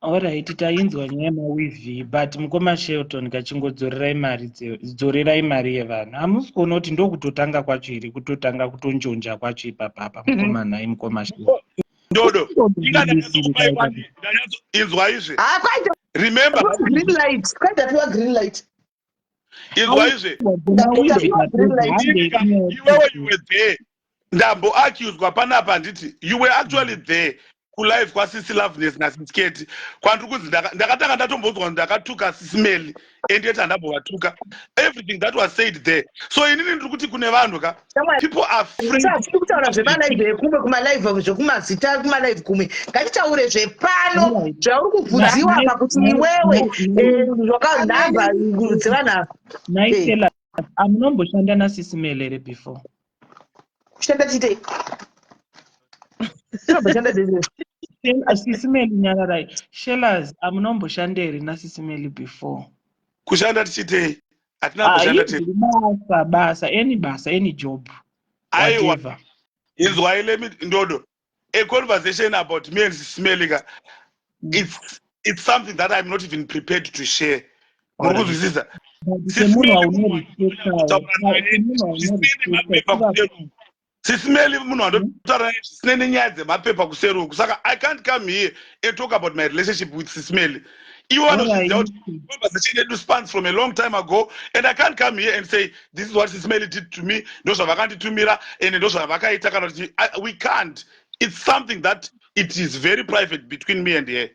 Speaker 22: Alright, tainzwa nyaya yemawaiver, but mukoma Shelton, kachingodzorerai mari, dzorerai mari yevanhu. Hamusi kuona kuti ndokutotanga kwacho here, kutotanga kutonjonja kwacho ipapapa, mukoma? Nhai, mukoma Shelton.
Speaker 15: Ndodo inzwa izve.
Speaker 1: Ah, kwaita
Speaker 15: Remember,
Speaker 1: green light, kwaitapiwa green light.
Speaker 15: Inzwa izve.
Speaker 1: Ndapiwa green light.
Speaker 15: Iwewe, you were there. Ndamboaccuswa panapa, handiti? You were actually there kulive kwasisi Loveness nasisketi, kwandiri kunzi ndakatanga ndatombonzwa kuti ndakatuka Sisi Melly, and yet handambovatuka. Everything that was said there. So inini ndiri kuti kune vanhu ka, people are free.
Speaker 1: Hatidi kutaura zvemalive ekumwe, kumalive zvekumazita, kumalive kumwe. Ngatitaure zvepano, zvauri kubvunziwa apa kuti iwewe zvakanhamba dzevanhu ava.
Speaker 22: Naisela, amunomboshanda nasisi Melly here before?
Speaker 1: Kushanda chiitei? Tinomboshanda dzese.
Speaker 22: Sisi Melly, nyararai. Shellas, amunomboshanda here nasisi Melly before?
Speaker 15: Kushanda tichiitei? Hatina kumboshanda tei.
Speaker 22: Basa, basa, any basa, any job.
Speaker 15: Aiwa.
Speaker 22: Whatever.
Speaker 15: Inzwai, lemi ndodo, a conversation about me and Sisi Melly ka, it's something that I'm not even prepared to share. Muri kunzwisisa?
Speaker 22: Semunhu waunorespectawo, semunhu waunorespecta.
Speaker 15: Sisi Melly munhu wandotaura naye zvisine nenyaya dzemapepa kuseruku, saka I can't come here and talk about my relationship with Sisi Melly. Ivo vanozviziva kuti conversation yedu spans from a long time ago, and I can't come here and say this is what Sisi Melly did to me, ndozvavakanditumira and ndozvavakaita, kana kuti we can't. It's something that it is very private between me and her.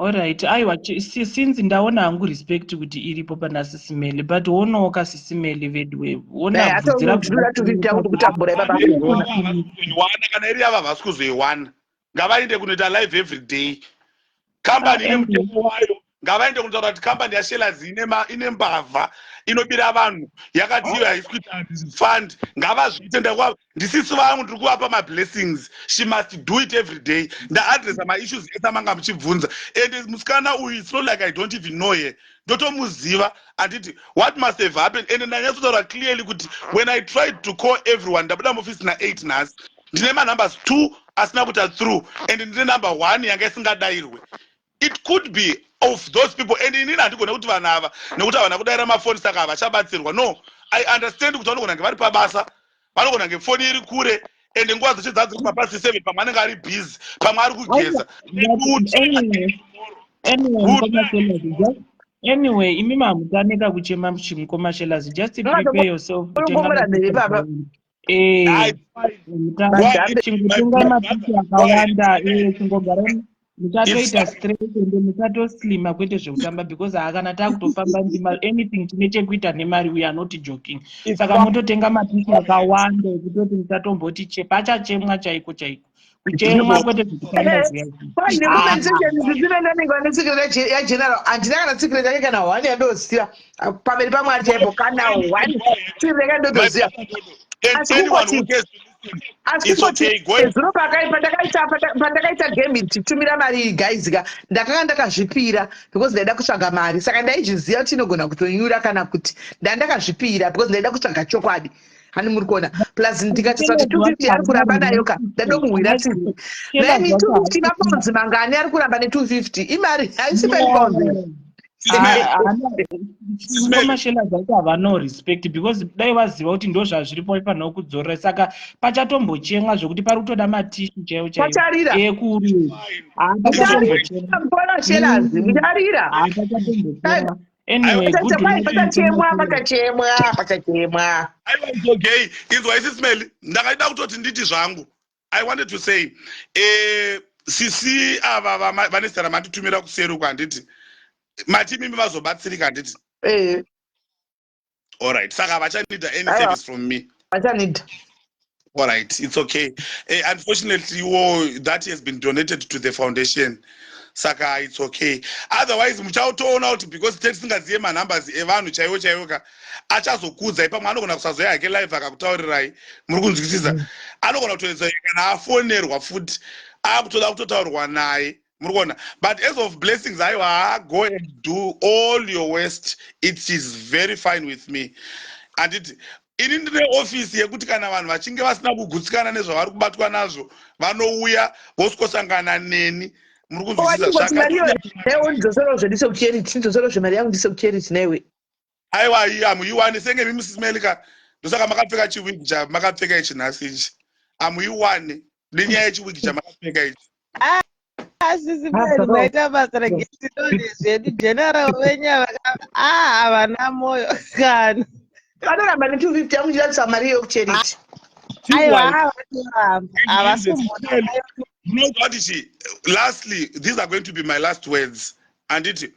Speaker 22: Alright, aiwa, since ndaona hangu respect kuti iripo pana Sisi Melly, but wonowo kaSisi Melly vedu, wona bvudzi.
Speaker 1: Rakubvunzira kuti kutambura ipapa.
Speaker 15: Kuzoiwana kana iri yava, havasi kuzoiwana. Ngavaende kunoita live every day. Kambani ine mutemo wayo. Ngavaende kunotaura kuti kambani yaShelaz ine mbavha inobira vanhu, yakati iyo haisi kuita fund. Ngavazviite. Ndisisi vangu, ndiri kuvapa mablessings. She must do it every day. Ndaadresa maissues ese amanga muchibvunza, and musikana uyu, it's not like I don't even know her. Ndotomuziva, handiti? What must have happened, and ndanyatsotaura clearly kuti when I tried to call everyone, ndabuda muofisi na8 nhasi, ndine manumbers 2 asina kuita through and ndine number 1 yanga isingadayirwe. It could be of those people, and inini handigone kuti vanhu ava nekuti havana kudayira mafoni saka havachabatsirwa. No, I understand kuti vanogona kunge vari pabasa, vanogona kunge foni iri kure, and nguva dzacho dzadziri kumapast 7, pamwe anenge ari busy, pamwe ari kugeza.
Speaker 22: Anyway, imi mamutaneka kuchema, mukoma Shellas, just prepare yourself kutenga. Chingotenga mapisi akawanda, chingogara muchatoita stress, ende muchatoslima, kwete zvekutamba, because haakana taakutofamba ndima anything chine chekuita nemari, we are not joking. Saka mototenga mapisi akawanda ekutoti muchatomboti pachachemwa chaiko chaiko, kuchemwa, kwete zvekutamba zviya.
Speaker 1: Zvisinendanenge vane secret yageneral. Handina kana secret yake kana one yandoziva pamberi paMwari chaipo, kana one secret yake yandotoziva. Asi kungoti zuro pandakaita game tichitumira mari iyi, guys ka, ndakanga ndakazvipira because ndaida kutsvaga mari, saka ndaizviziva kuti inogona kutonyura kana kuti ndandakazvipira because ndaida kutsvaga chokwadi. Hani muri kuona plus ndikati sati 250 ari kuramba nayo ka ndadomuhwira tsitsi. Nani 250 mapounds mangani ari kuramba ne 250 imari haisi 5 pounds.
Speaker 22: Mashela zvacho havano respect because dai vaziva kuti ndo zvazviripo vaifanira kudzorera saka pachatombochemwa zvekuti pari kutoda matishu chaiwo
Speaker 1: chaiwo
Speaker 22: ekuru.
Speaker 1: Pachatombochemwa. Shelazi mucharira.
Speaker 22: Pachatombochemwa. Anyway, good
Speaker 1: morning. Pachachemwa, pachachemwa, pachachemwa.
Speaker 15: Aiwa, it's okay. Inzwa isi Smelly, ndakaida kutoti nditi zvangu. I wanted to say, sisi ava vane zita ramatitumira kuseri uko handiti. Mati imimi vazobatsirika handiti?
Speaker 1: Eh.
Speaker 15: All right. Saka havachanida any service from me.
Speaker 1: Vachanida.
Speaker 15: All right, it's okay. Unfortunately, wo, that has been donated to the foundation. Saka it's okay. Otherwise, muchautoona kuti because tisingazive manumbers evanhu chaiwo chaiwo ka achazokudzai pamwe anogona kusazoya hake live akakutaurirai muri kunzwisisa. Anogona kutoedza kana afonerwa futi akutoda kutotaurwa naye muri kuona, but as of blessings, aiwa, go and do all your worst, it is very fine with me. Handiti ini ndine ofisi yekuti kana vanhu vachinge vasina kugutsikana nezvavari kubatwa nazvo vanouya voswosangana neni, muri kunzwisisa?
Speaker 1: Ndidzoserewo zvedu sekucharity, ndidzoserewo zvemari yangu ndisekucharity naiwe.
Speaker 15: Aiwa, hamuiwani senge mimi Smelika, ndosaka makapfeka chiwigi chamakapfeka ichi nhasi ichi. Hamuiwani nenyaya yechiwigi chamakapfeka ichi.
Speaker 10: Asi Simeli, maita basa regetinone zvedu. General venyu havana moyo kana.
Speaker 1: Vanoramba ne250 yangu ndiratisa mari iyo kucharity.
Speaker 10: Aiwa, vanoramba, havasi kumboona.
Speaker 15: Munoziva kuti chi lastly, these are going to be my last words, handiti?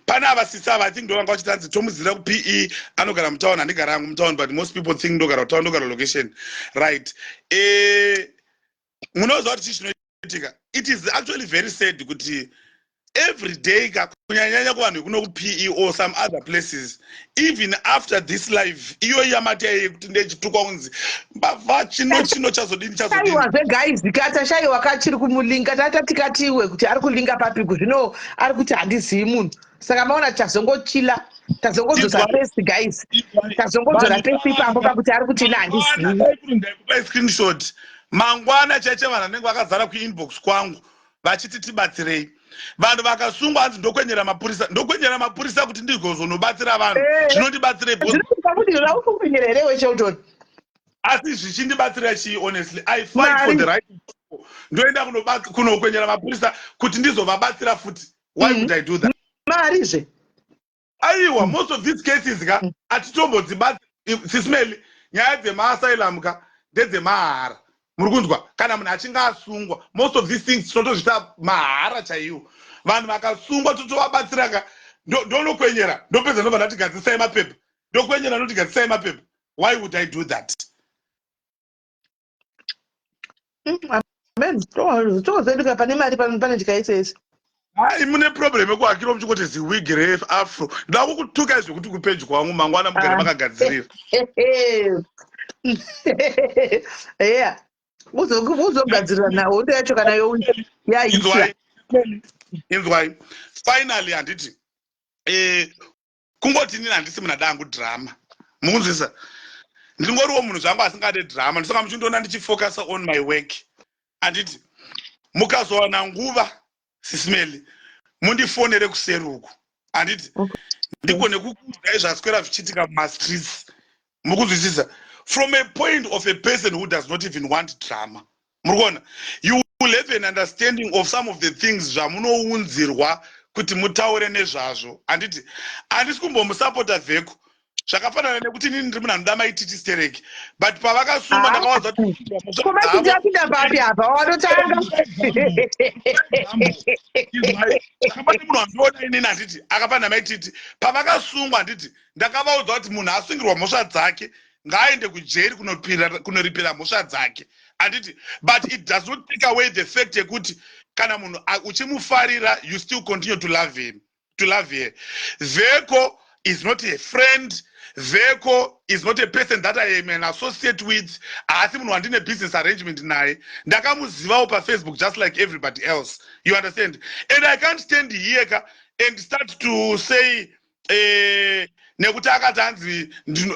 Speaker 15: Pane ava sisi ava, I think ndovanga vachitanzi tomuzira kuPE, anogara mutown. Handigara hangu mutown, but most people think ndogara kutown, ndogara location, right? Munoziva kuti chii chinoitika? It is actually very sad kuti every day ka, kunyanyanya kuvanhu vekuno kuPE or some other places, even after this live iyo yamati yekuti ndechitukwa kunzi mbavha, chino chino chazodini chazodini.
Speaker 1: Aiwazve guys, katashayiwa kachiri kumulinka, tata tikatiwe kuti ari kulinka papiku, zvino ari kuti handizivi munhu. Saka maona tazongochila, tazongodzosa pesi guys, tazongodzora pesi ipapo pakuti ari kuti ina handizivi.
Speaker 15: Ndaikupai screenshot. Mangwana chaiche vanhu vanenge vakazara kuinbox kwangu vachiti tibatsirei, vanhu vakasungwa. Hanzi ndokwenyera mapurisa, ndokwenyera mapurisa kuti ndigozonobatsira vanhu. Zvinondibatsirei?
Speaker 1: Kuti raukupenyera here weChelton?
Speaker 15: Asi zvichindibatsira chii? Honestly, I fight for the right. Ndoenda kunokwenyera mapurisa kuti ndizovabatsira futi? Why would I do that?
Speaker 1: Marizve.
Speaker 15: Aiwa, most of these cases ka hatitombodzibatsi Sismeli. Nyaya dzemaasylum ka ndedzemahara, muri kunzwa? Kana munhu achinge asungwa, most of these things tinotozviita mahara chaiwo. Vanhu vakasungwa totovabatsira ka. Ndonokwenyera, ndopedza, ndobva ndati gadzisai mapepa. Ndokwenyera, ndoti gadzisai mapepa. Why would I do that?
Speaker 1: Amen, tozoeduka pane mari pane tikaisese.
Speaker 15: Hai, mune problem yekuhakira muchingoti ziwigi reafro. Nda kukutukai zvekuti kupedyo kwangu mangwana mugare makagadzirira.
Speaker 1: Yeah, uzogadzirira nahondo yacho kana yaisha.
Speaker 15: Inzwai, finally, handiti kungoti inini handisi munhu adangu drama, mukunzwisa? Ndingoriwo munhu zvangu asingade drama, ndisaka muchindiona ndichifocusa on my work, handiti? Mukazowana nguva, Sismeli, mundifonere kuseri uku, handiti? Ndikone kukuudzai zvaswera zvichiitika mumastreets, mukunzwisisa? From a point of a person who does not even want drama, muri kuona? You will have an understanding of some of the things zvamunounzirwa kuti mutaure nezvazvo, handiti? Handisi kumbomusapota Vheko. Zvakafanana nekuti inini ndiri munhu anoda Maititi stereki, but pavakasungwa ndakawadza kuti
Speaker 1: Komaititi apinda papi apa wanotanga?
Speaker 15: Pane munhu wandiona inini, handiti? Akafanana Maititi, pavakasungwa, handiti ndakavaudza kuti munhu asungirwa mhosva dzake ngaaende kujeri kunoripira mhosva dzake, handiti? But it does not take away the fact yekuti kana munhu uchimufarira, you still continue to love him, to love her. Veko is not a friend. Veko is not a person that I am an associate with. Haasi munhu wandine business arrangement naye. Ndakamuzivawo paFacebook just like everybody else, you understand? And I can't stand here ka and start to say. Nekuti akati hanzi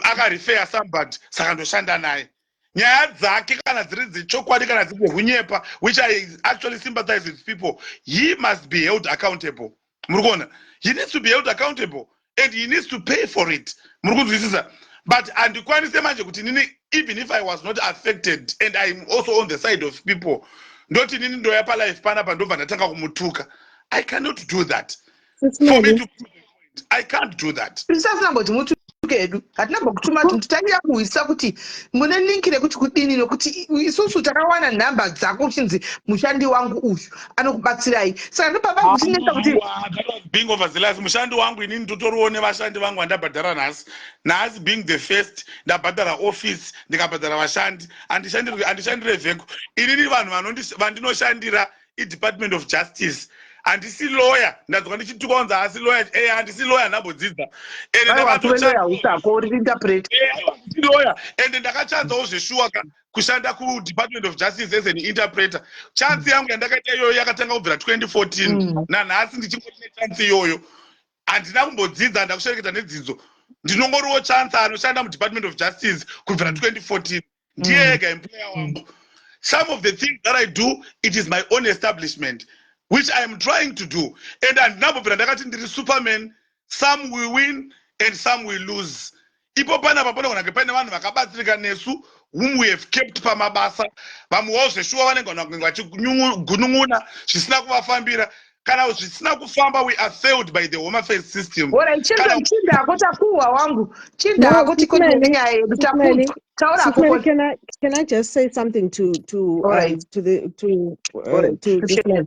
Speaker 15: akarefeya somebody, saka ndoshanda naye. Nyaya dzake kana dziri dzechokwadi kana dziri dzekunyepa, which I actually sympathize with people, he must be held accountable. Muri kuona? He needs to be held accountable and he needs to pay for it. Muri kunzwisisa? But handikwanise manje kuti nini, even if I was not affected and I'm also on the side of people, ndoti nini ndoya palife panapa ndobva ndatanga kumutuka. I cannot do that. For me to prove a point, I can't do that.
Speaker 1: Isu asina mboti mutuke hedu, hatina mbokutuma kuti tangira kuhwisisa kuti mune link rekuti kudini, nokuti isusu takawana nhamba dzako uchinzi mushandi wangu uyu anokubatsirai, saka ndopapa kuchinetsa kuti
Speaker 15: That was being overzealous. Mushandi wangu, inini ndotoriwo nevashandi vangu vandabhadhara nhasi. Nhasi being the first, ndabhadhara office, ndikabhadhara vashandi. Handishandire vheko inini. Vanhu vandinoshandira idepartment of Justice. Handisi lawyer. Ndadzoka ndichituka kunzi haasi lawyer. E, handisi lawyer, ndambodzidza.
Speaker 1: Ende ndakatolawyer uri interpret.
Speaker 15: Lawyer, ende ndakachanzawo zveshuwa kushanda kuDepartment of Justice as an interpreter. Chance yangu yandakaita iyoyo yakatanga kubvira 2014. Nanhasi ndichingoti nechance iyoyo. Handina kumbodzidza, handina kushereketa nedzidzo. Ndinongoriwo chance anoshanda muDepartment of Justice kubvira 2014. Ndiye ega employer wangu. Some of the things that I do, it is my own establishment which I am trying to do, and handinambobvira ndakati ndiri superman. Some will win and some will lose. Ipo panapa panogona kunge paine vanhu vakabatsirika nesu whom we have kept pamabasa. Vamwewo zveshuwa vanenge vange vachigunun'una zvisina kuvafambira. Kana zvisina kufamba, we are failed by the Home Affairs system.
Speaker 1: Ora, chindako takuwa wangu, chindako tikonene nenyaya yedu. Takunzwa, taurako.
Speaker 6: Can I just say something to to the to to this man?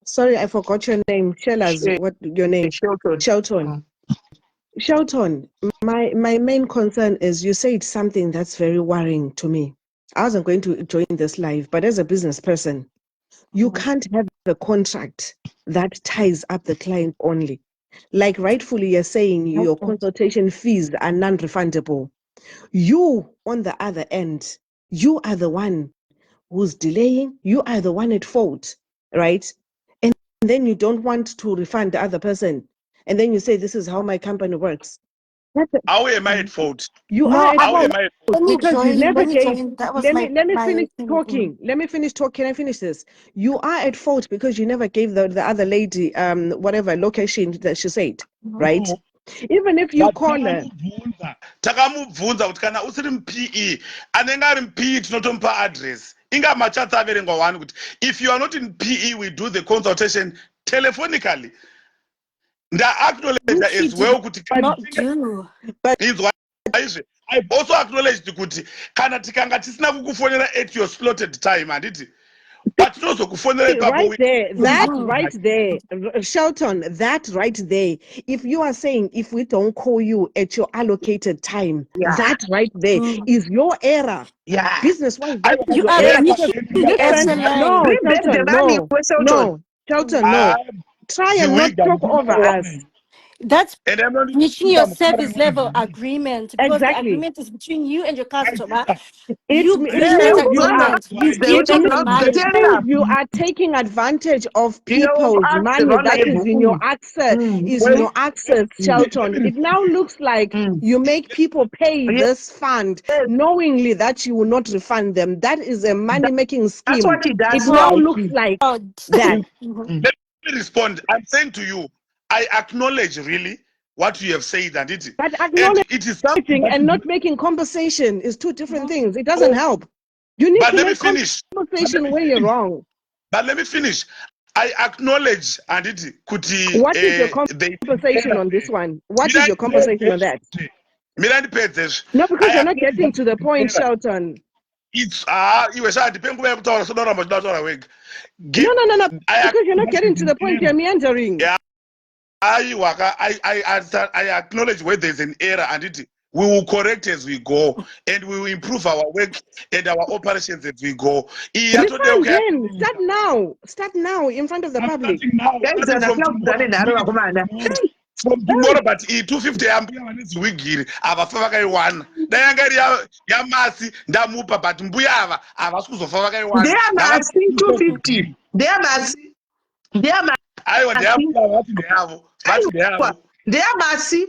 Speaker 6: Sorry, I forgot your name. Shellers, what your name?
Speaker 1: Shelton.
Speaker 6: Shelton. Shelton, my main concern is you said something that's very worrying to me. I wasn't going to join this live, but as a business person, you can't have a contract that ties up the client only. Like rightfully, you're saying your consultation fees are non-refundable. You, on the other end, you are the one who's delaying, you are the one at fault, right? And then you don't want to refund the other person. And then you say, "This is how my company works."
Speaker 15: How am I at fault?
Speaker 6: You
Speaker 15: No,
Speaker 6: are at
Speaker 15: How
Speaker 6: fault
Speaker 15: am I at fault?
Speaker 5: Let me
Speaker 6: because you
Speaker 5: join.
Speaker 6: never
Speaker 5: Let me
Speaker 6: gave.
Speaker 5: join. That was
Speaker 6: Let
Speaker 5: my
Speaker 6: me let me
Speaker 5: my
Speaker 6: finish
Speaker 5: thing.
Speaker 6: Talking. Let me finish talking. Can I finish this? You are at fault because you never gave the other lady whatever location that she said, right? Even if you
Speaker 15: But
Speaker 6: call her,
Speaker 15: takamubvunza kuti kana usiri muPE, anenge ari muPE tinotomupa address. Inga machats averengwa one kuti if you are not in PE, we do the consultation telephonically. Ndaacknowledge
Speaker 5: Which she
Speaker 15: as well
Speaker 5: did
Speaker 15: kuti kana
Speaker 5: not do.
Speaker 6: But
Speaker 15: inzwa izvi, I've also acknowledged kuti kana tikanga tisina kukufonera at your slotted time, handiti patinozokufonera ipapo
Speaker 6: right there, that right there, Shelton, that right there. If you are saying if we don't call you at your allocated time, that right there is your error. Business wise, that is
Speaker 5: You
Speaker 6: your
Speaker 5: are
Speaker 6: error. Because
Speaker 5: breaching the
Speaker 6: listen,
Speaker 5: SLA.
Speaker 6: no,
Speaker 1: Bring back
Speaker 6: Shelton,
Speaker 1: the money,
Speaker 6: no,
Speaker 1: Shelton.
Speaker 6: no, Shelton, no. Try and not talk over us.
Speaker 5: That's
Speaker 15: And I'm not
Speaker 5: breaching your service level agreement because the
Speaker 6: Exactly.
Speaker 5: agreement is between you and your customer.
Speaker 6: It,
Speaker 5: You
Speaker 6: it
Speaker 5: breach that
Speaker 6: means you are
Speaker 5: agreement. You
Speaker 6: it
Speaker 5: give them the
Speaker 6: means,
Speaker 5: money.
Speaker 6: it means you are taking advantage of
Speaker 1: You know,
Speaker 6: people's
Speaker 1: ask the
Speaker 6: money that is in your
Speaker 1: vulnerable.
Speaker 6: access is in your access, Shelton. It now looks like you make people pay this fund knowingly that you will not refund them. That is a money making
Speaker 1: That's
Speaker 6: scheme.
Speaker 1: what he does.
Speaker 6: It now looks like that.
Speaker 15: Let me respond. I'm saying to you, I acknowledge really what you have said, and it
Speaker 6: But
Speaker 15: and it is something
Speaker 6: acknowledging
Speaker 15: that
Speaker 6: and not making compensation is two different things. It doesn't help. You need
Speaker 15: But
Speaker 6: to
Speaker 15: let me
Speaker 6: make
Speaker 15: finish. But let
Speaker 6: compensation
Speaker 15: me
Speaker 6: where you're
Speaker 15: finish.
Speaker 6: wrong.
Speaker 15: But let me finish. I acknowledge and it kuti
Speaker 6: What is your
Speaker 15: they
Speaker 6: compensation on this one? What is your compensation on that?
Speaker 15: Mira ndipedze.
Speaker 6: No, because
Speaker 15: I
Speaker 6: you're not
Speaker 15: acknowledge
Speaker 6: getting to the point, Shelton.
Speaker 15: It's ah, iwe sha, ndipe nguva yekutaura, soda kuramba uchida kutaura wega.
Speaker 6: No.
Speaker 15: I
Speaker 6: Because you're not getting to the point. You're meandering.
Speaker 15: Yeah, aiwa ka, I acknowledge where there's an error and it we will correct as we go and we will improve our work and our operations as we go. Iyi
Speaker 6: Refund
Speaker 15: yatodeuka.
Speaker 6: then. Start now. Start now in front of the public.
Speaker 1: Guys,
Speaker 15: Starting from
Speaker 1: kudzane nharo vakomana.
Speaker 15: From tomorrow, but iyi 250 yambuya vane ziwigiri havafa vakaiwana. Dai yanga iri yamasi ndamupa, but mbuya ava havasi kuzofa vakaiwana.
Speaker 1: Ndeyamasi 250. Ndeyamasi. Ndeyamasi.
Speaker 15: Aiwa, ndeyambuya, vati ndeyavo. Vati ndeyavo.
Speaker 1: Ndeyamasi.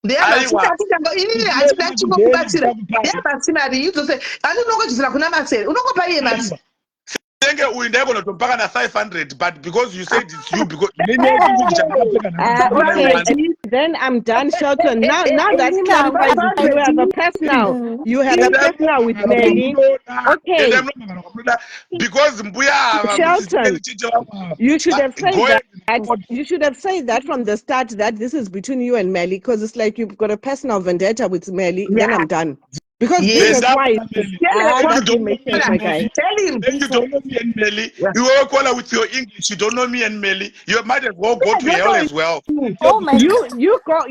Speaker 1: Ndeyamasi.
Speaker 15: Aiwa.
Speaker 1: Inini handina chingokubatsira. Ndeyamasi mari idzose. Ani unongodzosera kuna Masi here? Unongopa iye Masi.
Speaker 15: Senge uyu ndaigona kutomupa kana 500, but because you said it's you, because nenyaya yechirungu chandakapfeka
Speaker 6: Okay, then I'm done, Shelton. Now that clarifies it. You have a personal. You have a personal with Melly. Okay.
Speaker 15: Because mbuya ava
Speaker 6: Shelton, you should have said
Speaker 15: Go
Speaker 6: that. You should have said that from the start, that this is between you and Melly, because it's like you've got a personal vendetta with Melly. Then I'm done. Because business wise, ah, that didn't make sense, my guy.
Speaker 1: Tell him.
Speaker 15: Then you don't know me and Melly. You will call her with your English. You don't know me and Melly. You might as well go to hell as well.
Speaker 6: Oh my! You go,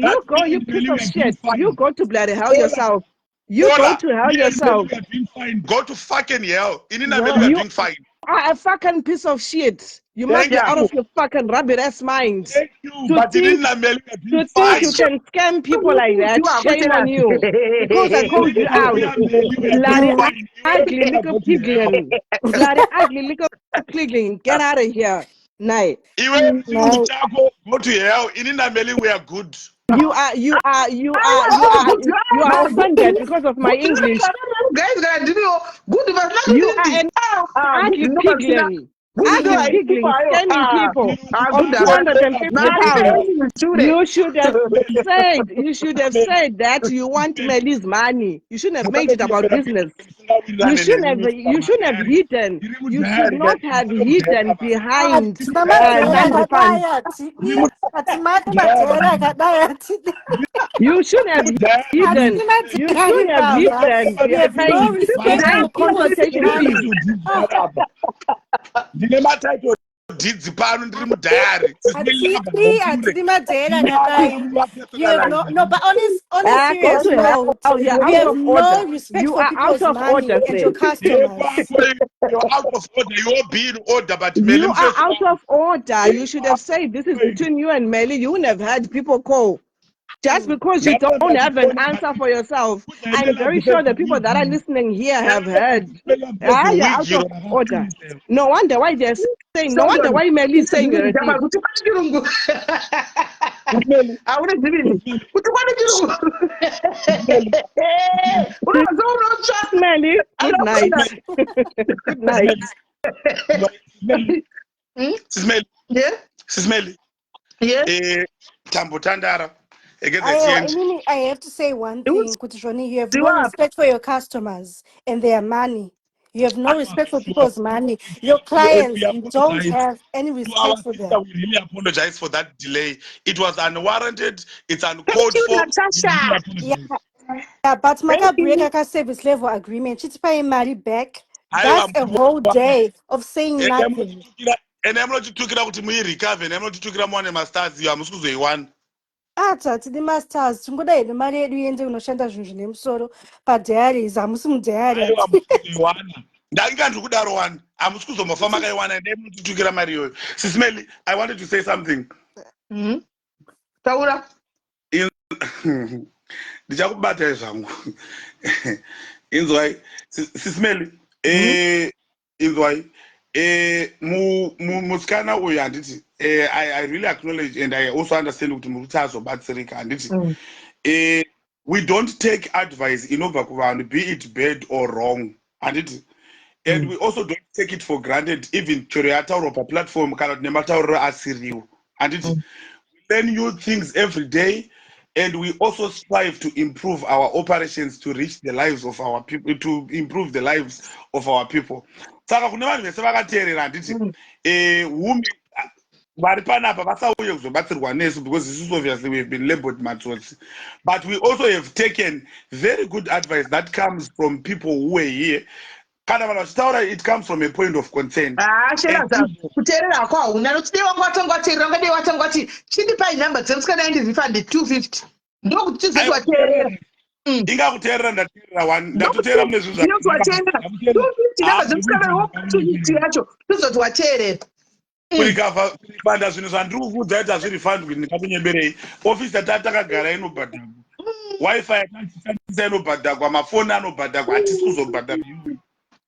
Speaker 6: you piece of shit. You go to bloody hell yourself. You go
Speaker 15: Kola,
Speaker 6: to hell
Speaker 15: me and
Speaker 6: yourself.
Speaker 15: Melly, we are doing fine. Go to fucking hell. Inini na Melly, we are
Speaker 6: You
Speaker 15: doing fine.
Speaker 6: are a fucking piece of shit. You must
Speaker 15: Thank
Speaker 6: be out
Speaker 15: you.
Speaker 6: of your fucking rabbit ass mind.
Speaker 15: Thank you.
Speaker 6: To
Speaker 15: But
Speaker 6: think,
Speaker 15: inini na Melly, we are doing
Speaker 6: to think you
Speaker 15: fine.
Speaker 6: can scam people like that. Shame on you. Because I called you out. Bloody ugly little pigling. Bloody ugly little pigling. Get out of here. Night.
Speaker 15: Iwe chirungu chako, go to hell. Inini na Melly, we are good.
Speaker 6: You are offended because of my English.
Speaker 1: Guys, kana ndiriwo good vasina.
Speaker 6: You are an ugly pigling. Ugly pigling, scamming people of £250. You should have said that you want Melly's money. You shouldn't have made it about business. You shouldn't have hidden. You should not have hidden behind non-refunds.
Speaker 7: Hatina madhera akadai, hatidi.
Speaker 6: You shouldn't have hidden. You shouldn't have hidden
Speaker 7: You have no
Speaker 6: behind
Speaker 7: respect
Speaker 6: behind
Speaker 7: for people's
Speaker 6: consultation
Speaker 7: money.
Speaker 6: fees.
Speaker 15: Ndine matitle deeds pano, ndiri mudhayari.
Speaker 7: Hatidi madhera akadai. You have no, no, but on a
Speaker 6: Ah, go
Speaker 7: serious
Speaker 6: to hell.
Speaker 7: note,
Speaker 6: You're
Speaker 7: you
Speaker 6: out
Speaker 7: have
Speaker 6: of
Speaker 7: no
Speaker 6: order.
Speaker 7: respect
Speaker 6: You
Speaker 7: for
Speaker 6: are out
Speaker 7: people's
Speaker 6: of
Speaker 7: money
Speaker 6: order,
Speaker 7: and your
Speaker 6: sir.
Speaker 7: customers.
Speaker 15: You're out of order. You're being order, but Melly
Speaker 6: You are out of order. You should have said this is between you and Melly. You wouldn't have had people call. Just because you don't have an answer for yourself. I'm very sure the people that are listening here have heard. Ah, you're out of order. No wonder why they're saying, no wonder why Melly is saying you're a thief.
Speaker 1: Kuti kwane chirungu, hauna zviviri kuti kwane chirungu, unozo unotsva.
Speaker 6: Melly, good night. Good night.
Speaker 15: Sis Melly.
Speaker 1: Yeah.
Speaker 15: Sis Melly.
Speaker 1: Yeah.
Speaker 15: Tambotandara. Against the
Speaker 7: Aiwa,
Speaker 15: end.
Speaker 7: inini, I have to say one thing, kuti Shoni, you have no
Speaker 1: Ziwa.
Speaker 7: respect for your customers and their money. You have no respect for people's money. Your clients,
Speaker 15: We
Speaker 7: you don't
Speaker 15: apologize.
Speaker 7: have any
Speaker 15: To our
Speaker 7: respect for
Speaker 15: sister,
Speaker 7: them.
Speaker 15: we really apologize for that delay. It was unwarranted. It's uncalled
Speaker 1: Thank you,
Speaker 15: for.
Speaker 1: Natasha.
Speaker 15: We really apologize.
Speaker 7: Yeah, but
Speaker 1: Thank
Speaker 7: makabreak
Speaker 1: you.
Speaker 7: aka service level agreement. Chitipai mari back.
Speaker 15: Aiwa,
Speaker 7: That's a whole day of saying nothing.
Speaker 15: Ende munotitukira kuti muirecover, ende munotitukira muwane mastars iyo hamusi kuzoiwana.
Speaker 7: Ati hatidi mastars, tingoda hedu mari yedu iende kunoshanda zvinhu zvine musoro padiaries. Hamusi mudiary.
Speaker 15: Aiwa, hamusi kuzoiwana, ndainga ndiri kudaro wani, hamusi kuzombofa makaiwana. Ende munotitukira mari iyoyo. Sis Melly, I wanted to say something.
Speaker 1: Taura.
Speaker 15: Ndichakubatai zvangu. Inzwai, Sis Melly, inzwai, musikana uyu, handiti, I really acknowledge and I also understand kuti muri kuti azobatsirika, handiti? We don't take advice inobva kuvanhu, be it bad or wrong, handiti? And we also don't take it for granted, even chero yataurwa paplatform kana kuti nematauriro asiriwo, handiti? We learn new things every day and we also strive to improve our operations to reach the lives of our people, to improve the lives of our people. Saka kune vanhu vese vakateerera, handiti, wumi vari panapa vasauye kuzobatsirwa nesu, because isusu obviously we've been labeled matsotsi, but we also have taken very good advice that comes from people who were here. Kana vanhu vachitaura, it comes from a point of concern.
Speaker 1: Ah, Shelaza, kuteerera hako hauna nokuti dei wanga watanga wateerera, ungadei watanga wati chindipai nhamba dzemusikana yandirefund 250, ndokuti tizoti wateerera.
Speaker 15: Inga kuteerera ndateerera one, ndatoteera mune zvinhu.
Speaker 1: Ndinoti wateerera 250, nhamba dzemusikana wopa 250 yacho, tizoti wateerera.
Speaker 15: Kurefunda zvinhu zvandiri kukuudza kuti hazvirefundwi, ndingakunyeberei? Ofisi yatati takagara inobhadhagwa, WiFi yatatishandisa inobhadhagwa, mafoni anobhadhagwa, hatisi kuzobhadhara,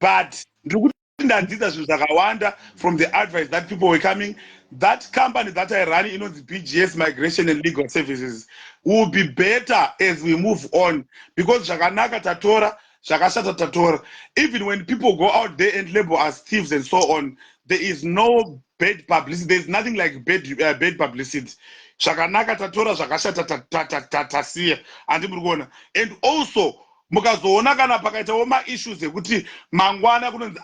Speaker 15: but ndiri kuti ndadzidza zvinhu zvakawanda from the advice that people were coming. That company that I run inonzi BGS Migration and Legal Services will be better as we move on, because zvakanaka tatora, zvakashata tatora. Even when people go out there and label us thieves and so on, there is no bad publicity. There's nothing like bad publicity. Zvakanaka tatora, zvakashata tasiya, handi muri kuona? And also mukazoona kana pakaitawo maissues ekuti mangwana kunonzi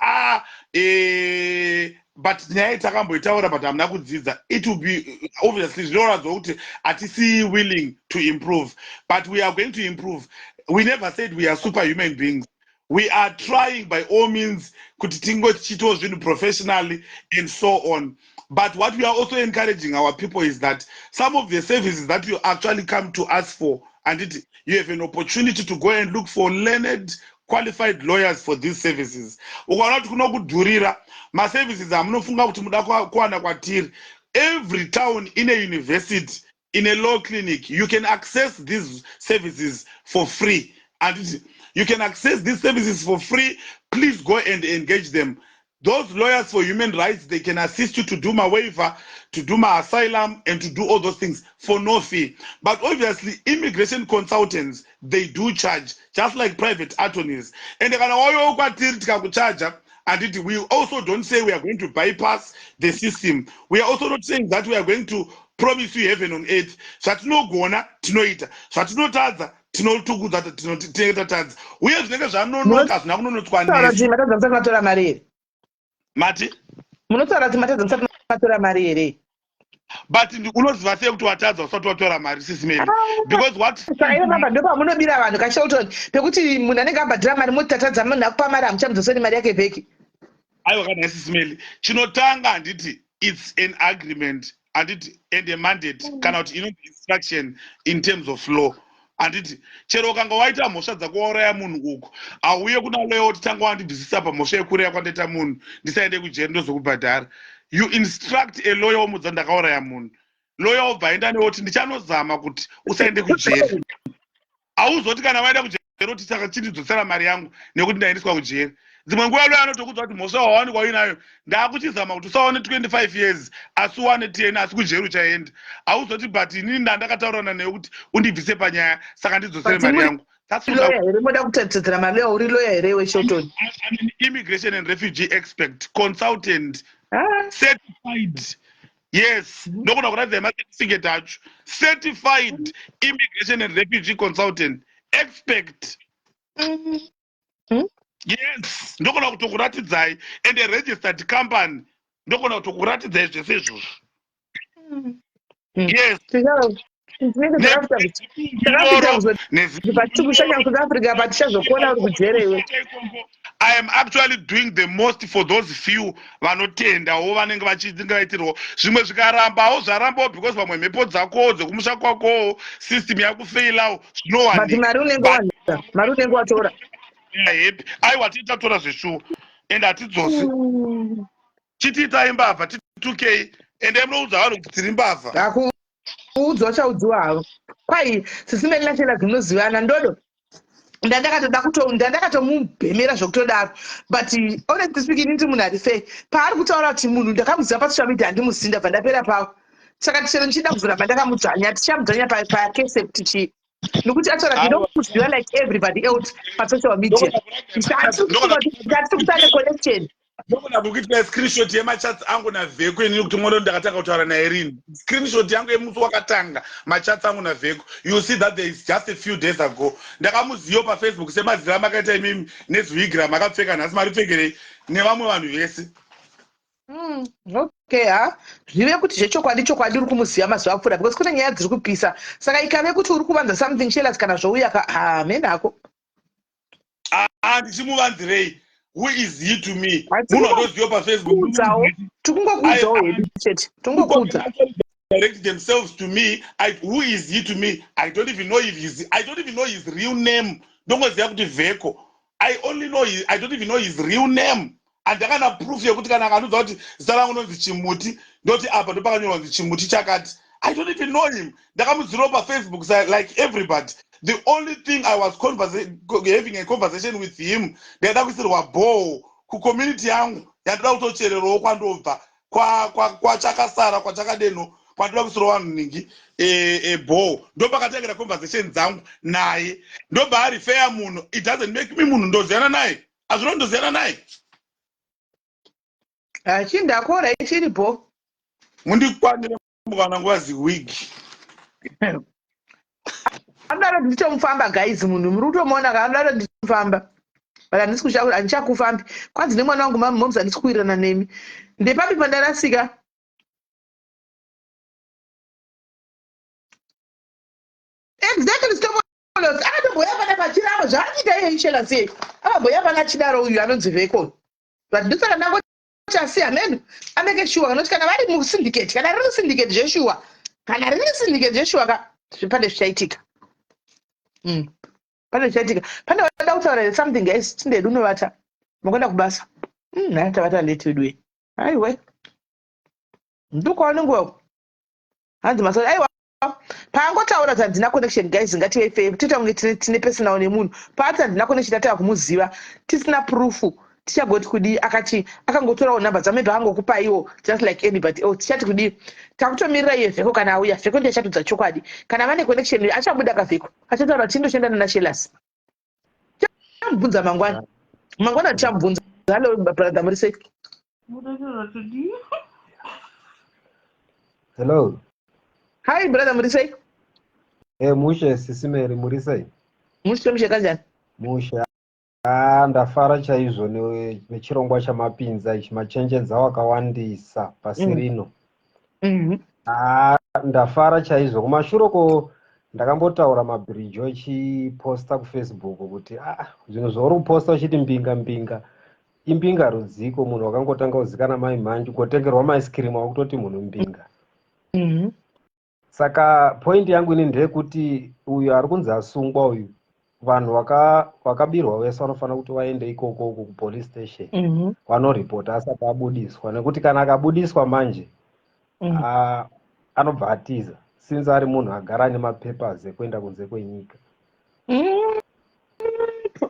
Speaker 15: but nyaya takamboitaura but hamuna kudzidza, it will be obviously zvinoratidza kuti hatisi willing to improve. But we are going to improve. We never said we are superhuman beings. We are trying by all means kuti tingotichiitawo zvinhu professionally and so on. But what we are also encouraging our people is that some of the services that you actually come to us for, and you have an opportunity to go and look for learned, qualified lawyers for these services. Ukaona kuti kunokudhurira maservices amunofunga kuti muda kuwana kwatiri, every town ine university, in a law clinic. You can access these services for free, and you can access these services for free. Please go and engage them, those lawyers for human rights. They can assist you to do my waiver, to do my asylum, and to do all those things for no fee. But obviously immigration consultants, they do charge, just like private attorneys. And kana wauyawo kwatiri tikakuchaja, anditi we also don't say we are going to bypass the system. We are also not saying that we are going to promise you heaven on earth. Zvatinogona tinoita, zvatinotadza tinotukudza, tinenge tatadza, uye zvinenge zvanonoka hazvina kunonotswa.
Speaker 1: Munotaura kuti matadza musati matora mari here?
Speaker 15: Mati?
Speaker 1: Munotaura kuti matadza musati matora mari here?
Speaker 15: But unoziva sei kuti watadza usati watora mari, Sis Melly? Because what?
Speaker 1: Saka ivo pamba ndopamunobira vanhu kaShelton, pekuti munhu anenge abhadhira mari, moti tatadza, munhu akupa mari, hamuchamudzoseri mari yake back.
Speaker 15: Aiwa, kana Sis Melly, chinotanga, handiti it's an agreement, handiti, and a mandate, kana kuti inonzi instruction in terms of law, handiti? Chero ukanga waita mhosva dzakuuraya munhu uku, auye kuna lawyer woti, "Tanga wandibvisisa pamhosva yekuuraya kwandaita munhu, ndisaende kujeri, ndozokubhadhara." You instruct a lawyer, womudza, "Ndakauraya munhu." Lawyer wobva aenda newoti, "Ndichanozama kuti usaende kujeri." Hauzoti kana waenda kujeri kuti, "Saka chindidzosera mari yangu nekuti ndaendeswa kujeri." Dzimwe nguva lawyer anotokudza kuti, "Mhosva wawanikwa uinayo, ndaakuchizama kuti usaone 25 years, asi uwane 10, asi kujeri uchaenda." Hauzoti, "But inini ndandakataurirana newe kuti undibvise panyaya, saka ndidzosere mari yangu." That's not
Speaker 1: Lawyer here? Moda kutatidzira malawyer? Uri lawyer here weShelton?
Speaker 15: I'm an immigration and refugee expert consultant, certified, yes. Ndogona kuratidza macertificate acho, certified immigration and refugee consultant expert. Yes, ndogona kutokuratidzai, and a registered company. Ndogona kutokuratidzai zvese izvozvo, yes.
Speaker 1: Tinenge takafita kuzoti kushanya kuSouth Africa, patichazokuona uri kujere iwe.
Speaker 15: I am actually doing the most for those few vanotendawo, vanenge vachinge vaitirwawo zvimwe. Zvikarambawo, zvarambawo, because vamwe mhepo dzakowo, dzekumusha kwakowo, system yakufeilawo.
Speaker 1: But
Speaker 15: Zvinowanika.
Speaker 1: Mari unenge wanika, mari unenge watora.
Speaker 15: Happy. Aiwa, titatora zveshuwa, and hatidzosi. Chitiitai mbavha, titukei, ende munoudza vanhu kuti tiri mbavha.
Speaker 1: Akuudzwa chaudziwa havo. Kwai Sis Melly naShela dzinozivana ndodo. Ndandakatoda kuto ndandakatomubhemera zvokutodaro, but honestly speaking, nditi munhu ari fair paari kutaura kuti munhu ndakamuziva pasocial media, handimuzivi, ndabva ndapera pavo. Saka chero ndichida kuzoramba ndakamudzvanya, tichamudzvanya pakese kuti chii, nokuti ataura kuti ndokuziva like everybody else pasocial media, hatisi kusane connection.
Speaker 15: Ndogona kukuitira screenshot yemachats angu naVheko inini, kuti mwana ndakatanga kutaura naye rini. Screenshot yangu yemusi wakatanga machats angu naVheko, you see that there is just a few days ago. Ndakamuziva paFacebook semazira amakaita imimi neziwigi ramakapfeka nhasi, maripfekerei, nevamwe vanhu vese.
Speaker 1: Okay, ha, zvive kuti zvechokwadi chokwadi uri kumuziva mazuva apfuura, because kune nyaya dziri kupisa. Saka ikave kuti uri kuvanza something, Shelas, kana zvouya ka, ha, menako.
Speaker 15: Ah, ndichimuvanzirei? Who is he to me? Munhu andoziva paFacebook.
Speaker 1: Kuudzawo, tikungokuudzawo hedu chete, tongokuudza.
Speaker 15: Direct themselves to me. Who is he to me? I don't even know if he's, I don't even know his real name. Ndongoziva kuti Vheko. I only know his, I don't even know his real name. Handakana proof yekuti kana akanudza kuti zita rangu nonzi Chimuti, ndoti apa ndopakanyorwa kunzi Chimuti chakati. I don't even know him. Ndakamuzivawo paFacebook like everybody. The only thing I was having a conversation with him, ndaida kuisirwa ball kucommunity yangu yandoda kutochererawo kwandobva. Kwachakasara kwa, kwa kwachakadeno kwandinoda kusiro vanhu ningi e, e, bho ndopakatangira conversation dzangu naye ndobva ari fair munhu it doesn't make me munhu ndoziyana naye azvino ndoziyana naye.
Speaker 1: Achindakora ichiri bho.
Speaker 15: Mundikwanire mukana nguva ziwig.
Speaker 1: Anodaro nditomufamba guys, munhu muri kutomuona ka, anodaro nditomufamba but handisi kusha handichakufambi kwanzi nemwana wangu mami moms handisi kuwirirana nemi. Ndepapi pandarasika? Exactly, stop loss. Akatomboya pana pachiramo zvaanoita iye ishela sei akamboya pana achidaro uyu anonzi veko, but ndosaka ndangoti asi hameno ameke sure kanoti kana vari musyndicate, kana riri syndicate zveshuwa, kana riri syndicate zveshuwa ka, pane zvichaitika. Pane zvichaitika. Pane vada kutaura here something guys? Tindedu unovata makuenda kubasa. Nhai tavata late wedu. Aiwe ndokwaunenge hanzi masori. Aiwa, paangotaura kuti handina connection guys, ngative fair, toita kunge tine personal nemunhu. Paati handina connection, tatava kumuziva tisina proof, tichagoti kudii? Akati akangotorawo nhamba dzamaybe akangokupaiwo just like anybody else, tichati kudii? Takutomirira iye Vheko. Kana auya Vheko ndiye achatudza chokwadi. Kana vane connection achabuda kaVheko achataura kuti tindoshanda nana Shelas. Tichamubvunza mangwana, mangwana tichamubvunza. Hallo brother, muri sei?
Speaker 8: Hello.
Speaker 1: Hi brother, muri sei?
Speaker 8: Eh, mushe Sisi Mary, muri sei?
Speaker 1: Mushe, mushe kanjani?
Speaker 8: Mushe. Ah, ndafara chaizvo nechirongwa chamapinza ichi, machenjedza wakawandisa pasi rino. Ah, ndafara chaizvo. Kumashure ko ndakambotaura mabhirijo echiposta kuFacebook kuti ah, zvinhu zvauri kuposta uchiti mbinga mbinga imbinga rudziko, munhu wakangotanga kuzikana mai mhanji kugotengerwa maice cream wakutoti munhu mbinga. Saka point yangu ini ndeyekuti uyu ari kunzi asungwa uyu, vanhu vakabirwa vese vanofanira kuti vaende ikoko uku kupolice station vanoripota asati abudiswa, nekuti kana akabudiswa manje ah, anobva atiza since ari munhu agara ane mapapers ekuenda kunze kwenyika.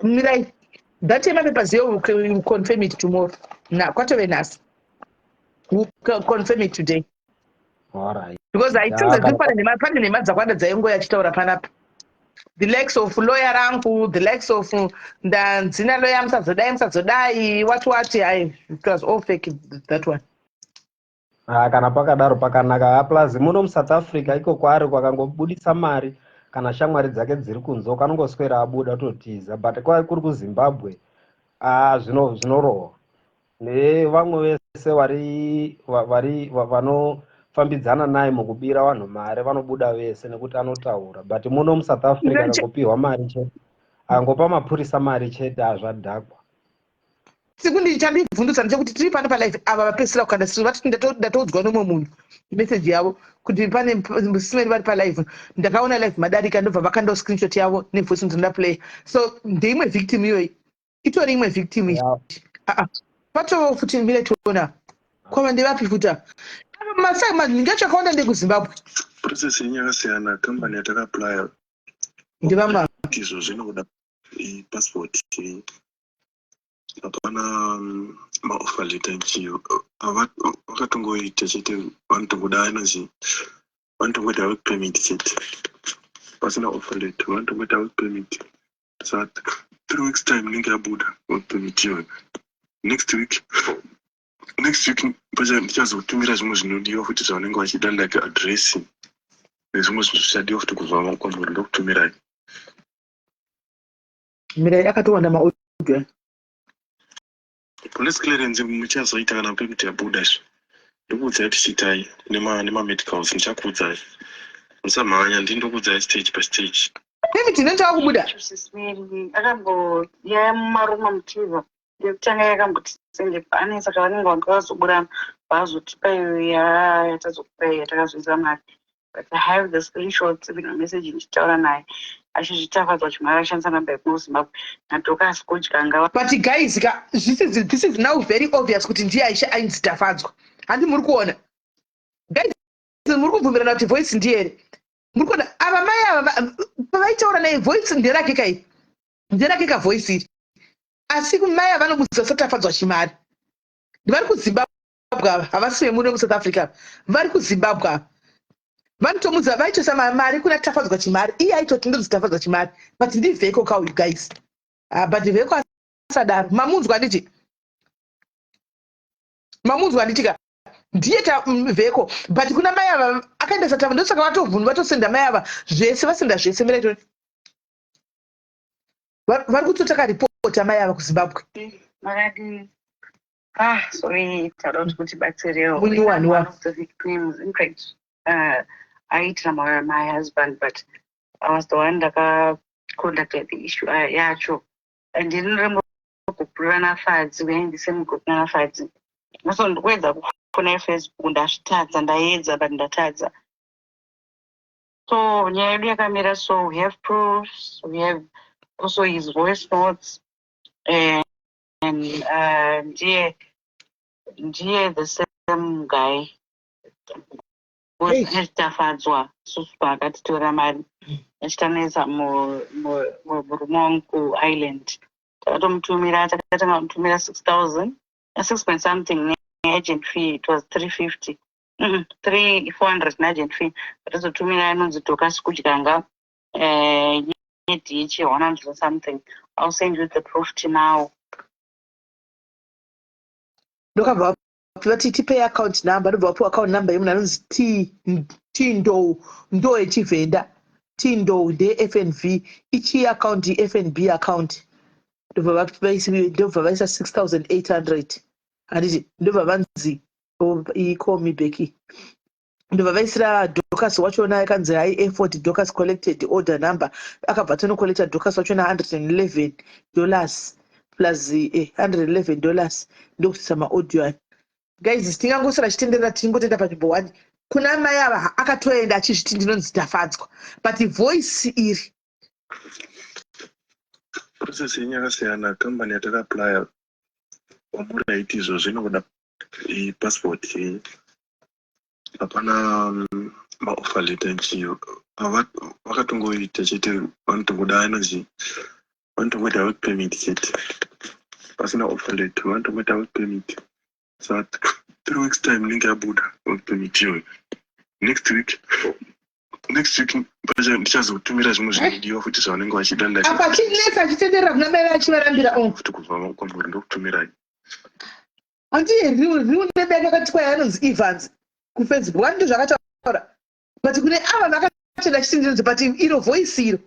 Speaker 1: Mirai, that yemapapers yo, we will confirm it tomorrow na kwatove nhasi. We will confirm it today.
Speaker 8: Alright.
Speaker 1: Because I think
Speaker 8: Ya,
Speaker 1: that pane nhema dzakawanda dzaingoya achitaura panapa, the likes of lawyer rangu, the likes of ndanzina lawyer musazodai musazodai what what. I, it was all fake, that one.
Speaker 8: Ah, kana pakadaro pakanaka. Ah, plus muno muSouth Africa iko kwaari kwakangobudisa mari, kana shamwari dzake dziri kunze uko anongoswera abuda totiza, but kwai kuri kuZimbabwe, ah, zvinorohwa nevamwe vese vari vanofambidzana naye mukubira vanhu mari, vanobuda vese nekuti anotaura. But muno muSouth Africa akangopiwa mari chete, akangopa mapurisa mari chete, hazvadhakwa.
Speaker 1: Sikundi chandibvundutsa ndechekuti tiri pano palive ava vapedzisira kukanda siri vati ndatoudzwa nomumwe munhu meseji yavo kuti pane simeri vari palive. Ndakaona live madarika, ndobva vakandawo screenshot yavo nevoice note ndaplay. So ndeimwe victim iyoyi, itori imwe victim iyi. Ah, ah. Patova futi, mire tiona kwava ndevapi futi ava. Ava maningi acho akawanda ndekuZimbabwe.
Speaker 3: Process yenyu yakasiyana, kambani yatakaaplya
Speaker 1: ndevamwe.
Speaker 3: Izvo zvinoda passport, hapana maoffer letter chiyo, vakatongoita chete, vanotongoda inonzi vanotongoita work permit chete pasina offer letter, vanotongoita work permit. Saka 3 weeks time inenge yabuda work permit iyoyo. Next week ndichazotumira zvimwe zvinodiwa futi zvavanenge vachida, like address nezvimwe zvinhu zvichadiwa futi kubva kwamuri, ndokutumirai.
Speaker 1: Mirai, akatowanda maaudio.
Speaker 3: Police clearance muchazoita kana permit yabuda. Izvo ndokuudzai tichiitai nemamedicals, ndichakuudzai, musamhanya, ndini ndokuudzai stage by stage.
Speaker 1: Permit inoita kubuda.
Speaker 9: Akamboyaya mumaruma mutiva yekutanga yakambotisendekwa ane, saka vanenge vanga vazoburana vazotipa iyo yatazokupa iyo yatakazoisa mari. But I have the screenshots, even message ndichitaura naye achizvitafadzwa chimari ashandisa namba yekuno kuZimbabwe naDocas Kodyanga.
Speaker 1: But guys ka, this is now very obvious kuti ndiye Aisha ainzi Tafadzwa. Handi muri kuona guys? Muri kubvumirana kuti voice ndiye here? Muri kuona ava mai ava pavaitaura naye, voice nderake kai, nderake ka voice iri, asi mai ava vanomuziva saTafadzwa Chimari, vari kuZimbabwe. Ava, havasi vemuno muSouth Africa, vari kuZimbabwe ava. Vanotomudza vaitoisa mari kuna Tafadzwa Chimari. Iye aitoti ndonzi Tafadzwa Chimari, but ndiVheko ka uyu, guys. Ah, but Vheko asadaro. Mamunzwa handiti? Mamunzwa handiti ka? Ndiye ta Vheko, but kuna mai ava akaendesa Tafa. Ndosaka vatovhunu vatosenda mai ava zvese, vasenda zvese. Mirai, vari kutotaka ripoti amai ava kuZimbabwe.
Speaker 9: Makadii? Ah, sorry, tada kuti kutibatsirewo.
Speaker 1: Munyuwani
Speaker 9: One of the victims, in fact, aiitira my husband, but I was the one ndakaconducted the issue yacho. And ndiri mugroup ranaFadzi, we are in the same group nanaFadzi. So ndikuedza kufona yeFacebook, ndazvitadza, ndaedza, but ndatadza. So nyaya yedu yakamira so, we have proofs, we have also his voice notes, and ndiye the same guy Tafadzwa susu paakatitora mari achitanetsa murume wangu kuIreland. Takatomutumira, takatanga kumutumira 6000, six point something neagent fee. It was 350, 3 400 neagent fee. Tatozotumira inonzi Dokas Kudyanga yedhichi 100 something. I'll send you the proof now.
Speaker 1: Ndokabva vati tipei account number. Ndobva vapiwa account number yemunhu anonzi T T Ndou, ndo yechivhenda. T Ndou ndeFNV ichi account, FNB account. Ndobva vaisa 6800, handiti? Ndobva vanzi, oh, call me back. Ndobva vaisira Docas wachona, yakanzi high effort Docas collected order number. Akabva tonocollecta Docas wachona $111 plus $111. Ndokuisa maaudio aya, guys. Tingangosara chitenderera, tingotenda panzvimbo one. Kuna mai ava akatoenda achizviti ndinonzi Tafadzwa, but voice iri
Speaker 3: Process yenyu yakasiyana. Kambani yatakaapplya kwamuri haiti izvozvo, inokuda passport yenyu, hapana maoffer letter nchiyo. Vakatongoita chete, vanotongoda inonzi, vanotongoita work permit chete pasina offer letter, vanotongoita work permit. Saka 3 weeks time inenge yabuda work permit iyoyo. Next week ndichazotumira zvimwe zvinodiwa futi zvavanenge vachida.
Speaker 1: Apa chinetsa achitenderera kuna mai vachivarambira.
Speaker 3: Futi kubva kwamuri ndokutumirai.
Speaker 1: Handiye real name yake akati kwai anonzi Evans kuFacebook, andi zvakataura, but kune ava vakatenda chitendero. But iro voice iro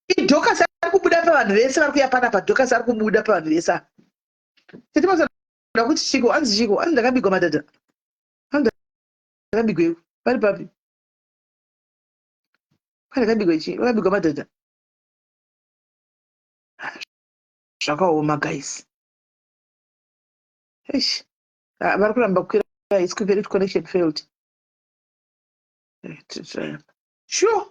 Speaker 1: iDocas ari kubuda pavanhu vese vari kuya panapa. Docas ari kubuda pavanhu vese ava. Tetimazoda kuti chiko, anzi chiko, anzi ndakabigwa madhadha, anzi ndakabigweko. Vari papi? Ndakabigwa chii? Vakabigwa madhadha. Zvakaoma, guys. Eish. Ah, vari kuramba kukwira. It's connection failed. Sure,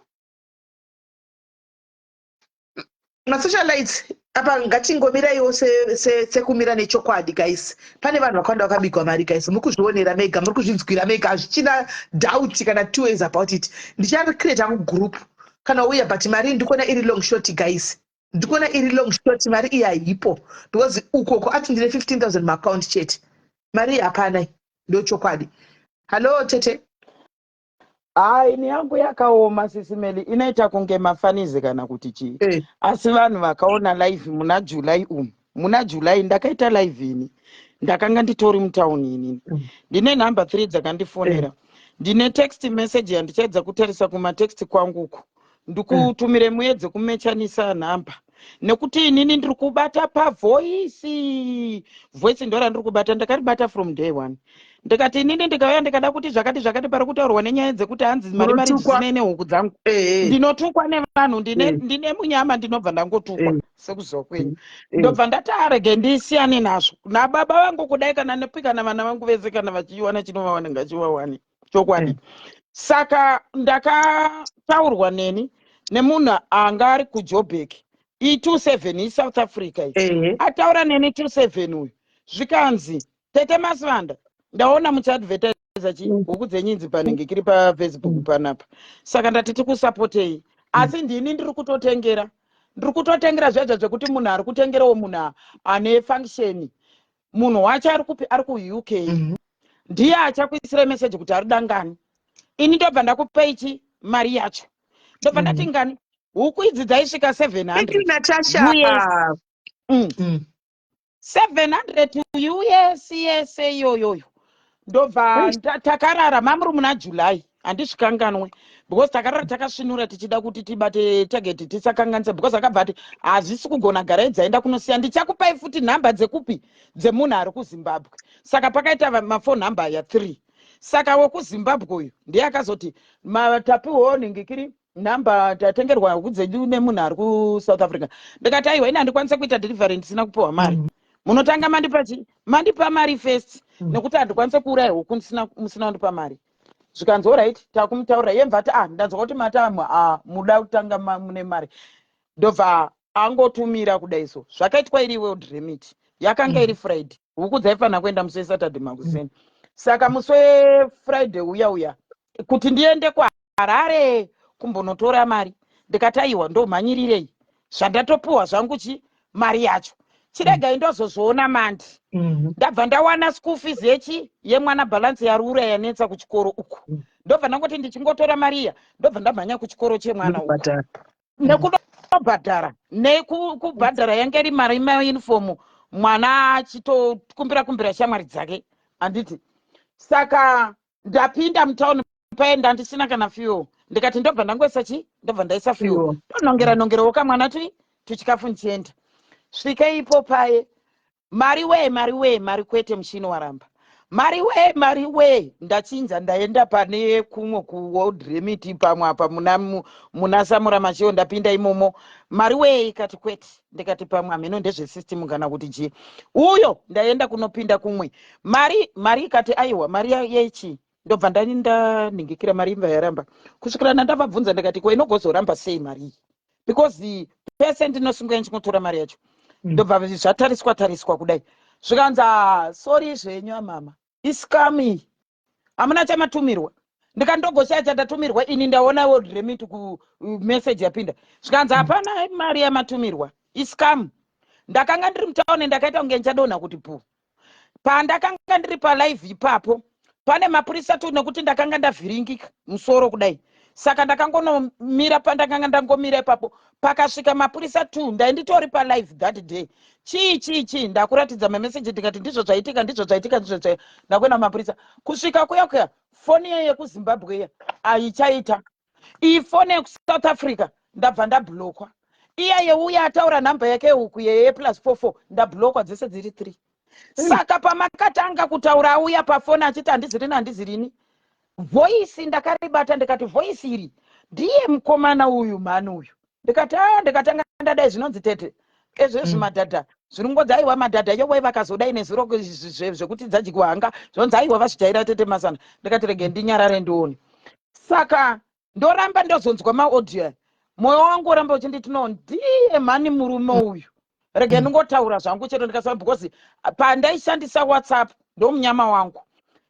Speaker 1: masocialites apa ngatingomiraiwo sekumira nechokwadi, guys. Pane vanhu vakawanda vakabigwa mari, guys. Muri kuzvionera mega, muri kuzvinzwira mega, hazvichina doubt kana two ways about it. Ndichacreate hangu group kana uya, but mari ndikuona iri long short, guys. Ndikuona iri long short. Mari iyi haipo because ukoko ati ndine 15 000 maaccount chete. Mari iyi hapana, ndochokwadi. Hallo, tete.
Speaker 10: Hai, ini yangu yakaoma, Sisimeli. Inoita kunge mafanizi kana kuti chii, asi vanhu vakaona live muna July umu, muna July ndakaita live ini, ndakanga nditori mutauni inini. Ndine nhamba 3 dzakandifonera. Ndine text message yandichaedza kutarisa kumatext kwanguku, ndikutumire muedze kumechanisa nhamba, nekuti inini ndiri kubata pavoice. Voice ndo randiri kubata, ndakaribata from day one. Ndikati inini ndikauya ndikada kuti zvakati zvakati, pari kutaurwa nenyaya dzekuti hanzi mari mari
Speaker 1: Munotukwa.
Speaker 10: dzisinei nehuku dzangu, ndinotukwa nevanhu. Ndine ndine munyama, ndinobva ndangotukwa sekuziva kwenyu. Ndobva ndati arege ndisiyane nazvo nababa vangu kudai, kana nepi, kana vana vangu vese kana vachiiwana chinovawane ngachivawane chokwadi. Saka ndakataurwa neni nemunhu anga ari kuJobek, i27 iSouth Africa iyi. Ataura neni 27 uyu, zvikanzi, "Tete Masivanda, ndaona muchiadvertisa chi huku dzenyinzi panenge kiri paFacebook panapa, saka ndati tikusapotei." Asi ndini ndiri kutotengera, ndiri kutotengera zvezvo zvekuti munhu ari kutengerawo munhu ane function. Munhu wacho ari kupi? Ari kuUK. Ndiye achakuisirai message kuti arida ngani. Ini ndobva ndakupa ichi mari yacho. Ndobva ndati ngani? Huku idzi dzaisvika
Speaker 1: Thank you,
Speaker 10: 700
Speaker 1: Natasha.
Speaker 10: US. 700 US yese iyoyoyo. Ndobva takarara mamuri muna July, handizvikanganwe because takarara takasvinura tichida kuti tibate target tisakanganisa, because akabva ati hazvisi kugona, garai dzaenda kunosiya, ndichakupai futi nhamba dzekupi, dzemunhu ari kuZimbabwe. Saka pakaita mafone nhamba aya 3. Saka wekuZimbabwe uyu ndiye akazoti tapiwawo nhingikiri nhamba, tatengerwa huku dzedu nemunhu ari kuSouth Africa. Ndikati aiwa, ini handikwanise kuita delivery ndisina kupiwa mari. Munotanga mandipa chi mandipa mari first, nekuti handikwanise kuuraya huku musina kundipa mari. Zvikanzi alright, takumutaurira. Iye mva ati, ah, ndanzwa kuti mati ah, muda kutanga mune mari. Ndobva angotumira kudai. So zvakaitwa iri World Remit, yakanga iri Friday, huku dzaifanira kuenda musi weSaturday makuseni. Saka musi weFriday uya uya kuti ndiende kuHarare kumbonotora mari, ndikati aiwa, ndomhanyirirei zvandatopiwa zvangu chi mari yacho, chiregai ndozozviona mandi. Ndabva ndawana school fees yechi yemwana, balance yarura yanetsa kuchikoro uku. Ndobva ndangoti ndichingotora mari iya, ndobva ndamhanya kuchikoro chemwana uku
Speaker 1: Ndokubhadhara.
Speaker 10: Nekubhadhara, nekubhadhara yange iri mari mauniform, mwana achitokumbira kumbira shamwari dzake, handiti? Saka ndapinda mutauni paye, ndandisina kana fuel. Ndikati ndobva ndangoisa chi ndobva ndaisa fuel,
Speaker 1: Fuel.
Speaker 10: Ndonongera nongerewo kamwana tui tuchikafu, ndichienda svike ipo paye, mari wee, mari wee, mari kwete, mushini waramba, mari wee, mari wee. Ndachinja, ndaenda pane kumwe kuWorld Remit pamwe apa muna Samura Machio. Ndapinda imomo, mari wee ikati kwete. Ndikati pamwe hameno ndezvesystem kana kuti chii uyo. Ndaenda kunopinda kumwe, mari mari ikati aiwa, mari yechi. Ndobva ndaningikira, mari imva yaramba kusvikira ndandavabvunza. Ndikati ko inogozoramba sei mari iyi, because pese ndinosunga ndichingotora mari yacho? Ndobva zvatariswa tariswa kudai, zvikanzi, "Ah, sorry zvenyu amama, iscam iyi, hamuna chamatumirwa." Ndikandogoshaya chandatumirwa ini, ndaona World Remit ku message yapinda. Zvikanzi hapana mari yamatumirwa, iscam. Ndakanga ndiri mutauni, ndakaita kunge ndichadonha kuti pu. Pandakanga ndiri palive ipapo, pane mapurisa tu, nekuti ndakanga ndavhiringika musoro kudai, saka ndakangonomira pandakanga ndangomira ipapo. Pakasvika mapurisa tu, ndainditori palive that day. Chii chii chii, ndakuratidza mameseji, ndikati ndizvo zvaitika, ndizvo zvaitika, ndizvo zvaitika. Ndakuenda mapurisa kusvika kuya kuya, foni iya yekuZimbabwe iya haichaita. Iyi foni yekuSouth Africa ndabva ndablockwa. Iya yeuya ataura nhamba yake huku yeye +44, ndablockwa dzese dziri 3. Saka pamakatanga kutaura, auya pafoni achiti handizirini, handizirini, voice ndakaribata. Ndikati voice iri ndiye mukomana uyu, mhani uyu. Ndikati a, ndikatanga ndadai, zvinonzi tete ezvezvi madhadha zviri ngodzi, aiwa madhadha yowai vakazodai nezuro zvekuti dzadyiwa hanga, zvonzi aiwa vazvijaira tete masana. Ndikati rege ndinyarare ndione. Saka ndoramba ndozonzwa maaudio aya, mwoyo wangu woramba uchinditi no, ndiye mhani murume uyu, rege ndingotaura zvangu chero ndikasava, because pandaishandisa WhatsApp ndomunyama wangu,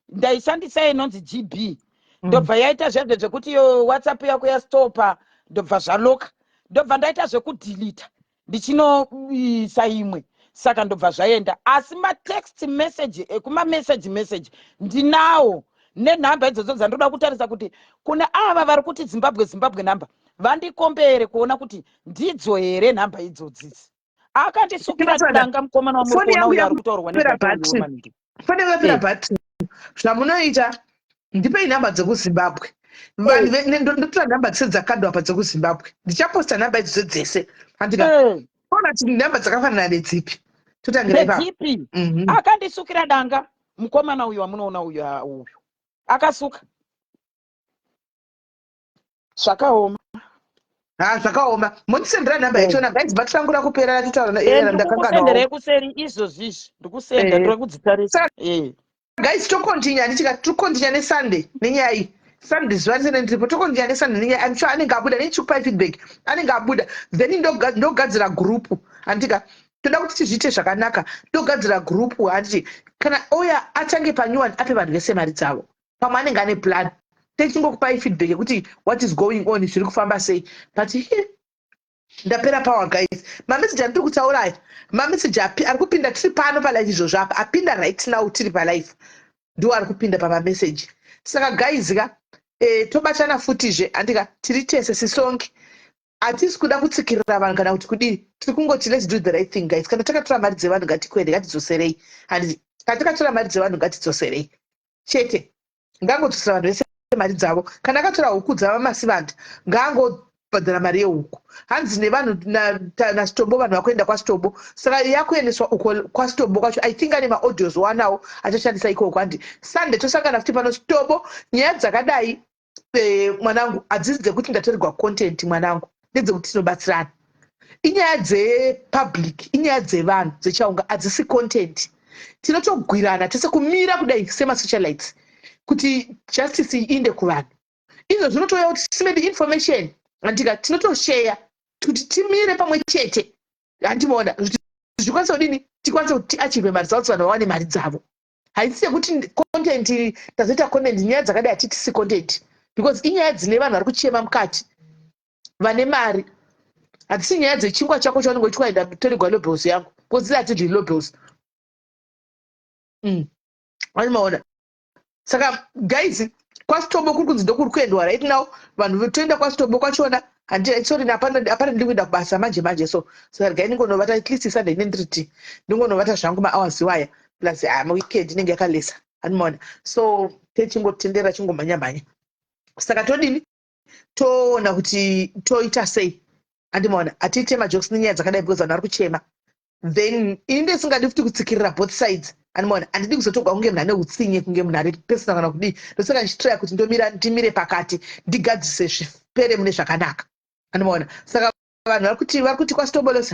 Speaker 10: ndaishandisa inonzi GB, ndobva yaita zvezve zvekuti yo WhatsApp yako yastopa, ndobva zvaloka, ndobva ndaita zvekudhilita ndichinoisa imwe, saka ndobva zvaenda. Asi matext message ekumameseji message ndinawo nenhamba idzodzo dzandoda kutarisa kuti kune ava vari kuti Zimbabwe, Zimbabwe nhamba, vandikombere kuona kuti ndidzo here nhamba idzodzidzi. Akandisukira
Speaker 1: Masana,
Speaker 10: danga mukomana wamuri
Speaker 1: foni
Speaker 10: kuona
Speaker 1: yangu
Speaker 10: uyo ari kutaurwa
Speaker 1: yakupera
Speaker 10: nezvake uyu
Speaker 1: battery.
Speaker 10: wemaningi.
Speaker 1: Foni yangu yapera battery. Zvamunoita, ndipei nhamba dzekuZimbabwe. Vanhu ndotora nhamba dzese dzakadwa apa dzekuZimbabwe. Ndichaposta nhamba idzodzo dzese, handika? Ona kuti nhamba dzakafanana nedzipi, totangira ipapo.
Speaker 10: Ndedzipi? Akandisukira danga mukomana uyu wamunoona uyu, ah, uyu akasuka zvakaoma.
Speaker 1: Ha, zvakaoma. Mondisendera nhamba yachona, guys. Battery rangu rakupera, ratitaura.
Speaker 10: Ndikukusenderei
Speaker 1: Ndakanganwawo.
Speaker 10: kuseri izvozvi izvi, ndikusenda. Ndiri kudzitarisa.
Speaker 1: Guys, tocontinue, handichika? Tocontinue neSunday nenyaya iyi. Sunday zuva rese ndiripo. Tocontinue neSunday nenyaya. I'm sure anenge abuda, nenichikupai feedback anenge abuda. Then ndogadzira group, handika? Toda kuti tizviite zvakanaka. Ndogadzira group, handiti? Kana oya atange panyuwani, ape vanhu vese mari dzavo. Pamwe anenge ane plan. Techingokupai feedback yekuti what is going on, zviri kufamba sei. But he ndapera power, guys. Mameseji andiri kutaura aya, mameseji ari kupinda tiri pano palive izvozvo apa, apinda right now tiri palive. Ndiwo ari kupinda pamameseji. Saka guys ka, tobatana futizve, handika? Tiri tese sisonke. Hatisi kuda kutsikirira vanhu kana kuti kudii. Tiri kungoti, let's do the right thing, guys. Kana takatora mari dzevanhu, ngatikwende, ngatidzoserei, handiti? Kana takatora mari dzevanhu, ngatidzoserei chete. Ngangodzosera vanhu vese mari dzavo. Kana akatora huku dzavaMasivanda, ngaangobhadhara mari yehuku. Hanzi nevanhu naSitombo, vanhu vakuenda kwaSitombo, saka yakuendeswa uko kwaSitombo kwacho. I think ane maaudios wanawo achashandisa ikoko, handi? Sunday tosangana futi pano. Sitombo, nyaya dzakadai, mwanangu, hadzisi dzekuti ndatorerwa content, mwanangu, ndedzekuti tinobatsirana. Inyaya dzepublic, inyaya dzevanhu dzechaunga, hadzisi content. Tinotogwirana tese kumira kudai semasocialites kuti justice iinde kuvanhu. Izvo zvinotouya kuti simedi information, handika? Tinotosheya kuti timire pamwe chete, handimaona? Zvikwanise kudini? Tikwanise kuti tiachieve maresults, vanhu vawane mari dzavo. Haisi yekuti content, tazoita content. Nyaya dzakadai hatitisi content because inyaya dzine vanhu vari kuchema mukati vane mari. Hadzisi nyaya dzechingwa chako chaunenge uchiwaenda torigwa lobels yangu, because hatidyi lobels. Vanimaona? Saka guys, kwaSitombo kuri kunzi ndokuri kuendwa right now. Vanhu toenda kwaSitombo kwachona, handi? Sorry, hapana, ndiri kuenda kubasa manje manje, so saka regai ndingonovata. At least Sunday inendiriti ndingonovata zvangu mahours iwaya, plus weekend inenge yakalesa, handimaona? So techingotendera, chingomhanya mhanya. Saka todini? Toona kuti toita sei, handimaona? Hatiite majokes nenyaya dzakadai because vanhu vari kuchema. Then ini ndisingadi futi kutsikirira both sides, handimaona? Handidi kuzotogwa kunge munhu ane utsinye, kunge munhu ari personal kana kudii. Ndosaka ndichitraya kuti ndomira, ndimire pakati, ndigadzise zvipere mune zvakanaka, handimaona? Saka vanhu vari kuti kwaStobolos,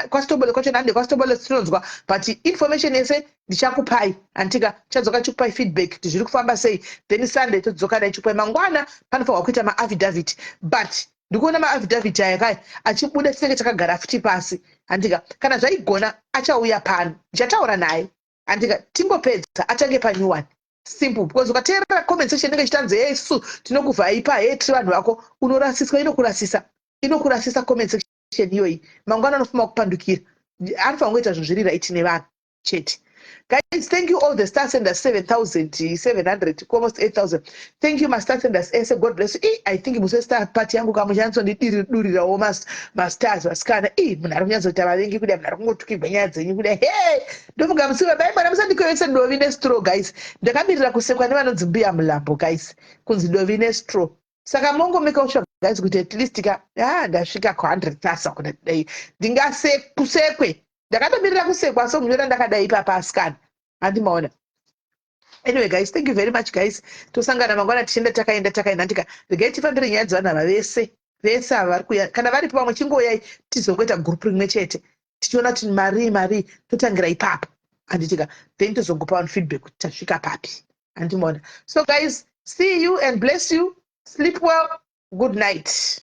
Speaker 1: kwaStobolo kwacho, hande kwaStobolos tinonzwa. But information yese ndichakupai, handitika? Chadzoka chikupai feedback kuti zviri kufamba sei. Then Sunday todzoka dai chikupai. Mangwana panofanirwa kuita maaffidavit, but ndikuona maaffidavit aya kai achibuda, tinenge takagara futi pasi, handika? Kana zvaigona, achauya pano, ndichataura naye, handika? Tingopedza, atange panew one, simple. Because ukateerera comment section inenge ichitanzi, "Hey, isusu tinokuvhaipa, he, tiri vanhu vako," unorasiswa, inokurasisa, inokurasisa comment section iyoyi. Mangwana anofuma kupandukira. Anofanira kungoita zvinhu zviri right nevanhu chete. Guys, thank you all the star senders, 7700, almost 8000. Thank you, mastar senders ese, God bless you. I think musi westar party yangu kamuchanyatsondidurirawo mastars, vasikana. I munhu ari kunyatsoita vavengi kudai, munhu ari kungotukirwa nyaya dzenyu kudai. He, ndofunga musiwe bai mwana, musandikwevese dovi nestraw, guys. Ndakamirira kusekwa nevanonzi Mbuya Mulambo, guys, kunzi dovi nestraw. Saka mongomeka sure, guys, kuti at least ka, ah, ndasvika ku100 000 kuna dai ndingasekusekwe. Ndakatomirira kusekwa, so munyora ndakadai ipapa, asikana, handimaona? Anyway guys, thank you very much, guys. Tosangana mangwana tichienda, takaenda, takaenda, ndika regai tifambire nyaya dzevanhu ava vese vese ava vari kuya. Kana varipo vamwe, chingouyai tizongoita group rimwe chete, tichiona kuti marii marii, totangira ipapo, handitika? Then tozongopa vanhu feedback kuti tasvika papi, handimaona? So guys, see you and bless you. Sleep well. Good night.